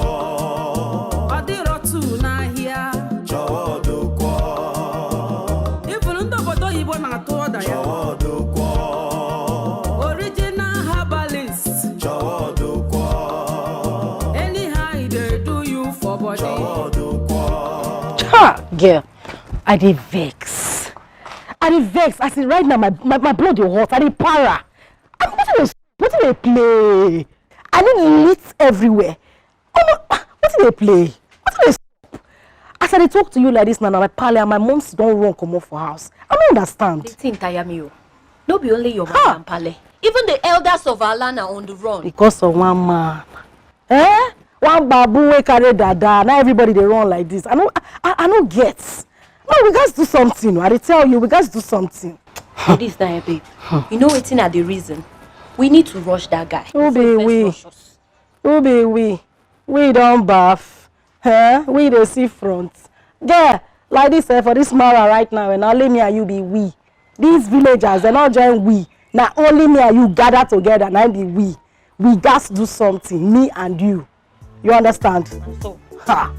Ọ dịrọ two n'ahịa. Chọwa Oduko. Ifuru ndị obodo oyibo na-atụ ọda ya. Chọwa Oduko. Original herbalist. Chọwa Oduko. Anyhow e dey do you for body. Chọwa Oduko. Ha, girl, I dey vex. I dey vex. I say right now, my, my, my blood dey hot. I dey para. I mean, wetin dey, wetin dey play? I need lit everywhere. Oh no, wetin dey play? Wetin dey sup? As I dey talk to you like this now, na my pale and my mom don run comot for house. I no understand. The thing tire me o. No be only your mama and pale. Even the elders of our land are on the run. Because of one man. Eh? One babu wey carry dada. Now everybody dey run like this. I no, I, I, I no get. No, we gats do something. I dey tell you, we gats do something. For this now, eh, babe. You know wetin I dey reason? We need to rush that guy. Who be we? Who be we? We don baff. Eh? We dey see front. Girl, like this, eh, for this mara right now, eh, na only me and you be we. These villagers, dem no join we. Na only me and you gather together, na im be we. We gats do something, me and you. You understand? And so, ha!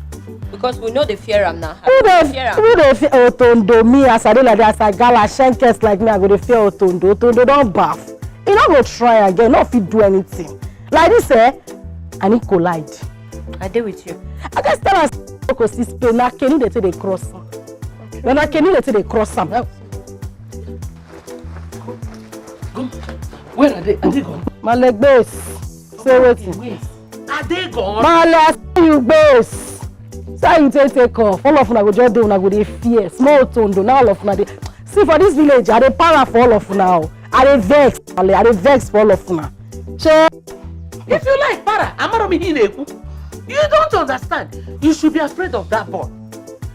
Because we no dey fear am now. Who dey fear am? Who dey fear Otondo? Me, as I dey like that, as I gala, shenkes like me, I go dey fear Otondo. Otondo don baff. E no go try again, no fit do anything. Like this, eh? I need collide. I dey with you. I just tell am say no go see space. Na canoe dey take dey cross am. Na canoe dey take dey cross am. Go. Where are they? Are they gone? My leg base. Say wetin? Wait. Are they gone? My leg, I say you base. Say you take take off. All of una go just dey, una go dey fear. Small Otondo, now all of una dey. See, for this village, I dey para for all of una o. I dey vex, Ale, I dey vex for all of una. Che. If you like para, Amaromi Hineku, you don't understand. You should be afraid of that boy.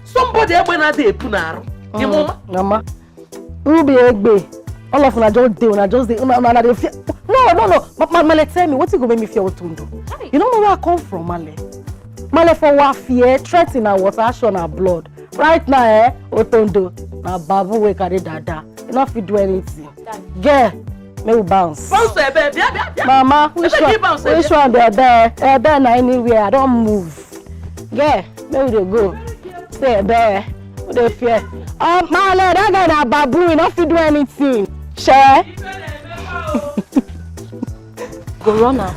Somebody egbe na dey epu na arụ. Ị mụ ma? Mama. Who be Egbe? All of una just dey, una just dey, una, una, una dey fear. No, no, no. Ma, ma, Male, tell me, wetin go make me fear Otondo? Hi. You no know where I come from, Male. Male for wa fear, threaten na water, action na blood. Right now, eh, Otondo, na babu wey carry dada. You no fit do anything. Girl, make we bounce. Bounce, eh, babe. Yeah, yeah, yeah. Mama, which one? Which one be Ebe? Ebe na anywhere. I don move. Girl, make we dey go. Say Ebe. Who dey fear? Oh, Male, that guy na babu. He no fit do anything. Share. Go run am.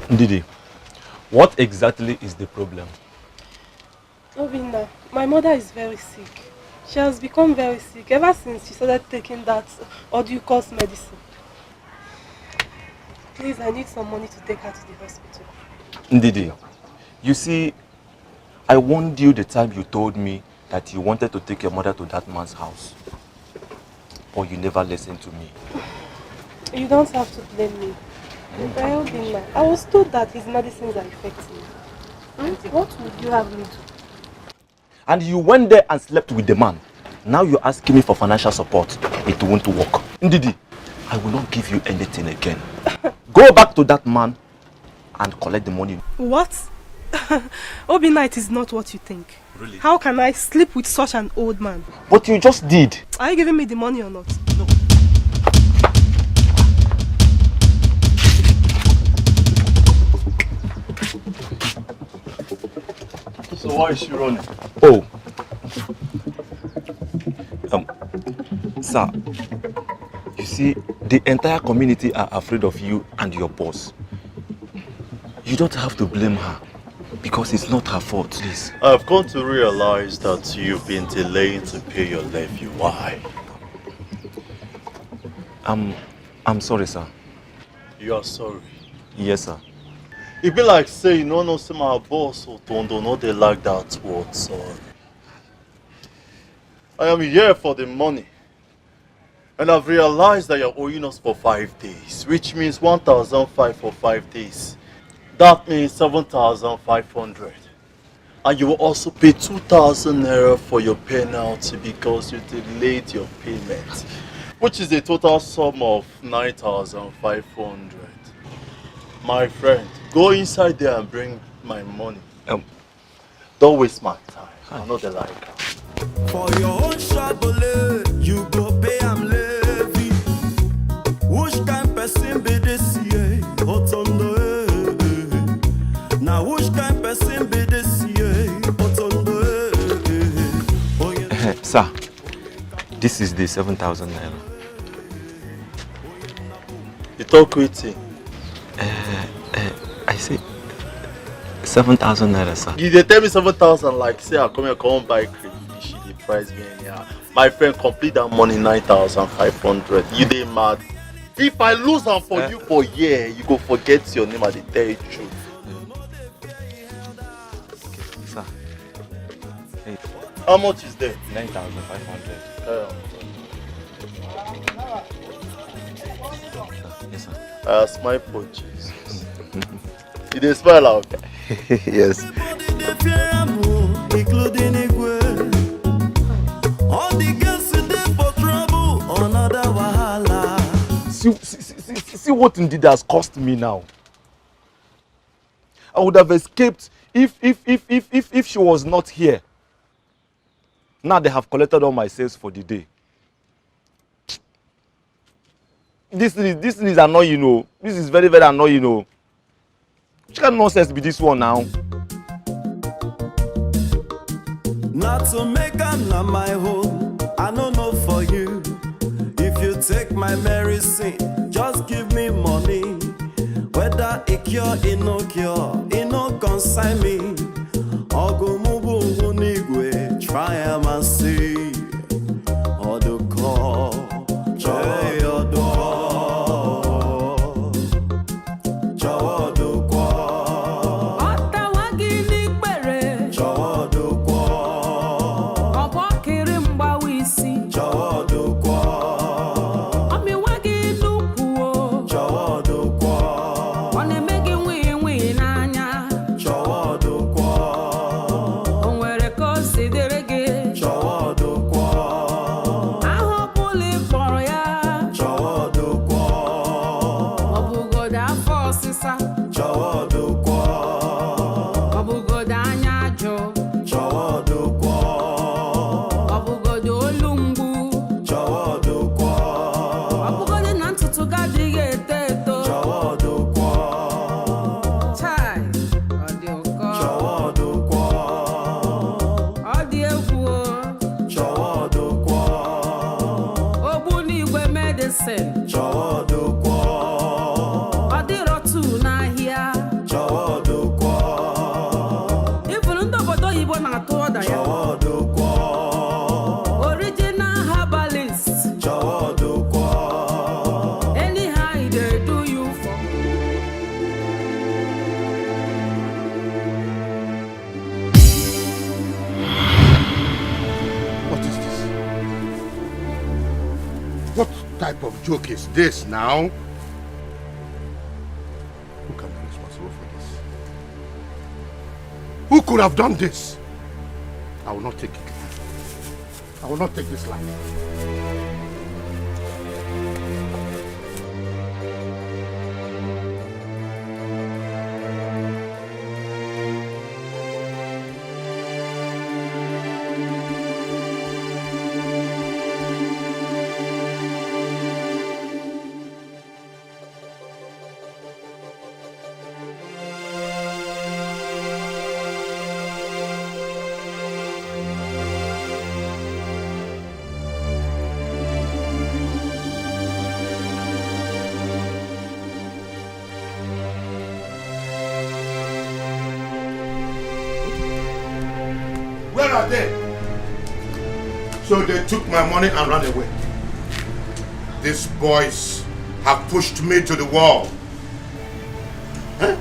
Ndidi, what exactly is the problem? Obinna, my mother is very sick. She has become very sick ever since she started taking that Oduko's medicine. Please, I need some money to take her to the hospital. Ndidi, you see, I warned you the time you told me that you wanted to take your mother to that man's house. But you never listened to me. You don't have to blame me. Obinna, I was told that his medicines are effective. Hmm? What would you have me do? And you went there and slept with the man. Now you're asking me for financial support. It won't work. Ndidi, I will not give you anything again. Go back to that man and collect the money. What? Obinna, it is not what you think. Really? How can I sleep with such an old man? But you just did. Are you giving me the money or not? No. So why is she running? Oh. Um, sir, you see, the entire community are afraid of you and your boss. You don't have to blame her because it's not her fault, please. I've come to realize that you've been delaying to pay your levy. Why? Um, I'm sorry, sir. You are sorry? Yes, sir. E be like say you no know say my boss Otondo no dey like that word, so I am here for the money. And I've realized that you're owing us for five days, which means one thousand five for five days. That means seven thousand five hundred. And you will also pay two thousand naira for your penalty because you delayed your payment, which is a total sum of nine thousand five hundred. My friend, go inside there and bring my money. Um, Don't waste my time. I no dey like am. For your own shagole, you go pay am levy. Which kind person be this, yeah? Otondo, eh, eh. Now which kind person be this, yeah? Otondo, eh, eh. Eh, sir, this is the seven thousand naira. You talk wetin? Uh, uh, I say seven thousand naira, sir. You dey tell me seven thousand like say I come here come buy crayfish, you dey price me anyhow. My friend, complete that money, nine thousand five hundred. You dey mad? If I lose am for Eh? you for here, you go forget your name, I dey tell you truth. Sir, How much is there? Nine thousand five hundred. Uh, yes, sir. Uh, smile for Jesus. You dey smile out. Yes. Including Igwe. All the girls dey for trouble, another wahala. See, see, see, see, see what Ndida has cost me now. I would have escaped if if if if if, if she was not here. Now they have collected all my sales for the day. This thing is this thing is annoying, oh. This is very, very annoying, oh. Which kind of nonsense be this one now? Not to make am na my own, I no know for you. If you take my medicine, just give me money. Whether e cure, e no cure, e no concern me. Ọgụ mụ bụ ngwụ n'igwe, try am and see. Ọdụkọ, chọọ ya ọdụkọ. Chọwa ọdụkọ. Ọ tawa gị n'ikpere. Chọwa ọdụkọ. Ọ bụ ọkịrị mgbawa isi. Chọwa ọdụkọ. Ọ mịwa gị n'ukwu o. Chọwa ọdụkọ. Ọ na-eme gị nwii nwii n'anya. Chọwa ọdụkọ. O nwere ka o si dịrị gị. Chọwa ọdụkọ. Aha ọ bụla ị kpọrọ ya. Chọwa ọdụkọ. Ọ bụgodo afọ ọsịsa. Chọwa ọdụkọ. Ọ bụgodo anya ajụ. Chọwa ọdụkọ. Ọ bụgodo olu mgbu. Chọwa ọdụkọ. Ọ bụgodo na ntutu gị adịghị eto eto. Chọwa ọdụkọ. Chai, ọ dị ụkọ. Chọwa ọdụkọ. Ọ dị egwu o. Chọwa ọdụkọ. Ogbunigwe medicine. Chọwa ọdụkọ. Ọ dịrọ two n'ahịa. Chọwa ọdụkọ. Ifuru ndị obodo oyibo na-atụ ọda ya. Chọwa ọdụkọ. Original herbalist. Chọwa ọdụkọ. Anyhow e dey do you for. What is this? What type of joke is this now? Who can be responsible for this? Who could have done this? I will not take it. I will not take this life. Where are they? So they took my money and ran away. These boys have pushed me to the wall. Eh?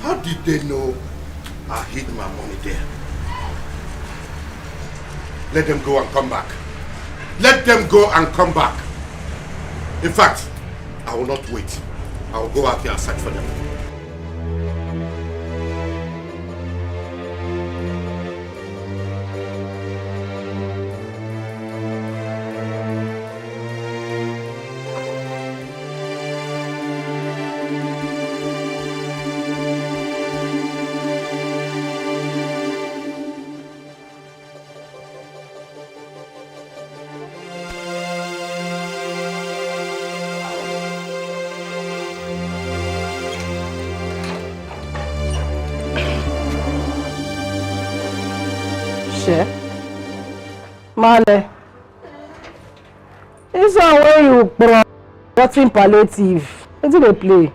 How did they know I hid my money there? Let them go and come back. Let them go and come back. In fact, I will not wait. I will go out there and search for them. Male, this one wey you brought, rotten palliative. Wetin dey play?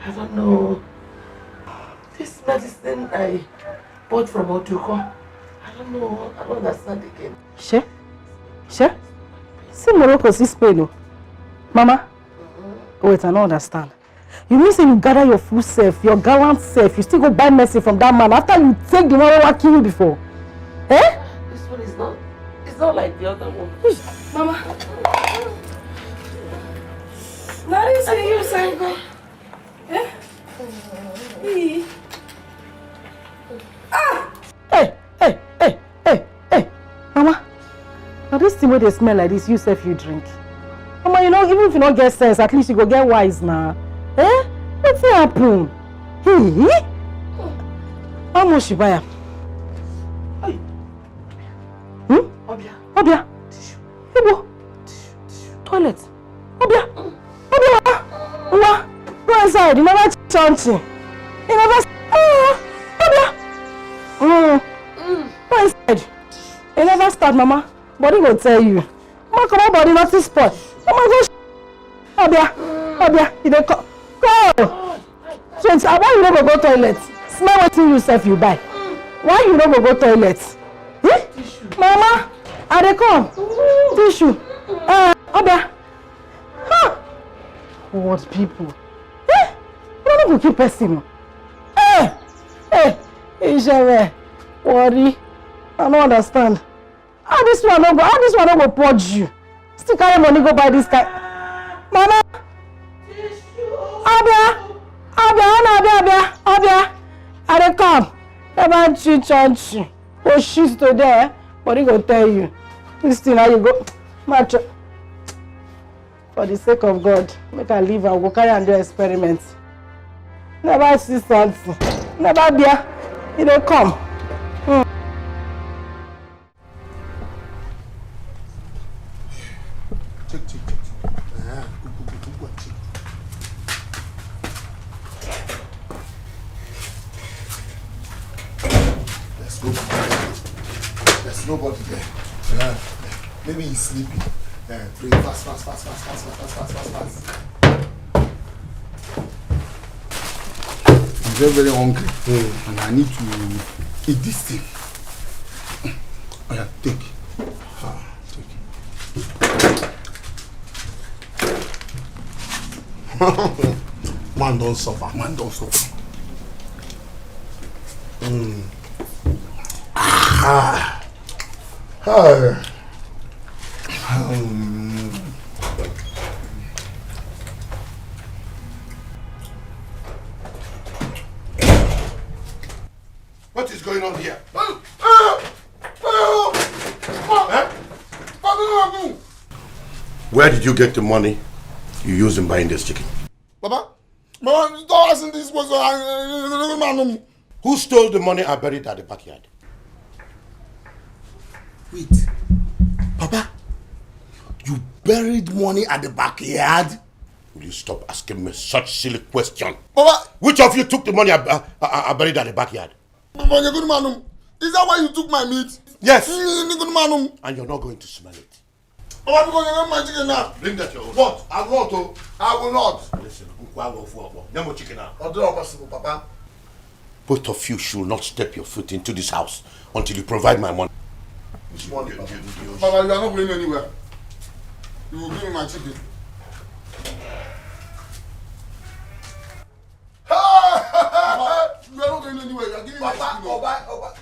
I don't know. This medicine I bought from Oduko. I don't know. I don't understand again. She? She? See Morocco, see Spain o. Mama, wait, I no understand. You mean say you gather your full self, your gallant self, you still go buy medicine from that man after you take the one wey wan kill you before? Eh? This one is not, it's not like the other one. Mama. Now you say you say go. Eh? Hey. Ah! Hey, hey, hey, hey, hey, Mama. Now this thing wey dey smell like this, you sef you drink. Mama, you know, even if you no get sense, at least you go get wise na. Eh? Wetin happen? Hey, hey. How much you buy am? Hey. Hmm? Obia. Obia. Tissue. Ibo. Tissue, tissue. Toilet. Obia. Obia, Mama. Mama. Go inside. You never change. You never. Ah, Obia. Mm. Go inside. You never start, Mama. Body go tell you. Mama, come on, body, nothing spoil. Mama, go. Obia, Obia, you dey come. Go. So it's why you no go go toilet? Smell wetin you sef you buy. Why you no go go toilet? Eh? Mama, I dey come. Tissue. Uh, Obia. Huh? What people? Eh? You no go keep person. Eh? Eh? Ijere. Worry. I no understand. How this one no go, how this one no go purge you? Still carry money go buy this kind. Mama! Abia! Abia! Abia! Abia! Abia! I dey come. Never cheat on you. Go shit today, eh? Body go tell you. This thing, how you go? Macho. For the sake of God, make I leave, I go carry and do experiment. Never see something. Never bear. You dey come. Hmm. Check, check, check, check. Uh-huh. Go, go, go, go, go and check. There's nobody. There's nobody there. Yeah. Maybe he's sleeping. Yeah, pray fast, fast, fast. I'm very, very hungry. Mm. And I need to eat this thing. Oh, yeah, take. Ah, take. Man don suffer. Man don suffer. Mm. Ah. Ah. Um. What is going on here? Eh? Where did you get the money you used in buying this chicken? Baba, Baba, don't ask me this question. I, I, I, I, I, I, Who stole the money I buried at the backyard? Wait, Papa, you buried money at the backyard? Will you stop asking me such silly question? Baba! Which of you took the money I, I, I, I buried at the backyard? Baba, you're good man. Is that why you took my meat? Yes. Mm, you're good man. And you're not going to smell it. Baba, because you got my chicken now. Bring that your own. What? I will not, oh. I will not. Listen, Nkwa go for, for. No more chicken now. Ọdún ọkọ sí, Papa. Both of you should not step your foot into this house until you provide my money. Which money, Papa? Papa, you are not going anywhere. You will give me my chicken. Papa, you are not going anywhere. You are giving me my chicken. Papa, Oba, Oba.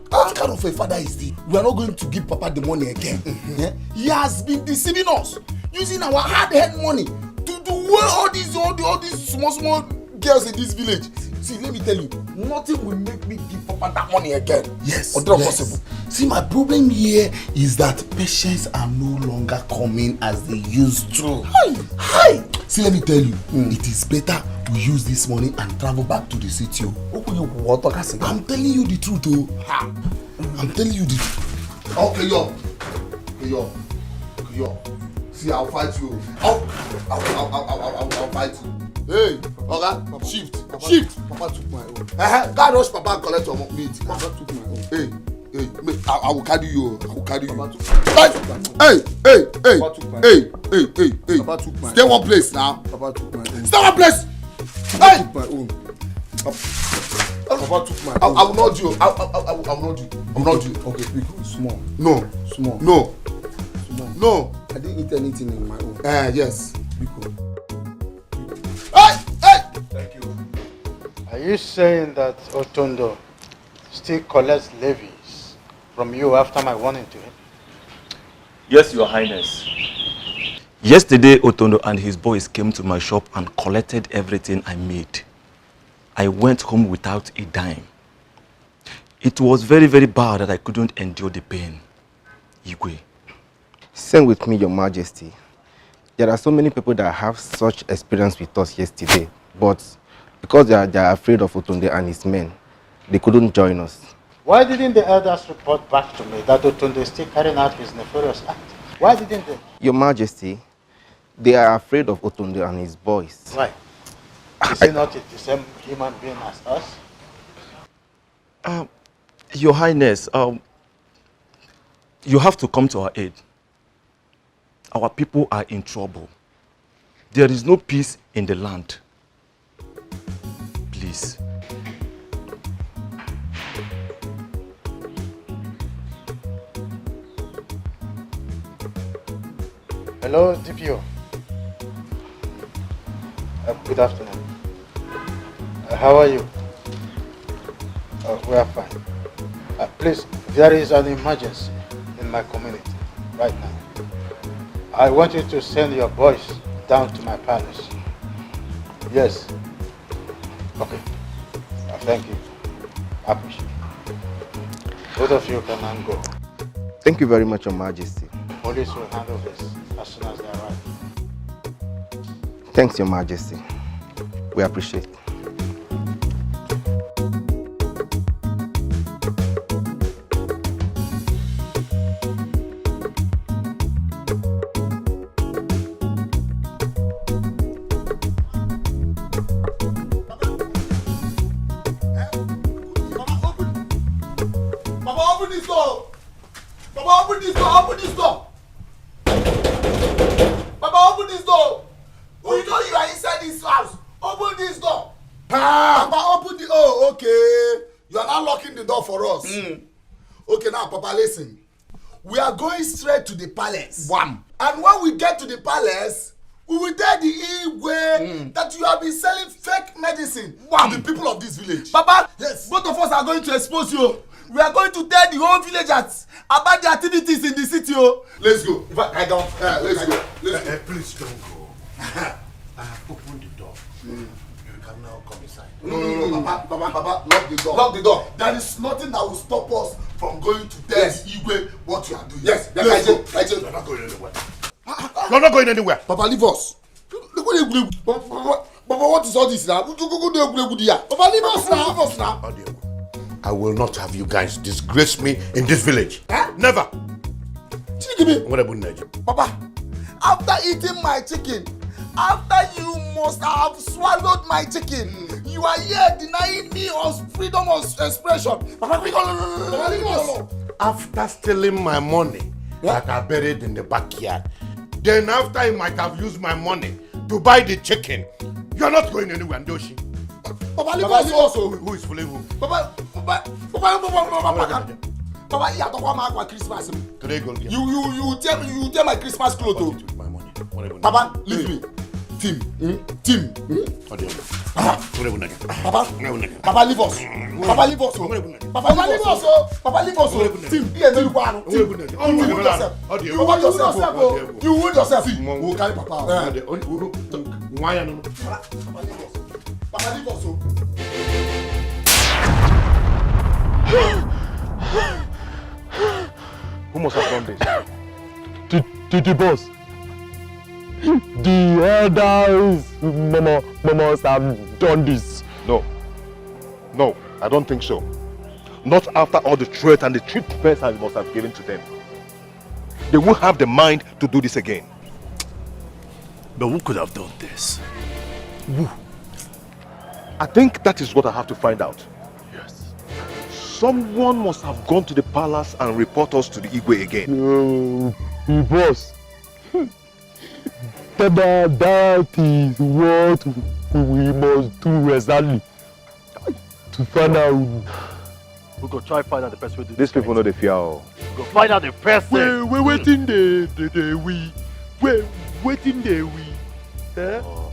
What kind of a father is this? We are not going to give Papa the money again. Eh? He has been deceiving us, using our hard-earned money to do well all these, all the, all these small, small girls in this village. See, let me tell you, nothing will make me give Papa that money again. Yes, Odro yes. Possible. See, my problem here is that patience are no longer coming as they used to. Hi! Hi! See, let me tell you, it is better we use this money and travel back to the city. Oh. Open your water, Kasika. I'm telling you the truth, oh. Ha! I'm telling you the truth. Okay, yo. Okay, yo. Okay, yo. See, I'll fight you. I'll, I'll, I'll, I'll, I'll, I'll fight you. Hey, Oga, shift, shift. Papa took my own. Uh-huh. God rush Papa and collect your mo- meat. Papa took my own. Hey, hey, me, I, I will carry you. I will carry you. Papa took Hey, hey, hey, hey, Papa took my hey, hey, hey, hey. Papa took my Stay one place now. Papa took my own. Stay one place. Hey. Took my own. Papa, Papa took my I, own. I will not do. I, I, I, I will not do. I will not do. Okay, biko, small. No. Small. No. Small. No. I didn't eat anything in my own. Eh, yes. Biko. Hey! Hey! Thank you. Are you saying that Otondo still collects levies from you after my warning to him? Yes, Your Highness. Yesterday, Otondo and his boys came to my shop and collected everything I made. I went home without a dime. It was very, very bad that I couldn't endure the pain. Igwe. Same with me, Your Majesty. There are so many people that have such experience with us yesterday, but because they are, they are afraid of Otunde and his men, they couldn't join us. Why didn't the elders report back to me that Otunde is still carrying out his nefarious act? Why didn't they? Your Majesty, they are afraid of Otunde and his boys. Why? Is he not the same human being as us? Um, Your Highness, um, you have to come to our aid. Our people are in trouble. There is no peace in the land. Please. Hello, D P O. Uh, good afternoon. Uh, how are you? Uh, we are fine. Uh, please, there is an emergency in my community right now. I want you to send your boys down to my palace. Yes. Okay. Uh, thank you. I appreciate it. Both of you can now go. Thank you very much, Your Majesty. Police will handle this as soon as they arrive. Thanks, Your Majesty. We appreciate. Papa, open this door. Papa, open this door. Open this door. Papa, open this door. We know you are inside this house. Open this door. Papa, open the. Oh, okay. You are not locking the door for us. Mm. Okay, now, Papa, listen. We are going straight to the palace. Wham. And when we get to the palace, we will tell the Igwe that you have been selling fake medicine to the people of this village. Papa, yes, both of us are going to expose you. We are going to tell the whole villagers about the activities in the city. Oh. Let's go. In fact, I don't. Uh, let's go. Let's go. Uh, uh, please don't go. I have opened the door. Mm. You can now come inside. No, no, no, Papa, Papa, Papa, lock the door. Lock the door. There is nothing that will stop us from going to tell Igwe what you are doing. Yes, yes, let's go. You're not going anywhere. You're not going anywhere. Papa, leave us. Look what they do. Papa, what is all this now? Go, go, go, go, go, go there. Papa, leave us now. Leave us now. I will not have you guys disgrace me in this village. Huh? Never. Chikimi. What about Nigeria? Papa, after eating my chicken, after you must have swallowed my chicken, you are here denying me of freedom of expression. Papa, leave us. After stealing my money that I buried in the backyard, then after he might have used my money to buy the chicken, you're not going anywhere, Ndoshi. Papa, leave us. Who, who is fooling who? Papa, Papa, Papa, Papa, Papa, Papa, Papa, you are talking about Christmas. Today go again. You, you, you tear, you tear my Christmas clothes. What oh. Did you do with my money? What have you done? Papa, leave me. Team, hmm? Team, hmm? What do you do? Papa, What have you done? Papa, What have you done? Papa, leave us. Papa, leave us. Oh. What have you done? Papa, leave us. Oh. Papa, leave us. Oh. Team, be a little one. Team, you wound yourself. You wound yourself. Oh. You wound yourself. See, we will carry Papa. Why are you? Papa, leave us. Papa, leave us. Oh. Who must have done this? The, the, the boss. The elders mu-, mu-, mu-, must have done this. No. No, I don't think so. Not after all the threat and the treatment I must have given to them. They won't have the mind to do this again. But who could have done this? Who? I think that is what I have to find out. Yes. Someone must have gone to the palace and report us to the Igwe again. Uh, boss, that, that is what we must do exactly. To find out. We go try find out the person wey do These people know the fear. Oh. We go find out the person. Wait, wait, waiting the the the we. Wait, waiting the we. Eh? Oh.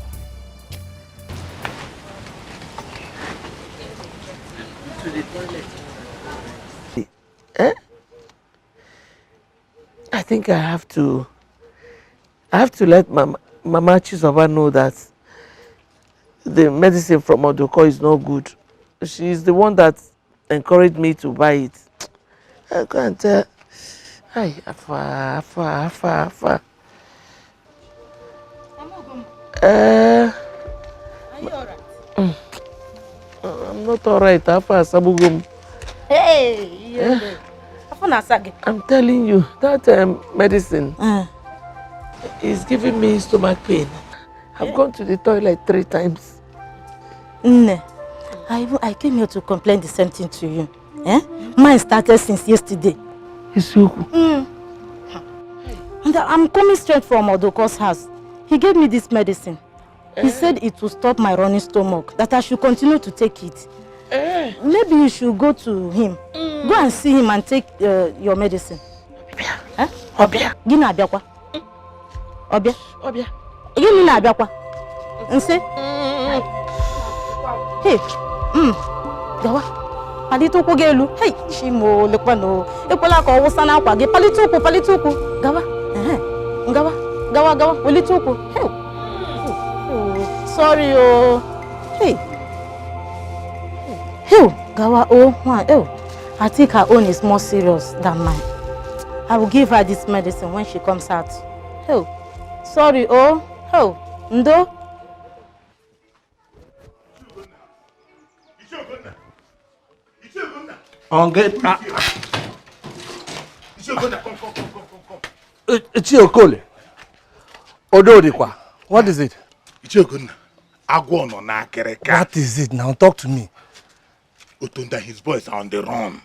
Eh? I think I have to I have to let Mama, Mama Chizoba know that the medicine from Odoko is not good. She is the one that encouraged me to buy it. I go and tell. Hi, Afa, Afa, Afa, Afa. Uh, Are you alright? Mm. I'm not alright. Afa Asabugum. Hey, yeah. I'm telling you, that um, medicine uh. is giving me stomach pain. I've yeah. gone to the toilet three times. Nne, I, even, I came here to complain the same thing to you. Eh? Mine started since yesterday. Isiuku. Mm. And I'm coming straight from Odoko's house. He gave me this medicine. Eh? He said it will stop my running stomach, that I should continue to take it. Eh? Maybe you should go to him. Mm. Go and see him and take uh, your medicine. Obia. Eh? Obia. Gịnị abịakwa? Ọbịa. Ọbịa. Gịnị na-abịakwa? Nsị. Hey. Mm. Gawa. Palite ụkwụ gị elu. Hey, Chimo, lekwanụ. Ekwela ka ọ wụsa n'akwa gị. Palite ụkwụ, palite ụkwụ. Gawa. Ehe. Gawa. Gawa, gawa. Welite ụkwụ. Hey. Sorry, oh. Hey. Hey. Gawa, oh. Hey. I think her own is more serious than mine. I will give her this medicine when she comes out. Hey. Sorry, oh. Hey. Ndo. Onge. Ichie Okole. Ododikwa. What is it? Ichie Okole. Agwọ nọ n'akịrịka. What is it now? Talk to me. Otonda and his boys are on the run.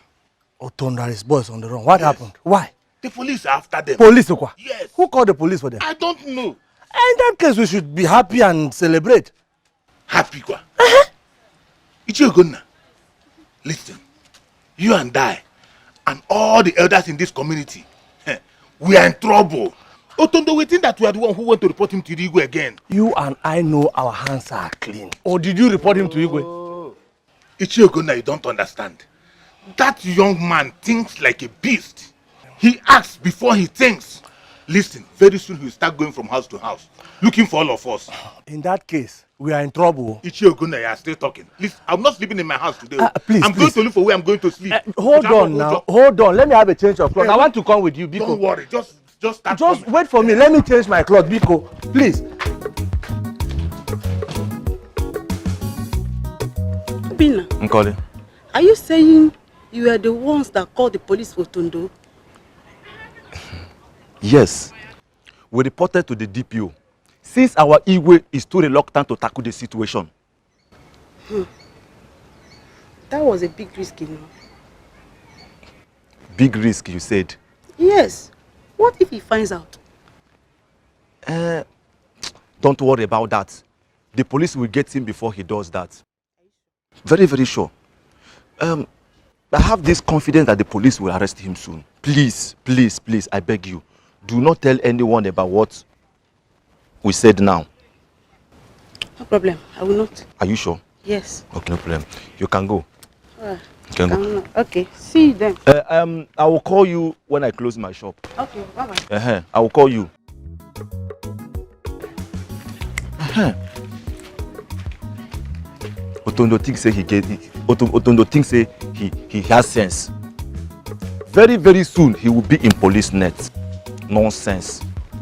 Otonda and his boys on the run. What yes. happened? Why? The police are after them. Police, kwa? Yes. Who called the police for them? I don't know. In that case, we should be happy and celebrate. Happy, kwa? Uh-huh. Ichie Ogonna, listen. You and I, and all the elders in this community, eh, we are in trouble. Otondo, we think that we are the one who went to report him to Igwe again. You and I know our hands are clean. Or did you report him to Igwe? Oh. Ichie Ogonna, you don't understand. That young man thinks like a beast. He acts before he thinks. Listen, very soon he'll start going from house to house, looking for all of us. In that case, we are in trouble. Ichie Ogonna, you are still talking. Listen, I'm not sleeping in my house today. Uh, please, I'm please. going to look for where I'm going to sleep. Uh, hold on now. Hold on. Let me have a change of clothes. I want to come with you, Biko. Don't worry. Just, just start Just coming. Wait for me. Let me change my clothes, Biko. Please. Bina. Nkoli. Are you saying you are the ones that called the police for Tondo? Yes. We reported to the D P O. Since our Igwe is too reluctant to tackle the situation. Hmm. That was a big risk, you know. Big risk, you said? Yes. What if he finds out? Uh, don't worry about that. The police will get him before he does that. Very, very sure. Um, I have this confidence that the police will arrest him soon. Please, please, please, I beg you, do not tell anyone about what we said now. No problem. I will not. Are you sure? Yes. Okay, no problem. You can go. All right. You can go. Okay. See you then. Uh, um, I will call you when I close my shop. Okay. Bye bye. Uh-huh. I will call you. Uh-huh. Otondo think say he get it. Otondo think say he he has sense. Very, very soon he will be in police net. Nonsense.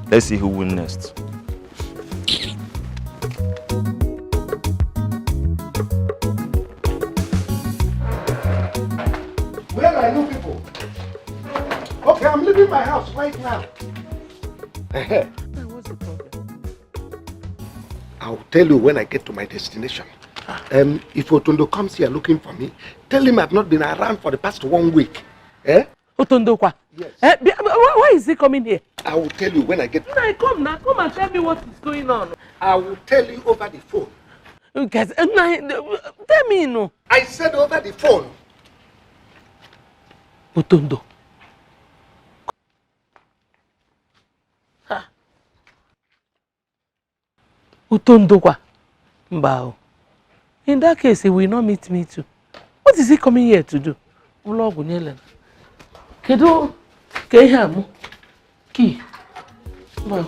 Let's see who win next. Where are you people? Okay, I'm leaving my house right now. What's the problem? I'll tell you when I get to my destination. Um, if Otondo comes here looking for me, tell him I've not been around for the past one week. Eh? Otondo kwa. Yes. Eh, be- why, why is he coming here? I will tell you when I get. Now come now, come and tell me what is going on. I will tell you over the phone. Yes, eh, now, eh, tell me no. I said over the phone. Otondo. Ha. Otondo kwa. Mba o. In that case, he will not meet me too. What is he coming here to do? Ụlọ ọgwụ nyele na. Kedu ka ihe a mụ? Key. Mba o.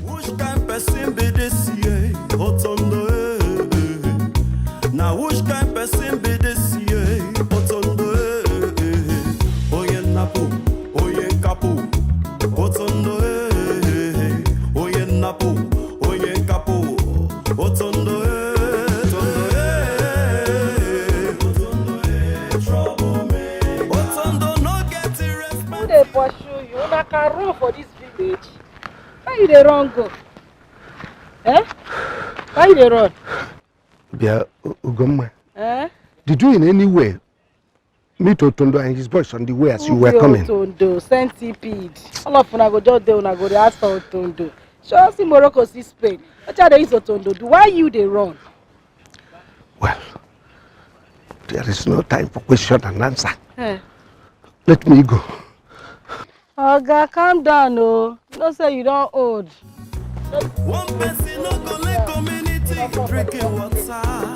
Which kind person be this year? Otondo, eh, eh. Now which kind person be this year? Otondo, eh, eh, eh. Oye napo, oye kapo. Otondo, eh, eh, eh. Oye napo, oye kapo. Otondo, eh, Otondo, eh, eh. Otondo, eh, trouble me. Otondo no get the respect. Who dey pursue you? Una can run for this village. Where you dey run go? Eh? Why you dey run? Bia, U- Ugomma, Eh? did you in any way meet Otondo and his boys on the way as you were coming? Otondo, centipede. All of una go just dey, una go dey ask for Otondo. Show see Morocco, see Spain. What are they use Otondo do? Why you dey run? Well, there is no time for question and answer. Eh. Let me go. Oga, calm down o. You know say you don old. One person no go let community drinking water.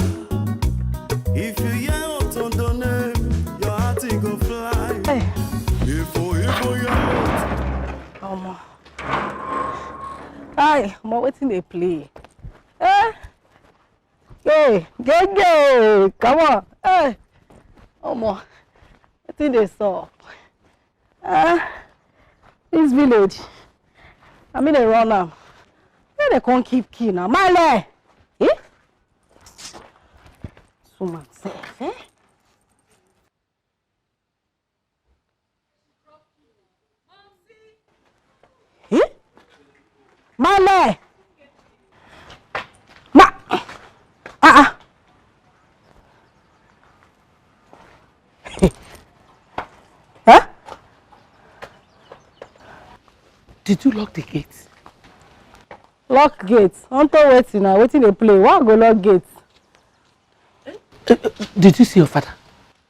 If you hear Otondo name, your heart e go fly. Hey. If you even hear Omo. Hi, omo, wetin dey play? Eh? Hey, gege, come on. Hey. Omo, wetin dey sup? Ah, this village. I mean, they run am. Where they come keep key now? My leg. Eh? Woman sef, eh? Eh? My leg. Ma. Ah ah. Huh? Did you lock the gate? Lock gate. Unto wetin na wetin dey play. Why I go lock gate? Uh, uh, did you see your father?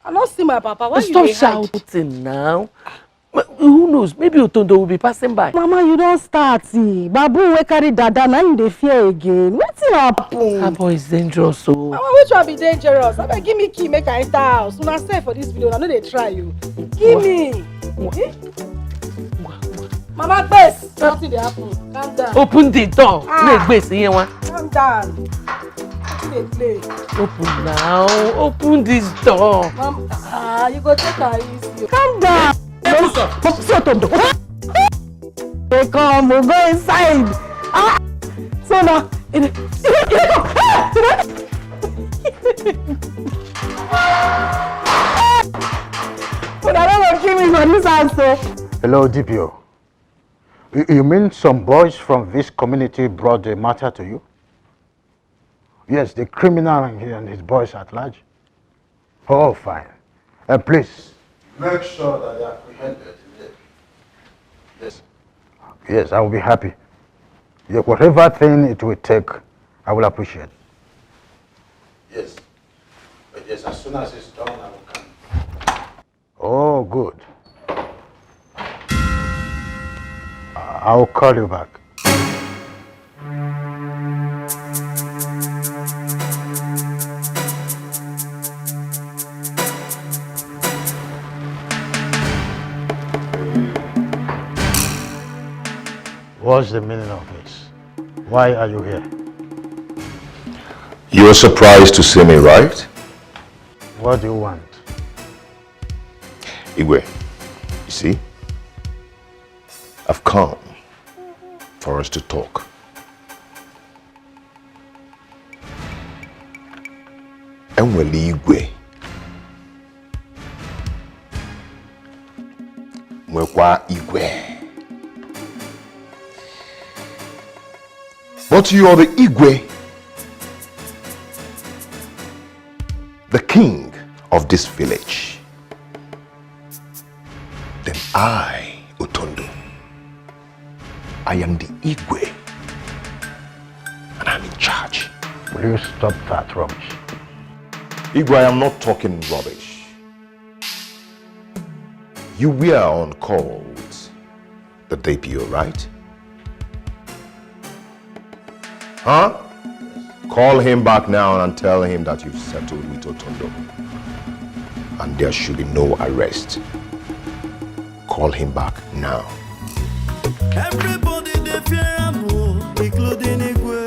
I no see my papa. Why you Stop dey hide? Shouting now. Ma- Who knows? Maybe Otondo will be passing by. Mama, you don start. Eh. Babu wey carry dada, na you dey fear again. Wetin happen? That boy is dangerous, so. Mama, which one be dangerous? Abeg, give me key, make I enter house. Una sef for this video, una no dey try you. Give me. Eh? Mama, gbes. Nothing dey happen. Calm down. Open the door. Ah. Make gbes here one. Calm down. Wetin dey play? Open now. Open this door. Mom, ah, you go take her easy. Calm down. Don't stop. Stop, stop, stop. They come, we go inside. Ah, so now, it, it, it, but I don't know kill me for this house, so. Hello, D P O. You, you mean some boys from this community brought the matter to you? Yes, the criminal and, he, and his boys at large. Oh, fine. Uh, please. Make sure that they are apprehended immediately. Yes. Yes, I will be happy. Yeah, whatever thing it will take, I will appreciate. Yes. But yes, as soon as it's done, I will come. Oh, good. I'll call you back. What's the meaning of this? Why are you here? You are surprised to see me, right? What do you want? Igwe, you see, I've come for us to talk. Enwere igwe, nwekwa igwe. But you are the igwe, the king of this village. Then I, Otondo, I am the igwe, and I'm in charge. Will you stop that rubbish? Igwe, I am not talking rubbish. You were on call with the D P O, right? Huh? Call him back now and tell him that you've settled with Otondo. And there should be no arrest. Call him back now. Everybody dey fear am o, including Igwe.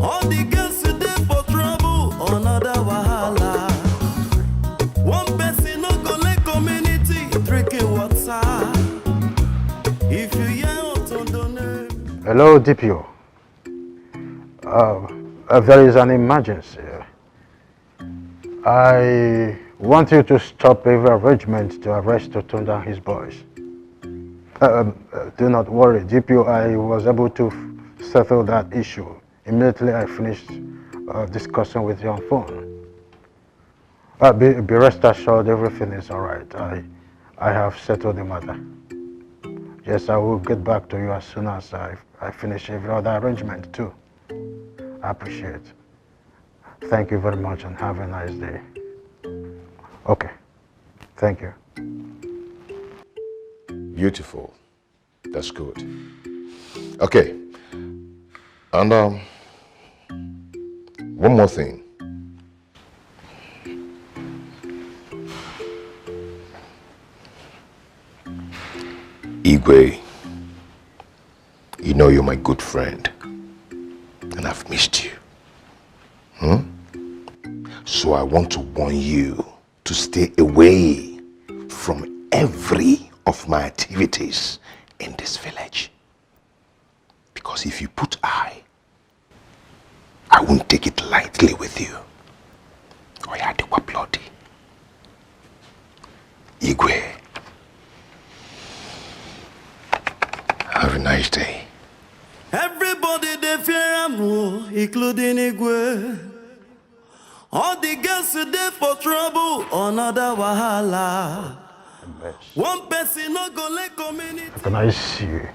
All the girls dey for trouble, another wahala. One person no go let community drinking water. If you hear Otondo name. Hello, D P O. Uh, uh, there is an emergency. I want you to stop every arrangement to arrest Otondo and his boys. Um, uh, do not worry, D P O. I was able to f- settle that issue immediately I finished uh, discussing with you on phone. Uh, be, be rest assured, everything is all right. I, I have settled the matter. Yes, I will get back to you as soon as I, I finish every other arrangement too. I appreciate. Thank you very much and have a nice day. Okay. Thank you. Beautiful. That's good. Okay. And um, one more thing. Igwe, you know you're my good friend, and I've missed you. Hmm? So I want to warn you to stay away from every of my activities in this village. Because if you put eye, I won't take it lightly with you. Oya, dịkwa bloody. Igwe. Have a nice day. Everybody dey fear am o, including Igwe. All the girls dey for trouble, another wahala. One person no go let community. Can I see you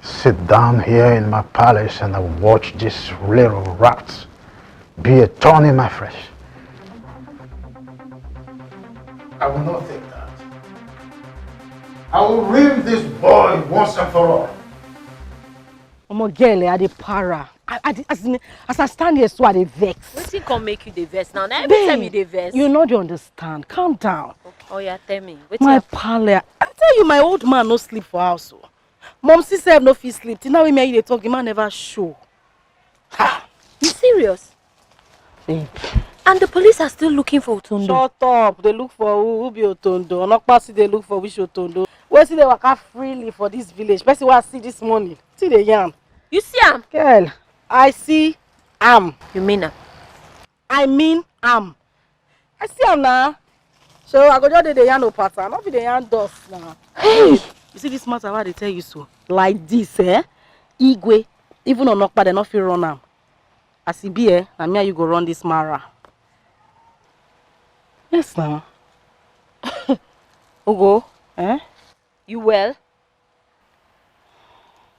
sit down here in my palace and I watch this little rat be a thorn in my flesh? I will not take that. I will rid this boy once and for all. Omo girl, eh, I dey para. I, I, dey- as, in, as I stand here, so I dey vex. Wetin come make you dey vex now? Na every time you dey vex. You no dey understand. Calm down. Oh yeah, tell me. Wetin My happen? Pale, I tell you, my old man no sleep for house. Oh. Mom, see sef no fit sleep. Till now, wey me and you dey talk, the man never show. Ha! You serious? Babe. And the police are still looking for Otondo. Shut up. They look for who? Who be Otondo? Onokpa still dey look for which Otondo? Wey still dey waka freely for this village? Person wey I see this morning. See the yarn. You see am? Girl, I see am. You mean am? I mean am. I see am now. So I go just dey the yarn opata. Not be the yarn dust now. Hey! You see this matter wey I dey tell you so? Like this, eh? Igwe, even Onokpa, they no fit run am. As e be, eh, na me and you go run this mara. Yes, now. Ogo, eh? You well?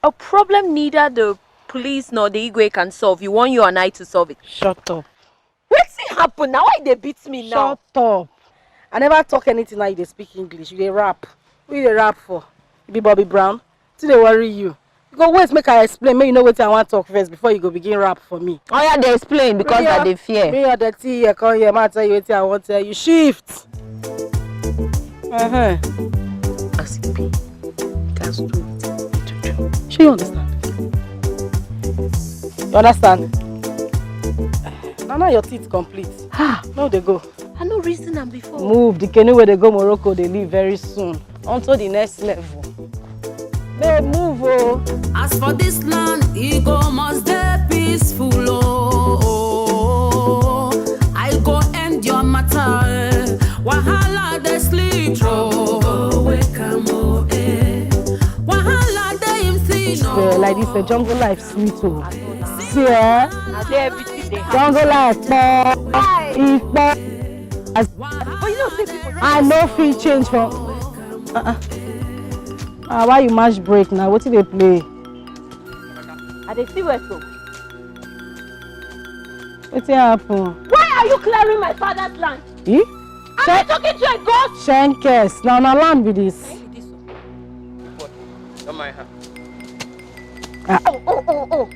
A problem neither the police nor the Igwe can solve. You want you and I to solve it. Shut up. Wetin happen? Now why they beat me now? Shut up. I never talk anything, now you dey speak English. You dey rap. Who you dey rap for? You be Bobby Brown? Still dey worry you. You go wait, make I explain. Make you know wetin I wan talk first before you go begin rap for me. Oh yeah, they explain because I dey fear. Me your dirty here, come here. Ma tell you wetin I wan tell you. Shift. Uh-huh. As it be, you can do it. Shey you understand? You understand? Now, now your teeth complete. Ah, no, they go. I no reason am before. Move, the canoe wey dey go Morocco dey leave very soon. Onto the next level. Babe, move o. As for this land, e go must dey peaceful o. I go end your matter. Wahala dey sleep o. Go wake am o, eh. Wahala dey him sleep o. Yeah, like this, the jungle life sweet o. See, eh? I dey everything dey happen. Jungle life pọ̀. Ìpọ̀. But you know say people. I no fit change from. Uh-uh. Ah, why you match break now? Wetin dey play? I dey see where so. Wetin happen? Why are you clearing my father's land? Eh? Am I talking to a ghost? Shenkes. Na una land be this. Don't mind her. Oh, oh, oh, oh.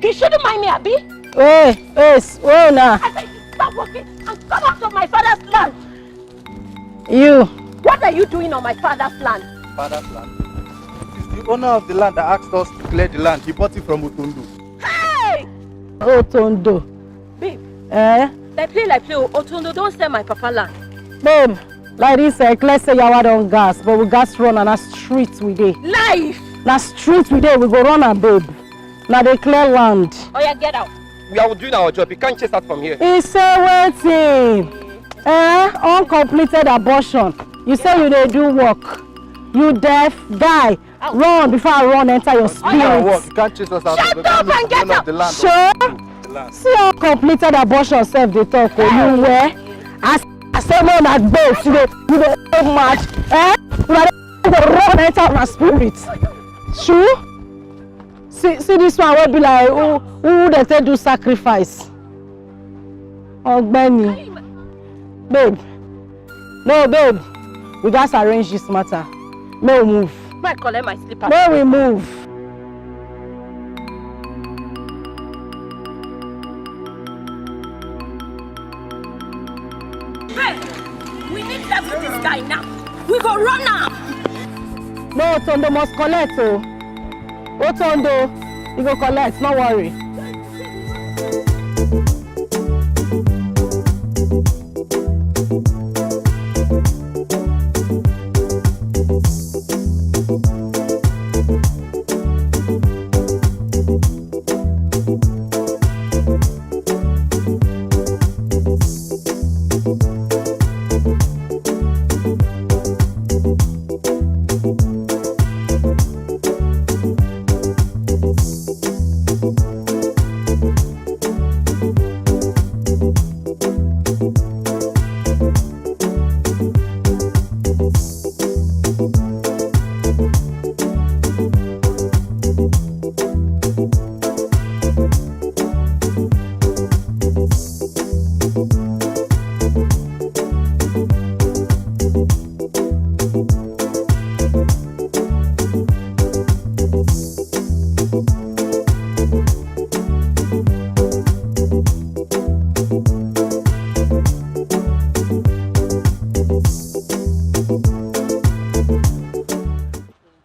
You shouldn't mind me, abi? Hey, hey, s- oh na. I said you stop working and come out of my father's land. You. What are you doing on my father's land? Father's land. It is the owner of the land that asked us to clear the land. He bought it from Otondo. Hey! Otondo. Babe, Eh? like play, like play. Otondo don't sell my papa land. Babe, like this, eh, clear say yawa don gas, but we gas run and na street we dey. Life! Na street we dey, we go run am, babe. Na dey clear land. Oh yeah, get out. We are doing our job. You can't chase us from here. He say wetin? Eh? Uncompleted abortion. You say you dey do work. You deaf guy. Run before I run enter your You can't spirit. walk. You can't chase us out. Shut of the up and get owner of out. the land. Sure. The land. See how completed abortion sef dey talk o. You where? As I say no na gbase you dey you dey so much. Eh? Una dey run enter una spirit. True? See see this one wey be like who who dey take do sacrifice. Ọ̀gbẹ́ni. Babe. No babe. We gats arrange this matter. Make we move. Make I collect my slipper. Make we move. Hey, we need to level this guy now. We go run am. No, Otondo must collect o. Otondo, you go collect, no worry.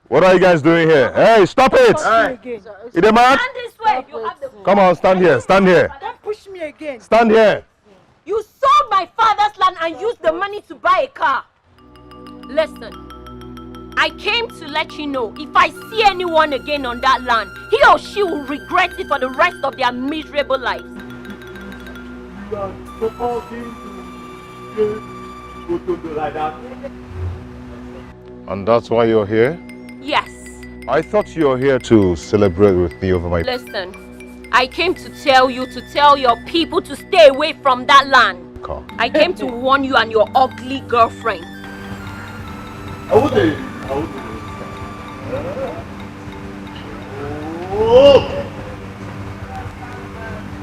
What are you guys doing here? Hey, stop it! You dey mad? Stand this way. You have the Come on, stand here, stand here, Don't push me again. Stand here. You sold my father's land and used the money to buy a car. Listen, I came to let you know if I see anyone again on that land, he or she will regret it for the rest of their miserable lives. You are talking to Otondo like that. And that's why you're here? Yes. I thought you were here to celebrate with me over my. Listen, I came to tell you to tell your people to stay away from that land. Car. I came to warn you and your ugly girlfriend. I wouldn't. I wouldn't. Oh!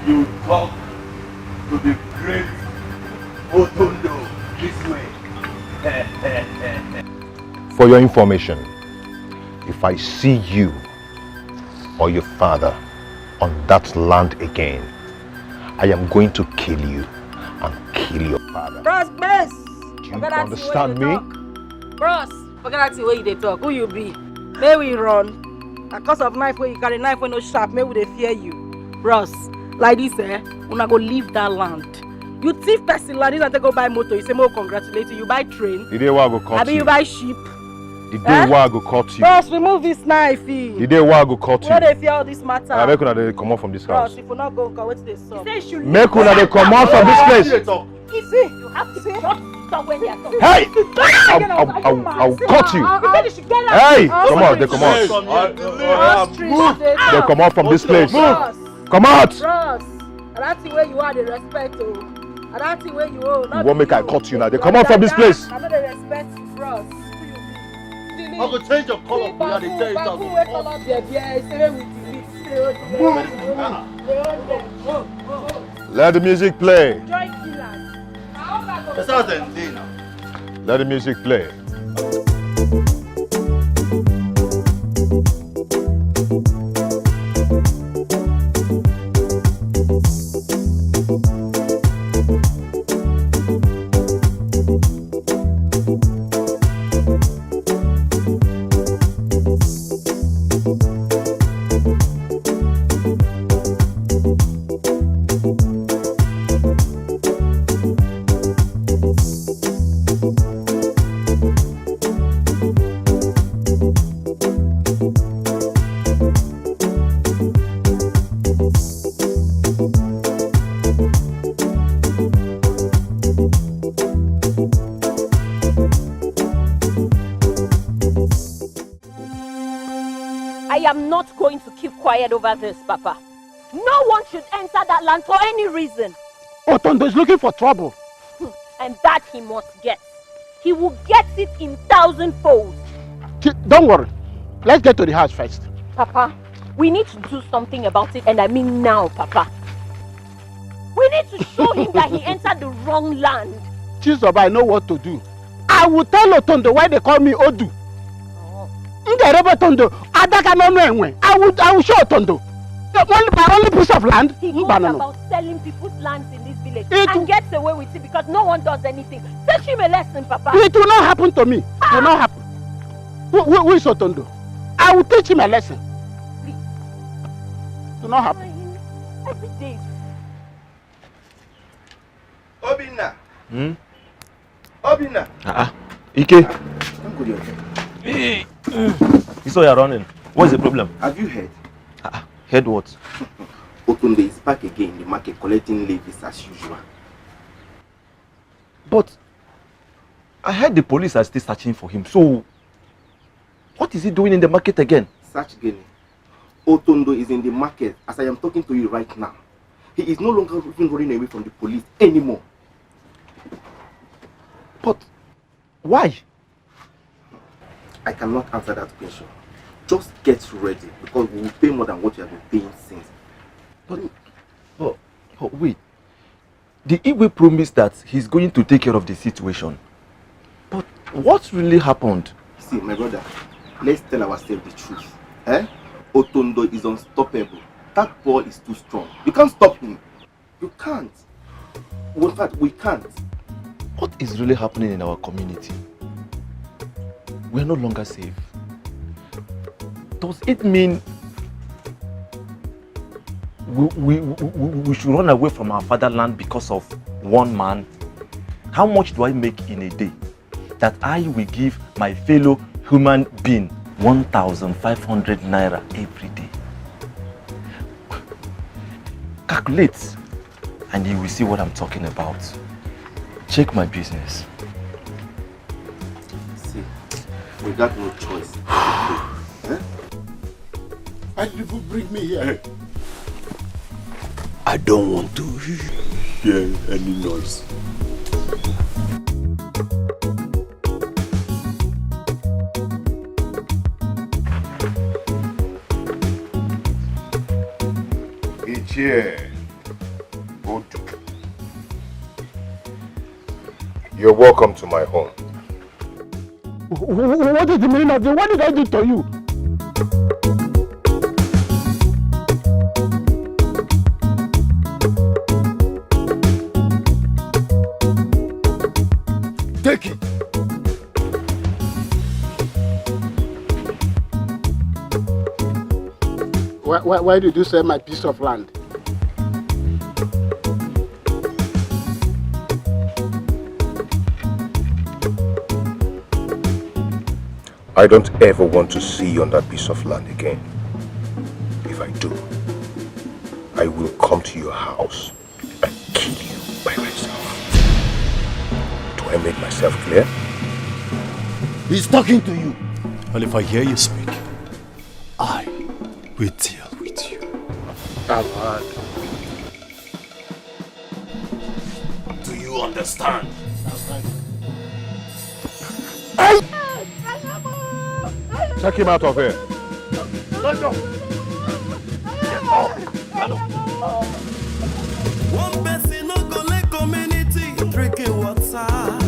You talk to the great Otondo this way. For your information, if I see you or your father on that land again, I am going to kill you and kill your father. Bros, base. Do you understand me? Bros, forget that thing wey you dey talk. Who you be? May we run. Na cause of knife wey you carry, knife wey no sharp, may we dey fear you. Bros, like this, eh? Una go leave that land. You thief person land, you take go buy motor. You say, "Mo congratulate you." You buy train. The day where I go cut Abi you you. Buy sheep. The day Eh? Where I go cut you. Bros, remove this knife. Eh? The day where I go cut Why you. They fear all this matter? I make una dey comot from this Bros, house. If you not go, God, what they suck? He said you should Make una dey comot from this place. You see, you have to just stop when they are talking. Hey! I, I, I, I, I will cut you. He said you should get out. Hey! Come out, they come out. Ostrich, they They come out from this place. Bros, Come out! Bros, that thing where you are, they respect oh. And that thing where you owe. You wan make I cut you now? They come out from this place. I know they respect you, bros. I go change your color. We are the change Bagu wey color their beer, say we delete. Say, oh, they own them. They own them. Oh, oh, oh. Let the music play. Joy killers. That's how dem dey now. Let the music play. I am not going to keep quiet over this, Papa. No one should enter that land for any reason. Otondo is looking for trouble. And that he must get. He will get it in thousand folds. Don't worry. Let's get to the house first. Papa, we need to do something about it, and I mean now, Papa. We need to show him that he entered the wrong land. Jesus, I know what to do. I will tell Otondo why they call me Odu. M ga-erebe Otondo, adaka n'ọnụ enwe. I will, I will show Otondo. The only, my only piece of land. He Mba, goes no, no. About selling people's lands in this village It and will- gets away with it because no one does anything. Teach him a lesson, Papa. It will not happen to me. It will not happen. Who, who, who is Otondo? I will teach him a lesson. Please. It will not happen. Every day is Obinna. Hmm? Obinna. Ah, ah. Ike. Come go there. You saw you're running. What's the problem? Have you heard? Ah, ah. Heard what? Otunde is back again in the market collecting levies as usual. But I heard the police are still searching for him. So, what is he doing in the market again? Search Gene. Otondo is in the market as I am talking to you right now. He is no longer even running away from the police anymore. But why? I cannot answer that question. Just get ready because we will pay more than what you have been paying since. But, but, but wait. The Igwe promised that he's going to take care of the situation. But what really happened? See, my brother, let's tell ourselves the truth. Eh? Otondo is unstoppable. That boy is too strong. You can't stop him. You can't. In fact, we can't. What is really happening in our community? We're no longer safe. Does it mean we, we, we, we should run away from our fatherland because of one man? How much do I make in a day that I will give my fellow human being one thousand five hundred naira every day? Calculate and you will see what I'm talking about. Check my business. See, we got no choice. Eh? Why did people bring me here? I don't want to hear any noise. Ichie Odu. You're welcome to my home. Wh- wh- What is the meaning of this? What did I do to you? Take it. Why, why, why did you sell my piece of land? I don't ever want to see you on that piece of land again. If I do, I will come to your house and kill you by myself. Do I make myself clear? He's talking to you. Well, if I hear you speak, I will deal with you. Do you understand? Take him out of here. One person no go let community drink water.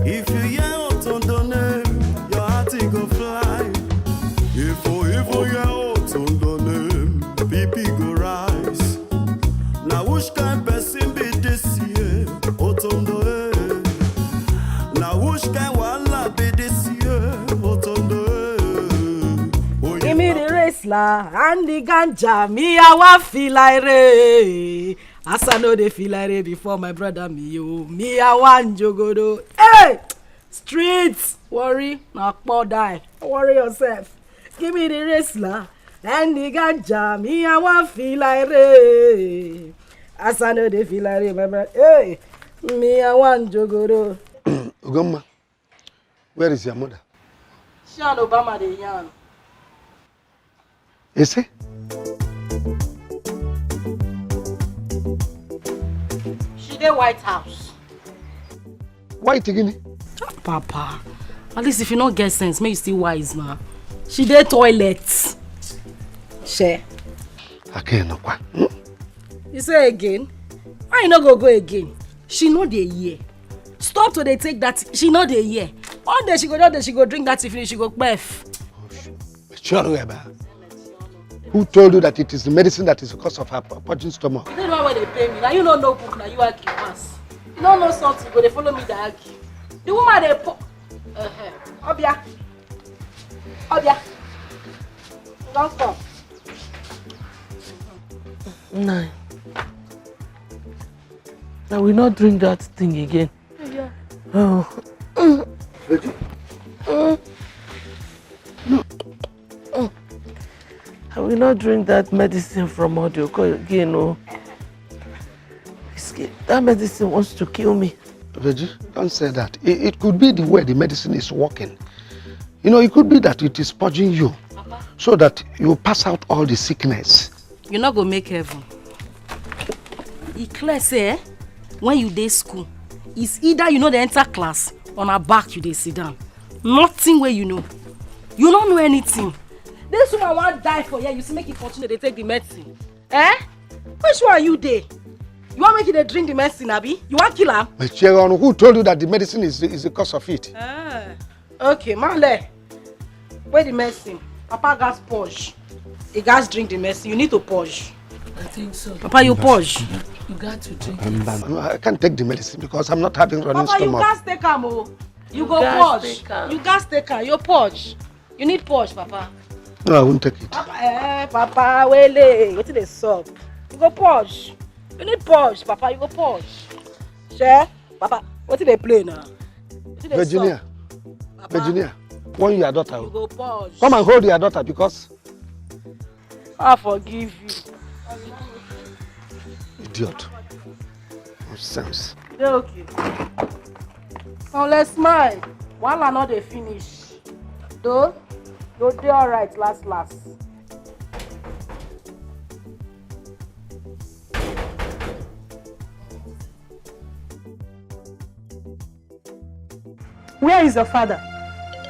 If you hear Otondo name, your heart go fly. If you even hear Otondo name, B P go rise. Now which kind person be this year? Otondo eh. Now which kind wahala be this year? Otondo eh. Give me the wrestler and the ganja. Me, I want feel like Ray. As I know they feel like Ray before my brother me, you. Me, I want Jogodo. Hey! Streets! Worry, not poor die. Don't worry yourself. Give me the wrestler and the ganja. Me, I want feel like Ray. As I know they feel like Ray, my brother. Hey! Me, I want Jogodo. Ugomma, where is your mother? She and Obama dey yarn. You see? She dey White House. White again? Papa, at least if you no get sense, make you still wise now. She dey toilet. Share. Akenokwa. You say again? Why you no go go again? She no dey hear. Stop to dey take that. She no dey hear. One day she go, one day she go drink that thing finish, she go kpef. Sure, who told you that it is the medicine that is the cause of her pu- purging stomach? You know the one wey dey pay me. Now you no know book, now you argue pass. You no know something, go dey follow me dey argue. The woman dey po. Uh-huh. Obia. Obia. You don come. Nine. I will not drink that thing again. Yeah. Oh. Reggie. I will not drink that medicine from Odioko again. Oh. It's ki- That medicine wants to kill me. Reggie, don't say that. It, it could be the way the medicine is working. You know, it could be that it is purging you so that you pass out all the sickness. You no go make heaven. E clear say eh, when you dey school, it's either you no dey enter class or na back you dey sit down. Nothing wey you know. You no know anything. This woman wan die for here, you see make e continue dey take the medicine. Eh? Which one you dey? You wan make you dey drink the medicine, abi? You wan kill am? But Sharon, who told you that the medicine is, is the cause of it? Ah. Okay, Male. Where the medicine? Papa gas purge. He gas drink the medicine. You need to purge. I think so. Papa, you purge. You got to drink. No, I can't take the medicine because I'm not having running Papa, you stomach. Gas take am o. You You go gas purge. Take am. You gas take am. You purge. You need purge, Papa. No, I won't take it. Papa, eh, Papa, wele. Wetin dey sup? You go purge. You need purge, Papa. You go purge. Share, Papa. Wetin dey play now? Wetin dey sup? Virginia, Virginia, warn your daughter. You go purge. Come and hold your daughter because I forgive you. Idiot. Nonsense. Dey okay. Unless mine, wahala no dey finish. Though, you dey alright last last. Where is your father?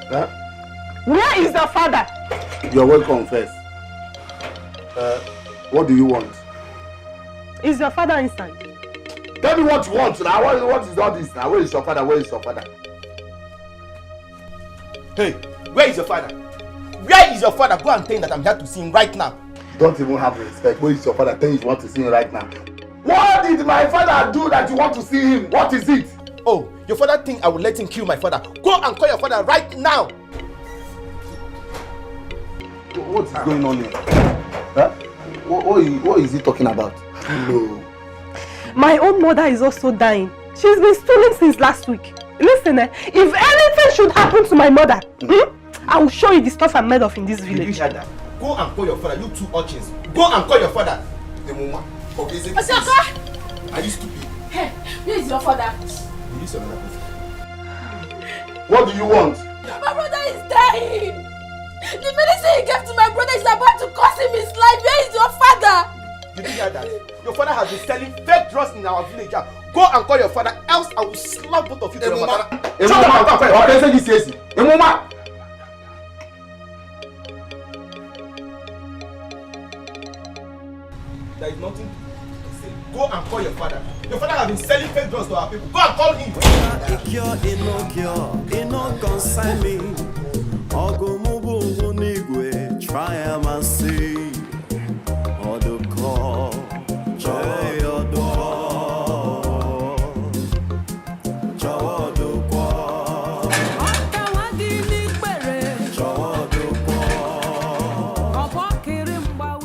Huh? Where is your father? You're welcome first. Uh, what do you want? Is your father inside? Tell me what you want now. What, what is all this now? Where is your father? Where is your father? Hey, where is your father? Where is your father? Go and tell him that I'm here to see him right now. You don't even have respect. Where is your father? Tell him you want to see him right now. What did my father do that you want to see him? What is it? Oh, your father think I will let him kill my father. Go and call your father right now. What is going on here? Huh? What, what, is, what is he talking about? No. My own mother is also dying. She's been stooling since last week. Listen, eh, if anything Something should happen to my mother. Hmm? I will show you the stuff I'm made of in this village. Did you hear that? Go and call your father, you two urchins. Go and call your father. Emuma, for basic Osaka! Are you stupid? Hey, where is your father? Will you say another person? What do you want? My brother is dying! The medicine he gave to my brother is about to cost him his life. Where is your father? Did you hear that? Your father has been selling fake drugs in our village. Ah, go and call your father, else I will slap both of you to your mother. Shut up! Emuma! There is nothing to say. Go and call your father. Your father has been selling fake drugs to our people. Go and call him. Cure, e no cure, e no concern me. Ogo mubu n'igwe, try am and see. Oduko, try Oduko.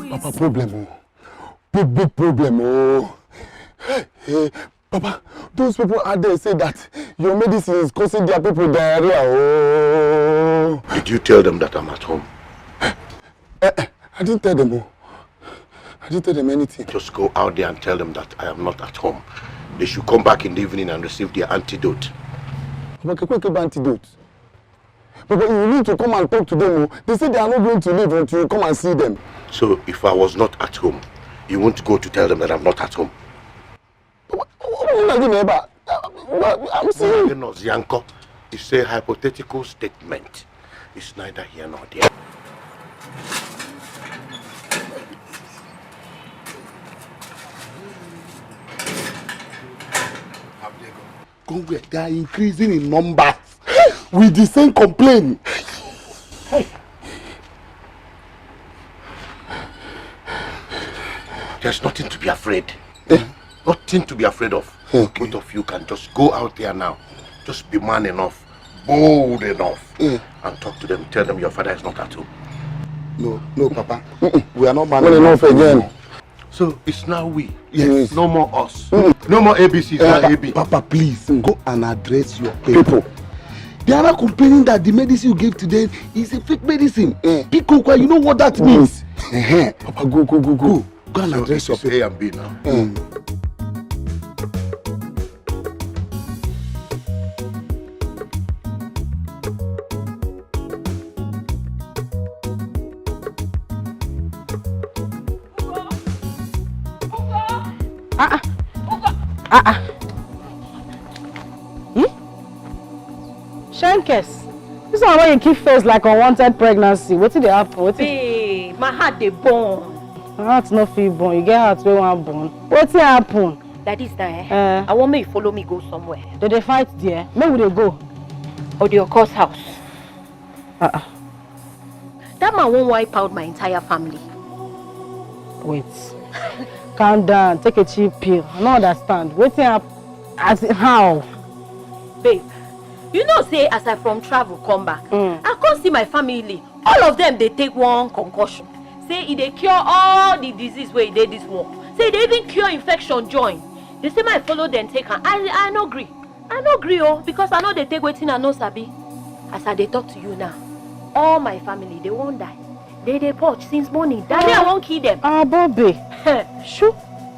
Papa, problem o. Big, big problem o. Hey, Papa, those people out there say that your medicine is causing their people diarrhea o. Did you tell them that I'm at home? Eh, eh, I didn't tell them o. I didn't tell them anything. Just go out there and tell them that I am not at home. They should come back in the evening and receive their antidote. Papa, kekwe kebe antidote. Papa, you need to come and talk to them o. They say they are not going to leave until you come and see them. So if I was not at home, you won't go to tell them that I'm not at home? Papa, what are you doing about? I'm seeing. Nọzi ya nkọ, it's a hypothetical statement. It's neither here nor there. Come where? They are increasing in numbers with the same complaint. There's nothing to be afraid. Eh? Nothing to be afraid of. Okay. Both of you can just go out there now. Just be man enough, bold enough, eh, and talk to them. Tell them your father is not at home. No, no, Papa. Mm-mm. We are not man enough again. So it's now we. Yes. No more us. Mm. No more A B Cs, uh, A B. Papa, please, mm, go and address your people. People. They are not complaining that the medicine you gave to them is a fake medicine. Eh. Biko kwa, you know what that means. Uh-huh. Papa, go, go, go, go. Go and address your people. A and B now. Mm. Ah ah. Ah ah. Hmm? Shankes, this one wey you keep face like unwanted pregnancy. Wetin dey happen? Wetin? Babe, my heart dey burn. My heart no fit burn. You get heart wey wan burn. Wetin happen? Like this na, eh? Eh. I wan make you follow me go somewhere. They dey fight there. Make we dey go. Or the Oko's house. Uh-uh. That man wan wipe out my entire family. Wait. Calm down. Take a chill pill. I no understand. Wetin happen? As in how? Babe, you know say as I from travel come back, mm, I come see my family. All of them dey take one concussion. Say e dey cure all the disease wey e dey this world. Say e dey even cure infection join. They say make I follow them take am. I, I no gree. I no gree o, because I no dey take wetin I no sabi. As I dey talk to you now, all my family dey wan die. They dey purge since morning. Diarrhea wan kill them. Ah, Bobby. Shoo,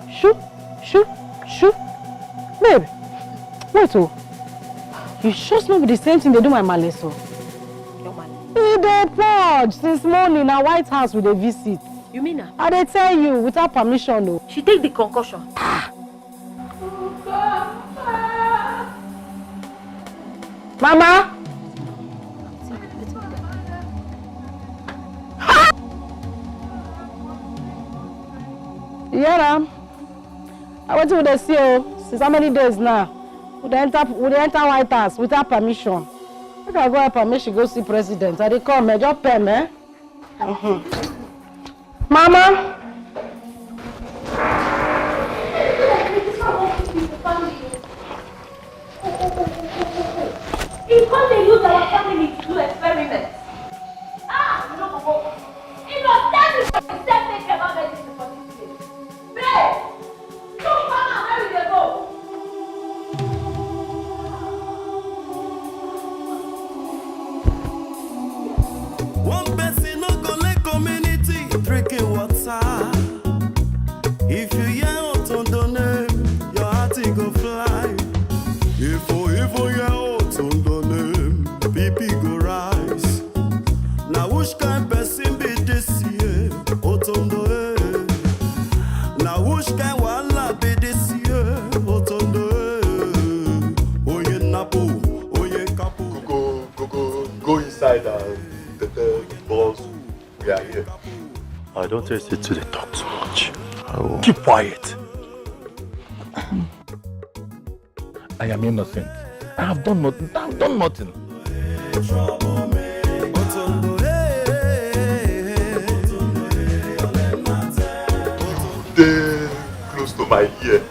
shoo, shoo, shoo. Babe, wait o. You sure say no be the same thing dey do my male so? Your male? E dey purge since morning. Na White House we dey visit. You mean am? I dey tell you, without permission o. She take the concussion. Ah. Mama! You hear am? Na wetin we dey see o. Since how many days now? We dey enter, we dey enter White House without permission. Make I go help am, make she go see president. I dey come, eh? Just pem, eh? Mm-hmm. Mama! He come dey use our family to do experiment. Ah, you no go go. He go tell me for himself make Emma medicine for this place. Babe! Look, Mama, where we dey go? Yeah, yeah. I don't taste it to the talk too much. Oh. Keep quiet. I am innocent. I have done nothing. I have done nothing. Dey close to my ear.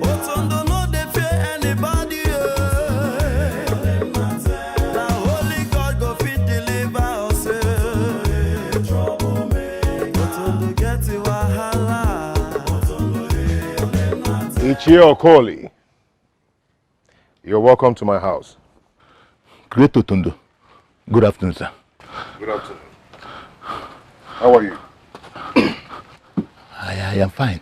Otondo no dey fear anybody. Oh. Na only God go fit deliver us. Oh. Otondo get wahala. Ichie Okoli, you're welcome to my house. Great Otondo. Good afternoon, sir. Good afternoon. How are you? I, I am fine.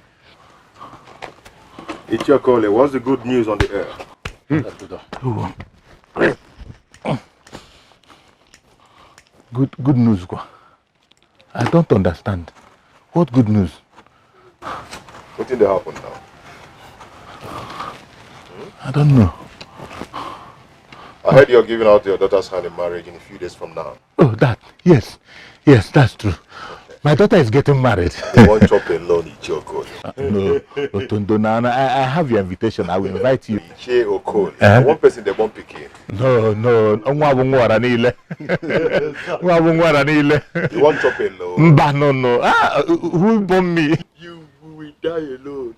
Ichie Okoli, what's the good news on the air? Hmm? Good, good news, kwa. I don't understand. What good news? Wetin dey happen now? I don't know. I heard you're giving out your daughter's hand in marriage in a few days from now. Oh, that, yes. Yes, that's true. My daughter is getting married. They won't chop alone, Ichie Okoli. Uh, no, Otondo, na, na, I, I have your invitation. I will invite you. Ichie Okoli. Eh? One person they won't pick in. No, no, nwa bụ nwa ọra niile. Nwa bụ nwa ọra niile. You won't chop alone. Mba, no, no. Ah, who born me? You will die alone.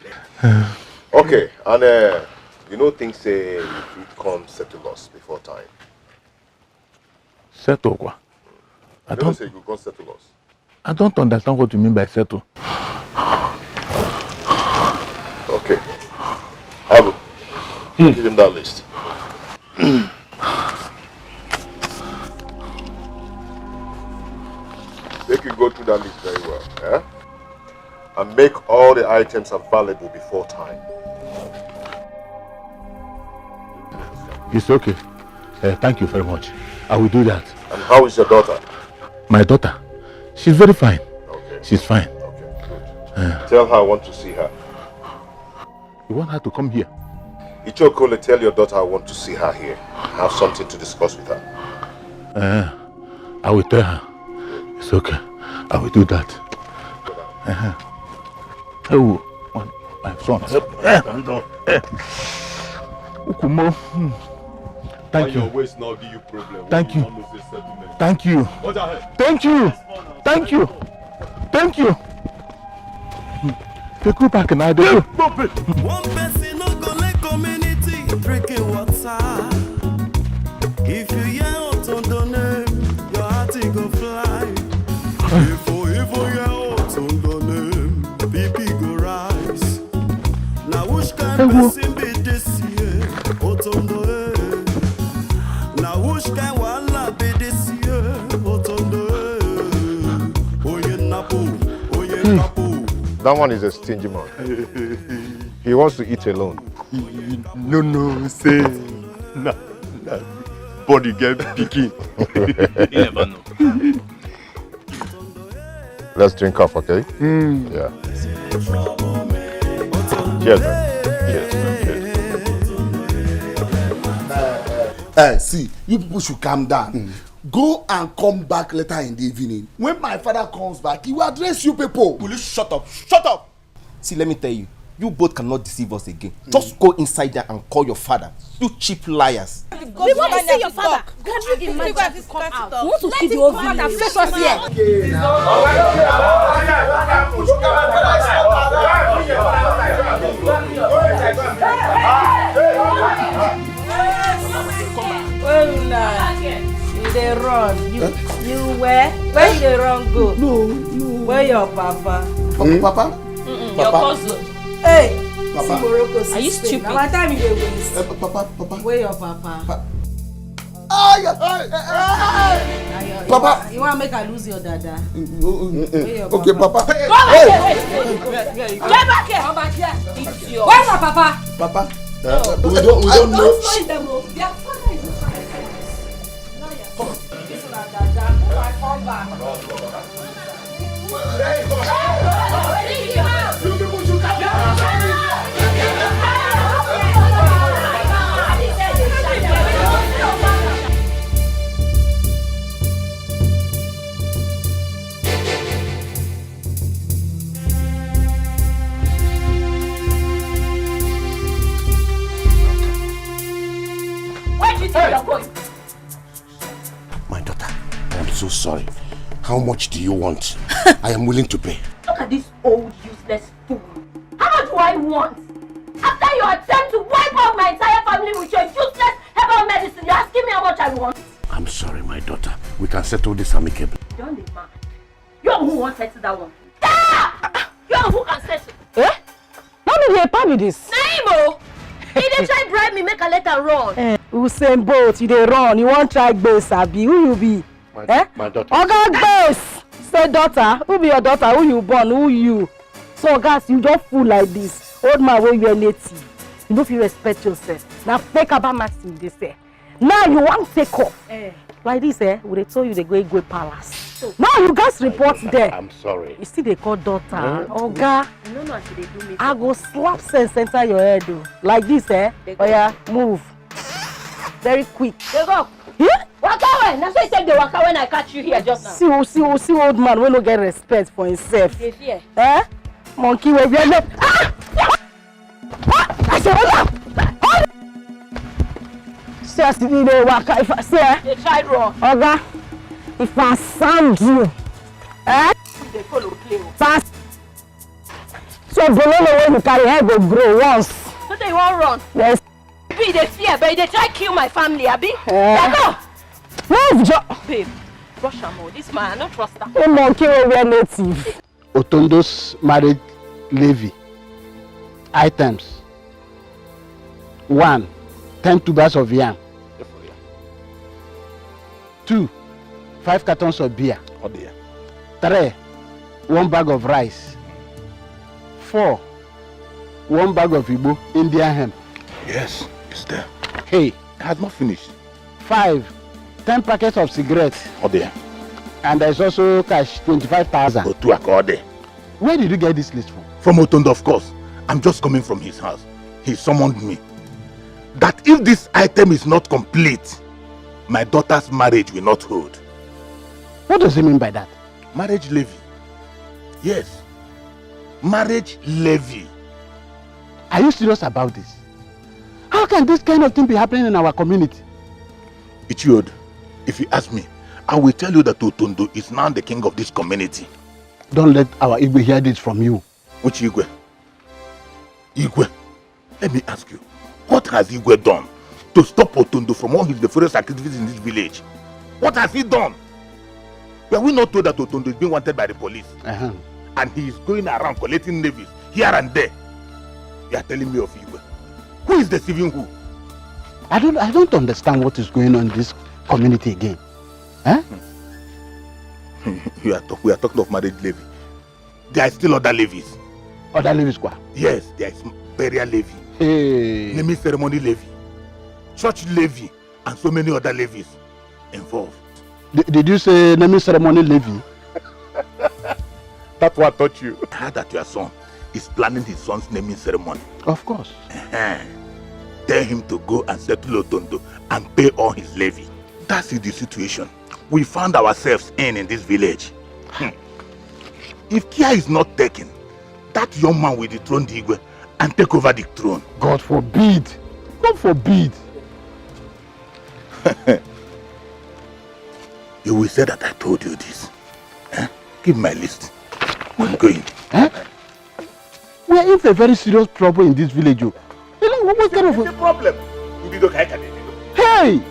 Okay, and uh, you know things say you fit come settle us before time. Settle kwa? I don't say you go come settle us. I don't understand what you mean by settle. Okay. Abu, give him that list. Make you go through that list very well, yeah? And make all the items available before time. It's okay. Uh, thank you very much. I will do that. And how is your daughter? My daughter? She's very fine. Okay. She's fine. Okay, good. Tell her I want to see her. You want her to come here? Ichie Okoli, tell your daughter I want to see her here. I have something to discuss with her. Uh, I will tell her. It's okay. I will do that. Uh-huh. Oh, my, my son. Eh, eh. Ukumo. Hmm. Thank you. Your waist now give you problem. Thank you. Thank you. Thank you. Thank you. Thank you. Take you back now. One person no go let community drinking water. If you hear Otondo name, your heart e go fly. If you even hear Otondo name, B P go rise. Na which kind person be this year? Otondo, eh. Na which kind wahala be this year? Otondo, eh. Oye napo, oye napo. That one is a stingy man. He wants to eat alone. You no know say na, na body get pikin. You never know. Let's drink up, okay? Yeah. Cheers, man. Cheers. Cheers. Eh, see, you people should calm down. Go and come back later in the evening. When my father comes back, he will address you people. Will you shut up? Shut up! See, let me tell you, you both cannot deceive us again. Just go inside there and call your father. You cheap liars. We want to see your father. Can you imagine? Come out. We want to see the whole village. Face us here. Where una? You dey run. You, you where? Where you dey run go? No, no. Where your papa? Papa, papa. Mm-mm, your cousin. Hey, Papa. See Morocco. Are you stupid? Na my time you dey waste. Eh, pa-, papa, papa. Where your papa? Pa-, ah, yeah, eh, eh, eh, eh. Na your, papa. You wan make I lose your dada? Mm, mm, mm, mm. Where your papa? Okay, papa. Hey, hey, hey, hey, hey. Get back here. Come back here. Idiot. Where's my papa? Papa. Uh, we don't, we don't know. Don't spoil them, oh. Their father is a child. Come on. This one, dada. Come on, come back. Sorry. How much do you want? I am willing to pay. Look at this old useless fool. How much do I want? After your attempt to wipe out my entire family with your useless herbal medicine, you're asking me how much I want? I'm sorry, my daughter. We can settle this amicably. Don't be mad. You're who wants to settle that one. Ah! You're who can settle. Eh? No be the epa be this. Na him o. He dey try bribe me make I let am run. Eh, Usain Bolt, you dey run. You wan try gbase abi? Who you be? My, eh? My daughter. Oga gbase. Say daughter. Who be your daughter? Who you born? Who you? So guys, you don fool like this. Old man wey wear native. You no fit respect yourself. Na fake about my thing dey sell. Now you wan take off. Eh. Like this, eh? We dey tell you dey go Igwe Palace. Now you guys report there. I'm sorry. You still dey call daughter. Huh? Oga. You no know as you dey do me. I go slap sense enter your head o. Like this, eh? Oya, move. Very quick. Dey go. Yeah? Waka well. Na so you take dey waka when I catch you here just now. See, see, see old man wey no get respect for himself. Dey fear. Eh? Monkey wey wear no. Ah! I say, hold on. Hold on. See as you dey waka. If I see, eh? Dey try run. Oga, if I sand you, eh? You dey follow play o. Fast. So bololo wey you carry head go grow once. So they wan run. Yes. Be dey fear, but you dey try kill my family, abi? Eh. Dey go. Move, jo. Babe, rush am o. This man, I no trust am. A monkey wey wear native. Otondo's marriage levy items. One, ten tubers of yam. Two, five cartons of beer. Oh dear. Three, one bag of rice. Four, one bag of Igbo Indian hemp. Yes, it's there. Hey. It has not finished. Five, ten packets of cigarettes. Oh dear. And there's also cash, twenty-five thousand. Otu Akode. Where did you get this list from? From Otondo, of course. I'm just coming from his house. He summoned me. That if this item is not complete, my daughter's marriage will not hold. What does he mean by that? Marriage levy. Yes. Marriage levy. Are you serious about this? How can this kind of thing be happening in our community? Ichiod, if you ask me, I will tell you that Otondo is now the king of this community. Don't let our Igwe hear this from you. Which Igwe? Igwe, let me ask you, what has Igwe done to stop Otondo from all his nefarious activities in this village? What has he done? Were we not told that Otondo is being wanted by the police? Uh-huh. And he is going around collecting levies here and there. You are telling me of Igwe. Who is deceiving who? I don't, I don't understand what is going on in this community again. Eh? You are talk, we are talking of marriage levy. There are still other levies. Other levies, kwa? Yes, there is burial levy. Hey. Naming ceremony levy. Church levy. And so many other levies involved. D- did you say naming ceremony levy? That's what I taught you. I heard that your son is planning his son's naming ceremony. Of course. Uh-huh. Tell him to go and settle Otondo and pay all his levy. That is the situation we found ourselves in in this village. Hmm. If care is not taken, that young man will dethrone the Igwe and take over the throne. God forbid! God forbid! You will say that I told you this. Eh? Give my list. I'm going. Eh? We are in for a very serious trouble in this village. Oh. You know, what, what kind of a problem? Hey!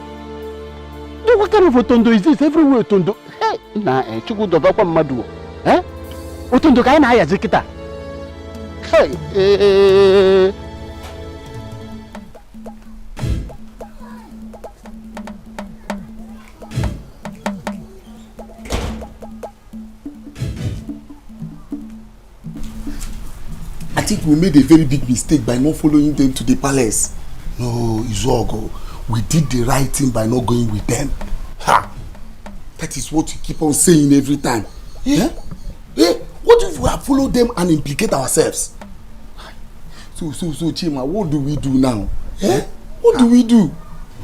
What kind of Otondo is this? Everywhere Otondo. Hey! Na, eh, Chukwu dobakwa mmadụ. Eh? Otondo ka anyị na-ayazi kịta. Hey! Eh, eh, eh, eh. I think we made a very big mistake by not following them to the palace. No, Izuogo, we did the right thing by not going with them. Ha! That is what you keep on saying every time. Eh? Eh? What if we have followed them and implicate ourselves? So, so, so, Chima, what do we do now? Eh? What do we do?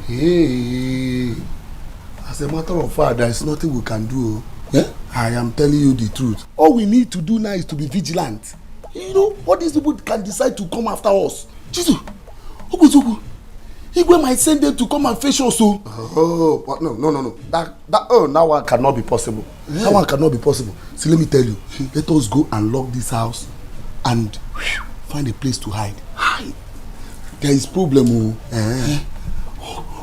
Hey, as a matter of fact, there is nothing we can do. Eh? I am telling you the truth. All we need to do now is to be vigilant. You know, all these people can decide to come after us. Jesus, Obuzuku, Igwe might send them to come and fetch us o. Oh, but no, no, no, no. That, that, oh, that one cannot be possible. That one cannot be possible. See, let me tell you. Let us go and lock this house and find a place to hide. Hide. There is problem o. Eh.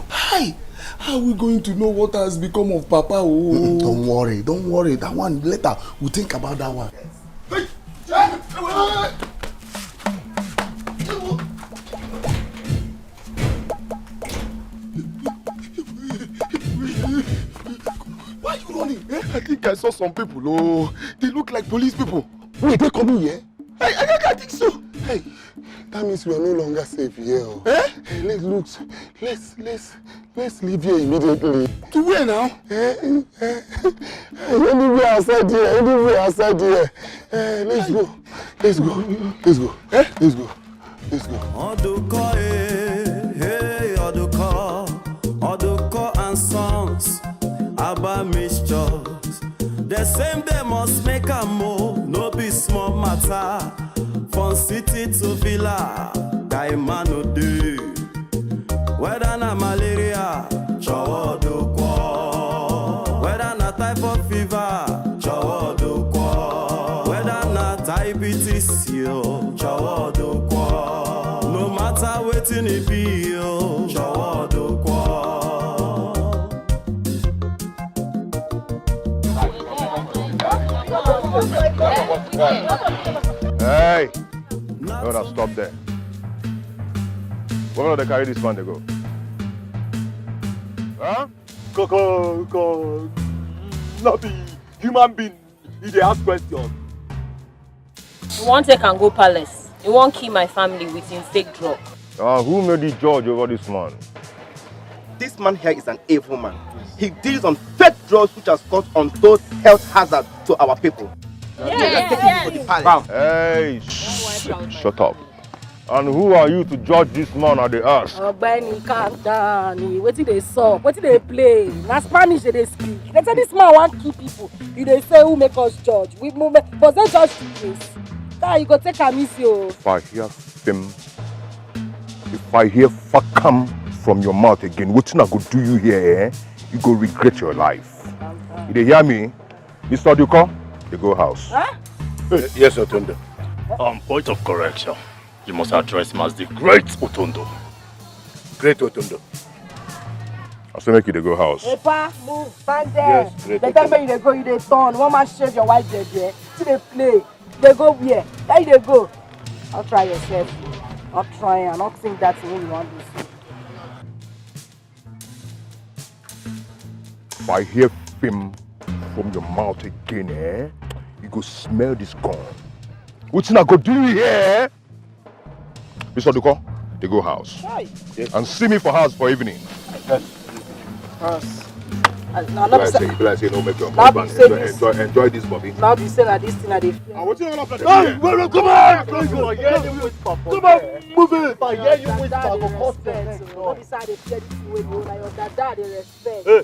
Hi. How are we going to know what has become of Papa o? Mm, don't worry, don't worry. That one later, we'll think about that one. Why are you running? Eh? I think I saw some people. Oh, they look like police people. Wait, they coming here? I, I, I think so. Hey, that means we are no longer safe here. Oh. Eh? Hey, let's look. Let's, let's, let's leave here immediately. To where now? Eh, eh, eh, anywhere outside here. Anywhere outside here. Eh, let's go. Let's go. Let's go. Eh? Let's go. Let's go. Oduko, eh, hey, Oduko, Oduko and Sons, Abba Mixtures. The same they must make a mo, no be small matter. From city to villa, guy man no do. Whether na malaria, chowo do kwo. Whether na typhoid fever, chowo do kwo. Whether na diabetes, yo, chowo do kwo. No matter wetin e be, yo, chowo do kwo. Hey! No, no, stop there. Where they carry this man they go? Huh? Go, go, go. Not be human being. He dey ask question. He wan take am go palace. He wan kill my family with him fake drug. Uh, who made the judge over this man? This man here is an evil man. He deals on fake drugs which has caused untold health hazard to our people. Yes, yes. For the palace. Hey, sh- shut up. And who are you to judge this man at the ask? Ogbeni, calm down. Wetin dey sup? Wetin dey play? Na Spanish dey dey speak. They say this man wan kill people. You dey say who make us judge? We, we make, was they judge the case? Guy, you go take am easy o. If I hear fim, if I hear fakam from your mouth again, wetin I go do you here, eh? You go regret your life. You dey hear me? Mister Oduko, they go house. Huh? Yes, Otondo. Um, point of correction. You must address him as the great Otondo. Great Otondo. I say make you dey go house. Epa, move, stand there. Yes, great Otondo. They tell me you dey go, you dey turn. One man shave your white beard there. See they play. They go where? Where you dey go? Don't try yourself. Not try and not think that thing you want to see. If I hear fim from your mouth again, eh? You go smell this gun. Wetin I go do you here? Mister Oduko, they go house. Chai. Yes. And see me for house for evening. Yes. House. Uh, no, no, be say, be like say no make your husband enjoy, enjoy, enjoy this body. Now be say na this thing I dey feel. Ah, wetin all of that? Hey, wait, wait, come on, come on, come on, move it. If I hear you whisper, I go cut your neck. No be say I dey fear this thing wey dey, na your dada I dey respect. Hey.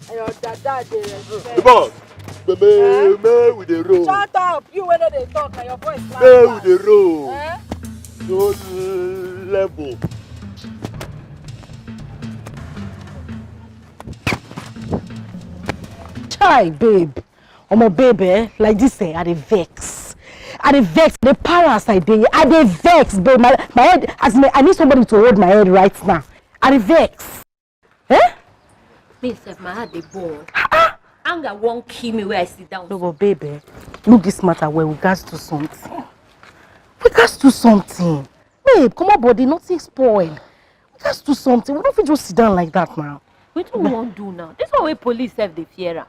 Na your dada I dey respect. The boss, baby, eh? May we dey roll. Shut up, you wey no dey talk, na your voice loud pass. May we dey roll. Eh? No level. Chai, babe. Omo, babe, eh? Like this, eh? I dey vex. I dey vex. I dey para as I dey. I dey vex, babe. My, my head, as me, I need somebody to hold my head right now. I dey vex. Eh? Me sef, my heart dey burn. Ah! Anger wan kill me where I sit down. No, but babe, eh? Look this matter well. We gats do something. We gats do something. Babe, come on, body, nothing spoil. We gats do something. We no fit just sit down like that now. Wetin we wan do now? This one wey police sef dey fear am.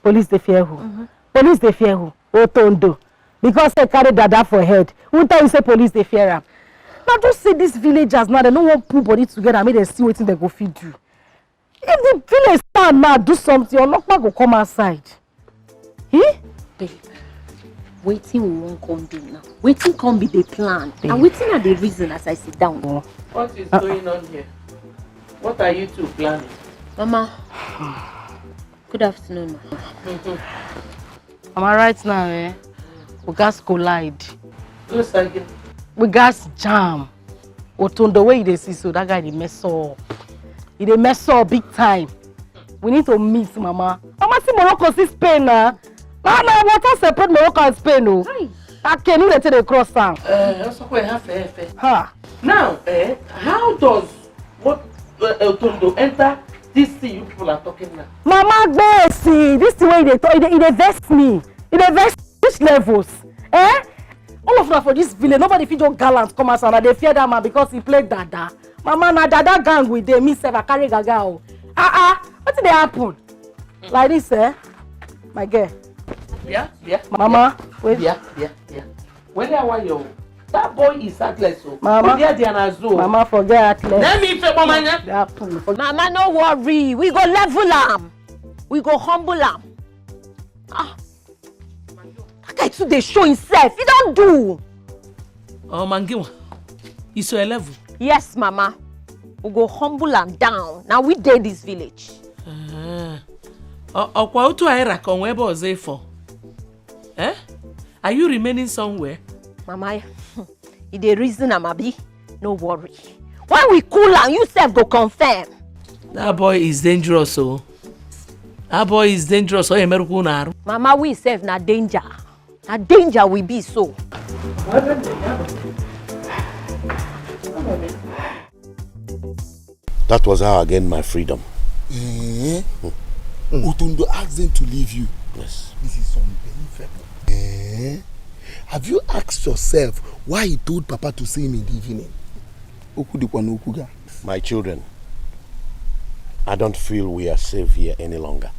Police dey fear who? Mm-hmm. Police dey fear who? Otondo. Because they carry dada for head. Who tell you say police dey fear am? Now just see these villagers now, they no wan put body together, make dem see wetin dem go fit do. If the village stand now, do something, Olokpa go come outside. Eh? Babe, wetin we wan come do now? Wetin come be the plan? Babe. And wetin are the reason as I sit down? Oh. What is going on here? What are you two planning? Mama, good afternoon, ma. Am I right now, eh? We gats collide. Who's again? We gats jam. Otondo wey you dey see so, that guy dey mess up. He dey mess up big time. We need to meet, Mama. Mama, see Morocco, see Spain na. Na na water separate Morocco and Spain o. Hi. That canoe dey take dey cross am. Uh, also quite half fair. Ha. Now, eh, how does what uh, Otondo enter this thing you people are talking now? Mama Gbesi, this thing wey you dey talk, e dey e dey vex me. E dey vex which levels? Eh? All of una for this village, nobody fit just gallant come outside and dey fear that man because he play dada. Mama, na dada gang we dey, me sef I carry gaga o. Ah ah, wetin dey happen? Like this, eh? My girl. Yeah, yeah. Mama, wait. Yeah, yeah, yeah. Wele awayo. That boy is heartless o. Mama. Obi adi anazo. Mama, forget heartless. Let me ife bomanya. That happen. Forget. Mama, no worry. We go level am. We go humble am. Ah. That guy too dey show himself. He don do. Oh, Mangiwa. It's your level. Yes, Mama. We go humble am down. Now we dey this village. Uh, ọkwa otu anyị ra ka onwe ebe ọzọ ịfọ. Eh? Are you remaining somewhere? Mama, you dey reason am, abi? No worry. When we cool am, you sef go confirm. That boy is dangerous o. That boy is dangerous. Ọ ya emerụkwa unu arụ. Mama, we sef na danger. Na danger we be so. That was how I gained my freedom. Eh? Otondo asked them to leave you. Yes. This is unbelievable. Eh? Have you asked yourself why he told Papa to see him in the evening? Okwu dịkwa n'okwu ga. My children, I don't feel we are safe here any longer.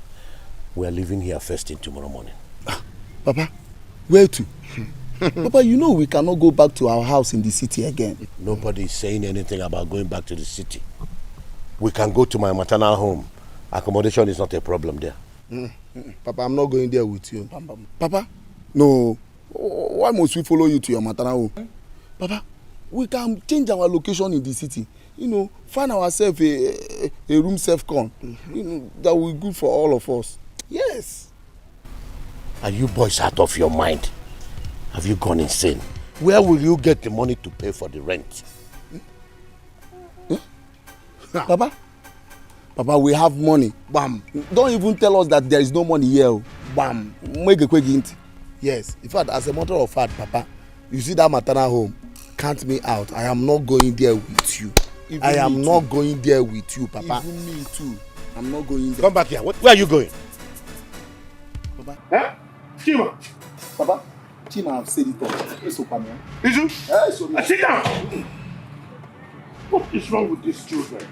We are leaving here first thing tomorrow morning. Papa, where to? Papa, you know we cannot go back to our house in the city again. Nobody is saying anything about going back to the city. We can go to my maternal home. Accommodation is not a problem there. Mm, mm, Papa, I'm not going there with you. Papa, no. Why must we follow you to your maternal home? Papa, we can change our location in the city. You know, find ourselves a, a, a room self con. You know, that will be good for all of us. Yes. Are you boys out of your mind? Have you gone insane? Where will you get the money to pay for the rent? Papa, Papa, we have money. Bam. Don't even tell us that there is no money here. Oh. Bam. Make a quick hint. Yes. In fact, as a matter of fact, Papa, you see that maternal home, count me out. I am not going there with you. Even I am not going there with you, Papa. Even me too. I'm not going there. Come back here. What, where are you going? Papa. Eh? Chima. Papa. Chima, I've said it all. It's okay, man. Is you? Yes, okay. Sit down. What is wrong with these children?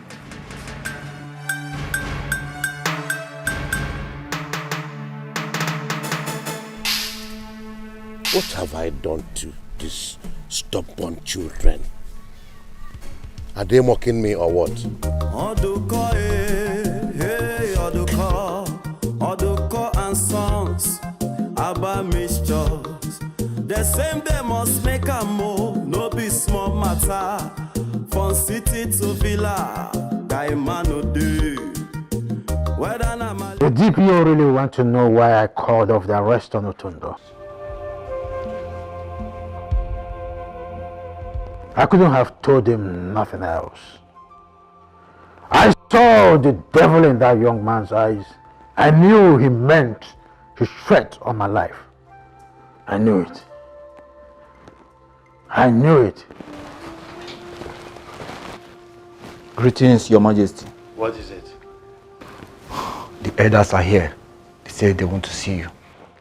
What have I done to these stubborn children? Are they mocking me or what? Oduko, eh, hey, Oduko, Oduko and Sons, Abba Mixtures. The same they must make a move, no be small matter. From city to villa, guy man no do. Whether na Malay. The D P O really want to know why I called off the arrest on Otundo. I couldn't have told him nothing else. I saw the devil in that young man's eyes. I knew he meant to threat on my life. I knew it. I knew it. Greetings, Your Majesty. What is it? The elders are here. They say they want to see you.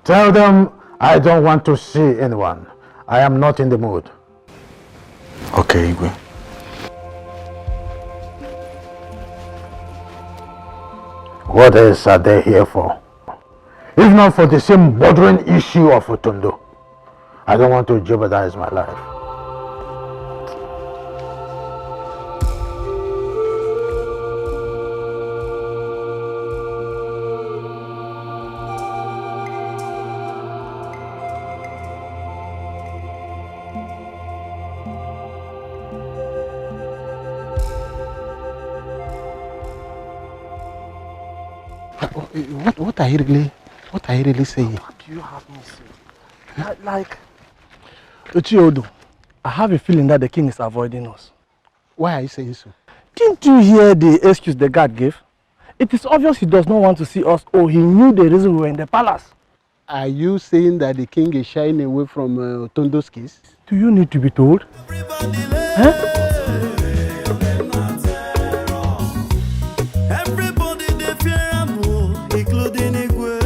Tell them I don't want to see anyone. I am not in the mood. Okay, Igwe. What else are they here for? If not for the same bothering issue of Otundo, I don't want to jeopardize my life. What, what are you really, what are you really saying? What do you have me say? Like, Ochiodo, I have a feeling that the king is avoiding us. Why are you saying so? Didn't you hear the excuse the guard gave? It is obvious he does not want to see us, or he knew the reason we were in the palace. Are you saying that the king is shying away from uh, Otondo's case? Do you need to be told? Everybody lay. Huh? Everybody dey fear am o, including Igwe.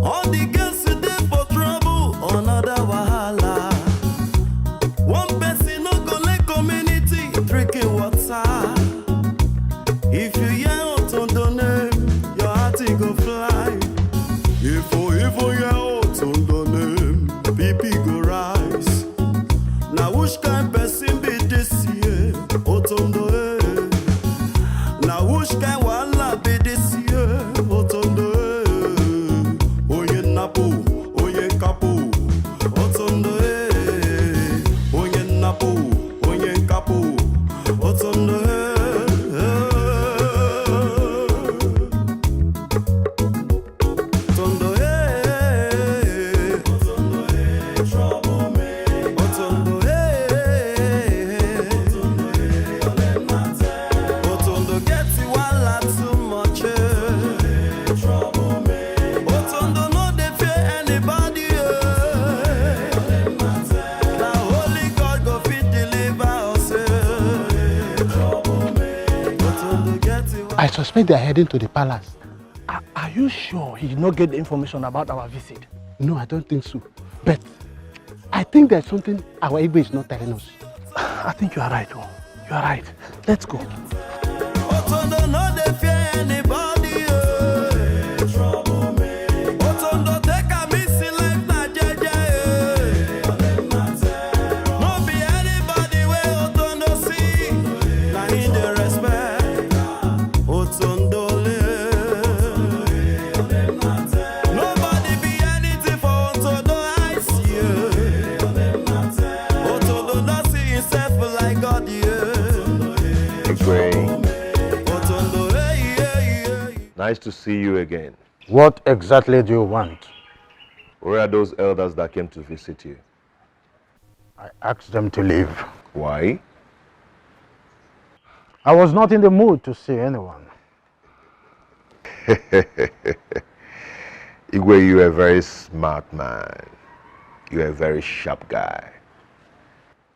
All the girls dey for trouble, another wahala. One person no go let community drinking water. If you hear Otondo name, your heart e go fly. If you even hear Otondo name, B P go rise. Na which kind person be this year? Otondo eh. Na which kind wahala be this year? Otondo eh. Onye nnapu, onye nkapu. Otondo eh. Onye nnapu, onye nkapu. Otondo eh. Otondo eh. Otondo eh. Otondo get wahala too much eh. Otondo no dey fear anybody eh. Na only God go fit deliver us eh. Otondo get wahala. I suspect they are heading to the palace. Are, are you sure he did not get the information about our visit? No, I don't think so. But I think there's something our Igwe is not telling us. I think you are right, oh. You are right. Let's go. Otondo no dey fear anybody eh. Otondo take am easy, life na jeje eh. No be anybody wey Otondo see na him dey respect. Otondo le. Nobody be anything for Otondo eyes yeah. Otondo no see himself like God yeah. Igwe, Otondo hey yeah yeah. Nice to see you again. What exactly do you want? Where are those elders that came to visit you? I asked them to leave. Why? I was not in the mood to see anyone. Igwe, you are a very smart man. You are a very sharp guy.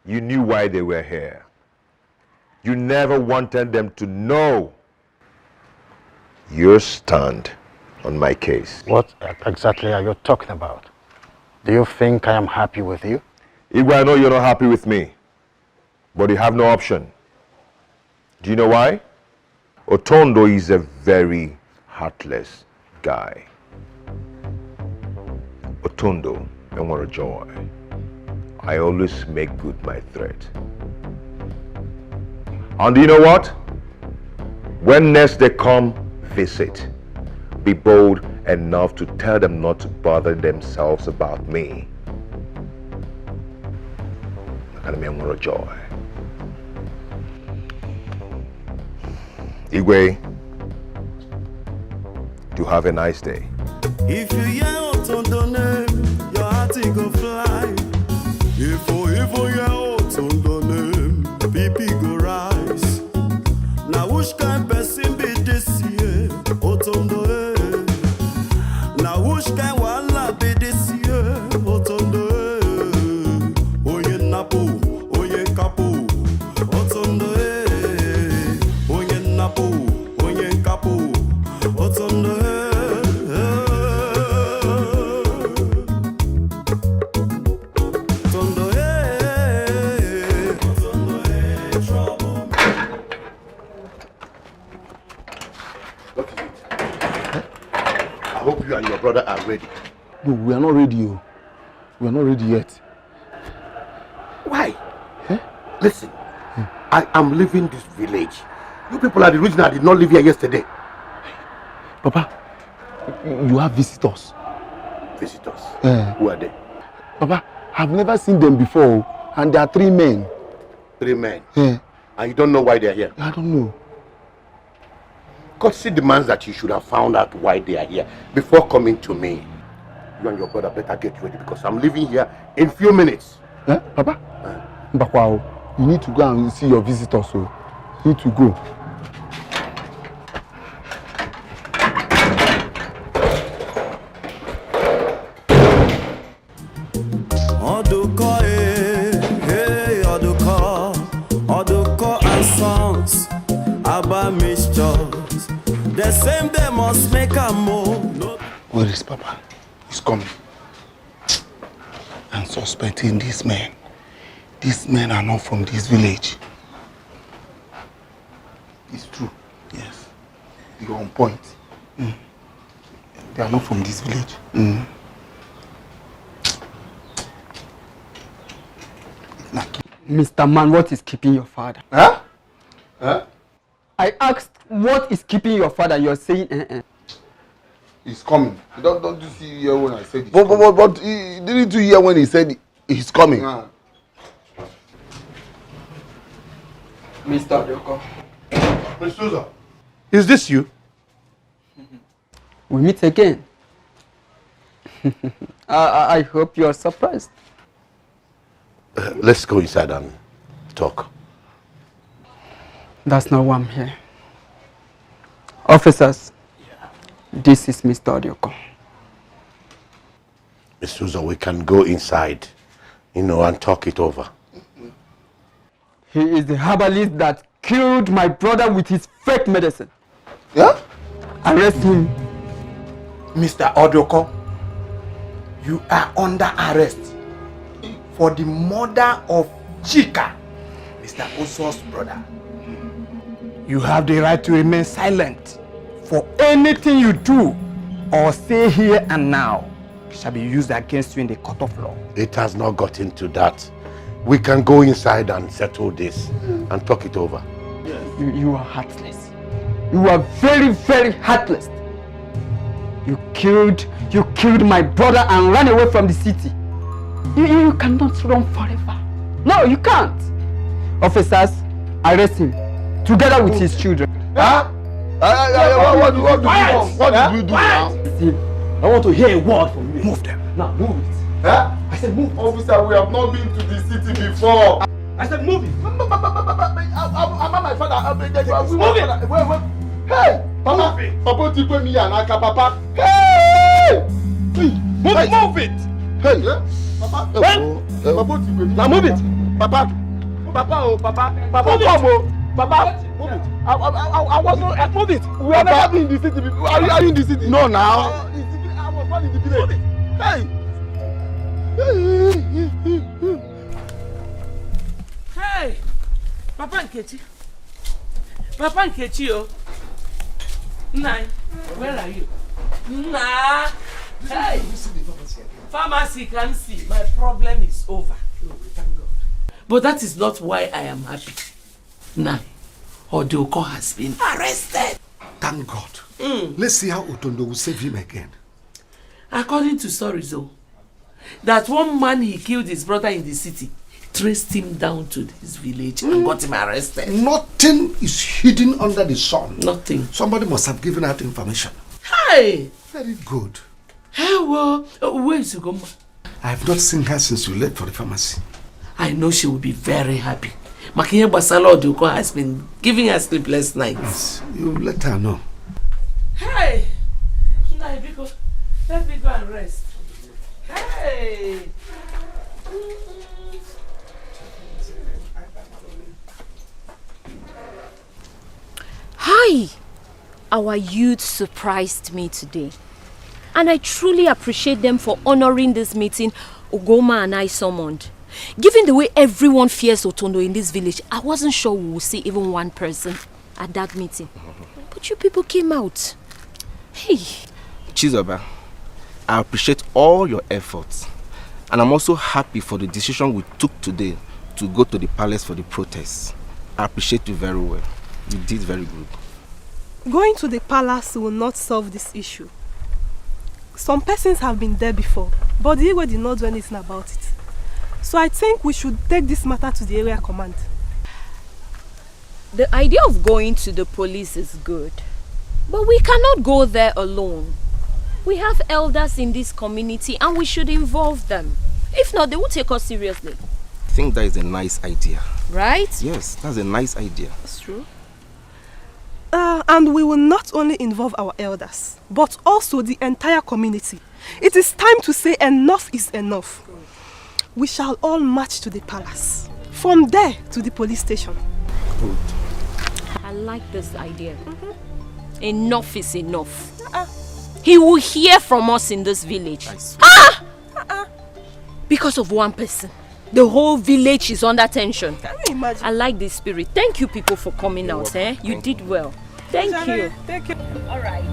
You knew why they were here. You never wanted them to know your stand on my case. What exactly are you talking about? Do you think I am happy with you? Igwe, I know you're not happy with me, but you have no option. Do you know why? Otondo is a very heartless guy. Otondo, enwere joy. I always make good my threat. And do you know what? When next they come visit, be bold enough to tell them not to bother themselves about me. Maka na m enwere joy. Igwe, do have a nice day. If you hear Otondo name, your heart e go fly. If you even hear Otondo name, B P go rise. Na which kind person be this year? Otondo eh. Na which kind wahala be this year? Otondo eh. Onye nnapu, onye nkapu. Otondo eh. Onye nnapu, onye nkapu. Otondo eh. Otondo eh. Otondo eh. Trouble. What is it? I hope you and your brother are ready. No, we are not ready. Oh. We are not ready yet. Why? Eh? Listen, I am leaving this village. You people are the reason I did not live here yesterday. Papa, you have visitors. Visitors? Eh. Who are they? Papa, I've never seen them before, and there are three men. Three men? Eh. And you don't know why they are here? I don't know. Courtesy demands that you should have found out why they are here before coming to me. You and your brother better get ready because I'm leaving here in few minutes. Eh, Papa? Mbakwa o. You need to go and see your visitors, so you need to go. Oduko, eh, hey, Oduko, Oduko and Sons, Abba Mixtures. The same they must make a move. No. Where is Papa? He's coming. I'm suspecting these men. These men are not from this village. It's true. Yes. You're on point. Mm. They are not from this village. Mm. Mister Man, what is keeping your father? Huh? Huh? I asked, what is keeping your father? You're saying, eh, eh. He's coming. Don't, don't you see here when I said he's But, but, coming? but, but he, didn't you hear when he said he's coming? Ah. Mister Oduko. Mister Susan. Is this you? We meet again. I, I, I hope you are surprised. Uh, let's go inside and talk. That's not why I'm here. Officers, this is Mister Oduko. Mister Susan, we can go inside, you know, and talk it over. He is the herbalist that killed my brother with his fake medicine. Yeah? Arrest him. Mister Oduko, you are under arrest for the murder of Chika, Mister Oso's brother. You have the right to remain silent, for anything you do or say here and now shall be used against you in the court of law. It has not gotten to that. We can go inside and settle this and talk it over. You, you are heartless. You are very, very heartless. You killed, you killed my brother and ran away from the city. You, you, you cannot run forever. No, you can't. Officers, arrest him together with his children. Huh? Uh, uh, uh, what, what, what do we do? What do we do now? Listen, I want to hear a word from you. Move them. Now move it. Huh? I said move. Officer, we have not been to the city before. I said move it. Am I my father? Move it. Wait, wait. Hey, Papa, Papa, take me and Aka, Papa. Hey, move it. Move it. Hey, yeah? Papa, Papa, take me. Now move it. Papa, Papa, oh, Papa, Papa, come, oh, Papa, move it. I, I, I, I was not. Move it. We are never been in the city before. Are you, are you in the city? No, now. I was born in the village. Hey. Hey, Papa Nkechi. Papa Nkechi, oh. Nai, where are you? Nah. Hey. Pharmacy can see. My problem is over. But that is not why I am happy. Now, Oduko has been arrested. Thank God. Mm. Let's see how Otondo will save him again. According to stories, though, that one man he killed his brother in the city, traced him down to this village mm. and got him arrested. Nothing is hidden under the sun. Nothing. Somebody must have given out information. Hey! Very good. Hey, well, uh, where is Ugoma? I have not seen her since you left for the pharmacy. I know she will be very happy. Makinye Basala Oduko has been giving her sleepless nights. You let her know. Hey! Let me go and rest. Hey! Hi! Our youth surprised me today. And I truly appreciate them for honoring this meeting Ugoma and I summoned. Given the way everyone fears Otondo in this village, I wasn't sure we would see even one person at that meeting. But you people came out. Hey! Chizoba, I appreciate all your efforts. And I'm also happy for the decision we took today to go to the palace for the protests. I appreciate you very well. You did very good. Going to the palace will not solve this issue. Some persons have been there before, but the Igwe did not do anything about it. So I think we should take this matter to the area command. The idea of going to the police is good, but we cannot go there alone. We have elders in this community and we should involve them. If not, they won't take us seriously. think that is a nice idea. Right? Yes, that's a nice idea. That's true. Uh, and we will not only involve our elders, but also the entire community. It is time to say enough is enough. We shall all march to the palace. From there to the police station. Good. I like this idea. Enough is enough. He will hear from us in this village. I swear. Because of one person, the whole village is under tension. Can you imagine? I like this spirit. Thank you people for coming out. Eh? You did well. Thank you. Thank you. All right.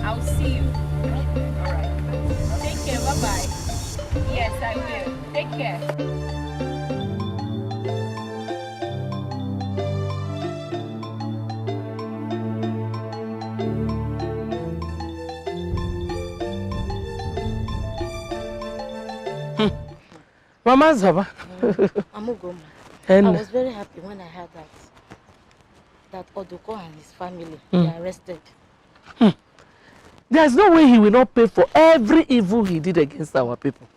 I'll see you. All right. Take care. Bye bye. Yes, I will. Take care. Mama Zaba. Amugoma, And I was very happy when I heard that that Odoko and his family Mm. were arrested. There's no way he will not pay for every evil he did against our people.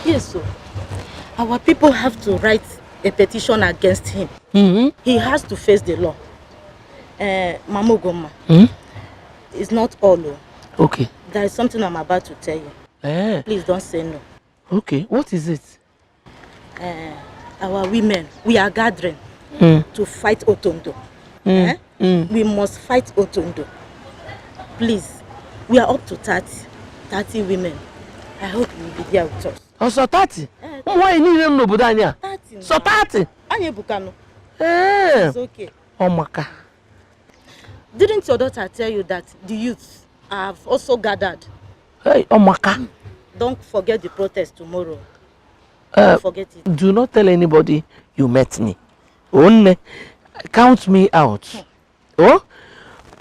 Yes, so our people have to write a petition against him. Mm-hmm. He has to face the law. Uh, Mamugoma, Hmm? It's not all. Oh. Okay. There is something I'm about to tell you. Eh. Please don't say no. Okay. What is it? Uh, our women, we are gathering Mm. to fight Otondo. Mm. Eh? Mm. We must fight Otondo. Please, we are up to thirty, thirty women. I hope you will be there with us. Ọsọ thirty? Eh. Ụmụ nwaanyị niile nọ n'obodo anyị a? Thirty. Sọ thirty? Anyị Bukano. Eh. It's okay. Ọmaka. Didn't your daughter tell you that the youths have also gathered? Hey, Ọmaka. Don't forget the protest tomorrow. Uh, Don't forget it. Do not tell anybody you met me. Onne, count me out. Oh?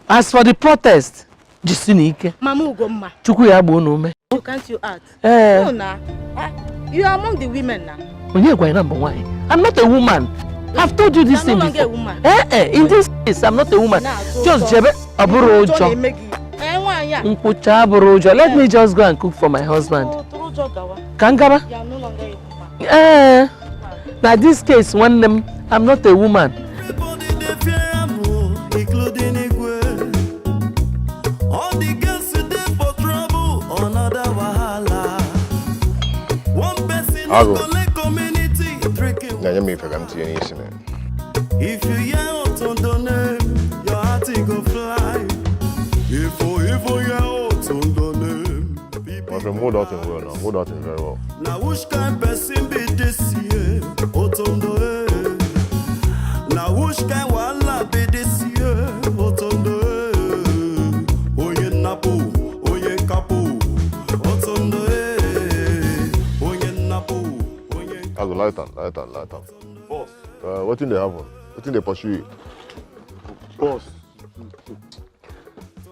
As for the protest, jisini ike. Mama Ugomma. Chukwu ya bụ unu ume. You can't you out. Eh. No, na. Ah, you are among the women now. Onye gwa na mbụ nwanyị. I'm not a woman. I've told you this You're thing no longer a before. Woman. Eh, eh, in this case, I'm not a woman. Nah, so Just stop. jebe, ọ bụrụ Ụjọ ụjọ. Na-eme gị. Eh, nwaanyị a. Nkwụcha abụrụ ụjọ. Let me just go and cook for my husband. Tụrụ, tụrụ ụjọ gawa. Ka m gaba? You are no longer a woman. Eh, na this case, nwanne m, I'm not a woman. Everybody dey fear am o, including Igwe. All the girls dey for trouble, another wahala. One person Ago. Go let community drinking. Na-enye m ife ka m tinye n'isi na ya. If you hear Otondo name, your heart e go fly. If you even hear Otondo name, people But from hold out in well now, hold out in very well. Na which kind person be this year? Otondo eh. Na which kind wahala be this year? Otondo eh. Onye nnapu, onye nkapu. Otondo eh. Onye nnapu, onye Ago, light am, light am, light am. Boss. Uh, wetin dey happen? Wetin dey pursue you? Boss.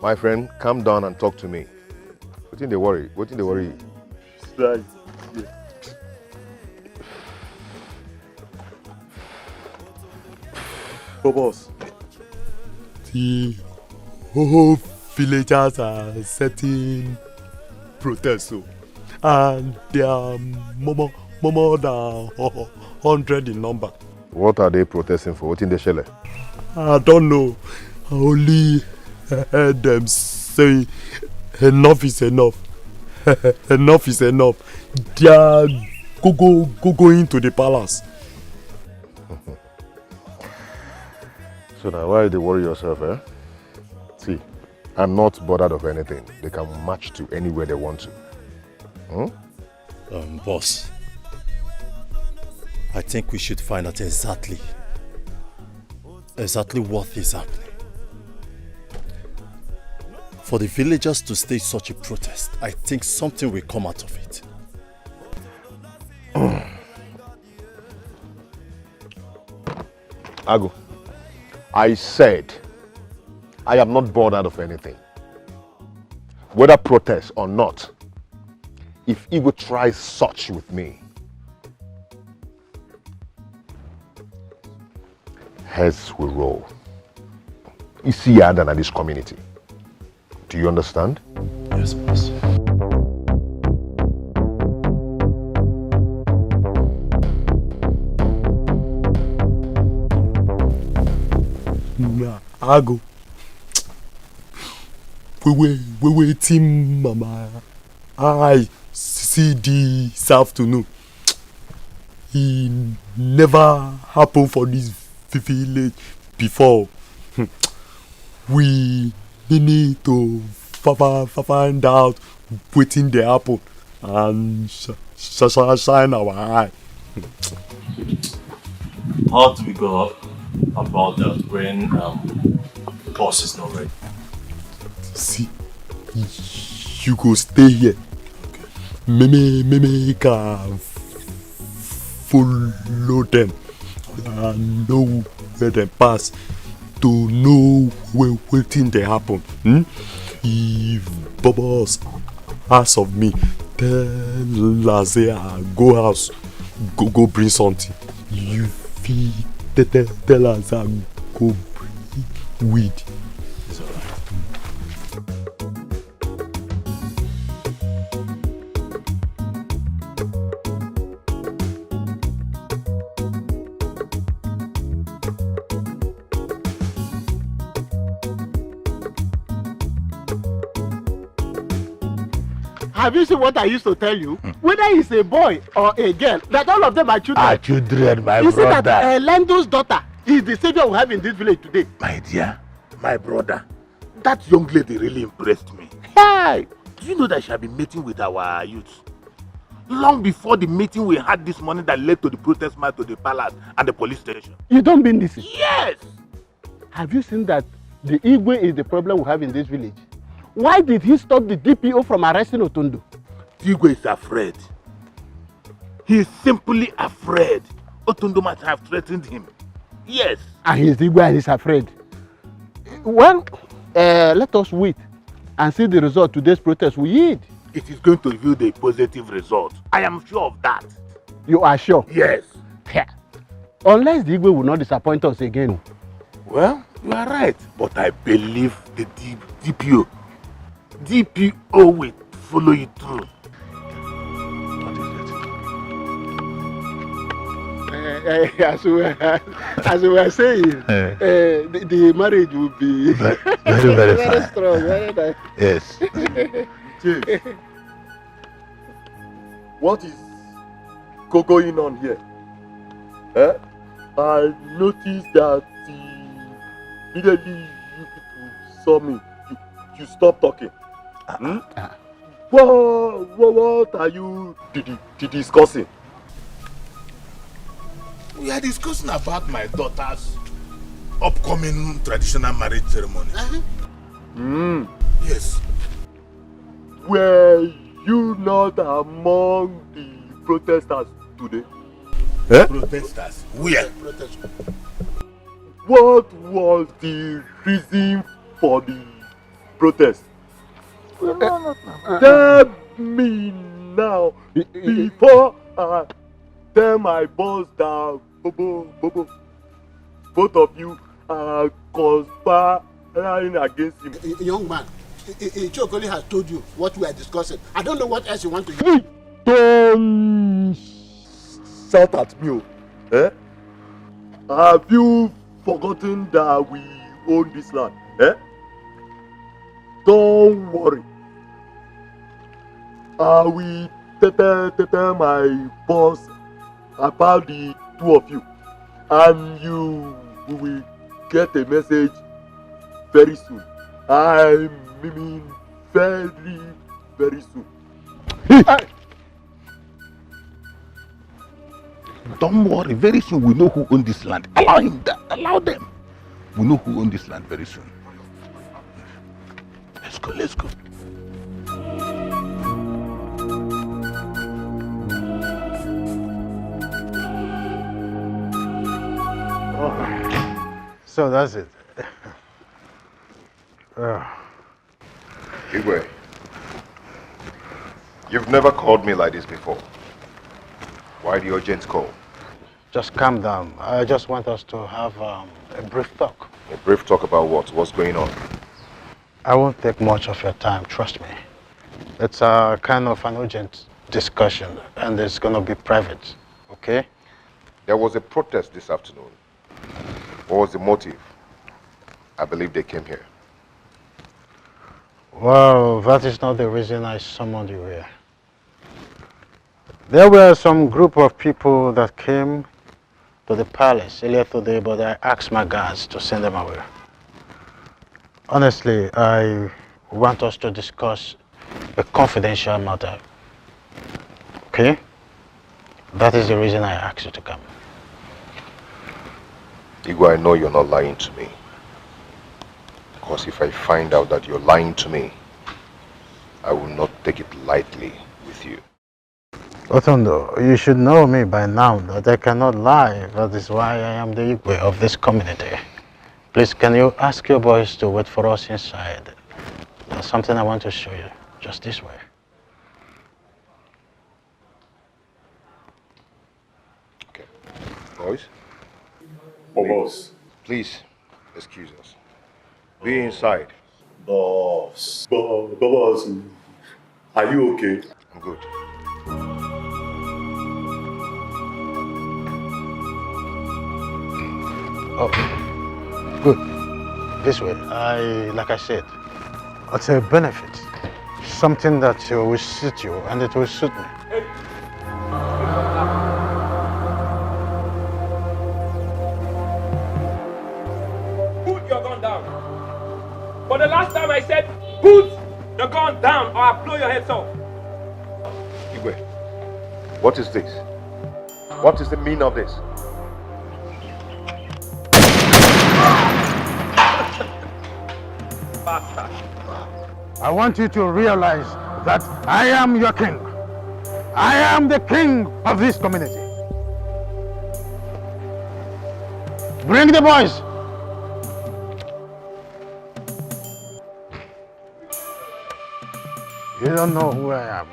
My friend, calm down and talk to me. Wetin dey worry? Wetin dey worry you? Right. So, boss, the whole villagers are setting protest, so, and they are more, more, more than hundred in number. What are they protesting for? Wetin dey shele? I don't know. I only heard them say enough is enough. Enough is enough. They are go go go going to the palace. So now, why you dey worry yourself, eh? See, I'm not bothered of anything. They can march to anywhere they want to. Hmm? Um, boss, I think we should find out exactly, exactly what is happening. For the villagers to stage such a protest, I think something will come out of it. Ago, I said I am not bothered of anything. Whether protest or not, if Igwe tries such with me, heads will roll. Isi ya ada na this community. Do you understand? Yes, boss. Ago. Wait, wait, wait, wait, team mama. I see this afternoon. It never happened for this village before. We need to find out wetin dey happen and shine our eye. How do we go about that when um, the boss is not ready? See, you go stay here. Meme, meme, ka follow them. I know where they pass to know where wetin dey happen. Hmm? If Bobos ask of me, tell her say I go house, go go bring something. You fit tell tell her say I go bring weed. It's alright. Have you seen what I used to tell you? Hmm. Whether he's a boy or a girl, that all of them are children. Are children, my brother. You see that uh, Lando's daughter is the savior we have in this village today. My dear, my brother, that young lady really impressed me. Hey! Do you know that she had been meeting with our youth long before the meeting we had this morning that led to the protest march to the palace and the police station? You don't mean this? Yes! Have you seen that the Igwe is the problem we have in this village? Why did he stop the D P O from arresting Otondo? The Igwe is afraid. He is simply afraid. Otondo might have threatened him. Yes. And he's Igwe and he's afraid. Well, uh, let us wait and see the result today's protest will yield. It is going to yield a positive result. I am sure of that. You are sure? Yes. Yeah. Unless the Igwe will not disappoint us again. Well, you are right, but I believe the D- DPO. DPO will follow you through. Uh, uh, as, we were, as we were saying, uh, the, the marriage will be very, very, very fine. Strong. Very nice. Yes. Chief, what is go- going on here? Eh? I noticed that immediately you people saw me, you, you stopped talking. Hmm? What, what, what are you di- di- di- discussing? We are discussing about my daughter's upcoming traditional marriage ceremony. Hmm. Yes. Were you not among the protesters today? Eh? Protesters? Where? What was the reason for the protest? Tell me now before I tell my boss that bobo bobo. Both of you are conspiring against him. Y- y- young man, I- I- Ichokoli has told you what we are discussing. I don't know what else you want to hear. Don't shout at me, oh. Eh? Have you forgotten that we own this land? Eh? Don't worry. I will tell, tell, tell my boss about the two of you, and you will get a message very soon. I mean, very, very soon. Don't worry, very soon we know who own this land. Allow him, allow them. We know who own this land very soon. Let's go, let's go. So that's it. Ah. Igwe, you've never called me like this before. Why the urgent call? Just calm down. I just want us to have um, a brief talk. A brief talk about what? What's going on? I won't take much of your time, trust me. It's a kind of an urgent discussion, and it's gonna be private, okay? There was a protest this afternoon. What was the motive? I believe they came here. Well, that is not the reason I summoned you here. There were some group of people that came to the palace earlier today, but I asked my guards to send them away. Honestly, I want us to discuss a confidential matter. Okay? That is the reason I asked you to come. Igwe, I know you're not lying to me. Because if I find out that you're lying to me, I will not take it lightly with you. Otondo, you should know me by now that I cannot lie. That is why I am the Igwe of this community. Please, can you ask your boys to wait for us inside? There's something I want to show you. Just this way. Okay. Boys? Oh, boss. Please, excuse us. Be inside. Boss. Bo- bo- boss. Are you okay? I'm good. Oh, good. This way. I, like I said, it's a benefit. Something that uh, will suit you and it will suit me. Put your gun down. For the last time I said, put the gun down or I blow your heads off. Igwe, what is this? What is the meaning of this? Bastard. I want you to realize that I am your king. I am the king of this community. Bring the boys. You don't know who I am.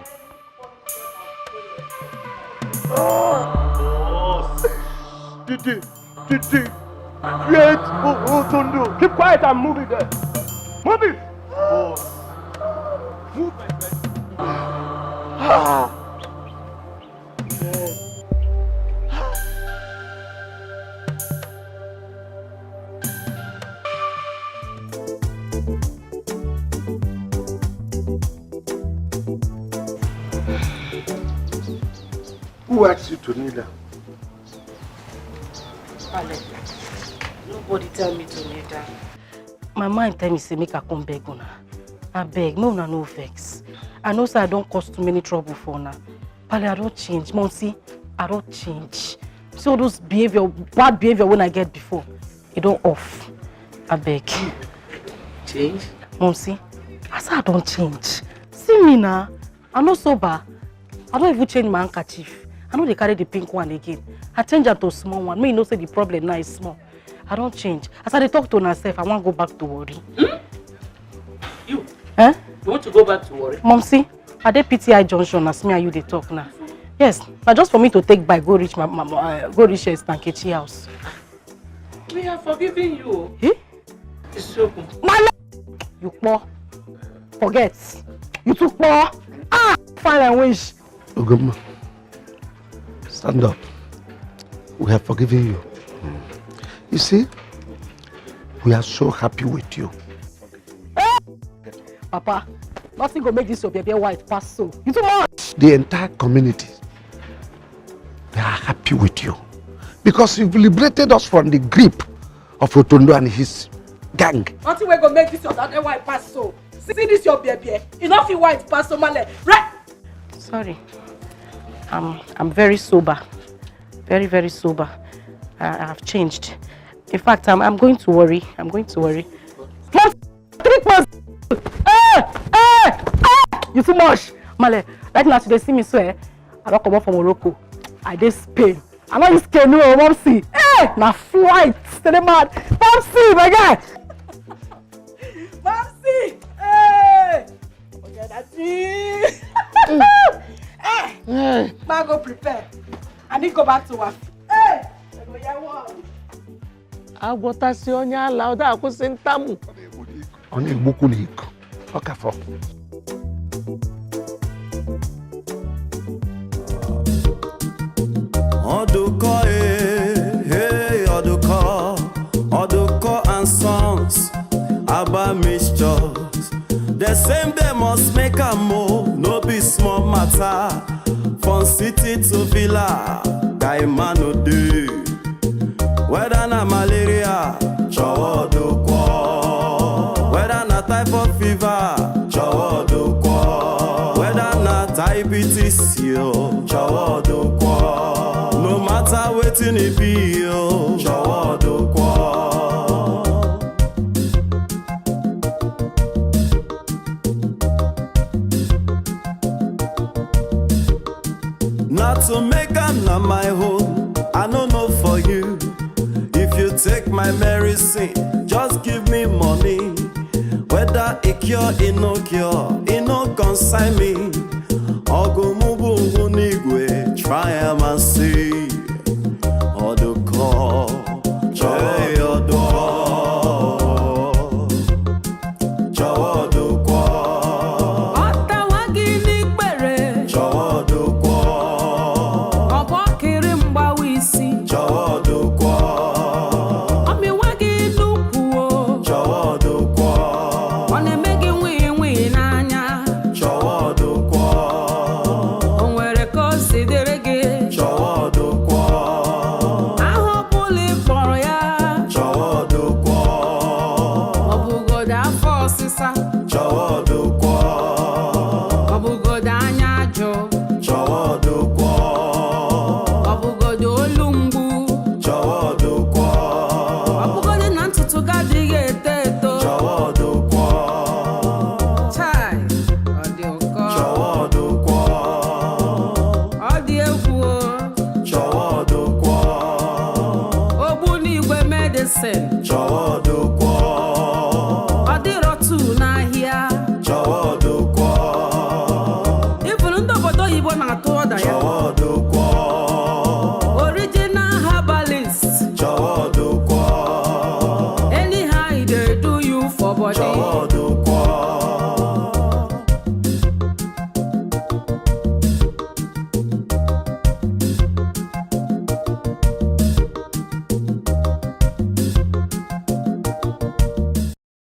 Did you, did you, wait, oh, oh, Tondo. Keep quiet and move it there. Move it. Move, my friend. Ah. Who asked you to kneel down? Alex, nobody tell me to kneel down. My mind tell me say make I come beg una. I beg, no una no vex. I know say I don't cause too many trouble for una. Pale, I don't change. Monsi, I don't change. See all those behavior, bad behavior when I get before, it don't off. I beg. Change? Monsi, I say I don't change. See me now. I no sober. I don't even change my handkerchief. I know they carry the pink one again. I change am to small one. Me, you know say the problem now is small. I don't change. As I dey talk to myself, I wan go back to Warri. Hmm? You? Eh? You want to go back to Warri? Momsi, I dey P T I junction as me and you dey talk now. Yes, na just for me to take bike go reach my, my, my uh, go reach uh, Stankechi house. We are forgiving you. Eh? It's open. My leg! You poor. Forget. You too poor. Ah! Fine and wish. Ugumma, stand up. We have forgiven you. You see, we are so happy with you. Papa, nothing go make this your baby white pass so. You too much. The entire community, they are happy with you because you've liberated us from the grip of Otondo and his gang. Nothing wey go make this your daughter white pass so. See this your baby. E no fit white pass so, Male. Right? Sorry. I'm, I'm very sober. Very, very sober. I, I've changed. In fact, I'm, I'm going to Warri. I'm going to Warri. Mom, three pounds. Hey, hey, hey! You too much. Male, right now, today, see me swear. I don't come up from Morocco. I dey Spain. I no use canoe o, Momsi. Hey, na flight. Stay mad. Momsi, my guy. Momsi. Hey. Okay, that's it. Hey. Ma go prepare. I need go back to work. Hey. I go hear one. Agwọtasị onye ala, ọ da akwụsị ntamu. Ọ na-egbukwu n'iku. Ọ ka fọ. Ọdụkọ, eh, eh, Ọdụkọ, Ọdụkọ and Sons. Same dem must make am o, no be small matter. From city to villa, guy man no dey. Whether na malaria, chọwa odokwo. Whether na typhoid fever, chọwa odokwo. Whether na diabetes, yo, chọwa odokwo. No matter wetin e be, yo, chọwa odokwo. Na to make am na my own, I no know for you. If you take my medicine, just give me money. Whether e cure, e no cure, e no concern me. Ọgụ mụ bụ ngwu n'igwe, try am and see. Odokwo, chọwa odokwo. Chọwa odokwo. Ọ tawa gị n'ikpere. Chọwa odokwo. Ọ bụ ọkịrị mgbawa isi. Chọwa odokwo. Ọ mịwa gị n'ukwu o. Chọwa odokwo. Ọ na-eme gị nwii nwii n'anya. Chọwa odokwo. O nwere ka o si dịrị gị. Chọwa odokwo. Aha ọ bụla ị kpọrọ ya. Chọwa odokwo. Ọ bụgodo afọ ọsịsa. Chọwa odokwo. Ọ bụgodo anya ajụ. Chọwa odokwo. Ọ bụgodo olu mgbu. Chọwa odokwo. Ọ bụgodo na ntutu gị adịghị eto eto. Chọwa odokwo. Chai, ọ dị ụkọ. Chọwa odokwo. Ọ dị egwu o. Chọwa odokwo. Ogbunigwe medicine. Chọwa odokwo. Ọ dịrọ tu n'ahịa. Chọwa odokwo. Ifuru ndị obodo oyibo na-atụ ọda ya. Chọwa odokwo.